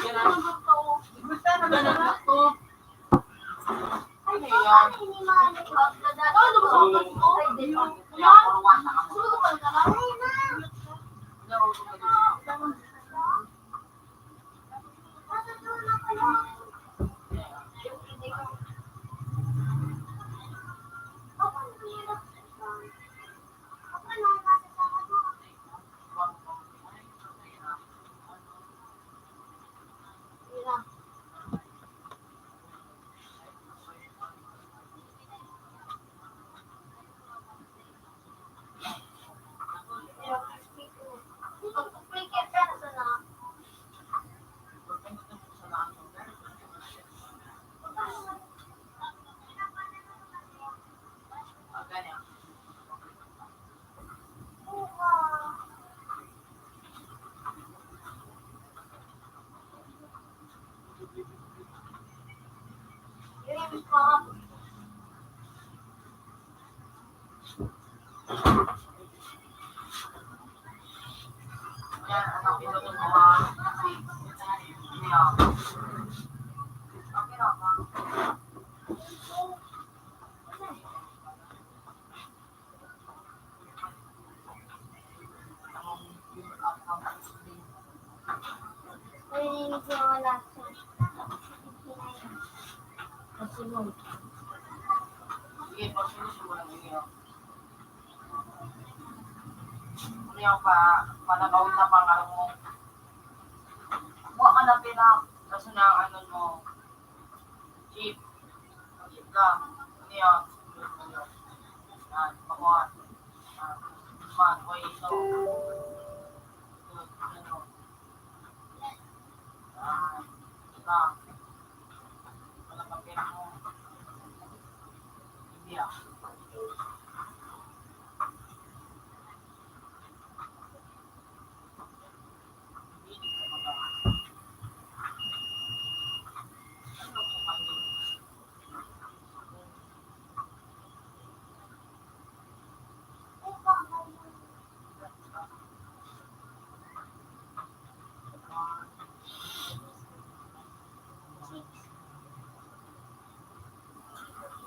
Yan na. Ganun na to. Ano yan? Sige, pagsulos mo lang yun. Ano yung pa, panagawin na pangarap mo? Buha ka na pila, kaso na ang ano mo, jeep. Jeep ka. Ano yun? Yan, pakuha. Ah, man, okay, ito. Ano? Ah, ito. Wala pa pera mo. Hindi ah.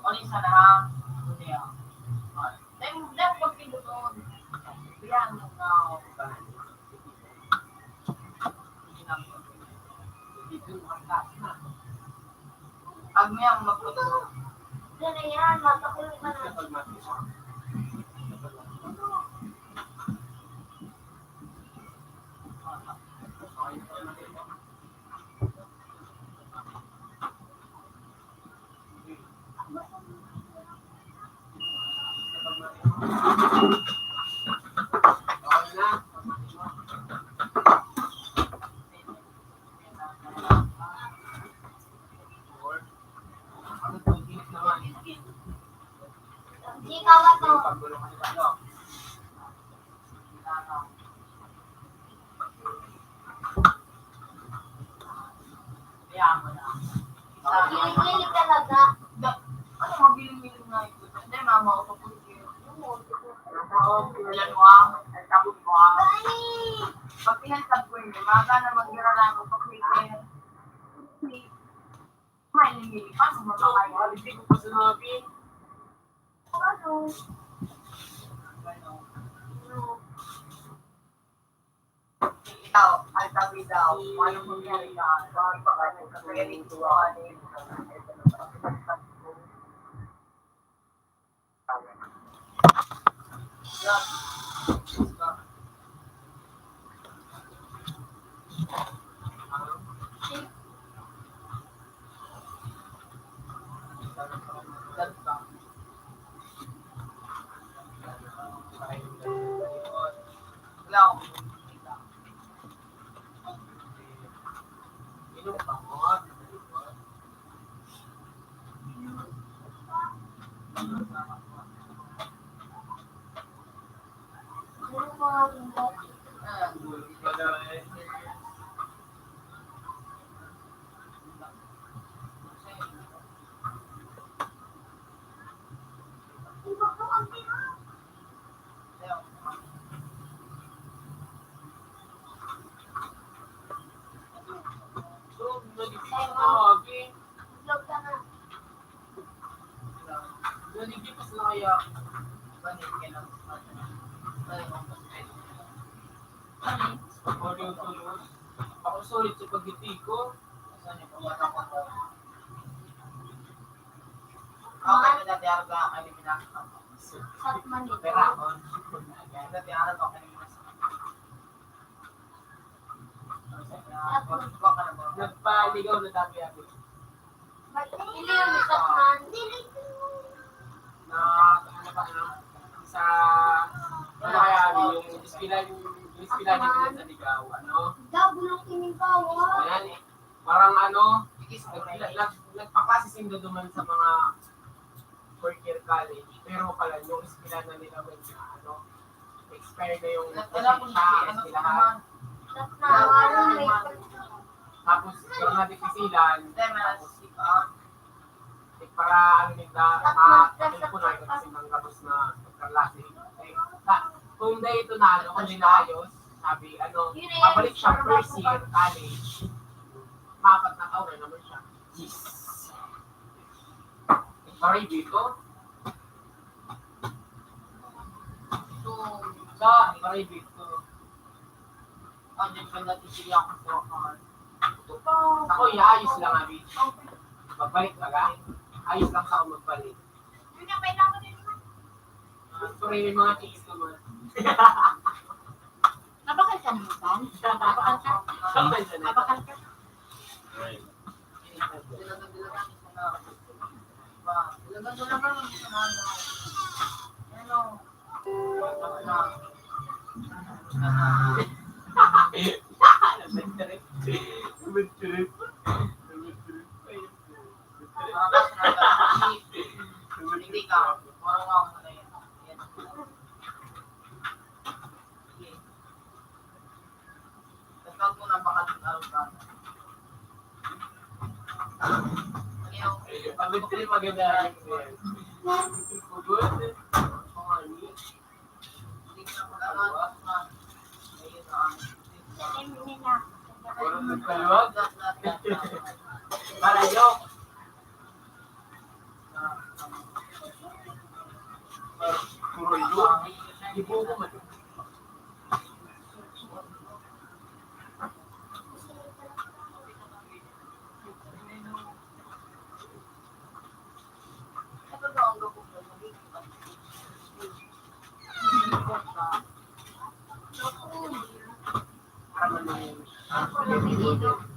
Ano yung sana? Ano yan? Then, then, pag pinuto, yan, no. Pag may ang magputo. Yan na yan, matakulong ka na. Kaya mo na. Giling-giling talaga. Da-, ano, magiling-giling na ito. Hindi, mama, ako po. Yan mo, ah. Ang tabog mo, ah. Pag pinagtag ko yun, mga ka na magira lang ako, pag may kaya. May nililipas, mga kayo. Hindi ko pa sinabi. Ano? Ano? Ikaw, ang sabi daw, paano mangyari ka? Bakit pa kayo nagkakaya dito? Ako sulit sa pagitigo. Okay, dati araw ka eliminado. Sa Manila. Pero ako, dati araw ka eliminado. Nagpaligaw na tabi-abi. Hindi yung isang man. Na, ano pa na, sa, ano kaya, yung eskwela, yung eskwela niya sa Ligaw, ano? Daw, bulong tingin ko, oh. Ayan, parang ano, nag-, nag-, nagpaklase sinda duman sa mga fourth year college, pero pala yung eskwela na nila, may na, ano, expire na yung lisensya, eskwelahan. Tapos, pero nadipisilan, tapos, eh, para, ano, nila, ma-, mateleponan kasi nang gabos na pagkaklase. Eh, na, kung dahil ito na, ano, kung di naayos, sabi, ano, pabalik siya first year college, maapat na taon na naman siya. Yes. Maray dito. Sa, maray dito. Ano yung pala ito siya ako sa wakal? Ako, iayos lang, abi. Magbalik ka, ga? Ayos lang sa ako magbalik. Ah, sorry, may mga chicks naman. Nabakal ka naman, Sam? Nabakal ka? Nabakal ka? Hindi ka. Basta ko na baka araw ka. Ano yung pag-, maganda yung pag-, Parang nagkaluwag. Para joke. Puro ilo. Ibo ko man.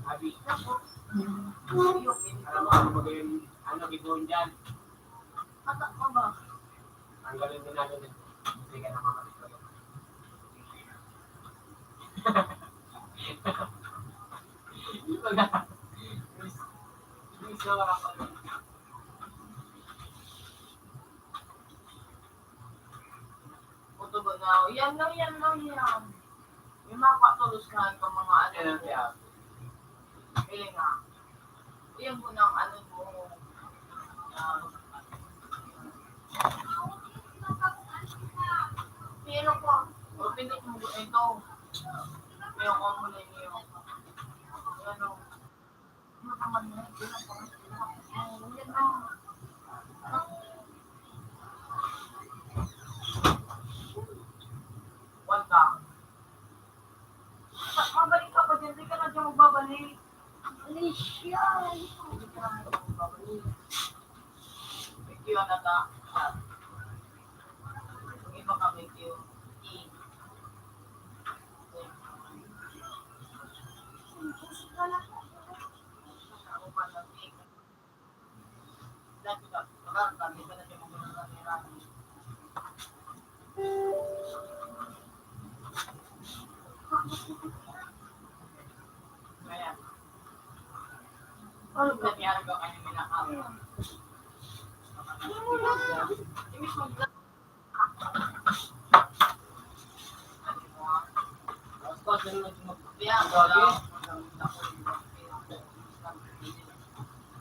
Abi. Para mga magayon, ano, gibuon dyan. Ang galing din natin. Hindi ka naman kami. Hindi ba nga? Hindi siya makakalimutan. Kutob na, yan lang, yan lang, yan. Yung mga katulos na, yung mga ano. Yan ang siya. Kaya nga. Yan po ng ano mo. Ah, pero po, pindot mo ito. Yung ano na yun. Ano. Kuwan ka. Mabalik ka pa dyan, di ka na dyan magbabalik. Alicia. Di ka na dyan magbabalik. Thank you, Anata. Yung iba ka, thank you.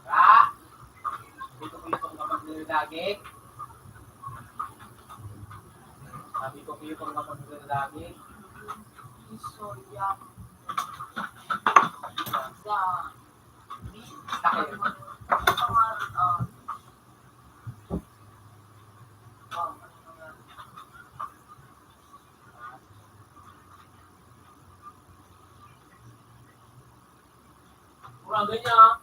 Ra! Dito ko itong kapag nilalagay. Sabi ko, "Kuya, pag mapagdala lagi." Istorya. Sa, sa, ah, ah, Mga ganyan.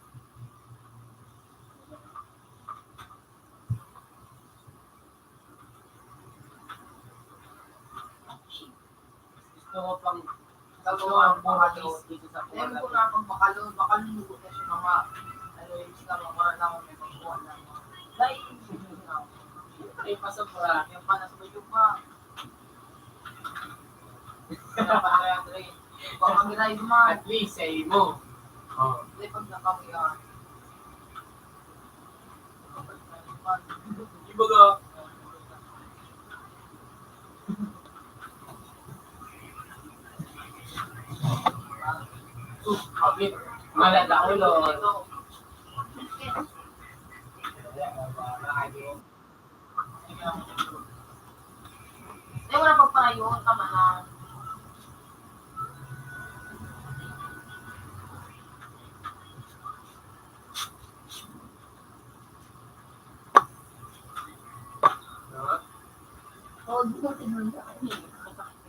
Gusto ko pang gagawa ang buhay dito sa Alam ko na pag makalo-, makaluluto na siya mga, ano, yung isda, mga wala lang, may pagkuha lang. Dahil, siyempre, pasobra. Yung pa, nasa medyo pa. Kaya pa, kaya, Dre, baka mag-ride man. At least, sa imo. Oh. Dre, pag nakamuya. Ibaga. Sus, kapit. Malala ko, Lord. Di mo na pagparayon, tama na. Oh, di ko tinunda.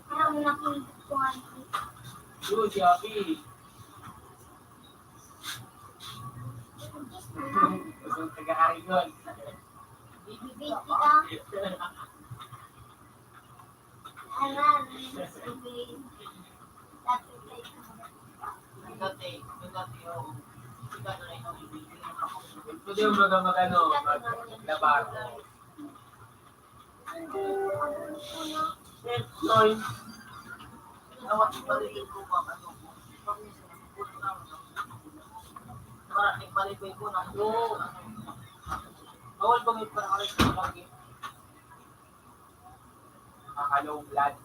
Parang nakinig ko nga. Yun, si Abby. Gusto taga-Arigon. Bibigay kita. Pwede yung baga mag-ano, maglaba. Bawal bang iparang Nakaka-low blood.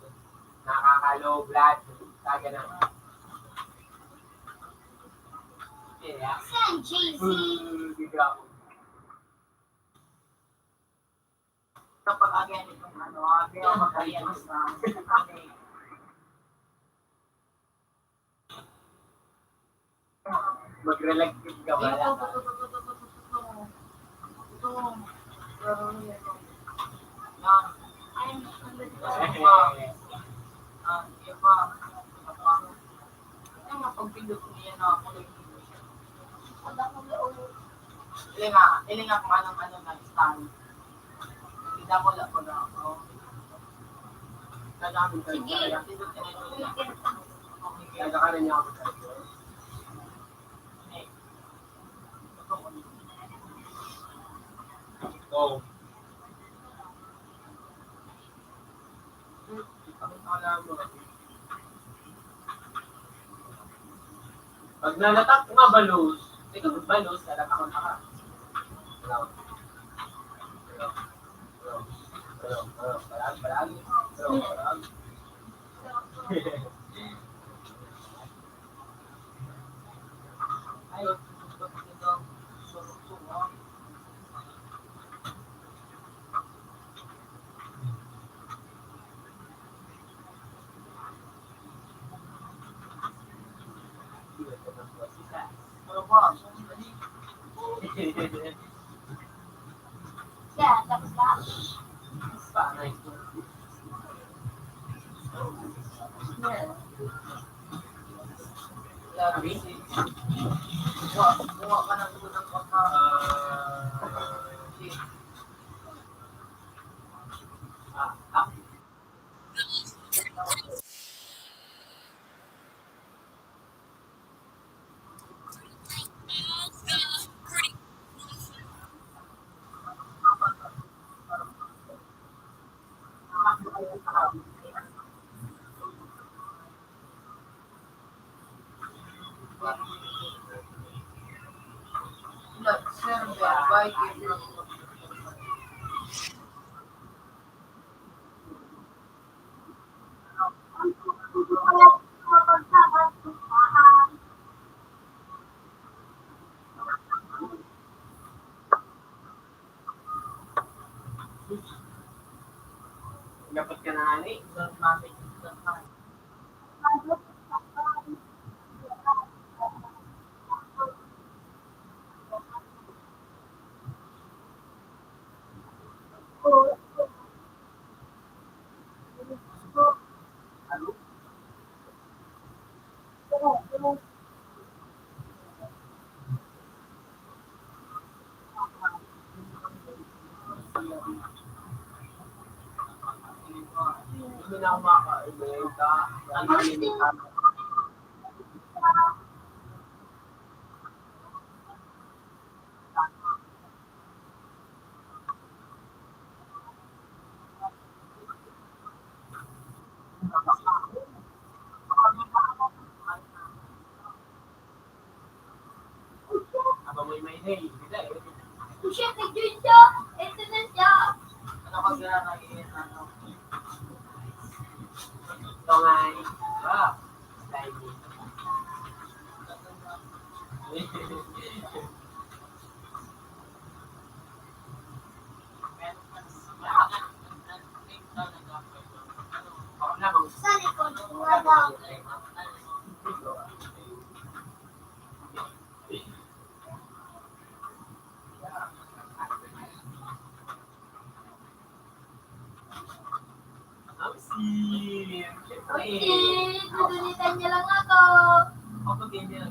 Nakaka-low blood. Taga na. Yeah. Saan, J C? Bro. Kapag again itong ano, ah, pero mag-realize na. Mag-relax ka ba? Ito, ito, ito, ito, ito, ito, ito. Ito, pero yan. Yan. Ay, ang ganda. Ah, iba. Ano nga pag pindot mo yan na kulay blue siya? Wala ko na ulo. Ilinga, ilinga kung anong ano na style. Hindi na wala ko na ako. Kailangan ko Sige. Kaya pindot ka na ito. Nagkakaroon niya ako sa ito. Oh. Pag nalatak nga balos, ikaw balos, nalatak ka. Hello. Hello. Hello. Hello. Hello. Hello. Hello. Hello. Hello. Dapat ka na nga ni. Hindi na kumakain, eh. Ka-, ano, Aba, may, may, hey, hindi, eh. Oh, shit, nag-join siya. Ito na siya. Ano ka sa, ano? Ito nga, eh. Ah, sliding. Sa likod, wala. Hamsi! Siyempre! Okay, gugunitan niya lang ako. Ako din yan.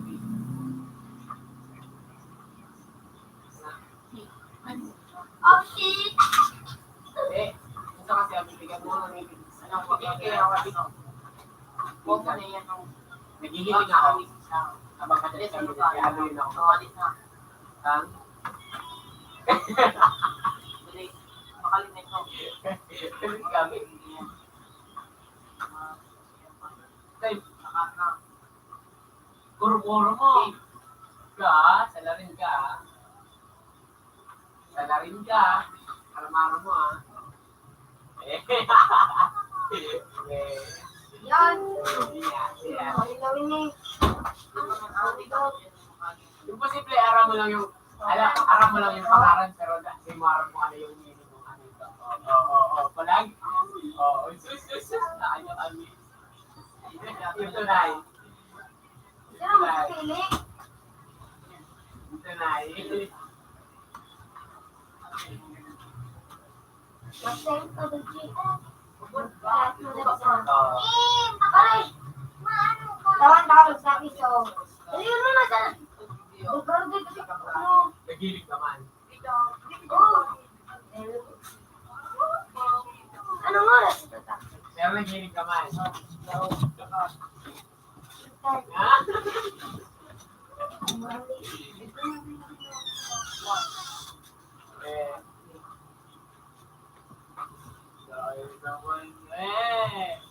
Oh, shit! Eh, gusto kasi ang bibigyan mo ng ibig. Ano, wag kang kaya, wag ito. Huwag mo na yan, oh. Naghihiling ako. Abang ka dyan, sabi niya, kaya ano yun ako. Umalis na. Ang? Dali, pakalimit ko. Kami. Time. Saka na. Kuro-kuro mo. Ka, salarin ka. Salarin ka. Aram-aram mo, ah. Eh. Eh. Yan. Yeah, yeah. Ang gawin ni. Imposible, aram mo lang yung, ala, aram mo lang yung pangaran, pero da-, di mo aram kung ano yung meaning ng ano ito. Oo, oo, oo, palag. Oo, sus, sus, sus, na ano kami. Ito na eh. Ito na eh. Ito na eh. Masaya ka ba, G? Aray! Tawan ka, magsabi, so. Ayun na, nasa. Ano? Naghilig ka man. Oo. Anong oras ito, ta? Pero naghilig ka man. Ha? Eh. Dahil naman, eh.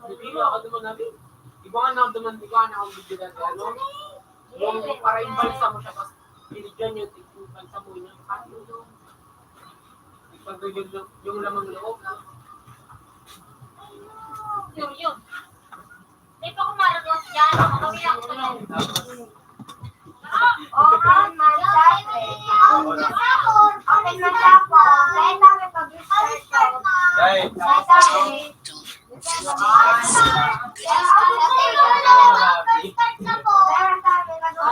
Hindi na ako duman namin. Iba nga na ako duman, iba nga na akong video dati, ano? Yung para yung balsa mo siya, tapos binigyan niya yung balsa mo, yung paano yung, yung, yung lamang loob. Yun, yun. Di pa ko marunong yan. Makawin ako ko yan. Open man sa open man sa ako. Kahit kami pag-start ko. Hey. Sa sabi. Start sa ako.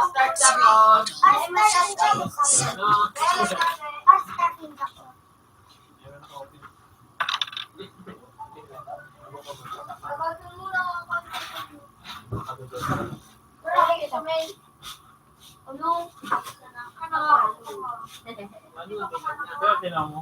Start sa ako. Pero tinan mo.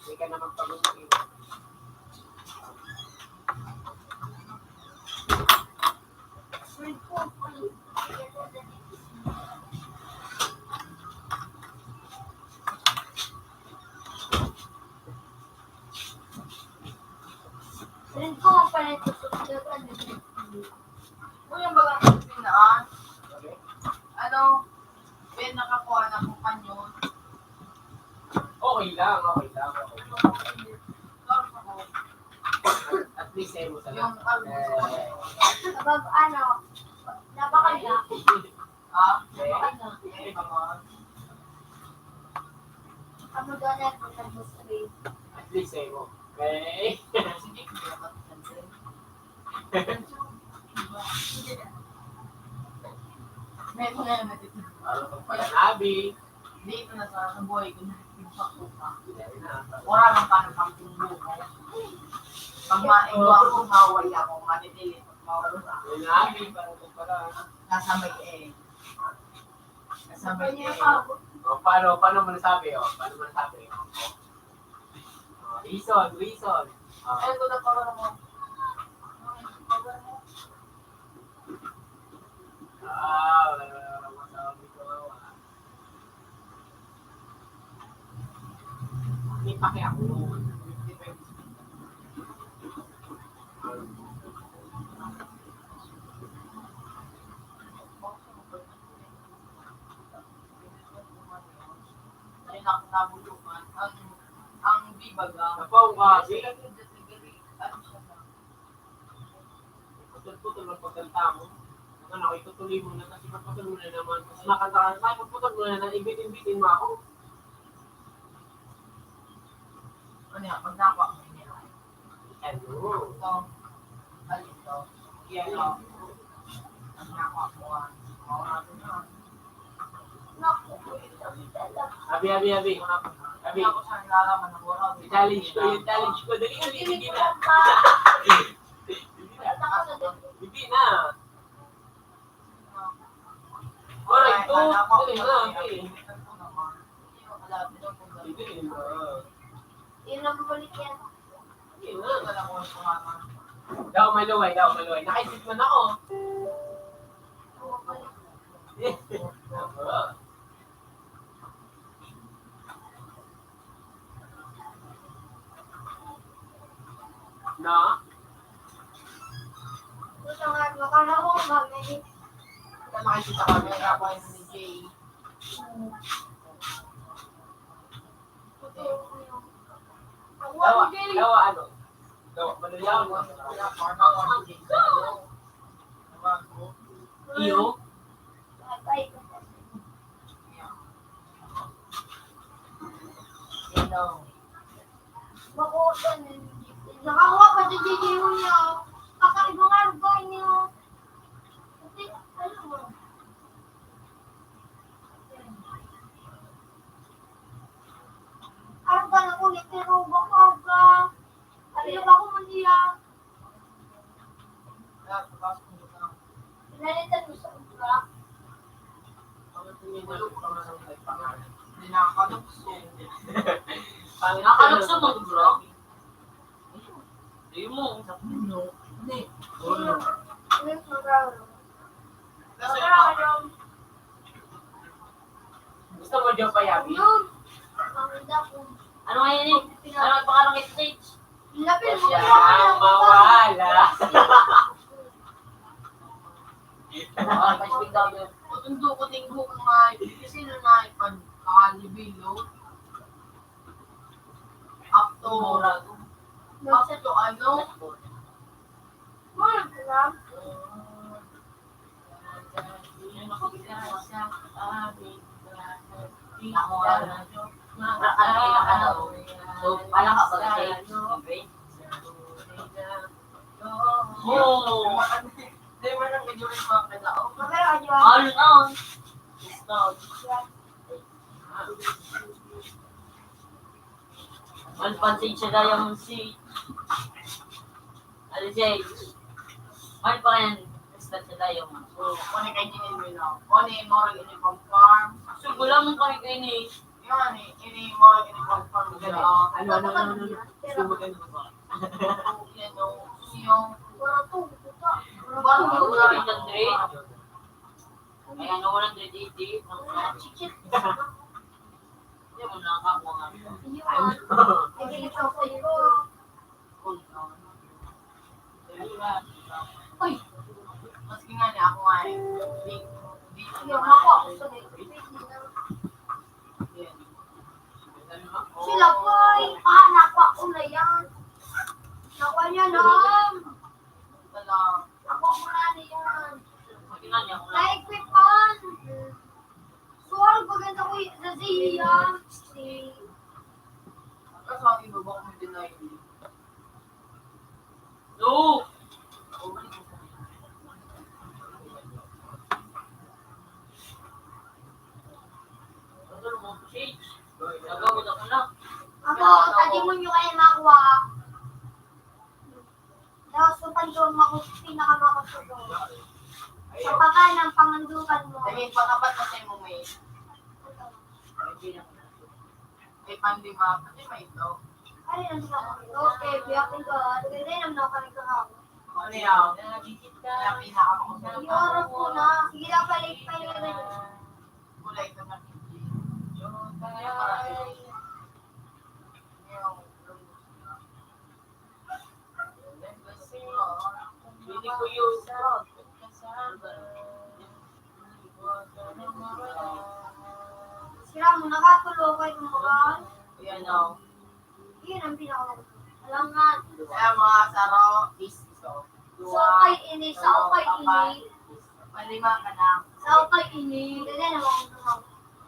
Hindi ka na magpag-okay. Rin ko ang pala ito sa pagkakaalam. Kung yung bagang pinaan, ano, Ben, nakakuha na akong panyo. Okay lang, okay lang, okay lang. Tapos ako, Yung ano, Abag, ano, napakanda. Ah, okay. Napakanda. Amo daw na ito, nag-gusto eh. At least, eh, mo. Okay. Sige, sige, sige. May mga natin. Ano pag pala nabi? Dito na sa, sa buhay ko, nagpipakto ka. Wala nang paano pang tumbo ko. Pag maigwa ako, maway ako, matitilit, mawala. May nabi, parang pag pala, ano? Nasa may eh. Nasa may eh. O, paano, paano mo nasabi? O, paano mo nasabi? O, reason, reason. O. Ayun, ito na, paano mo? Ah, wala, wala, wala, wala, wala. May pake ako. Ay, nak-, nabulungan. Ang, ang bibaga. Napaungagi. Ano siya na? Putol-putol ang pagkanta mo. Ang anak ko, itutuloy mo na kasi pagputol mo na naman. Mas makanta ka, ay, pagputol mo na naman, imbitin-imbitin mo ako. Ano yan? Pag nakuha mo, hindi na. Ano? Ito. Alin to? Yan, o. Pag nakuha mo, ah. Mawala ko na. Abi, abi, abi. Abi. I-challenge ko, i-challenge ko. Dali, dali, dali na. Hindi na. Aray ko, dali na, abi. Hindi na. Yun ang bumalik yan. Daw maluway, daw maluway. Nakaisip man ako. Na? Gusto nga, makalawang kami. Nakikita kami, ako ni Jay. Dawa, dawa, ano? Dawa, maluyaw, no? Iyo? Sino? Makuha na. Nakakuha pa si Gigi niya. Kakaibang argo niya. Kasi, ano mo? Arog ka na ulit, pero baka arog ka. Ano ba ako man niya? Pinalitan mo sa obra. Nakakalukso. Nakakalukso mo, bro? Di mo. Hindi. Ano yung magkakaroon? Gusto mo, Joe, payabi? Ano nga yun eh? Ano ang pangalan ng stage? Lapit mo. Siya ang mawala. Ah, mas bigla yun. Tundo ko, tinggo ko nga, kasi na na ipag-, ah, libilo. Up to, up to ano? Mura ko lang. Ako, ano, ano, so, pala ka ba kasi? Oo. Di ba nang medyo rin mga kalaw? All in all. Stop. Malpansin siya daw yung si Alice. Mal pa yan. Basta siya daw yung so, kung kay Jimmy Lino. Kung ni Moro Uniform Farm. So, wala mong kay Kenny. Yun, eh, ini Moro Uniform Farm. Ano, ano, ano, ano, ano? Gusto mo kayo ba? Yan, oh. Yung, yung, Bago mo na rin ang trade. Kaya nga walang trade eighty. Hindi mo nakakakuha nga. Uy! Maski nga niya ako nga eh. Di, di, Sila po ay, ah, nakuha ko na yan. Nakuha niya na. Like we found. Suwag maganda ko sa siya. Si Kasama mo ba kung deny? No! Ako, tagimonyo kayo makuha. Daw, so, pandong ako, pinakamakusog. Sa pagkain ng pangandukan mo. Sabi, pangapat na sa'yo mo, may. May panlima, pati may ito. Ay, ang sa mga ito, kay biyakin ka, hindi naman ako nagkakawa. Ano yan? Kaya pinakamakusog. Yung oras ko na, sige lang, balik, balik, balik. Kulay ka na. Yung para sa'yo. Hindi ko yung Sira mo, nakatulo kayo ng mga Yan o. Yun ang pinaka-, alam nga. Kaya mga saro, is iso. Sa okay ini, sa okay ini. Panlima ka na. Sa okay ini. Dali na, mga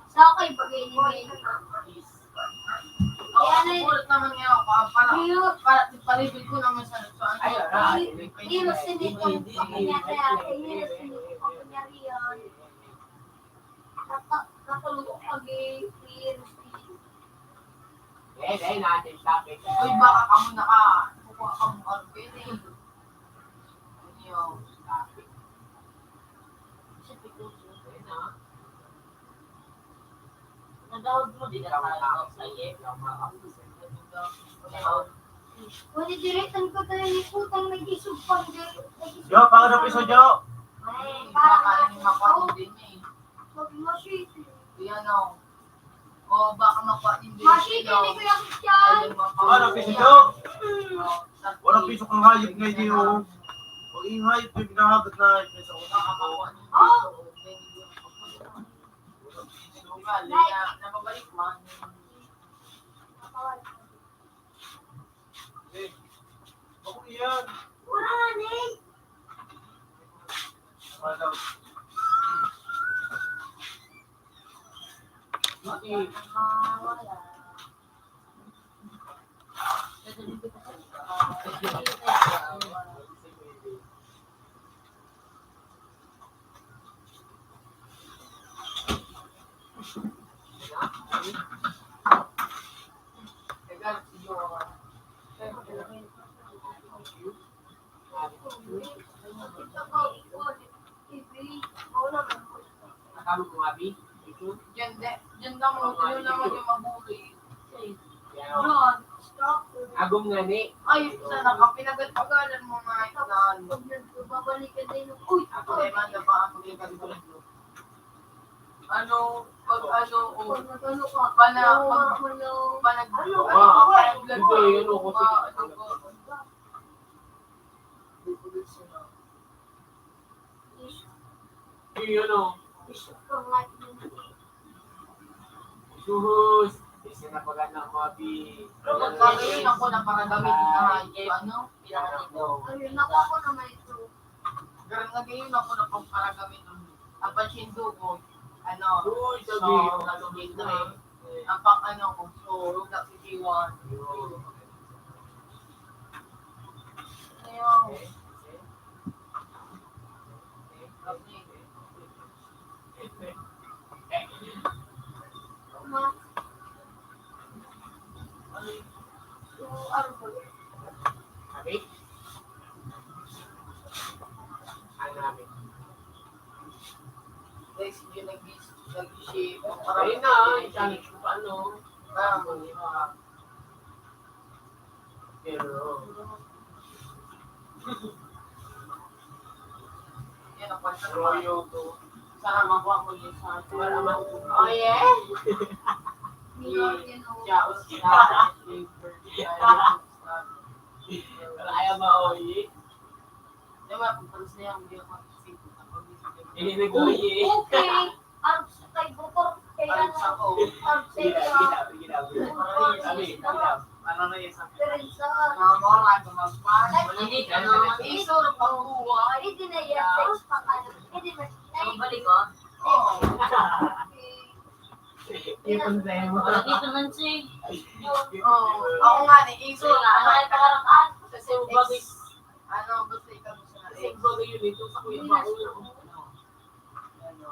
Sa okay, bagay ni May. Kaya na yun. Sulat naman niya ako, ah, para, Iyo. Para palibig ko naman sa, sa ano. Ay, ah, Iyo, iyo, sinipon ko niya, kaya, iyo, sinipon ko niya riyan. Naka-, nakatulog ako pag-i-, i-, Eh, dahil natin topic. Uy, baka kamo naka-, kukuha kamo, ano, yun eh. Ano yung topic? Sa pituso. Ayun na. Nadawag mo, di na tayo sa iyo. Wala, diritan ko tayo ni putang nag-isog pang di-, nag-isog Jo, pang ano piso, Jo? Ay, para makain ako. Pag masisi. Yan o. O, baka makuha din din. Masisi ni Kuya Christian. Ano piso, Jo? Wala piso kang hayop na hindi o. Pag yung hayop yung hinahagat na hayop na sa una. Oh! Ako yan. Wala na eh. Wala. Nakabog mo, abi? Ito? Diyan, de-, diyan ka mo. Ito naman yung mabuti. Yan. Yun. Agom nga ni. Ay, sana ka, pinagad-pagalan mo nga ito. Pag nagbabalik ka din, uy, ako, ay, naman, napa-, ako yung kagulad mo. Ano, pag ano, o, pag nagano ka, pana-, oo, pag, ano, pana-, ano, ano, ano, ano, ano, ano, ano, ano, Uy, ano? Suhus! Isa na pag-anak mo, abi. Pagkakaroon ako na para gamitin na yung ano, pinanganak ko. Ayun, nakuha ko naman ito. Pero nagayon ako na pang para gamitin. Ang pansindo ko, ano, uy, sabi. So, nalugit na eh. Ang pang ano ko, so, yung nagsisiwan. Ayun. Abi? Ano, abi? Guys, yung nag-, nag-shave. Ayun na, isang, ano, parang, ah, Pero, yan ang pansin ko. Sana makuha mo yun sa akin. Oh, yeah? Yung chaos na. Wala, ayaw ba, oy? Di ba, pag tapos na yan, hindi ako mag-isip. Hindi nag-, oy, eh. Okay. Arog sa kay Bukor, kay ano, arog sa kay, ah, Bukor, ano na yun, sa Terenza. Mga mora, gumagpan. Ay, hindi ka naman. Isuro pang buhay. Hindi na yan, text pa ka na. Ang balik, oh. Oo. Ipon sa'yo mo. Wala dito man siya, eh. Oo. Ako nga, ni Iso. Sige nga, ano, ay, pangarap, ah. Kasi yung bagay, ano, gusto ikaw gusto na. Kasi yung bagay yun, ito sa kuya pa, ulo. Ano,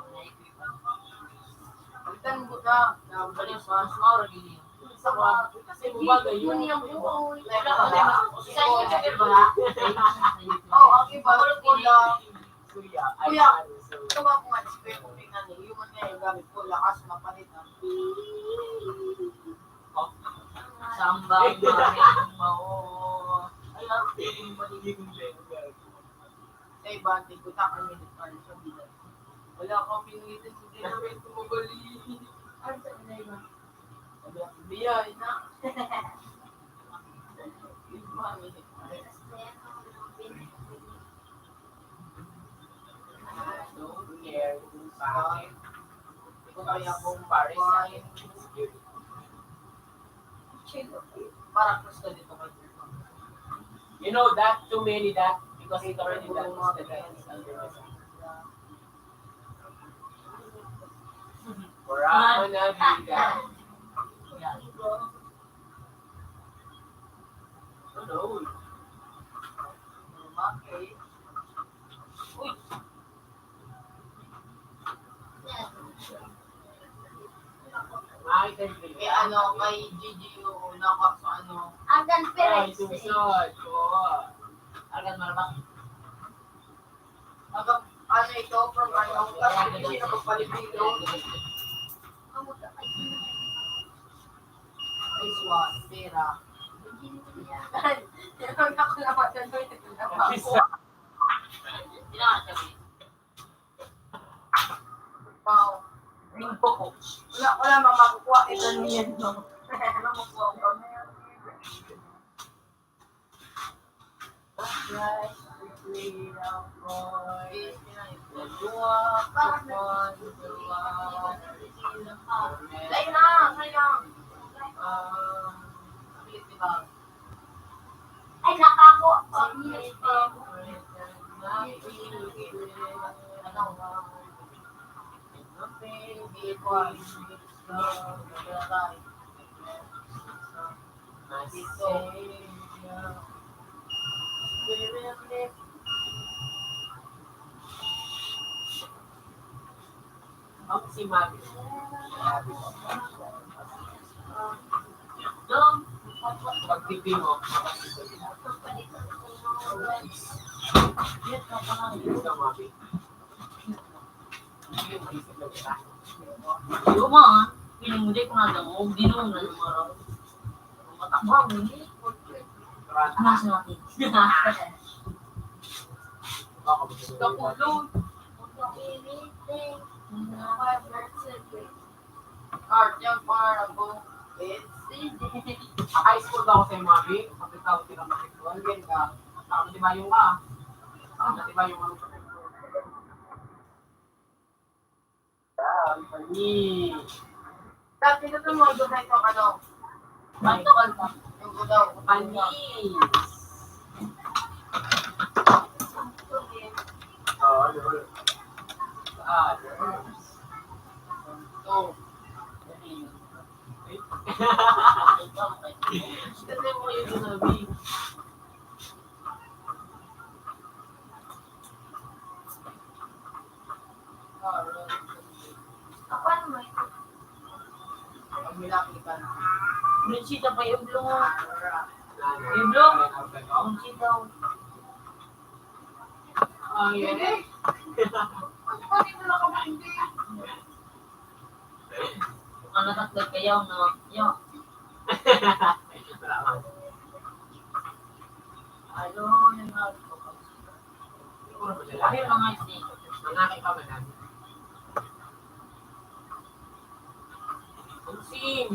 palitan mo na, na balik pa. Mas mura, gini. Sa mga, kasi yung bagay yun. Like, wala. Sa inyo, di ba? Oo, ang iba, wala. Kuya, ay, kuya, ano, so, ito ba kung ano, spray ko, tingnan niyo, yung ano yung gamit ko, lakas mapalit, ah. Sambang maring mao. Ay, ang piling mo, di ko. Sa iba, di ko, takang minute pa rin siya, bilang. Wala akong pinuwisan, hindi namin tumabali. Ay, sa inay ba? Sabi ako, "Biya, ina." Iba, eh. I don't care kung bakit. Ito kaya kung pare sa akin. Para gusto dito kay You know that, too many that, because it's already that is the guys. Wala man na biga. Ano? Okay. Uy. Ay, kay ano, kay G G, oo, naka-, ano. Ang conference. Ay, susunod, oo. Agan marabak. Ang, ano ito, from ano, kasi hindi siya nakapalipilo. Ay, swan, pera. Hindi ako naman, ano, ito na ako. Kailangan kami. Wow. Limpo ko. Wala, wala mang makukuha. Ito na yan, no? Wala makukuha ko. Lain na, sayang. Ay, nakako. Ang si Mami. Pagtipi mo. Sa Mami. Hindi ko ma, piling mo di ko nadangog, di naman na naman. Matakwa mo, hindi. Mas natin. Kapulo. Art yung pangarap ko. High school daw ako sa mga big, pagkatawag sila matikon, yan ka. Saka matibayong ka. Saka matibayong ka. Dati na ito mga doon na ito, ano? Ano ka ba? Yung gudaw. Panis. Oo, ano? Ah, ano? Ito. Ito mo yung sinabi. Prinsita pa yung blong. Yung blong? Prinsita. Ah, yun eh. Ang natatlag kayaw na, yaw. Ano yung mga, ano yung mga isi? Ang aking pamanan. Ang sim.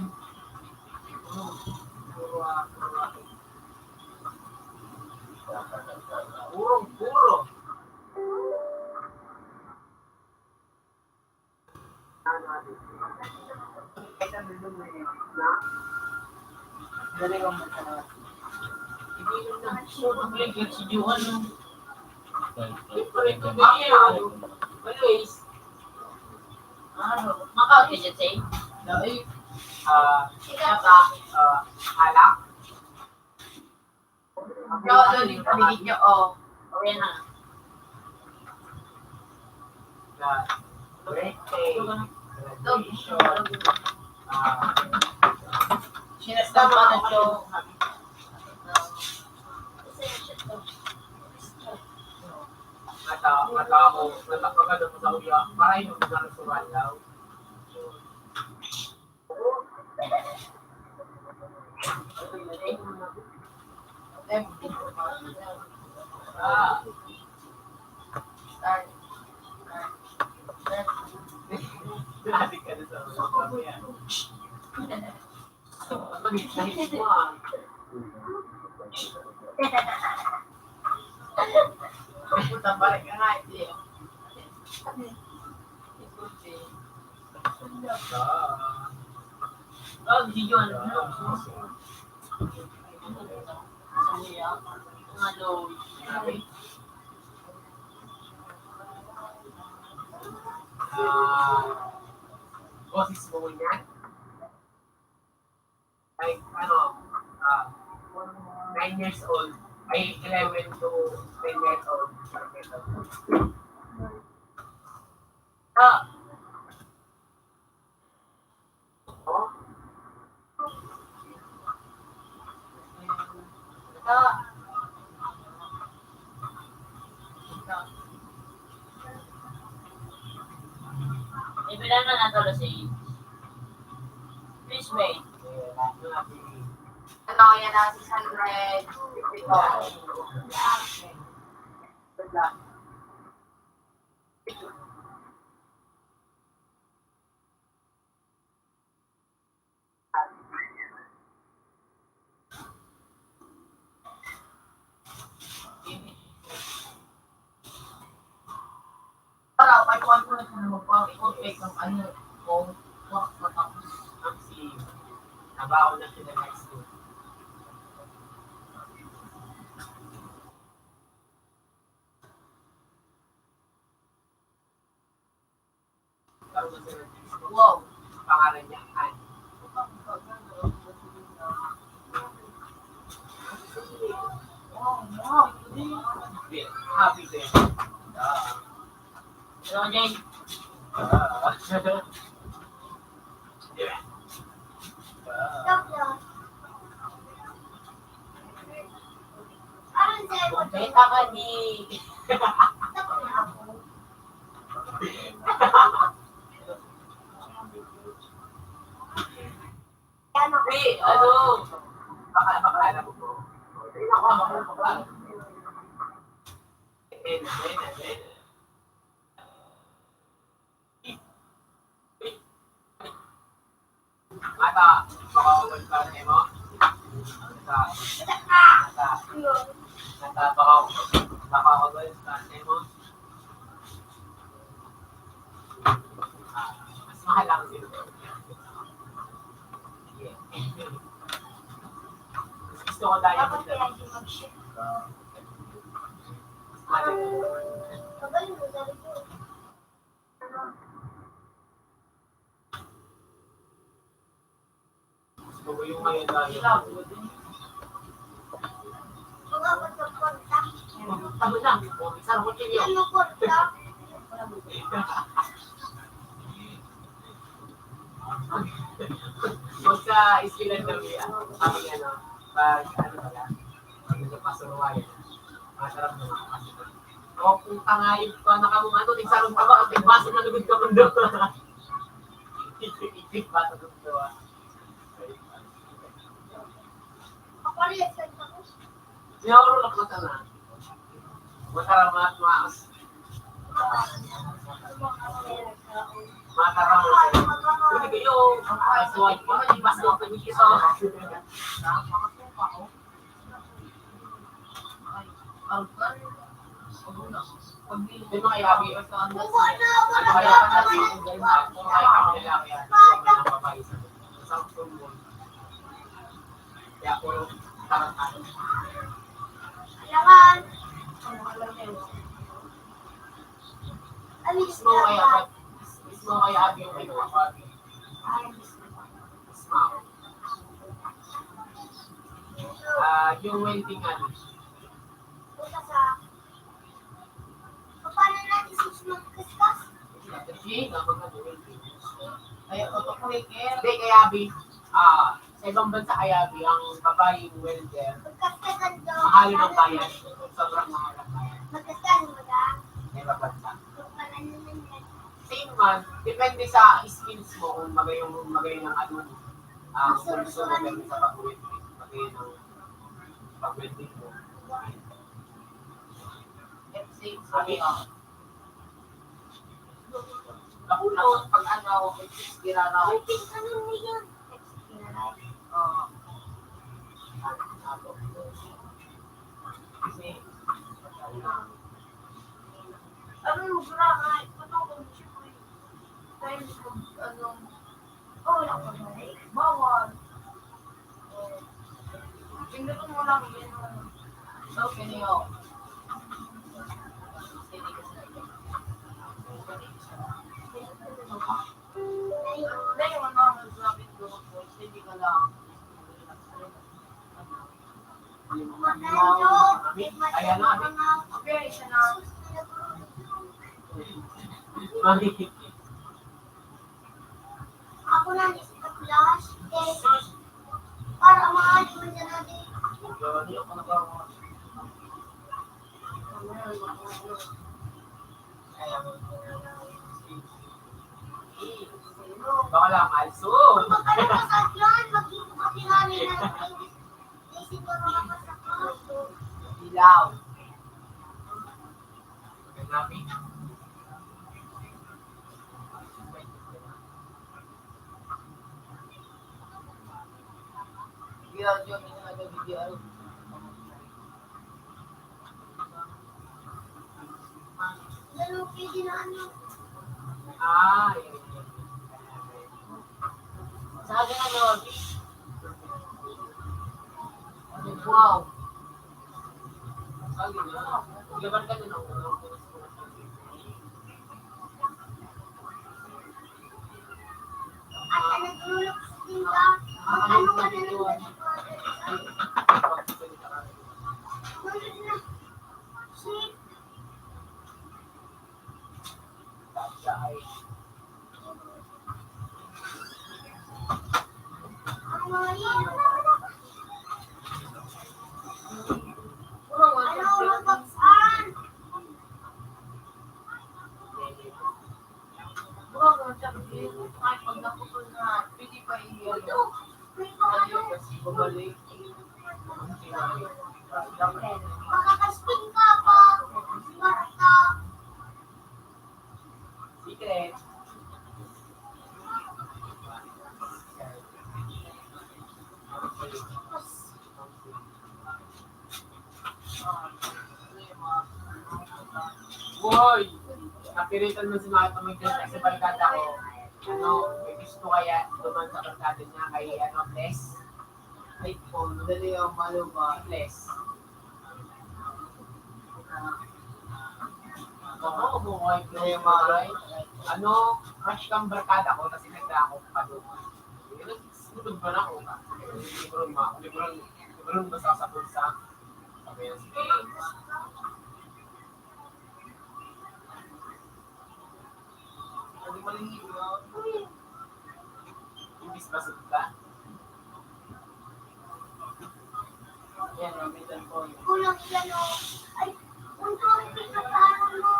Puro, puro. Always. Ano? Makaw ka dyan, say? Dai. Ah, saka, ah, alak. Yo, lo, dito, dito, oh. Okay na. Na, birthday, graduation, ah, Sinasama na, Joe. Mata, mata mo, mata pa ka doon sa uya, para yung mga nagsurat daw. Ah. Grabe ka na sa mga yan. Puta, balik ka nga, hindi. Ah, di yun. Ano? Ah, boses mo yan? Like, ano, ah, nine years old. Ay, eleven to ten years old. Ah. Oh. Ah. Ibilang na nato, Lucy. Please wait. Ano, yan ang six hundred fifty-four. Good luck. Para, may kuwan ko na sila magpa-, mag-take ng ano, kung kuwan ko tapos ang si, nabaon na sila high school. Wow. Pangalan niya, Ann. Happy birthday. Ah. Hello, Jay. Ah. Stop lang. Parang sa'yo, Jay. Kita ka ni. Stop lang. Di, ano? Baka, baka alam mo po. Di, ako, ako, baka. Amen, amen, amen. Ata, baka ako magpapatay mo. Ata, ata, ata, baka ako, baka ako magpapatay mo. Ah, mas mahal ako sila. Yeah. Gusto ko tayo. Dapat kaya di mag-shift ko. Mas mahal ako. Magaling mo, sabi ko. Gusto ko yung may dahil. Tama na. Isang kutsilyo. Huwag sa iskilan daw yan. Sabi niya, no? Pag, ano pala? Pag nagpapasuruwayan. Masarap na mga kasama. O, kung tangayod pa na kamong ano, nagsarong ka ba? Ang tigbaso na lugod ka mundo. Tigbaso na lugod ka. Siguro lang mata na. Mataramat, mas. Mataramat. Hindi kayo, ay, suwag pa, tigbaso na lugod ka. May mga yabi. Ano kaya pala? May mga yabi. Kaya puro tarantado. Kailangan. Mismo kaya, mismo kaya abi yung kinuha ko, abi. Mismo. Ah, yung welding, ano. Paano natin six magkaskas? Hindi, dapat nga welding. Kaya, autocracker. Hindi, kaya, abi, ah, sa ibang bansa, kaya, abi, ang babaeng welder, mahal ang bayad. Sobrang mahal ang bayad. Sa ibang bansa. Same man, depende sa skills mo kung magayon, magayon ang ano mo. Ang kurso, depende sa pag-welding. Magayon ang pag-welding mo. Sabi, ah, Naku, naku, pag ano, gira na. Ay, pinsanon mo yan. Oo. Kasi, ano, gira na, ito, siyempre. Dahil, ano, oh, wala pa ba? Bawal. Pindutin mo lang yun. So, kini, oh. Dai, ano, sabi ko, hindi ka lang. Ayan na, abi. Okay, siya na. Abi. Ako na, di sa Blas. Para maaari man siya natin. Baka lang, also. Kung magkano pa sa yan, magdito kami namin ng English. Hindi siguro mapasok ko. Ilaw. Magandang Ah, yun, yun. Sa akin, ano, wow. Sa akin, ah, laban ka din ako. Makakasting ka pa. Marta. Secret. Woy! Napiritan mo si Mato magdala sa barkada ko. Ano, may gusto kaya duman sa barkada niya kay, ano, Bless? Ay, po, madali ang malo ba? Bless. Ako, kumukuha yung Bless, mga, ano, crush kang barkada ko, kasi nagda ako pa doon. Yun, sunod ba na ako? Libro ma, libro, libro basa sa bulsa. Sabi niya, sige. Hindi maligo. Imbis basog ka. Yan, ang middle point. Kulang yan, oh. Ay, ang tubig na parang mo.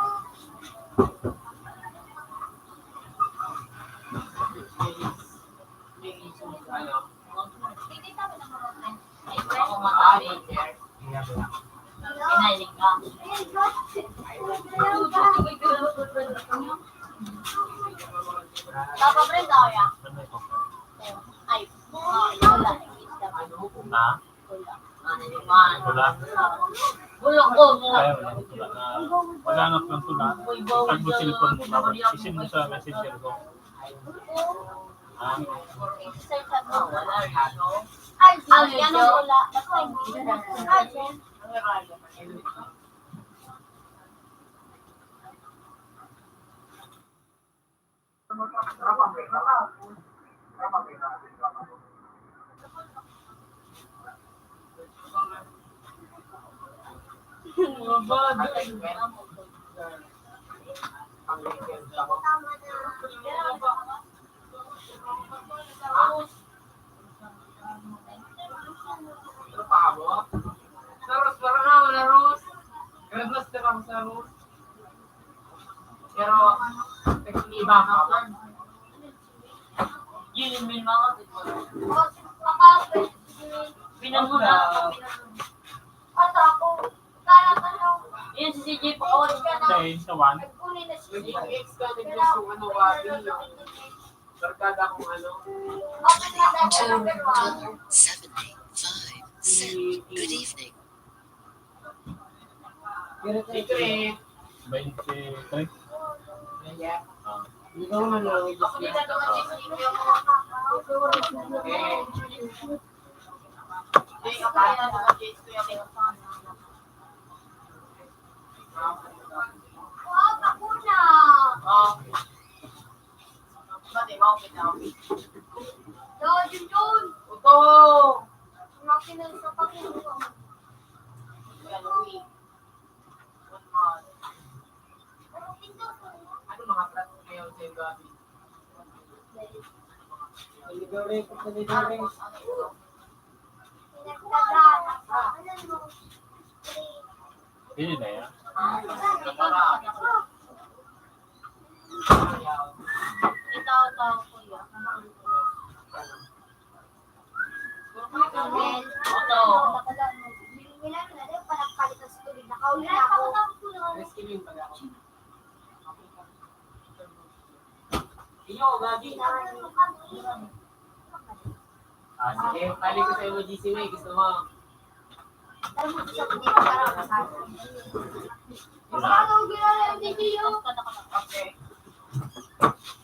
Ano? Pinailing ka. Papa Brenda, kaya? Ay, wala. Ha? Wala. Wala ko. Ay, wala ko tula na. Wala nga pang tula. Tag mo cellphone mo, tapos isin mo sa messenger ko. Ah. Ay, yan ang wala. Ay, yan. Ano pa mo? Sa Rose, parang ako na Rose. Graduas na ako sa Rose. Pero, iba pa. Yun yung main mga. Binan mo na. Yun si C J pa ako. Sa, sa one? Nagpuli na si C J. Nag-text ka, nag-text yung ano, Wabi. Barkada kong ano. Welcome to Tower seven eight five six. Good evening. Secret. Twenty-three. Ah. Ikaw man lang. Ako din na naman si C J. Wow, ako na. Ah. Pati mo, kita ko. Yo, Junjun. Uto. Makina sa pagkakas. Ano mga plat ngayon sa gabi? Pwede na yan. Ito, ito, kuya. Ito. Iyo, gagi. Ah, sige, pali ko sa imo, G C May. Gusto mo? Wala. Okay.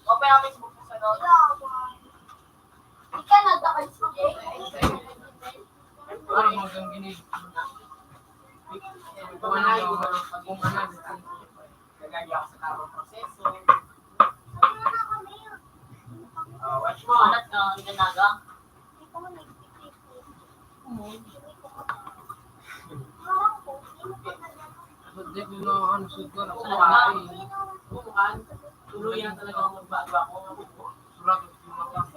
Open ang Facebook mo sa loob. Ika nagtakal si Jay? Parang hanggang gini. Kung ano, kung ano, nagagaya ako sa tamang proseso. Ah, watch mo. Anak ka, ang ganaga? Hindi ko na ano, sugar, ako, ay. Bukan, tuluyan talaga ako magbago ako. Surat, surat.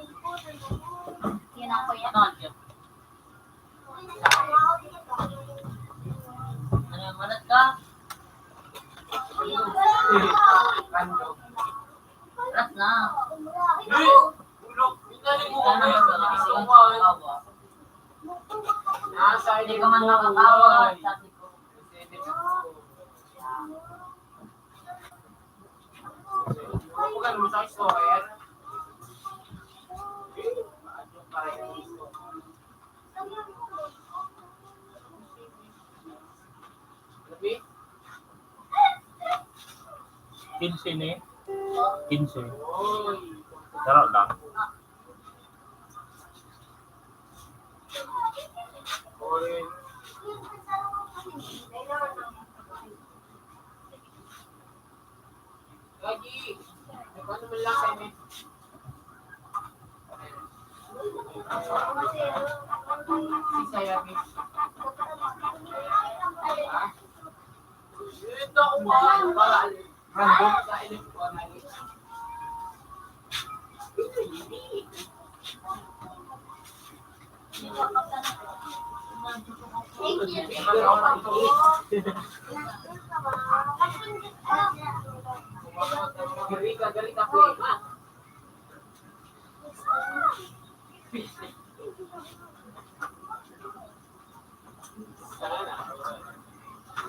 Yan ako yan. Ano, manat ka? Rat na. Hindi ka man makatawa, sabi ko. Quince ni? Quince. Sarap lang. Lagi. Ano man lang kami? Sisaya, mi. Ha? Ito ako pa. Para, random.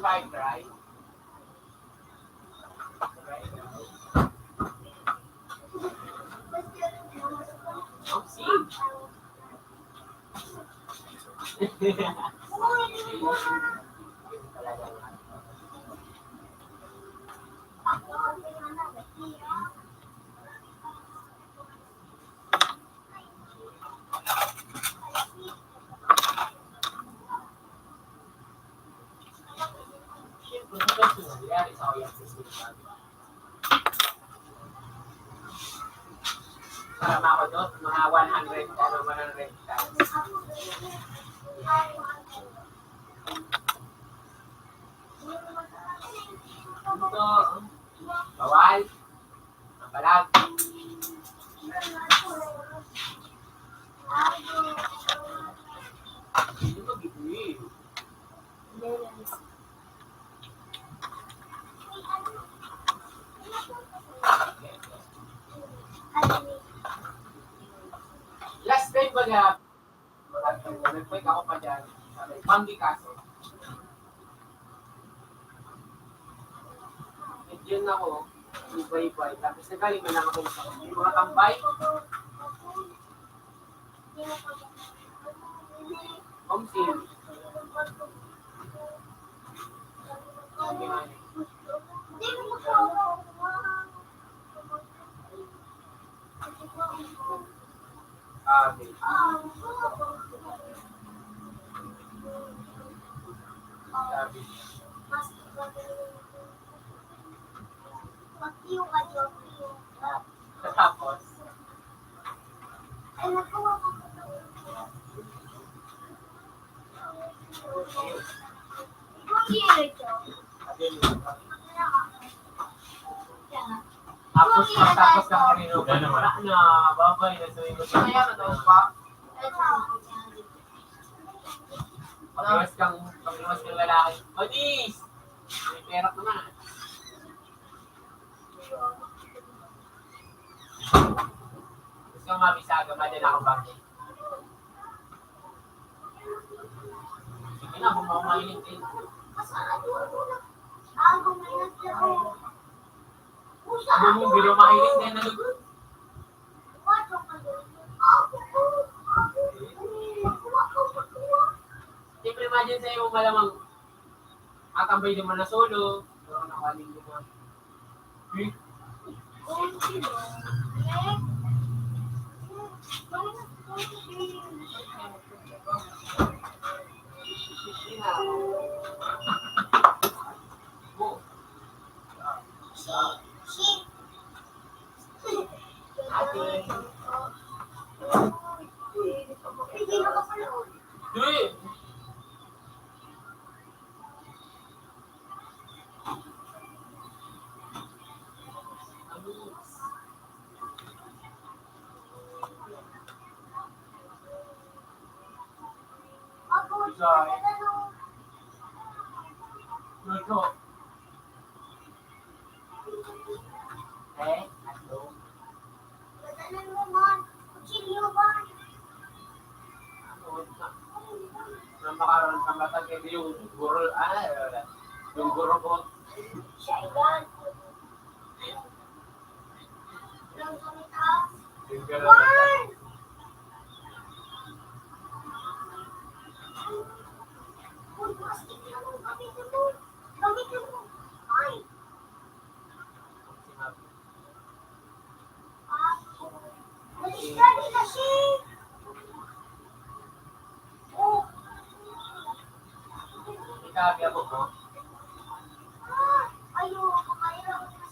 Fried rice. Tama ko doon, mga one hundred, ano, one hundred times. Ito, bawal. Ang balag. Hindi mag-ibig. Last time baga, nag-break ako pa dyan, sa may Pangdi Kaso. Yun ako, ibay-ibay. Tapos nagaling na lang ako sa mga tambay. Home team. Sabi. Sabi. Tapos, tapos, pagtapos ng Marino, wala na, babay na sa iyo. Kaya ano pa? Pag-iwas kang, pag-iwas kang lalaki. Manis! May pera ko na. Gusto nga, Misaga, madala akong bagay. Sige na, kung ako mahiling din. Kung mo, biro mahiling din, ano doon? Siyempre, imagine sa'yo, malamang atambay naman na solo. Pero nakaling naman. Luto. Eh, ato. Ano, na makaroon sa mata, kaya yung guro, ah, yung guro ko. Siya yan. Yung guro ko. Ay. Ikaw, ako po.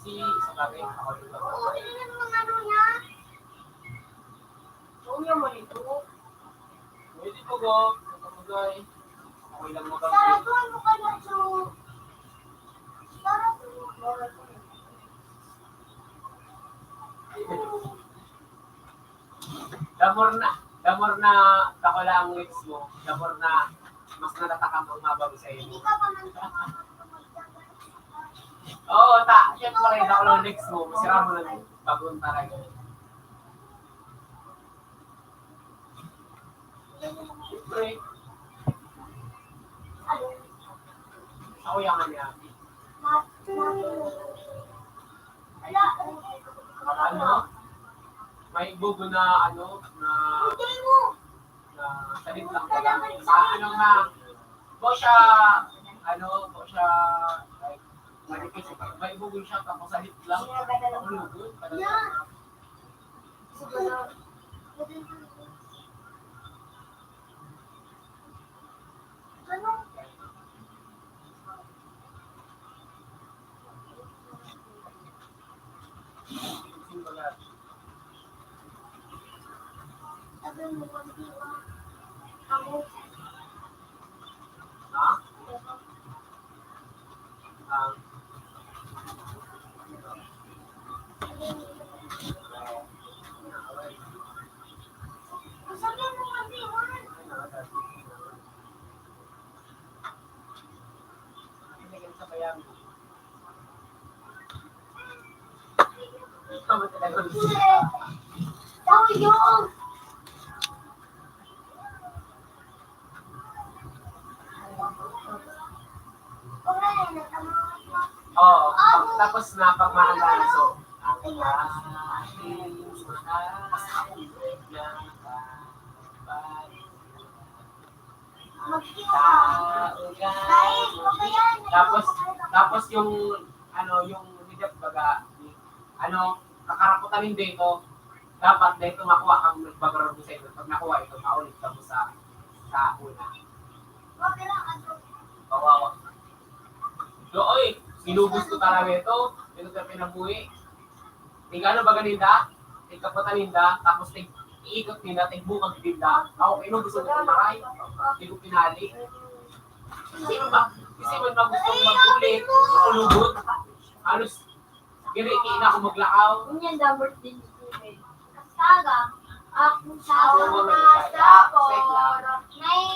Si, sa bagay, ako dito. Oo, yun yung mga ano niya. Oo naman ito. Pwede po, go. Kapagay. Okay lang mo kami. Sarado mo kaya, Jo? Sarado mo. The more na, the more na dakula ang lips mo, the more na mas natatakam ang mabago sa iyo. Hindi ka pa man. Oo, ta, siyempre, dakula ang lips mo, sira mo lang bagong taray. Siyempre. Ako yung kanya. Ano? May bugo na, ano, na, na salit lang pala. Ma, ano na, po siya, ano, po siya, like, manipis. May bugo siya, tapos salit lang. Ang lugod, talaga. Ha? Ah. Oo, pag, tapos na, pag mahanda na, so, tapos, tapos yung, ano, yung, baga, ano, kakarapotan yung dito, dapat dito makuha ang nagbabarangay sa'yo. Pag nakuha ito, maulit ka mo sa, sa una. Kawawa. So, oy, inubos ko talaga ito. Ito sa pinabuhi. Tig ano ba ganinda? Tig kaputan ninda, tapos tig iikot ninda, tig bukag ninda. Ako, inubos ko itong maray. Di ko pinali. Kasi man, kasi man ba gustong mag-ulit, makulubot? Halos, gini, di na ako maglakaw. Ngunyan, dapat din ito eh. Kasaga, ako sa mga sapor, may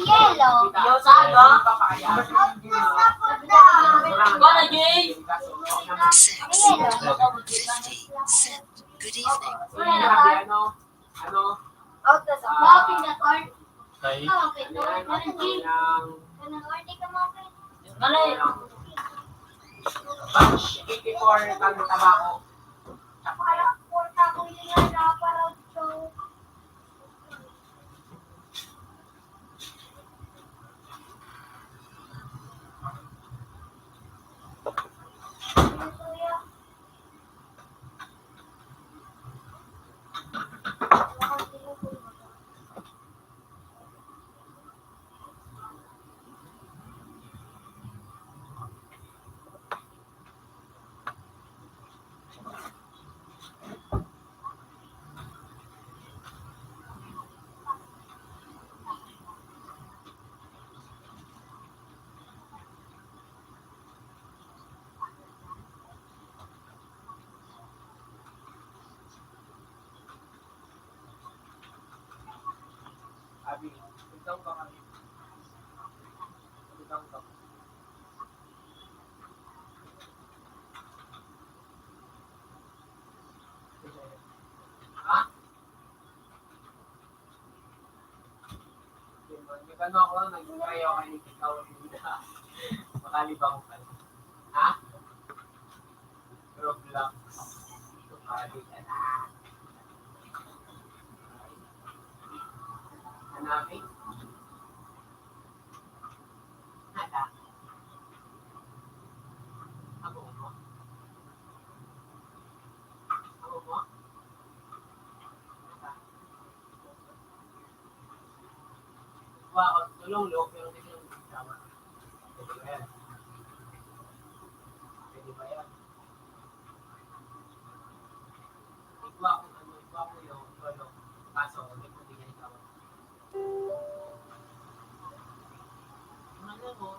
yelo. Yo, saga. Ako sa sapor na. Wala, Jay. May yelo. Good evening. Wala na, Carl. Ano? Out na sa mga pinakon. Ay. Ikaw ang pinakon. Ano, Jay? Kanang order ka, mga friend. Malay. Fifty-four, tang tabako. Para, porta ko yun yan, ah, para show. Abi, ikaw ba kami? Ikaw ba? Ha? Nag-ano ako, nag-try ako kanina, ikaw, makalibang ka. Ha? Roblox. Hanapin? Nada. Ako mo? Ako mo? Nada. Wa, o, tulong lo, pero di ko lang tama. Pwede ba yan? Pwede ba yan? Igwa ko, ano, igwa ko yung, ano, kaso, hindi ko binigyan ikaw. Ano mo?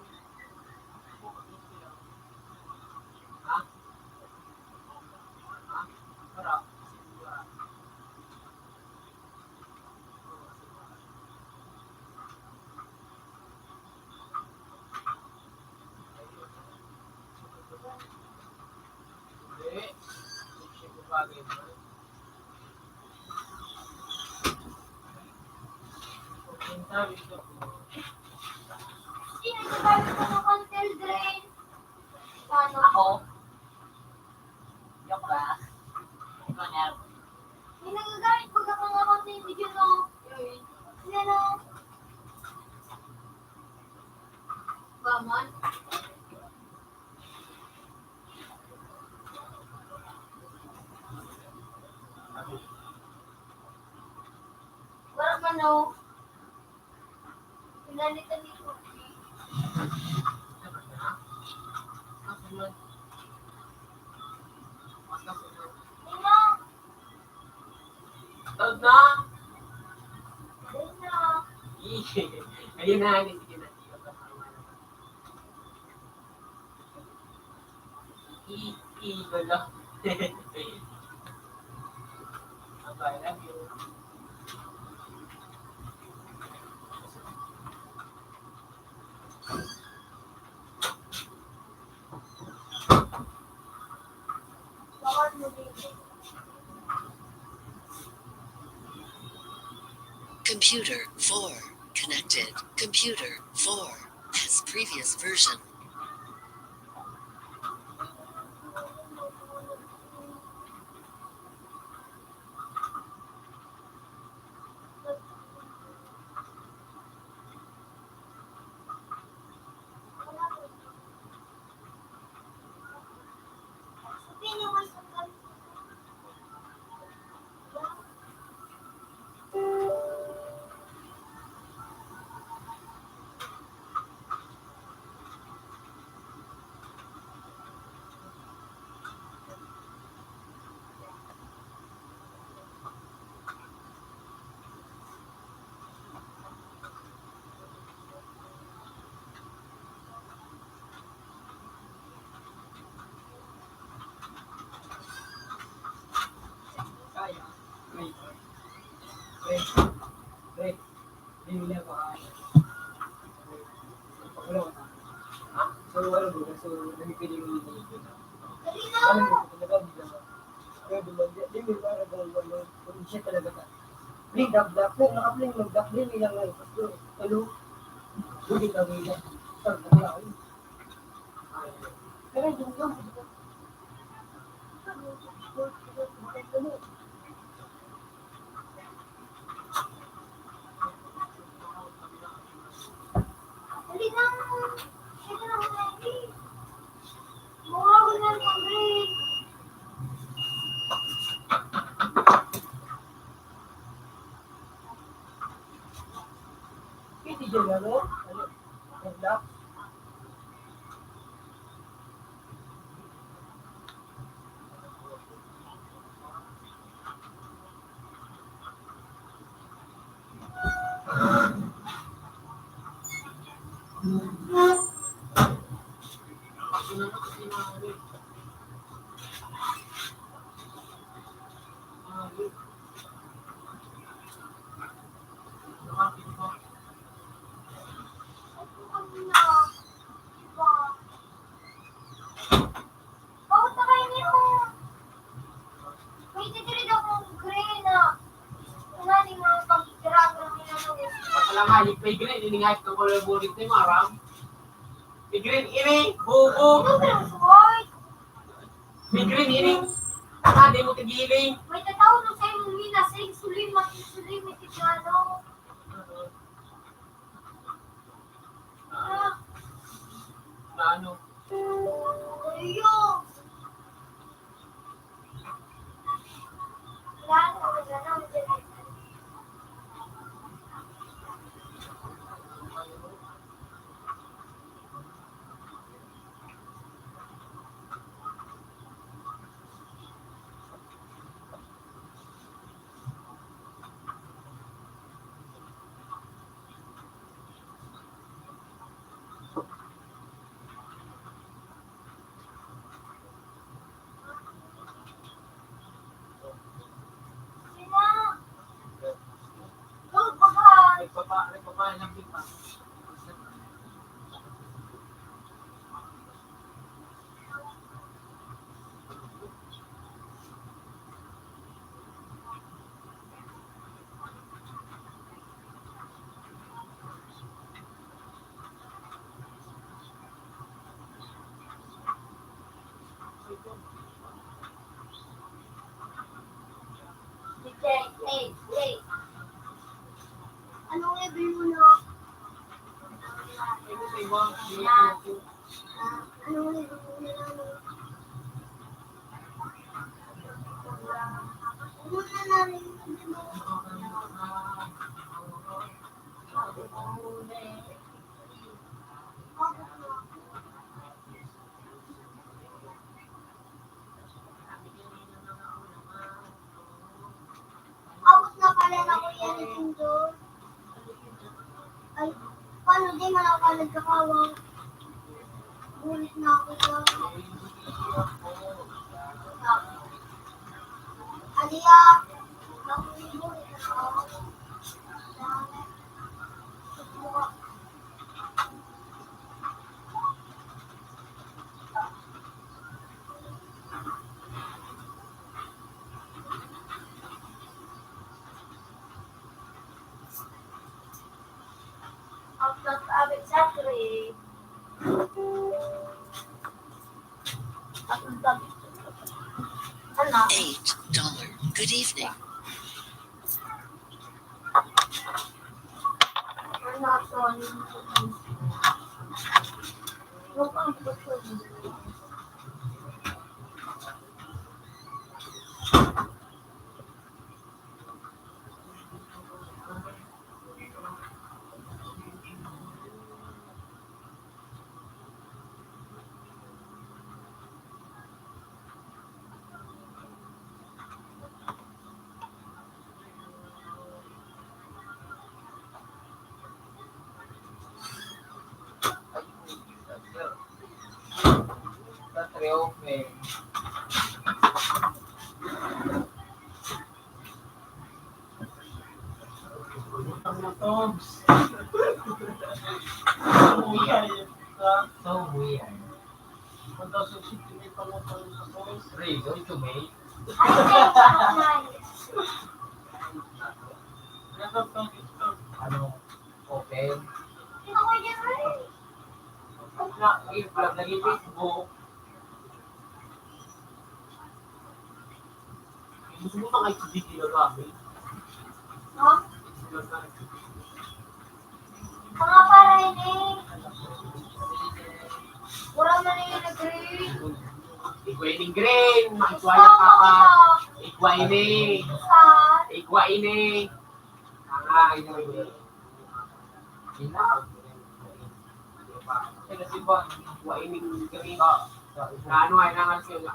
Ha? Ha? Para, para. Sino nagsasabi ko ng conceal drain? Paano? Ako? Joke ba? Ikaw, Nel. May nagagalit pag ako nga konti yung video, no? Yun. Yan, no? Ba man? Wala man, no? Pinalitan ni Cookie. Ina! Tawag na! Ayun na, sige na, sige na. I-, i-, ano? Bye-bye, love you. Computer four connected. Computer four has previous version. Bawat na kayo niyo. May titirid akong gray na. Wala ni mga pagkirago ng inanong. Pasalamali, may gray, ini nga ito, color burit ni Maram. May gray, ini, bubo. Ito, pero white. May gray, ini. Ah, di mo tigili. May tataw nung sa'yo mong mina, sa insulin, mag-insulin, may tigrano. Ah. Na ano? Anong level mo na? Anong level mo na? Abot na pala na, Kuya Lindo. Ay. Hindi man ako nagkakawang. Bulit na ako sa Aliya. Eight dollar. Good evening. So weird. Reason to me. Ano? Okay. Na, naging Facebook. Gusto mo mga H D ginagamit? Ha? Mga para ini. Mura man yung nag-green. Igwa ini green. Igwa yung papa. Igwa ini. Igwa ini. Ang aking green. Igwa ini green. Ano ay nangan siya na.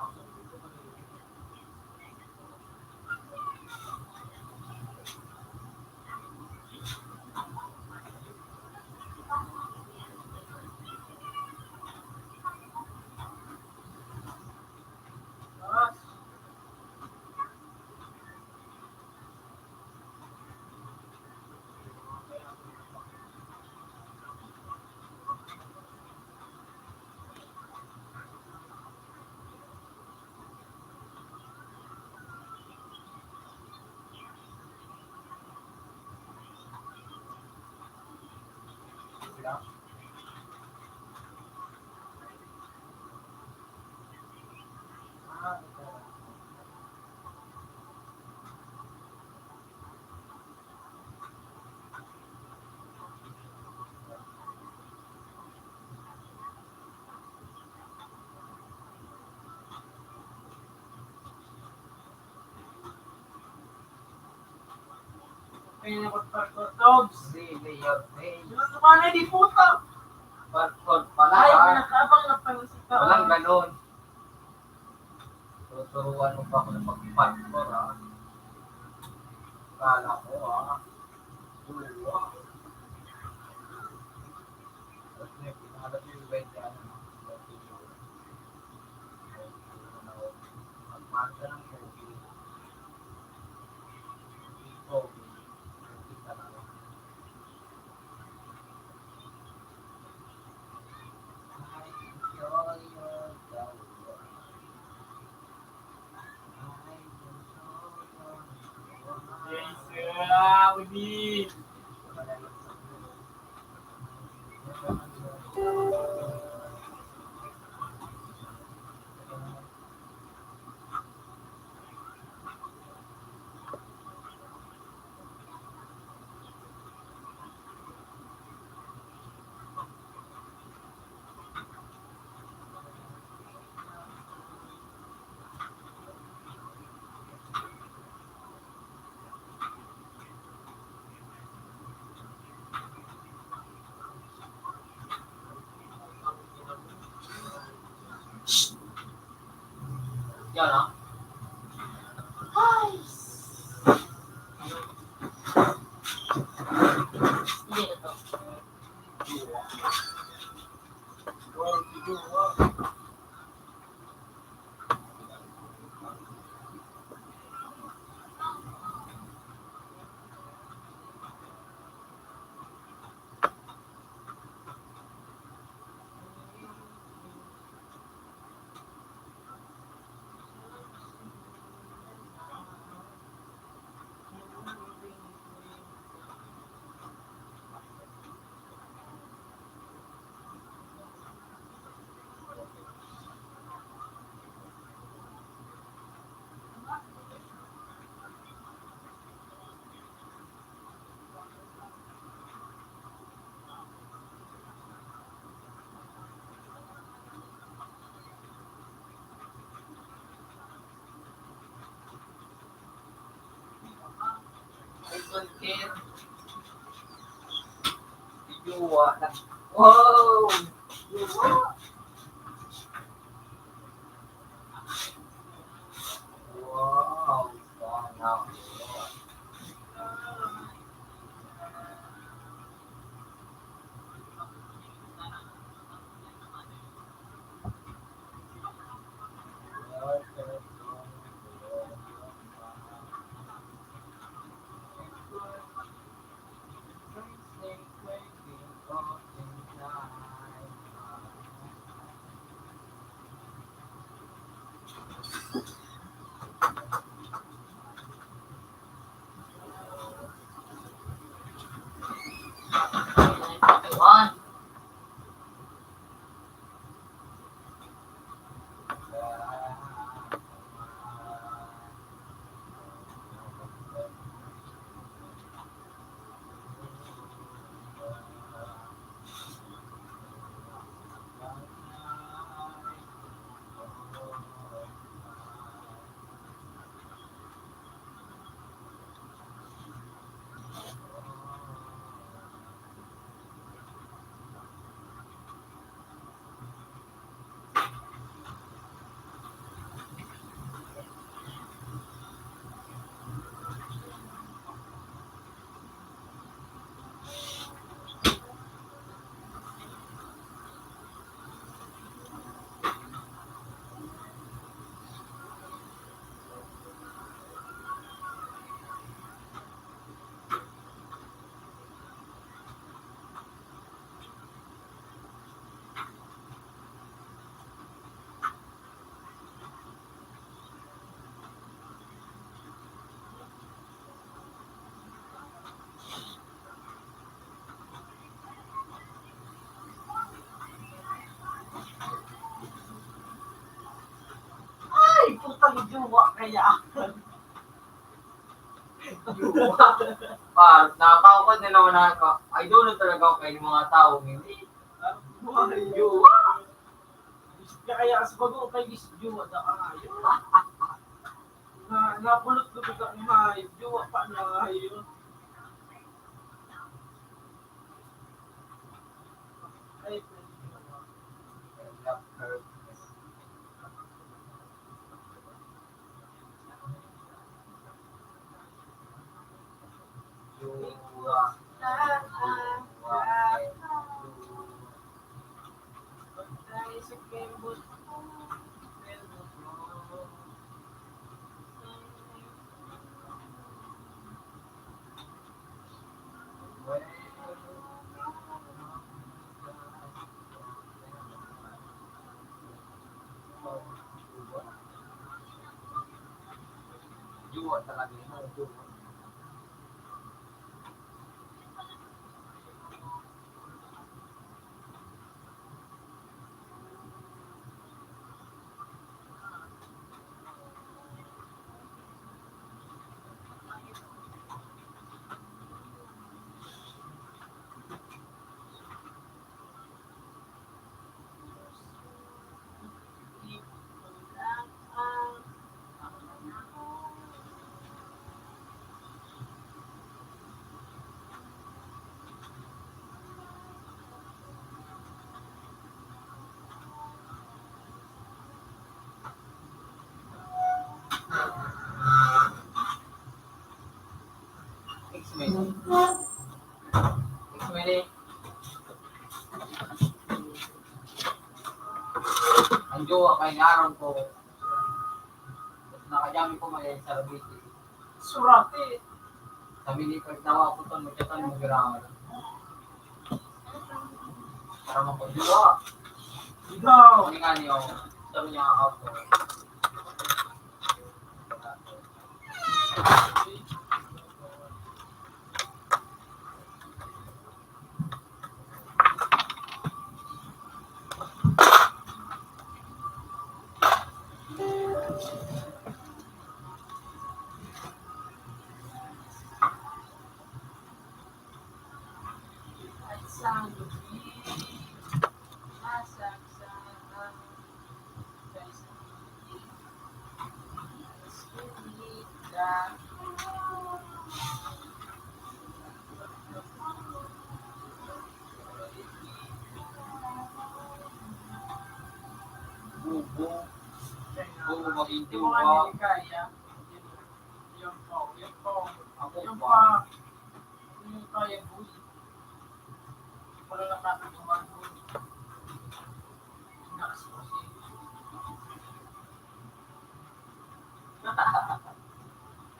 Kaya na magpagkotobs. Hindi, hindi, yun. Hindi. Ano ka na, di puta? Barcode pala, Ay, ah. Nakaabang na pala sa tao. Walang ganon. Tuturuan mo pa ako ng pag-parkour, ah. Kala ko, ah. Dulo, ah. Tapos may pinahanap yung event na ano, magmahal ka ng pogi. Pogi. Pogi talaga. Yes, sir. Ah, Udi. Yan, ah. Ay! Hindi na to. Kid. Jowa na. Wow! Jowa. Wow! Sana all. Ay, putang jowa kaya. Jowa. Par, nakakaukod na naman ako. Idol na talaga ako kay mga tao, hindi. Jowa. Kaya sa bago kay gis jowa na kayo. Na, napulot ko bigla ng hayop. Jowa pa na hayop. Ay, Jowa talaga yun, jowa. Next minute. Next minute. Ang jowa kay aram ko. Nakajami ko may service. Surati. Sabi ni Pagtawa ko to, magkatan mo giraman. Para makuha. Ikaw. Ano nga niyo? Sabi niya ako. Bubo. Bubo maging jowa. Yung pa, yung pa, yung pa, yung pa, yung pa, yung pa,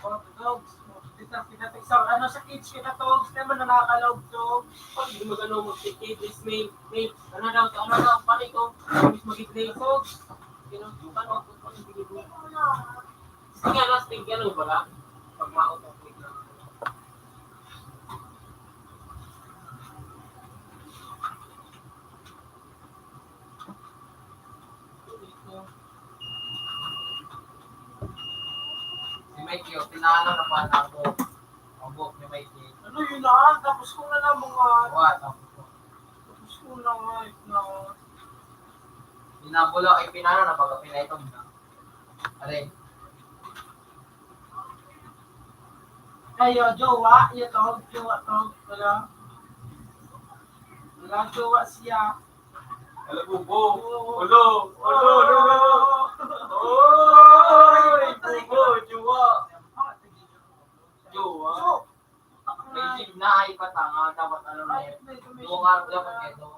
Oh, dogs. Dito, dito, sa, ano, sa cage kita, dogs. Kaya man, nakakalaog, dogs. Pag di magano, mag-cage, may, may, ano daw, ano daw, pare ko. Mas magiging, dogs. You know, paano, paano, paano, sige, ano, sige, ano, wala. Pag maot, ang tignan. Si Mikey, oh, pinalo na pa na ako. Ang buhok ni Mikey. Ano yun, ah? Tapos ko na lang mga Wa, tapos ko. Tapos ko na nga, eh, na. Pinabulo, ay pinalo na, baga pinaitom na. Aray. Kayo, jowa, yato, jowa to, wala. Wala, jowa siya. Alam mo, bo. Ulo, ulo, ulo, ulo. Oy, bubo, jowa. Jowa. May gym na, ay patanga, dapat alam mo. Jowa, dapat ito.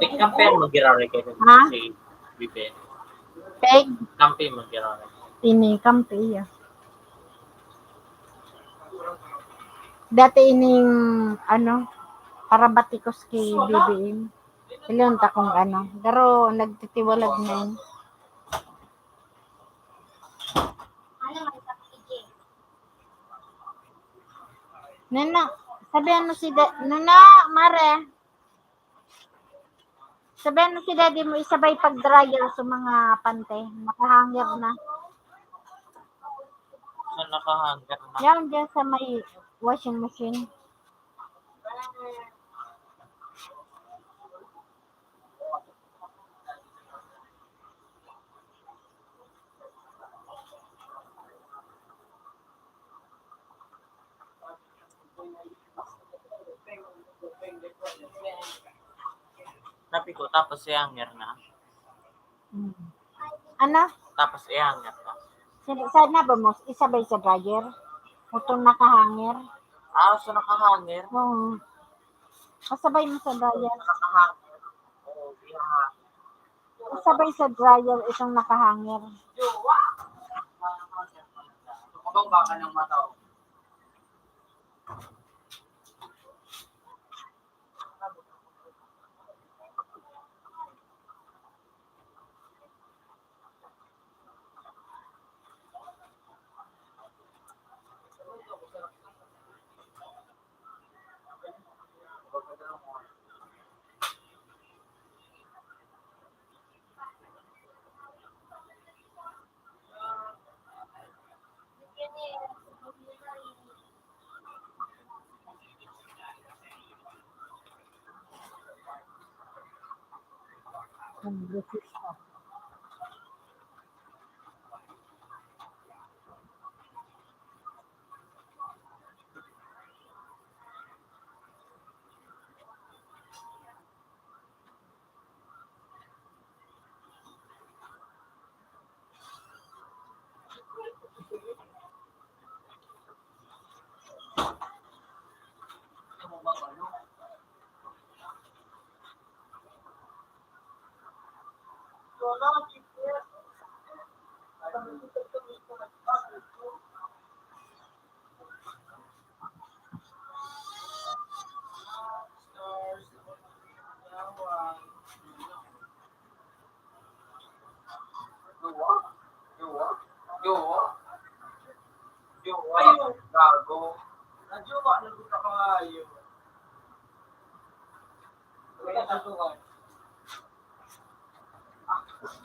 Ikaw, pero magiraray kayo Ha? Si Bibe. Peg? Kampi, magiraray. Ini, kampi, iya. Dati ining, ano, parabatikos ki B B M. Ilon ta kung ano. Pero nagtitiwalag na yun. Nana, sabihan mo si Da-, Nana, Mare. Sabihan mo si Daddy mo, isabay pag-dryer sa mga pante. Nakahanger na. Sa nakahanger na. Yan, dyan sa may washing machine. Sabi ko, tapos i-hanger na. Mm. Ano? Tapos i-hanger na. Sabi, sana ba mo, isabay sa dryer? Itong nakahanger? Ah, so nakahanger? Oo. Kasabay mo sa dryer. Nakahanger. Oo, i-hanger. Isabay sa dryer itong nakahanger. Kabang baka ng mata. Jowa? Jowa? Jowa? Ayun. Gago. Najowa na kita kayo. Kaya natutukan.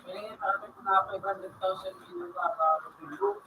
Kaya nga, parang may mga five hundred thousand yung mga tulog.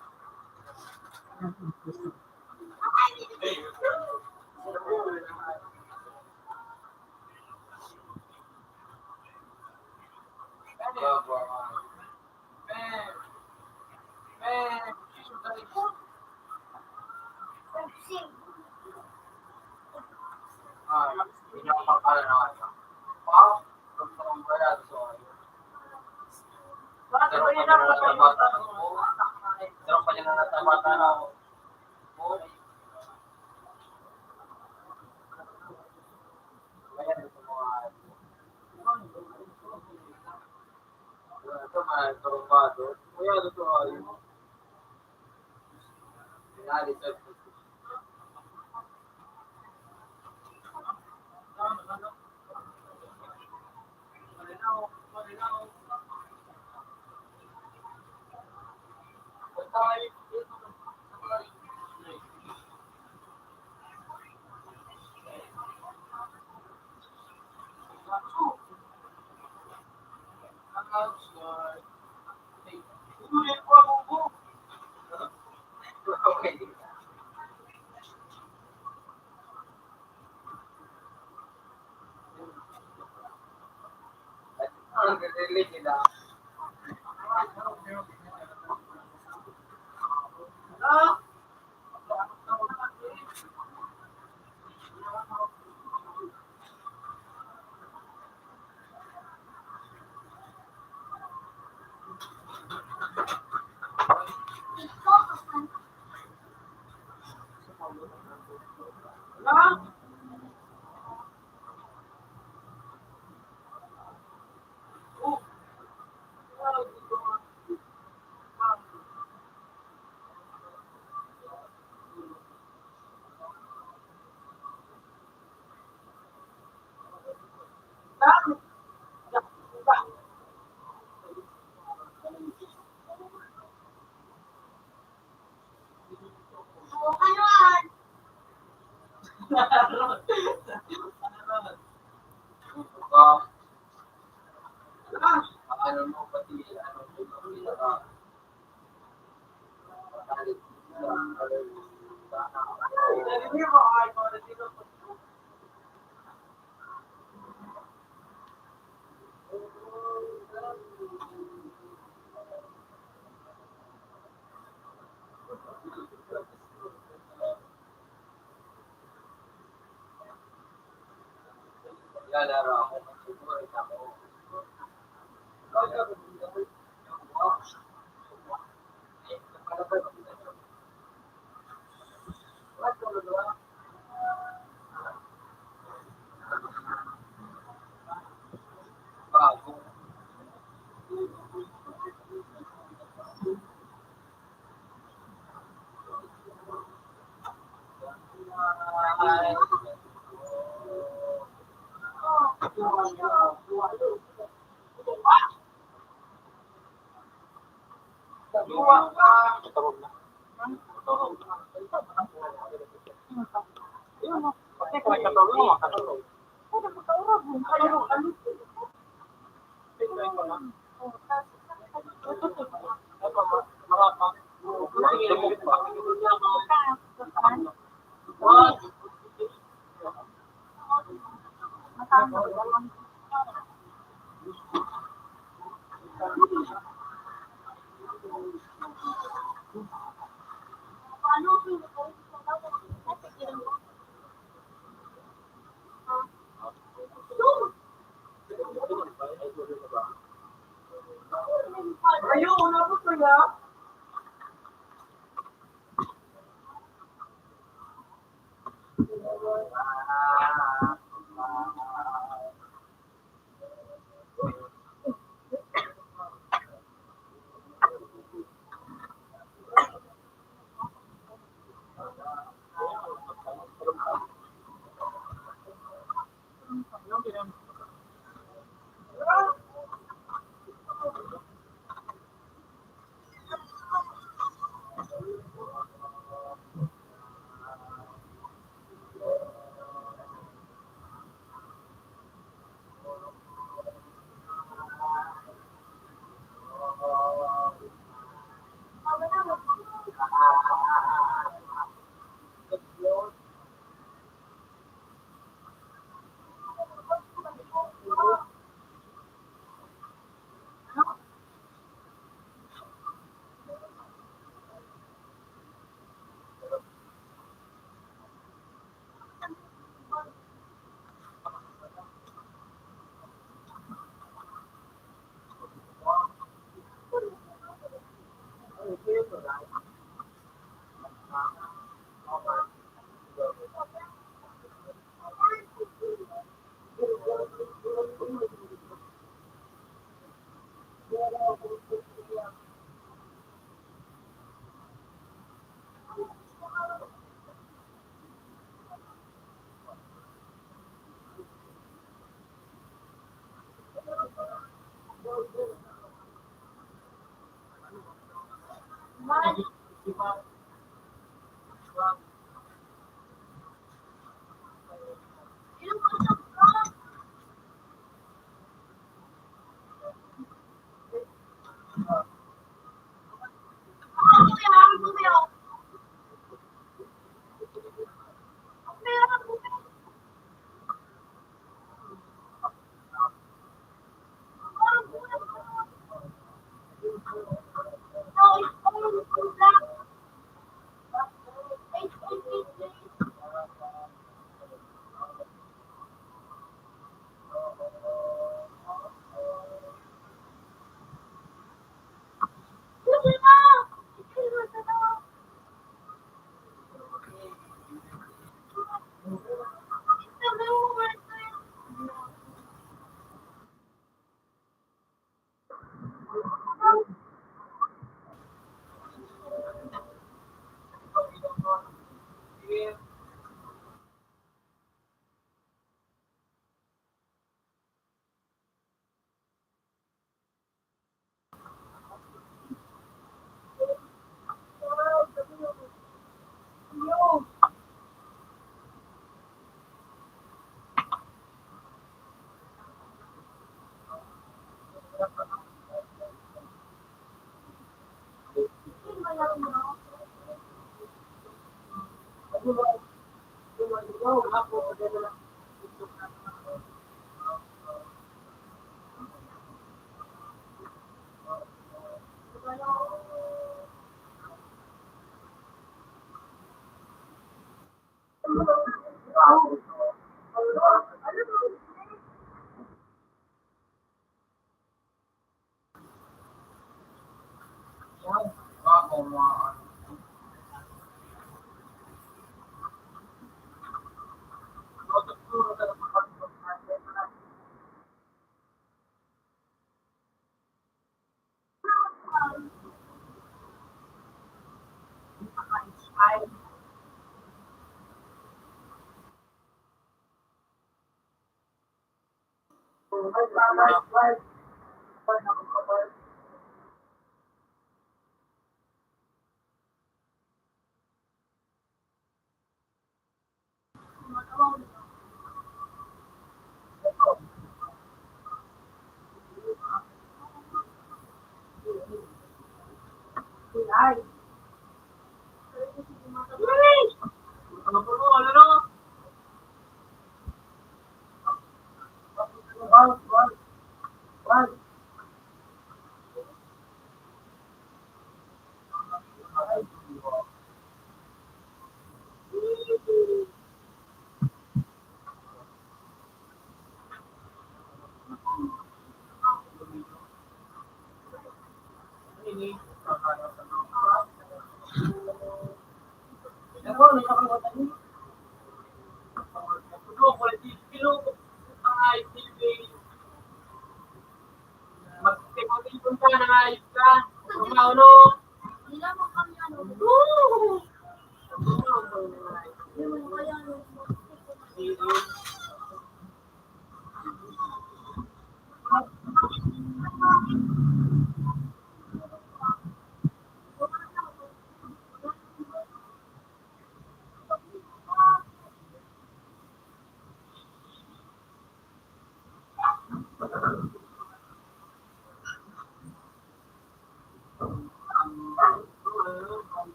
Magtipon-tipon ka, nangayos ka. Ano, no?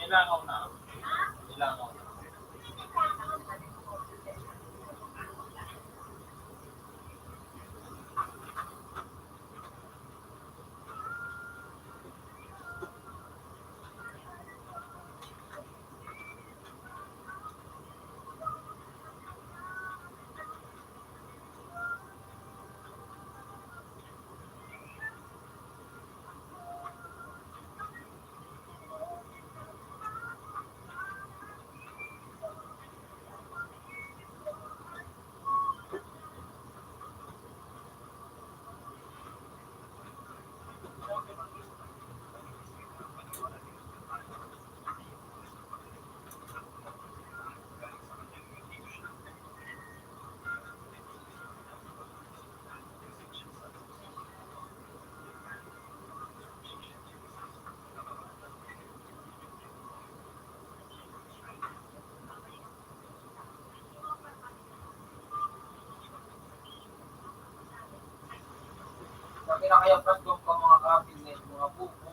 Nilangaw na. Nilangaw na. Kaya kaya plasdong pa mga kapil na yung mga buko.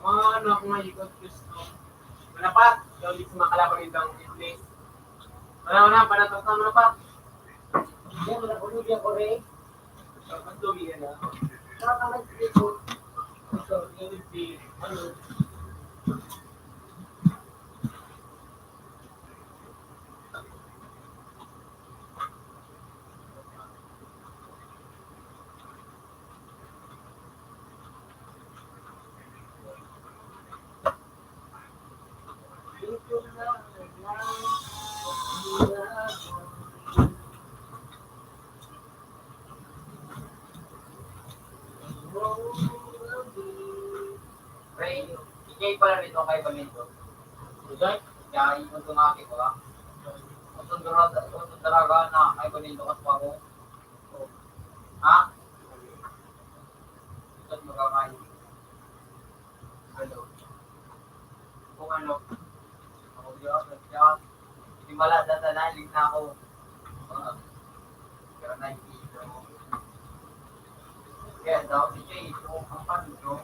Mga anak na ikot Kristo. Manapat, daw di sa mga kalaban nindang English. Wala, wala, panatang ka, manapat. Yan, wala ko, lugi ako, Ray. Ang tubig yan, ah. Nakakagpito. Ito, yung di, ano. Pre, ikay pala rito kay Balindo. Diyan? Kaya ikon ko nga ako, ha? Kung sundara-, kung sundaraga na kay Balindo, kas pa mo. Ha? Ikot mo ka kay. Ano? Kung ano? Ako yun, yun. Hindi mala, dadalan, ligna ako. Ah, pero nakikita mo. Kaya daw, si Jay, kung ang pag-, no?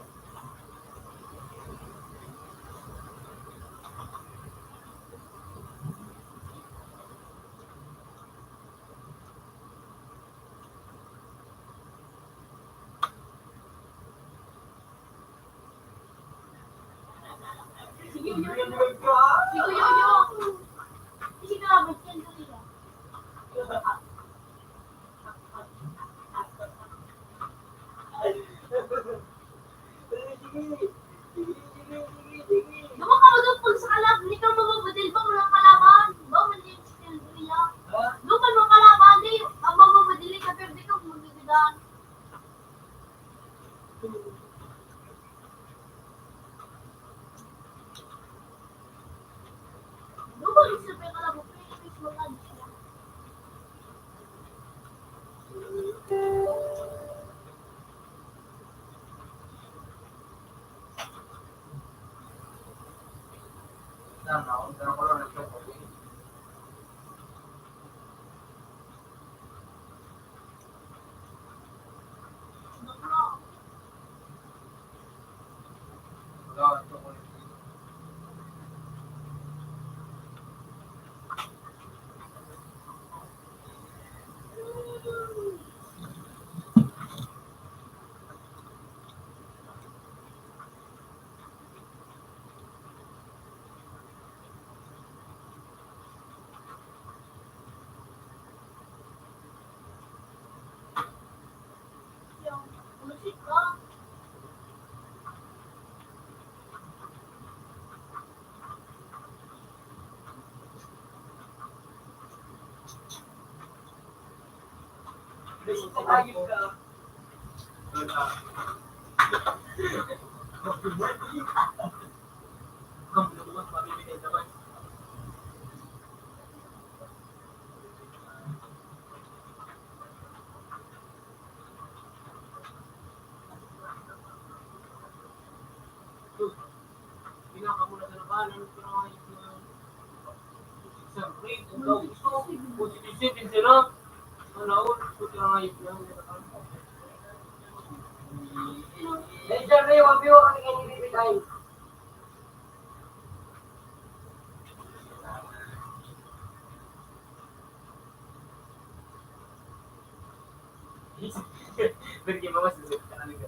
Bigyan mo, mas gusto ka na nito.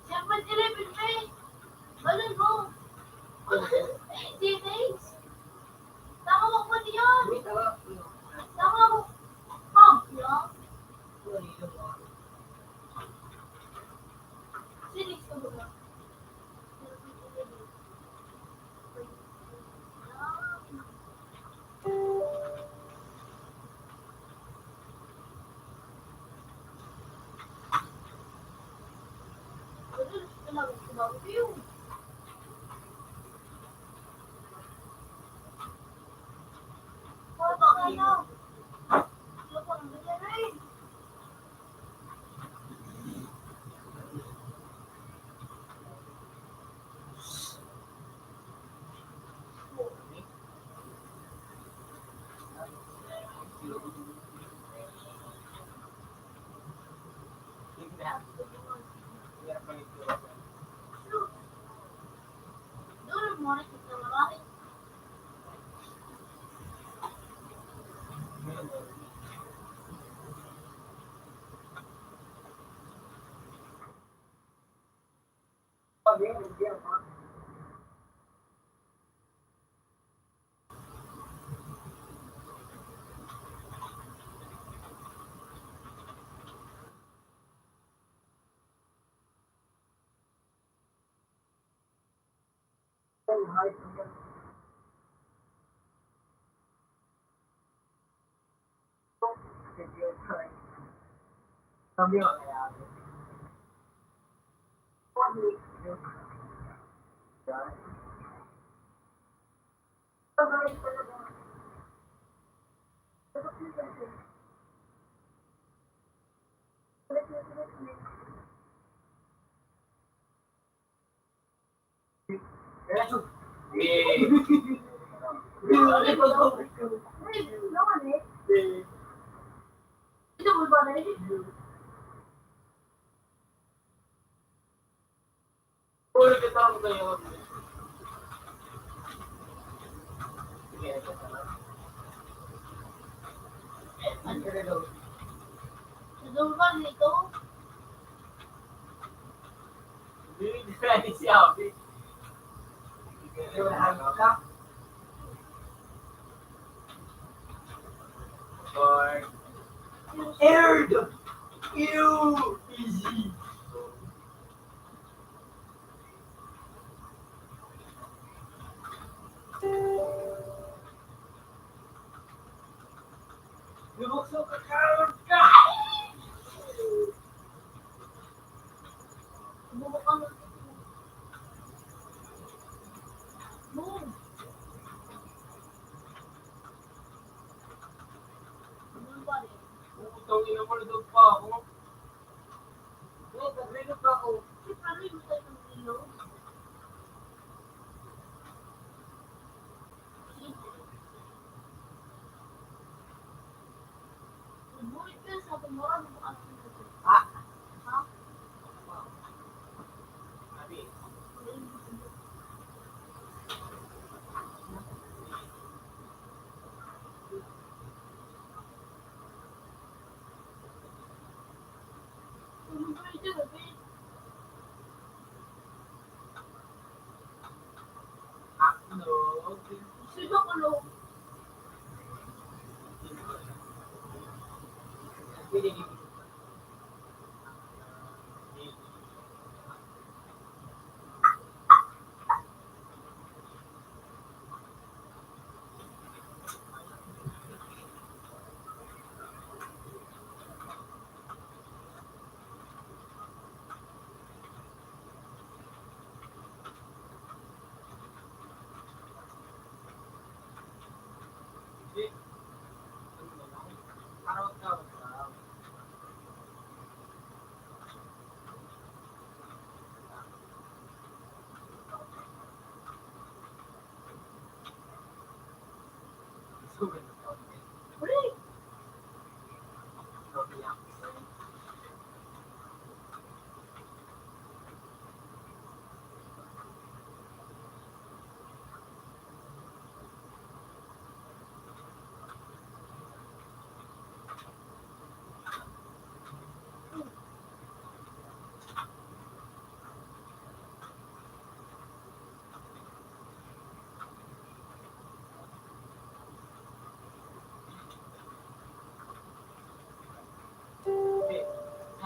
Siyempre, dili, Pepe. Balon mo. Dili. Tama mo po niyan. Tama mo. Pag, ya. Sinis ko ba? Aired! Ew! Easy! Putang ina mo, nadog pa ako. Nagrilog pa ako.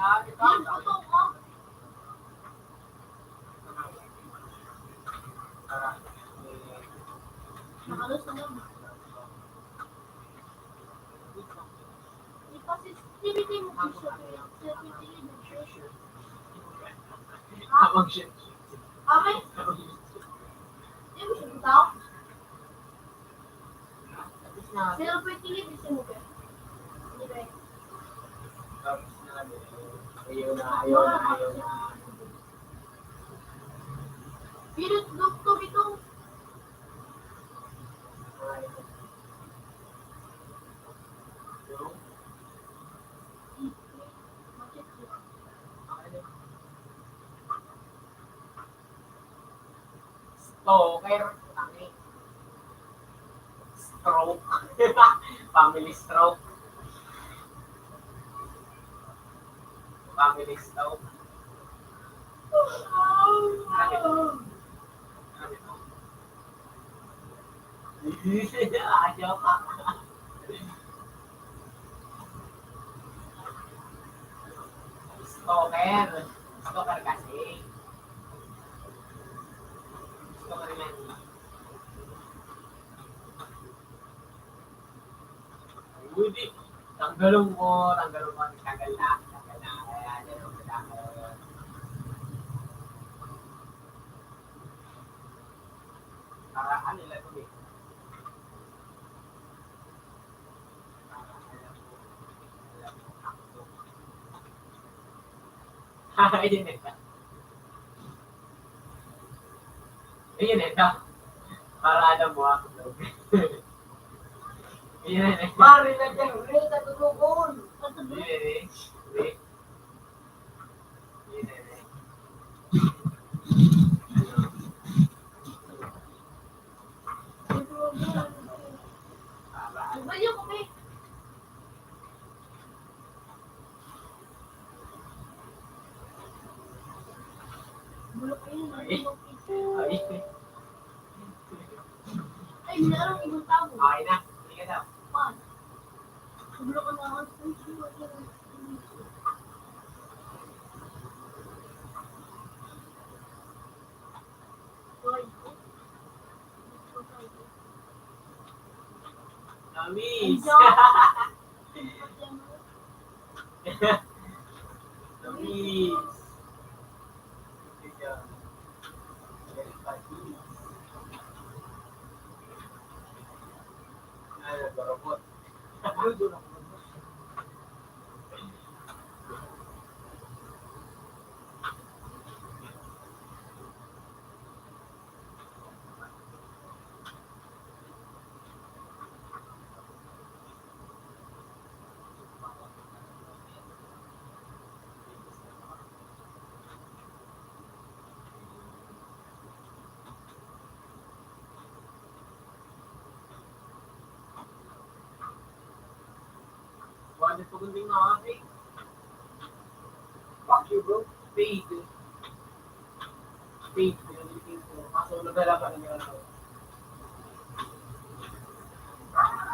Yung puto ko. Nakalos na lang. Di pa si Stevie Tim, siya, siya, siya, siya. Ha? Tawag siya. Okay. Di mo siya bitaw? Tapos na. Pero pwede tingin, gusto mo ba? Hindi ba? Tapos na, ayaw na, ayaw na, ayaw na. Pilit doktor ito. Stalker. Stroke. Family stroke. Family stroke. Grabe to. Grabe to. Ayaw ka. Stalker. Stalker kasi. Stalker lang. Uy, di. Tanggalon ko, tanggalon ko. Tanggal na, tanggal na. Kaya, ano, kailangan. Para ano lang to eh. Para alam mo, alam mo, ako. Ayun eh. Ayun eh, ta. Para alam mo, ako. Ayun eh. Mari na dyan, Rita, tutugon. Ayun eh. Wait. Ay. Ay. Ay, meron ibang tao. Okay na. Sige na. Pan. Sobra ka na. Namis. Namis. Ay, nagkarapot. Wala pa kundi nga, eh. Fuck you, bro. Paid. Paid. Kaso naglalaba na niya, ano.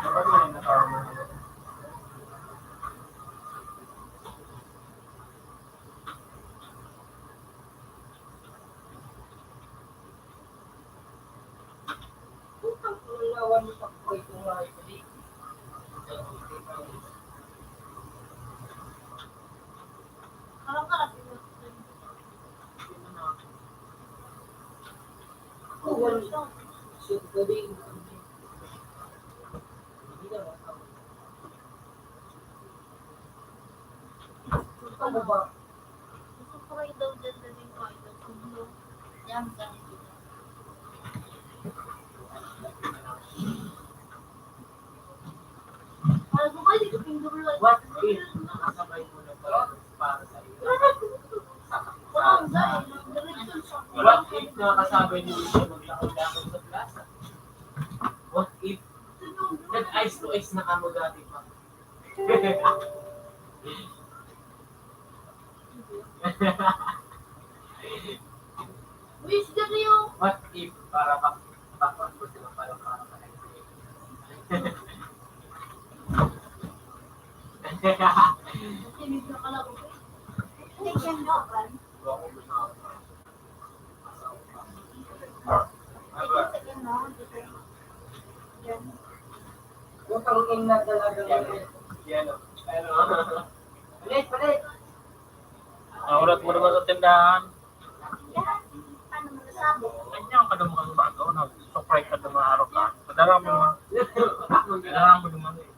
Dapat yun ang nakaroon. Ano ba? Gusto ko rin daw dyan na rin ko, ito, sa blue. Yan, ganito. Ano ba, hindi ko pindulo. What if nakasabay mo na pala para sa iyo? Sa, sa, sa, what if nakasabay mo na siya maglakad-lakad sa plaza? What if nag-eyes to eyes na kamo dati pa? Uy, si Dario! What if para pa, pa, pa, pa, pa, pa, pa, pa, pa, Kilig na kalagot eh. Yung pangin na talaga. Palit, palit. Ang urat mo naman sa tindahan. Ganyan ka naman ang bago, nag-surprise ka naman araw ka. Padala mo naman. Padala mo naman eh.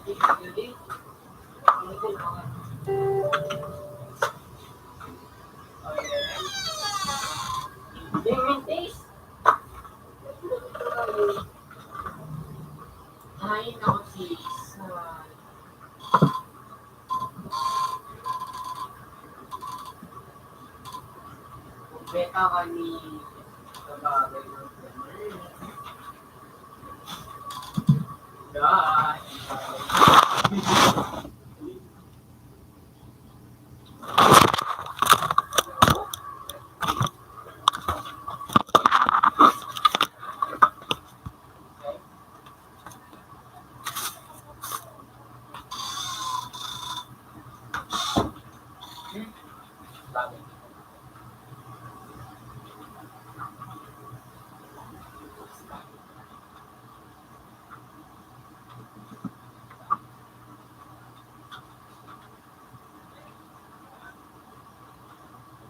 Ay, naku, sis. Beta kami sa bagay ng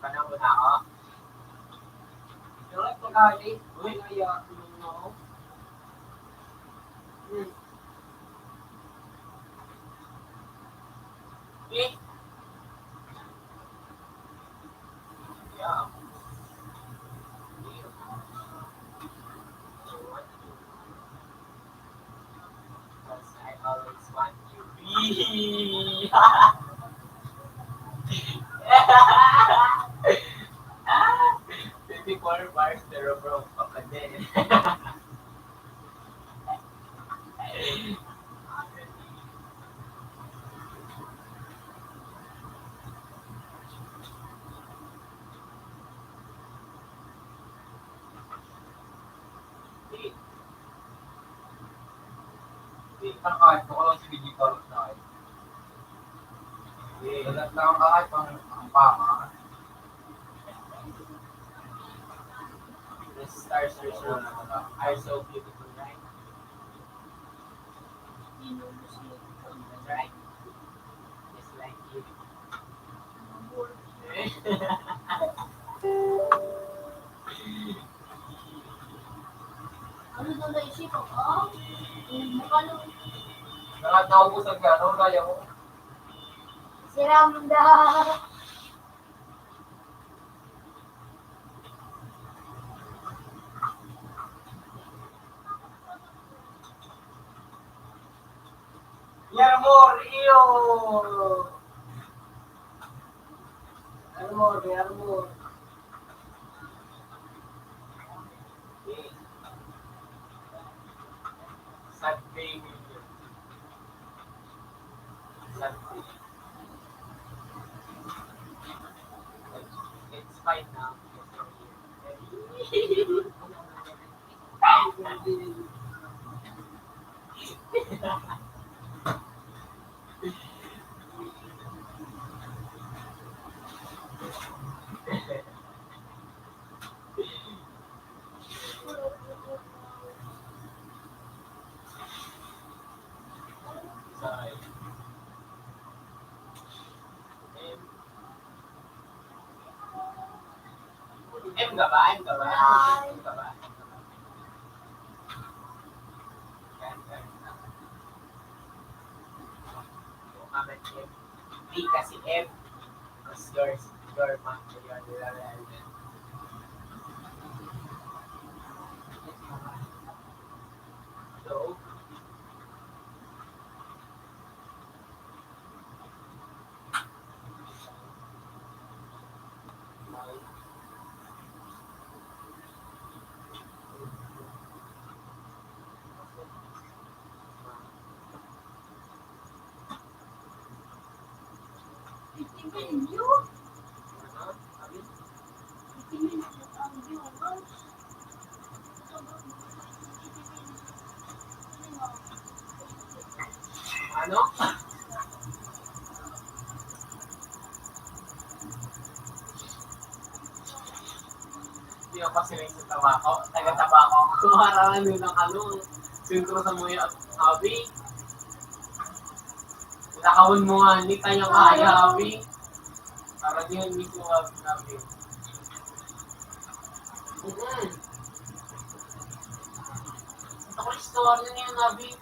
Panahon na ako. Dapat mag-aali. Uy, kaya, ano, hmm. Eh. Yeah. Because I always want to be. Twenty-four bars, pero broke pa pa din. Di. Di, kahit ako lang si digital na eh. Di, lahat lang kahit pang, pang pama. The stars are so, are so beautiful, right? That's right. Just like you. Ano daw naisip ako? Yung ano? Nakatawa ko sa gano'n, kaya ko. Si Ramda. Mi amor, iyo. Amor, mi amor. Sad baby. Sad baby. It's fine now. M ka ba? M ka ba? M ka ba? Yan, yan. Yung mga M. Hindi kasi M. Because yours, your mom, your, your, your, your. So, Ano? Hindi ako kasi rin sa Tabaco. Taga Tabaco ako. Harang ano ng ano, sentro sa Muya, Abi. Lakawon mo nga, hindi tayo kaya, Abi. Para di yung mismo nga sinabi. Mm. Ito ko istorya niya, Nabi.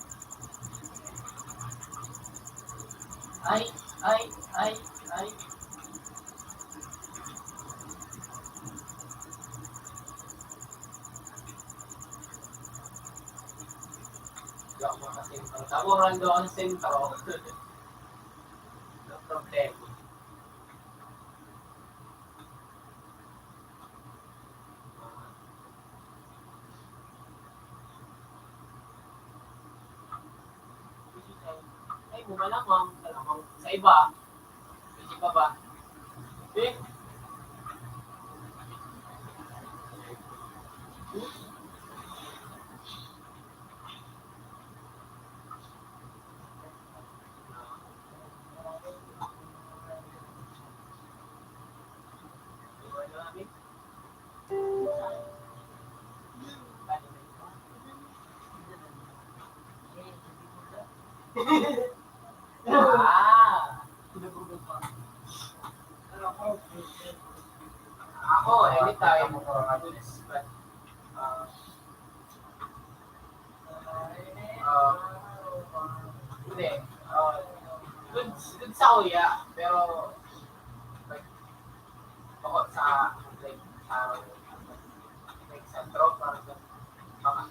Ay, ay, ay, ay. Di ako makasentro. Taburan daw ang sentro. No problem. Ay, mo malamang, malamang sa iba. Sa iba ba? Eh? Ah. Ako, anytime, goods, but, ah, ah, hindi. Ah, goods, goods sa kuya, pero, like, bako sa, like, sa, like, sa tropa, sa, baka,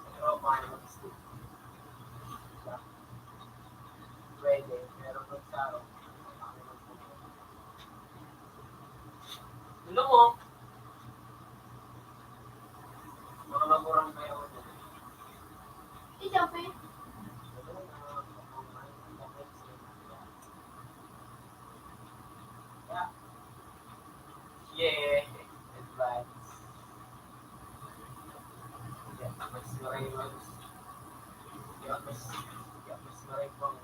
sa tropa, pwede, pero pag sa, Hello mo. Mga magurang kayo. Ikaw, pe? Yeah. Advance. Yeah, mas maray, mas, yeah, mas, yeah, mas maray pang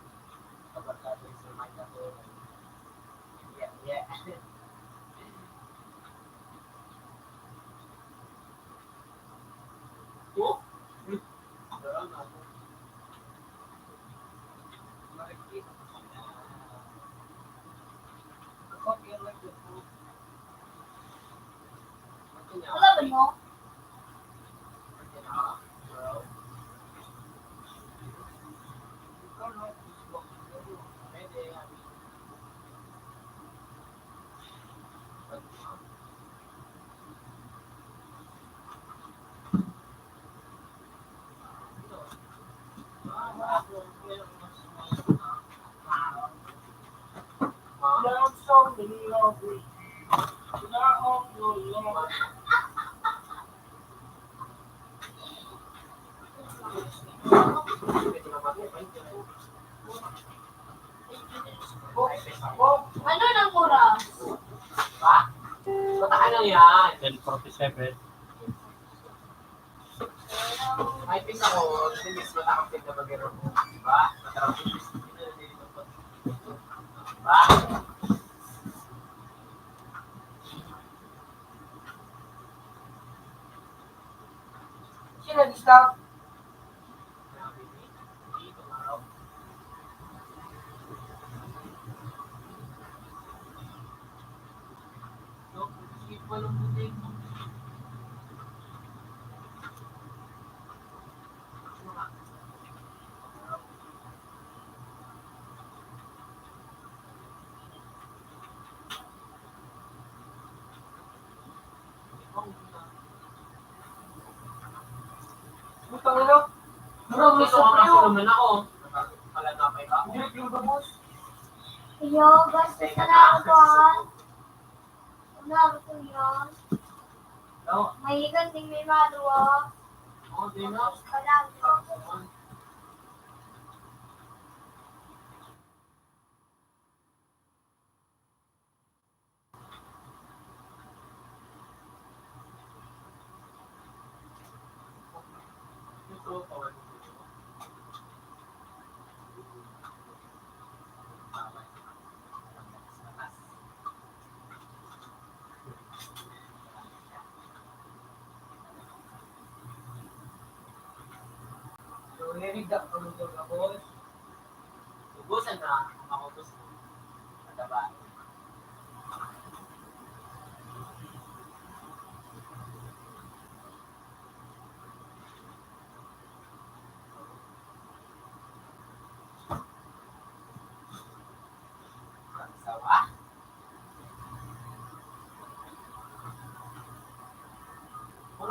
kabarkada sa mga katulad. Yeah, yeah. Wala ba mo? Ano ng oras? Ba? Matagal na yan. Ten forty-seven. May pin ako, hindi mas matagal pin na mag-aeroplano, di ba? Matagal pin na, di ba? Sino nag-stop? Putang ina. Mura mo sa priyo. Hindi yung gabos. Iyo, basta sa nakakuan. Una, gusto niya. Mahigan din may maluwa. Oo, di na. Pala. Ubusan na, maubos na. Mataba.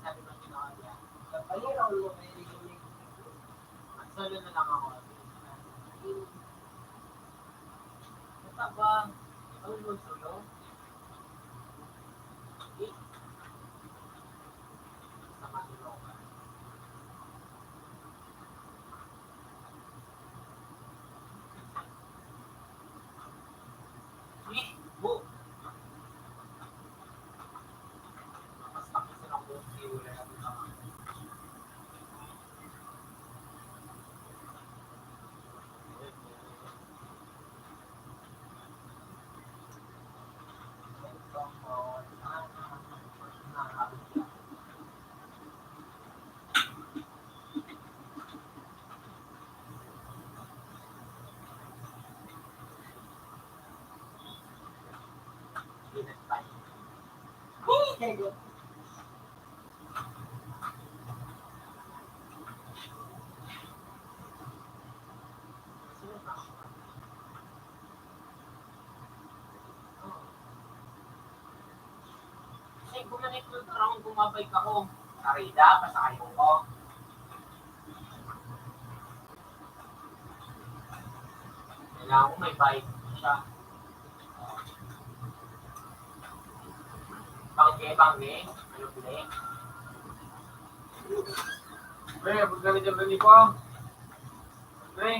Sabi ng ginawa niya, "Kapaliraw mo, may ligaw na yung solo na lang ako." Mataba. Ikaw yung solo? Hindi. Sa Manila ka. Hindi. Bu. Mas pakisa ng buong view na yung mga Kasi bumalik yung trabaho, bumabay ka ko. Karida, pasakayo ko. Kailangan ko may bike siya. Bangke, bangke. Ano, bile? Pre, abot ka na dyan, Rene, po. Pre,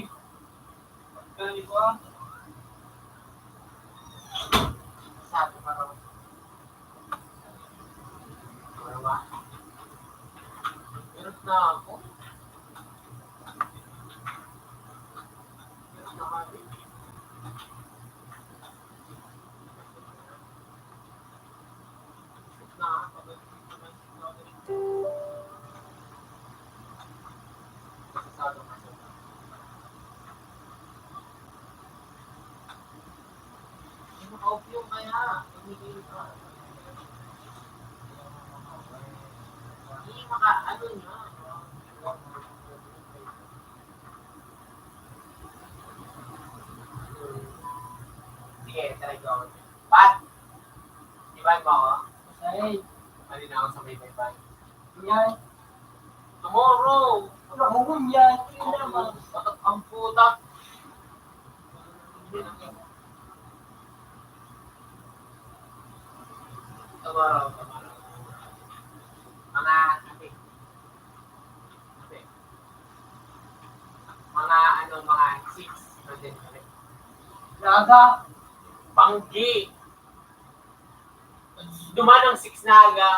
abot ka na dyan, po. Sabi pa raw. Wala. Hirap na ako. Hirap na ako. Hirap na ako. Yung kaya, hindi ka. Hindi maka, ano niya. Sige, try ko. Pat! Di ba mo ako? Ay. Mali na ako sa may baybay. Yan. Tomorrow. Wala ko ngun yan. Yun naman. Batak ang puta. Tomorrow, tomorrow. Mga, sabi. Sabi. Mga, ano, mga six. Pwede, pwede. Naga. Banggi. Duman ang six na aga.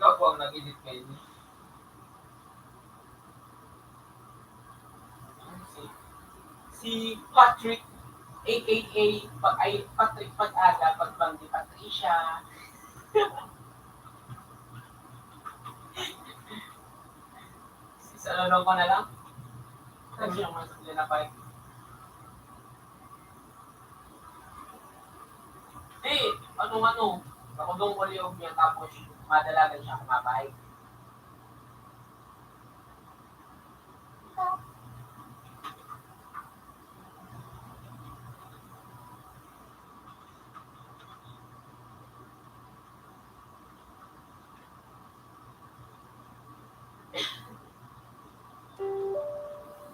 Ikaw po ang nag-edit kayo. Si, si Patrick, A K A, pa-, ay, Patrick Pag-aga, Pagbanggi Patricia. Sa lolo ko na lang. Kasi yung mga sakyan na bike. Di, ano-ano, nakudong ko liyog niya, tapos madalagan siya kumabay.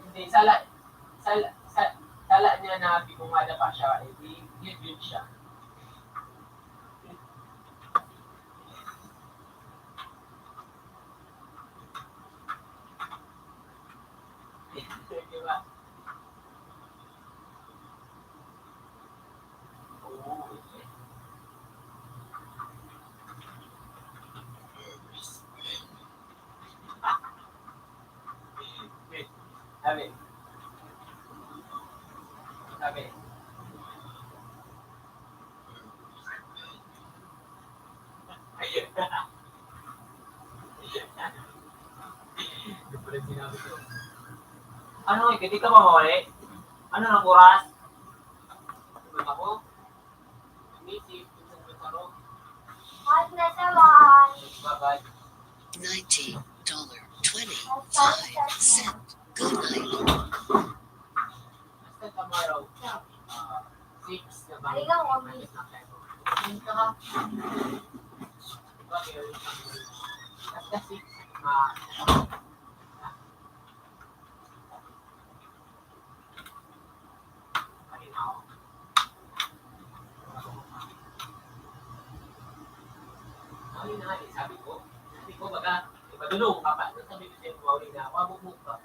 Hindi, sala, sala, sa, sala niya na pigumada pa siya, eh, di, yun, yun siya. Di ba? Sabi. Sabi. Ano, eh, hindi ka mamawali? Ano nang oras? Ako? Ninety dollar twenty-five cent. Good night. Basta tomorrow, ah, six na ba? Ay, lang, wag mo. Six na kayo. Six ka, ha? Basta six, ah, Ay, na, sabi ko, sabi ko, baga, ipadulong ka pa. Sabi ko sa'yo, mauwi na ako, abot mo pa.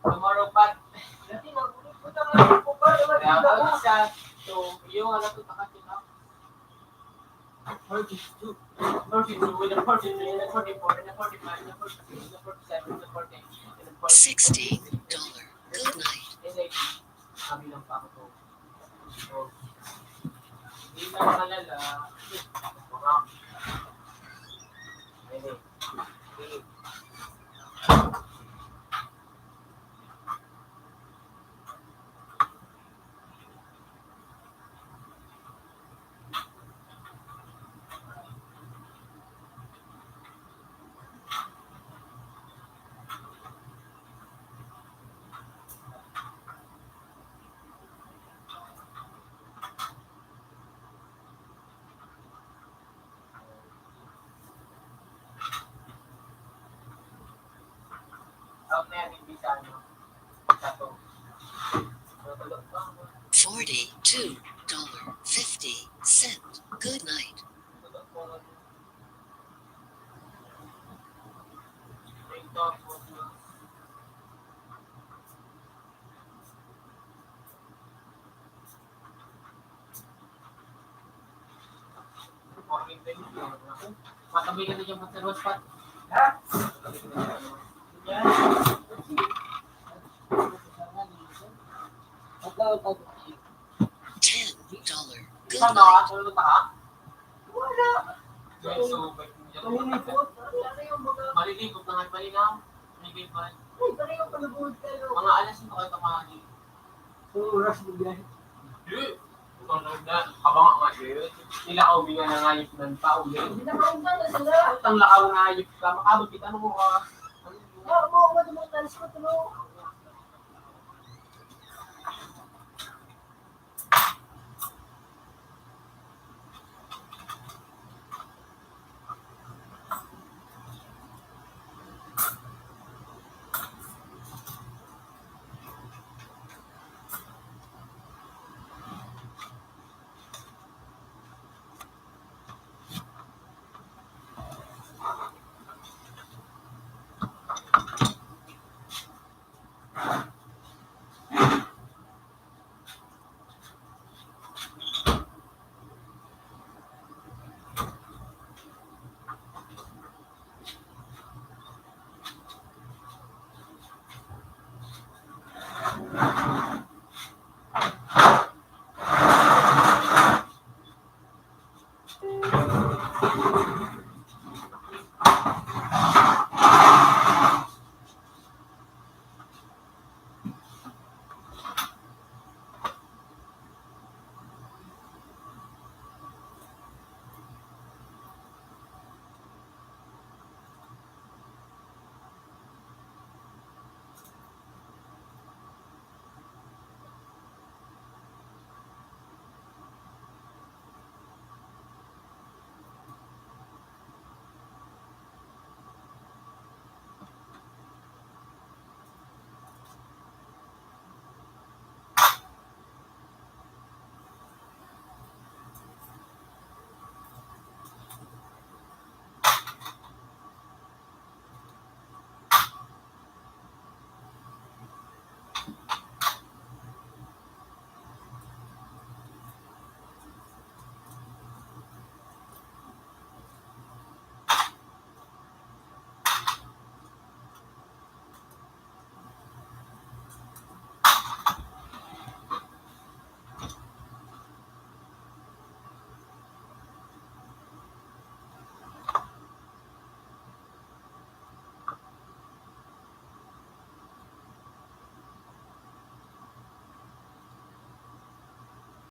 Tomorrow, Pat. Kaya, sa, so, yung ano, ito, thirty-two, thirty-two, with a forty-three, and a forty-four, and a forty-five, and a forty-seven, and a forty-eight, and a forty-nine. Sixty dollar. Good night. Hindi, sabi lang pa ako. So, hindi na makalala. Hindi. Hindi. Forty-two dollar fifty cent. Good night. Matabi ka na dyan, Pastor Rospat. Ha? Ten dollar. Good night. Wala. Malilibot na nga, malinaw. Mga alas singko kayo tanghali. So, oras mo yan. Di, ito na, kabanga nga siya yun. Nilakaw, di nga nangayip ng tao yun. Ang lakaw na ayip ka, makabot kita mo ka. Ah, mo, mo, mo, mo, mo, mo,